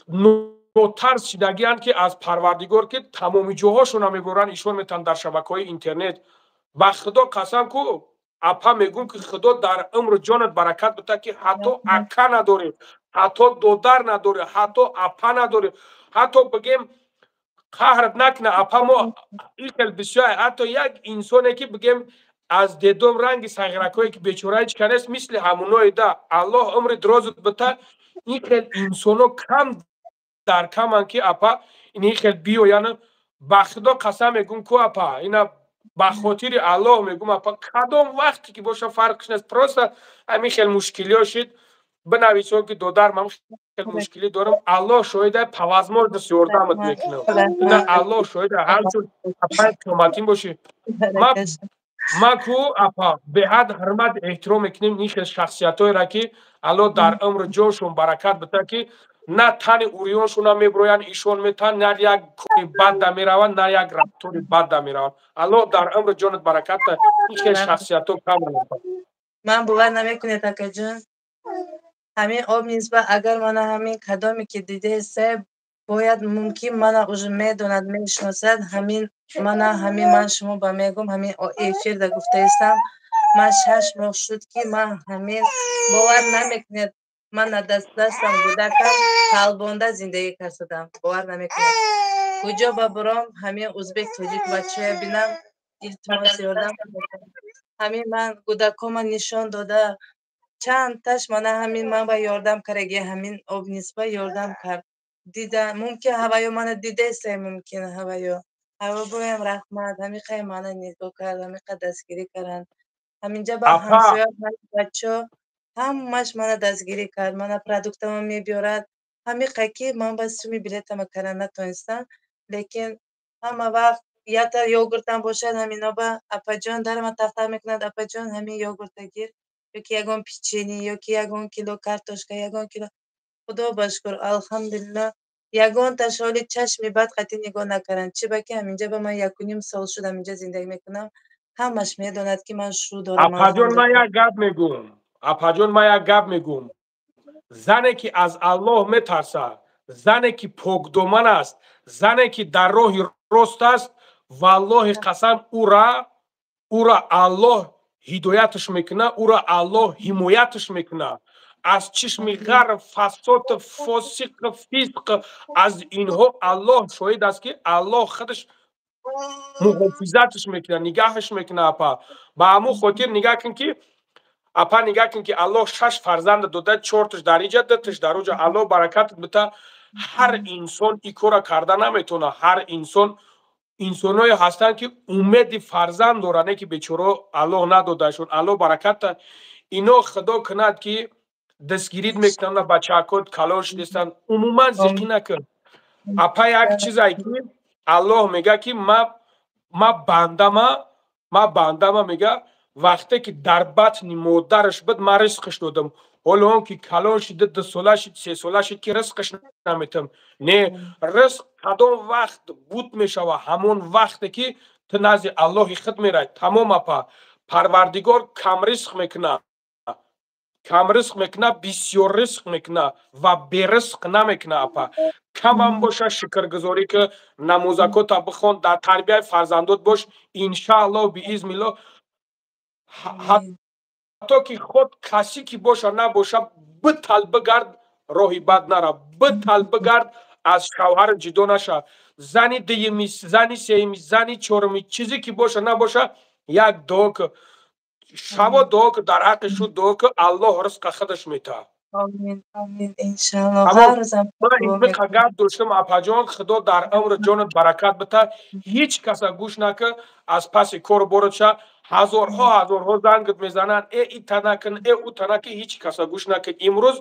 нотарс шидагианд, ки аз Парвардигор, ки тамоми ҷоҳошона мебуранд, ишон метавонанд дар шабакаҳои интернет. Ба Худо қасам ку, апа, мегӯм, ки Худо дар умру ҷонат баракат бита, ки ҳатто ака надорӣ, ҳатто додар надорӣ, ҳатто апа надорӣ, ҳатто бигем, қаҳрат накуна, апа, мо ин хел бисёр, ҳатто як инсоне, ки бигем, аз дедом ранги сағиракҳое, ки бечора ҳеч ка нест, мисли ҳамуное да. Аллоҳ умри дирозат бита. Ин хел инсоно кам дар каманд, ки, апа, ин хел биёянд. Ба Худо қасам мегӯм ку, апа, ина ба хотири Аллоҳ мегӯм, апа, кадом вақте ки боша, фарқш нест, просто ҳамин хел мушкилиҳо шид, бинависон, ки додар, ман хел мушкилӣ дорам, Аллоҳ шоҳида, по возможности ёрдамат мекунам. Ина Аллоҳ шоҳида, ҳамчун апаи қиёматин бошӣ. Ма ку, апа, беҳад ҳурмат эҳтиром мекунем ин хел шахсиятҳоеро, ки Аллоҳ дар умру ҷоншон баракат бита, ки на тани урёншона мебироянд, ишон метан, на як кори бад да мераванд, на як рафтори бад да мераванд. Аллоҳ дар умру ҷонат баракат та. Ин хел шахсиятҳо кам. Ман бовар намекунед, акаҷон, ҳамин об нисбат агар мана ҳамин кадоме ки дидаеста, бояд мумкин мана уже медонад, мешиносад. Ҳамин мана ҳамин ман шумо ба мегӯм, ҳамин эфирда гуфтаистам, ман 6 моҳ шуд, ки ман ҳамин, бовар намекунед, ман на дастам гудакам талбонда зиндагӣ кардам. Бовар намекунед, куҷо ба буром, ҳамин узбек, тоҷик бачая бинам, илтимос, ёрдам. Ҳамин ман гудакома нишон дода, чандташ мана ҳамин ман ба ёрдам кардаги, ҳамин об нисба ёрдам кард. Дида мумкин, ҳаваё мана дидаестай, мумкин ҳаваё ҳаво боям. Раҳмат, ҳамиқай мана нигоҳ кард, ҳамиқа дастгирӣ карданд. Ҳаминҷа ба ҳамсоя бачо ҳамаш мана дастгирӣ кард, мана продуктама мебиёрад. Ҳамиқа ки ман ба суми билетама карда натонистам, лекин ҳама вақт ята йогуртам бошад, ҳамино ба апаҷон дарама тахта мекунад: «Апаҷон, ҳамин йогурта гир», ёки ягон печенье, ёки ягон кило картошка, ягон кило. Худо ба шукр, алҳамдулилло, ягонташ ҳоли чашми бад қатъӣ нигоҳ накарданд. Чӣ ба ки ҳаминҷа ба ман 1,5 сол шуд, ҳаминҷа зиндагӣ мекунам, ҳамаш медонад, ки ман шу дорам. Апаҷон, ман як гап мегӯм, апаҷон, ман як гап мегӯм: зане ки аз Аллоҳ метарсад, зане ки покдоман аст, зане ки дар роҳи рост аст, валлоҳи қасам, ура Аллоҳ ҳидояташ мекунад, ура Аллоҳ ҳимояташ мекунад аз чишми ғарб, фасод, фосиқ, фисқ. Аз инҳо Аллоҳ шоҳид аст, ки Аллоҳ худаш муҳофизаташ мекунад, нигаҳаш мекунад, апа. Ба ҳамун хотир нигаҳ кун, ки, апа, нигаҳ кун, ки Аллоҳ шаш фарзанда дода, чорташ дар иҷа, дуташ дар уҷа. Аллоҳ баракатат бита. Ҳар инсон ин корра карда наметавонад. Ҳар инсон, инсоное ҳастанд, ки умеди фарзанд доранд, не ки бечоро Аллоҳ надодаашон. Аллоҳ бараката. Ино Худо кунад, ки дастгирит мекунанд, бачаакот калон шудестанд. Умуман зиқӣ накун, апа. Як чизе, ки Аллоҳ мега, ки ма бандама, ма бандама, мега, вақте ки дар батни модараш буд, ман ризқаш додам. Ҳоло он ки калон шид, 2 сола шид, 3 сола шид, ки ризқаш наметам. Не, ризқ кадом вақт буд мешава? Ҳамон вақте ки ту назди Аллоҳи худ мерай. Тамом, апа. Парвардигор кам ризқ мекунад, кам ризқ мекунад, бисёр ризқ мекунад ва беризқ намекунад, апа. Камам боша, шукргузорӣ ки, намозакота бихон, дар тарбияи фарзандот бош. Иншааллоҳ, биизниллоҳ, ҳатто ки худ касе ки боша, набоша, битал бигард, роҳи бад нара, битал бигард, аз шавҳар ҷудо наша. Зани дуюми, зани сеюми, зани чоруми, чизе ки боша, набоша, як дуо ки, шабо дуо ки, дар ҳаққи шу дуо ки, Аллоҳ ризқа худаш метаҳад. Омин, омин, иншаллоҳ. Ҳар рӯзам Гап доштам, апаҷон. Худо дар умру ҷонат баракат бита. Ҳеҷ каса гӯш нака, аз паси кору борот ша. Ҳазорҳо, ҳазорҳо зангат мезананд: «Э, ита накун, э, ута накун». Ҳеҷ каса гӯш накун имрӯз.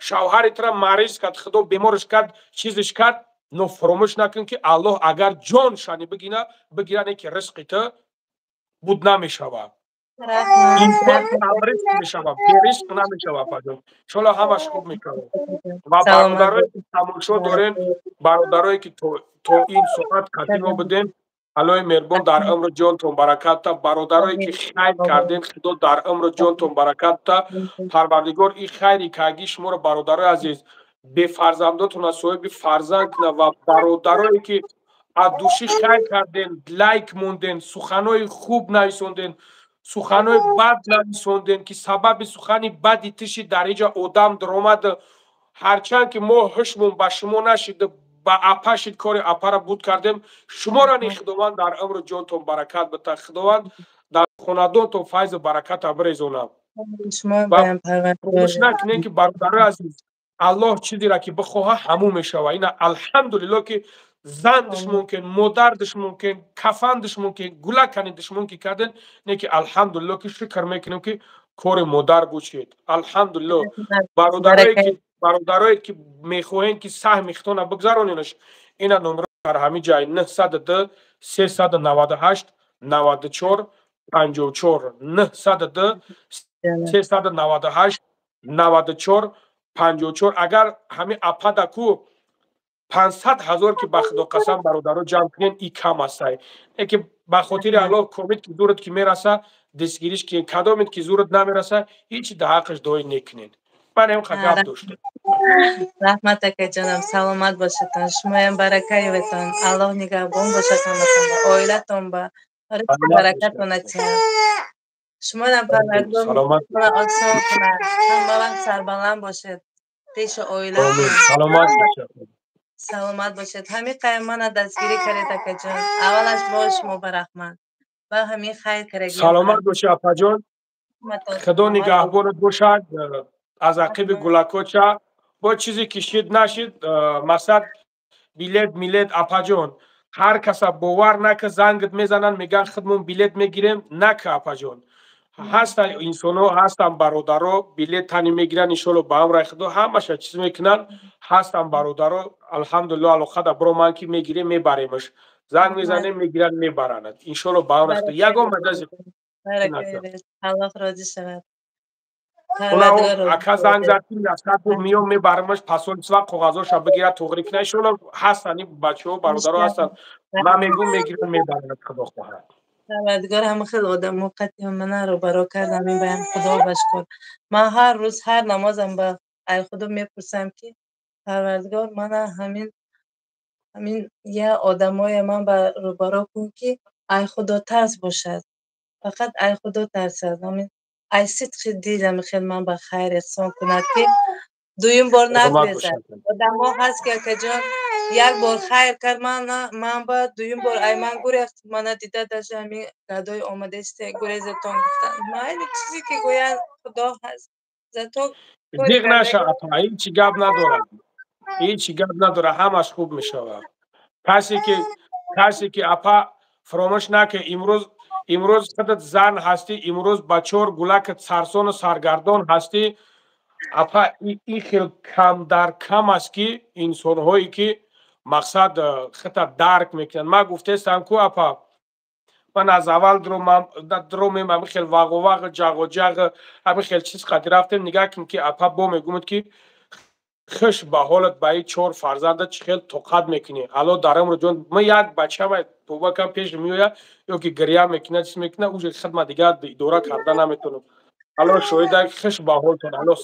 Шавҳари тура мариз кард, Худо бемориш кард, чизиш кард, но фуромӯш накун, ки Аллоҳ агар ҷон шани бигира, бигира, не ки ризқи ту буд намешавад. Инсон камризқ мешавад, беризқ намешавад, апаҷон. Иншолло, ҳамаш хуб мешавад. Ва бародарое ки тамошо дорем, бародарое ки то ин соат қати мо будем, Аллоҳи меҳрубон дар умру ҷонтон баракат та. Бародарое ки хайр кардем, Худо дар умру ҷонтон баракат та. Парвардигор ин хайри кагии шуморо, бародарои азиз, бефарзандотона соҳиби фарзанд кунад. Ва бародарое ки аз душӣ хайр кардем, лайк мондем, суханои хуб нависондем, суханои бад нависондем, ки сабаби сухани бади тиши дар инҷа одам даромад, ҳарчанд ки мо ҳушмон ба шумо нашид, ба апа шид, кори апара буд кардем. Шуморо ни Худованд дар умру ҷонтон баракат бита, Худованд дар хонадонтон файзу бараката бирезонад. Фуромӯш накунем, ки бародарои азиз, Аллоҳ чизеро ки бихоҳа, ҳамун мешава. Ина, алҳамдулилло, ки зандиш мумкин, модардиш мумкин, кафандиш мумкин, гулаканидиш мумкин карден, не ки алҳамдулилло, ки шукр мекунем, ки кори модар бучид. Алҳамдулилло. Бародарое ки мехоҳем, ки саҳми худтона бигзароненаш, ина номеро дар ҳамин ҷай: 902 398 94 54, 902 398 94 54. Агар ҳамин ападаку 500 000 ки, ба Худо қасам, бародаро, ҷамъ кунен, и кам астай. Не ки ба хотири Аллоҳ, комит ки зурат ки мераса, дастгириш ки, кадомит ки зурат намераса, ҳичи да ҳаққаш дои некунен. Ман ҳамқа гап доштам. Раҳмат, акаҷонам, саломат бошедтон, шумоям барака ёбедтон, Аллоҳ нигаҳбон бошад ҳаматон ба, оилатон ба, баракатон атиҳад. Шумоам Парвардигор осон кунад, ҳама вақт сарбаланд бошед пеши оилатон. Саломат бошед. Саломат бошед. Ҳамин қайм мана дастгирӣ кардед, акаҷон, аввалаш бо шумо ба раҳмат ва ҳамин хайр кардаги. Саломат бошед, апаҷон, Худо нигаҳбонат бошад. Аз ақиби гулакоча бо чизе ки шид нашид, масалан, билет милет, апаҷон, ҳар каса бовар нака. Зангат мезананд, мегӯянд, худмон билет мегирем. Нака, апаҷон. Ҳастан инсонҳо, ҳастан бародаро, билет тани мегиранд, иншолло, ба амраи Худо ҳамаша чиз мекунанд. Ҳастан бародаро, алҳамдулилло, алоқада бироманд, ки мегирем, мебаремаш. Занг мезанем, мегиранд, мебаранад, иншолло, ба амраи Худо ягон маҷази. Аллоҳ розӣ шавад. Ака занг зад, миём, мебарамаш, посольства коғазоша бигирад, туғри кунад, иншолло. Ҳастан ин бачаҳо, бародаро ҳастанд, ман мегӯм, мегиранд, мебаранад, Худо хоҳад. Парвардигор ҳама хел одамо қати мана рӯбаро кард, ҳамин баям Худо ба шукр. Ман ҳар рӯз ҳар намозам ба ай Худо мепурсам, ки Парвардигор, мана ҳамин я одамое ман ба рӯбаро кун, ки ай Худо тарс бошад, фақат ай Худо тарсад, ҳамин ай сидқи дил ҳами хел ман ба хайр эҳсон кунад, ки дуюм бор нагурезад. Одамо ҳаст, ки, акаҷон, як бор хайр кард ман ба, дуюм бор ай ман гурехт. Мана дида, даже ҳамин гадои омадесте, гурезатон гуфтанд. Майли, чизе ки гӯянд, Худо ҳаст, зато. Зиқ наша, апа, ҳичи гап надорад, ҳичи гап надорад, ҳамаш хуб мешавад. Касе ки, апа, фаромӯш накун, имрӯз худат зан ҳастӣ, имрӯз ба чор гулакат сарсону саргардон ҳастӣ, апа. Ин хел кам дар кам аст, ки инсонҳое ки мақсад хита дарк мекунанд. Ман гуфтестам ку, апа, ман аз аввал дромем, ҳамин хел вағу вағ, ҷағу ҷағ, ҳамин хел чиз қади рафтем. Нигаҳ кун, ки апа, бо мегӯмад, ки хуш ба ҳолат, ба ин чор фарзанда чӣ хел тоқат мекунӣ. Алло дар умру ҷон. Ман як бачама тобакам пеш меояд ё ки гиря мекунад, чиз мекунад, уже хидмат дигар идора карда наметавонам. Алло шоҳида, хуш ба ҳолтон, Алло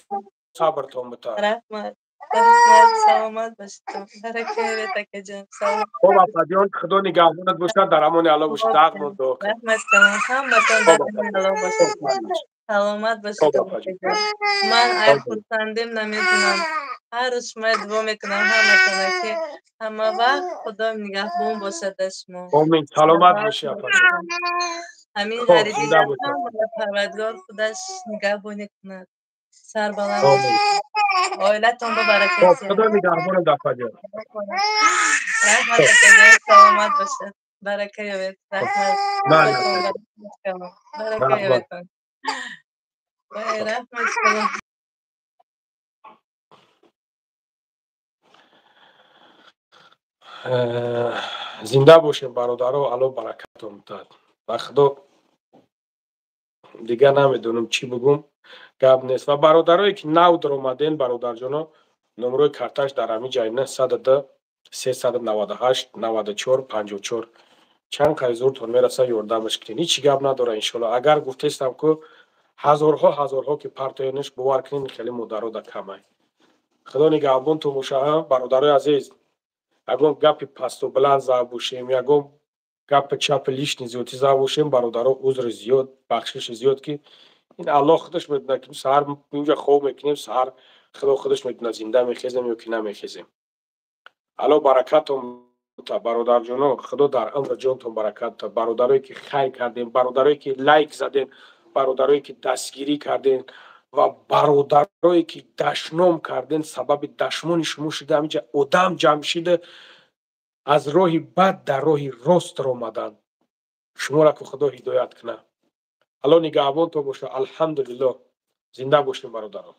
сабртон бита. Раҳмат, раҳмат, саломат бошед, баракаят, акаҷон. Хоб, апаҷон, Худо нигаҳбонат бошад, дар амони Алло бошед, ҳақмон дуо. Раҳмат калом, ҳаматон дар амони Алло бошед, саломат бошед. Ман ай хурсандем намедонам, ҳар рӯз шумоя дуо мекунам ҳаматона, ки ҳама вақт Худо нигаҳбон бошад аз шумо. Омин, саломат бошӣ, апаҷон. Ҳамин ғарибӣ Парвардигор худаш нигаҳбонӣ кунад, сарбаланд, оилатон ба баракат. Худо нигаҳбонат, апаҷон. Раҳмат, акаҷон, саломат бошед, барака ёбед, раҳмат, барака ёбедтон, раҳмат. Зинда бошем, бародаро, Алло баракатон дад. Ба Худо, дигар намедонам чӣ бугум, гап нест. Ва бародарое ки нав даромаден, бародарҷоно, номерои карташ дар ҳамин ҷай: 902 398 94 54. Чанд қадри зуртон мераса, ёрдамаш кунед, ҳичи гап надора, иншоалло. Агар гуфтестам, ку ҳазорҳо, ҳазорҳо ки партоенаш, бовар кунед, хеле модаро да камай. Худо нигаҳбонтон боша, бародарои азиз. Ягон гапи пасту баланд зад бошем, ягон гапи чапи лишний зиёдтӣ зад бошем, бародаро, узри зиёд, бахшиши зиёд, ки ин Аллоҳ худаш медонад, ки саҳар инҷа хоб мекунем, саҳар Худо худаш медонад, зинда мехезем ё ки намехезем. Алло баракатон, бародарҷоно, Худо дар умри ҷонтон баракат. Бародарое ки хайр кардем, бародарое ки лайк задем, бародарое ки дастгирӣ кардем ва бародарое ки дашном кардем, сабаби дашмони шумо шуда, ҳаминҷа одам ҷамъ шида, аз роҳи бад дар роҳи рост ромаданд. Шуморо ку Худо ҳидоят кунад. Алло нигаҳбонтон боша. Алҳамдулиллоҳ, зинда бошем, бародарон.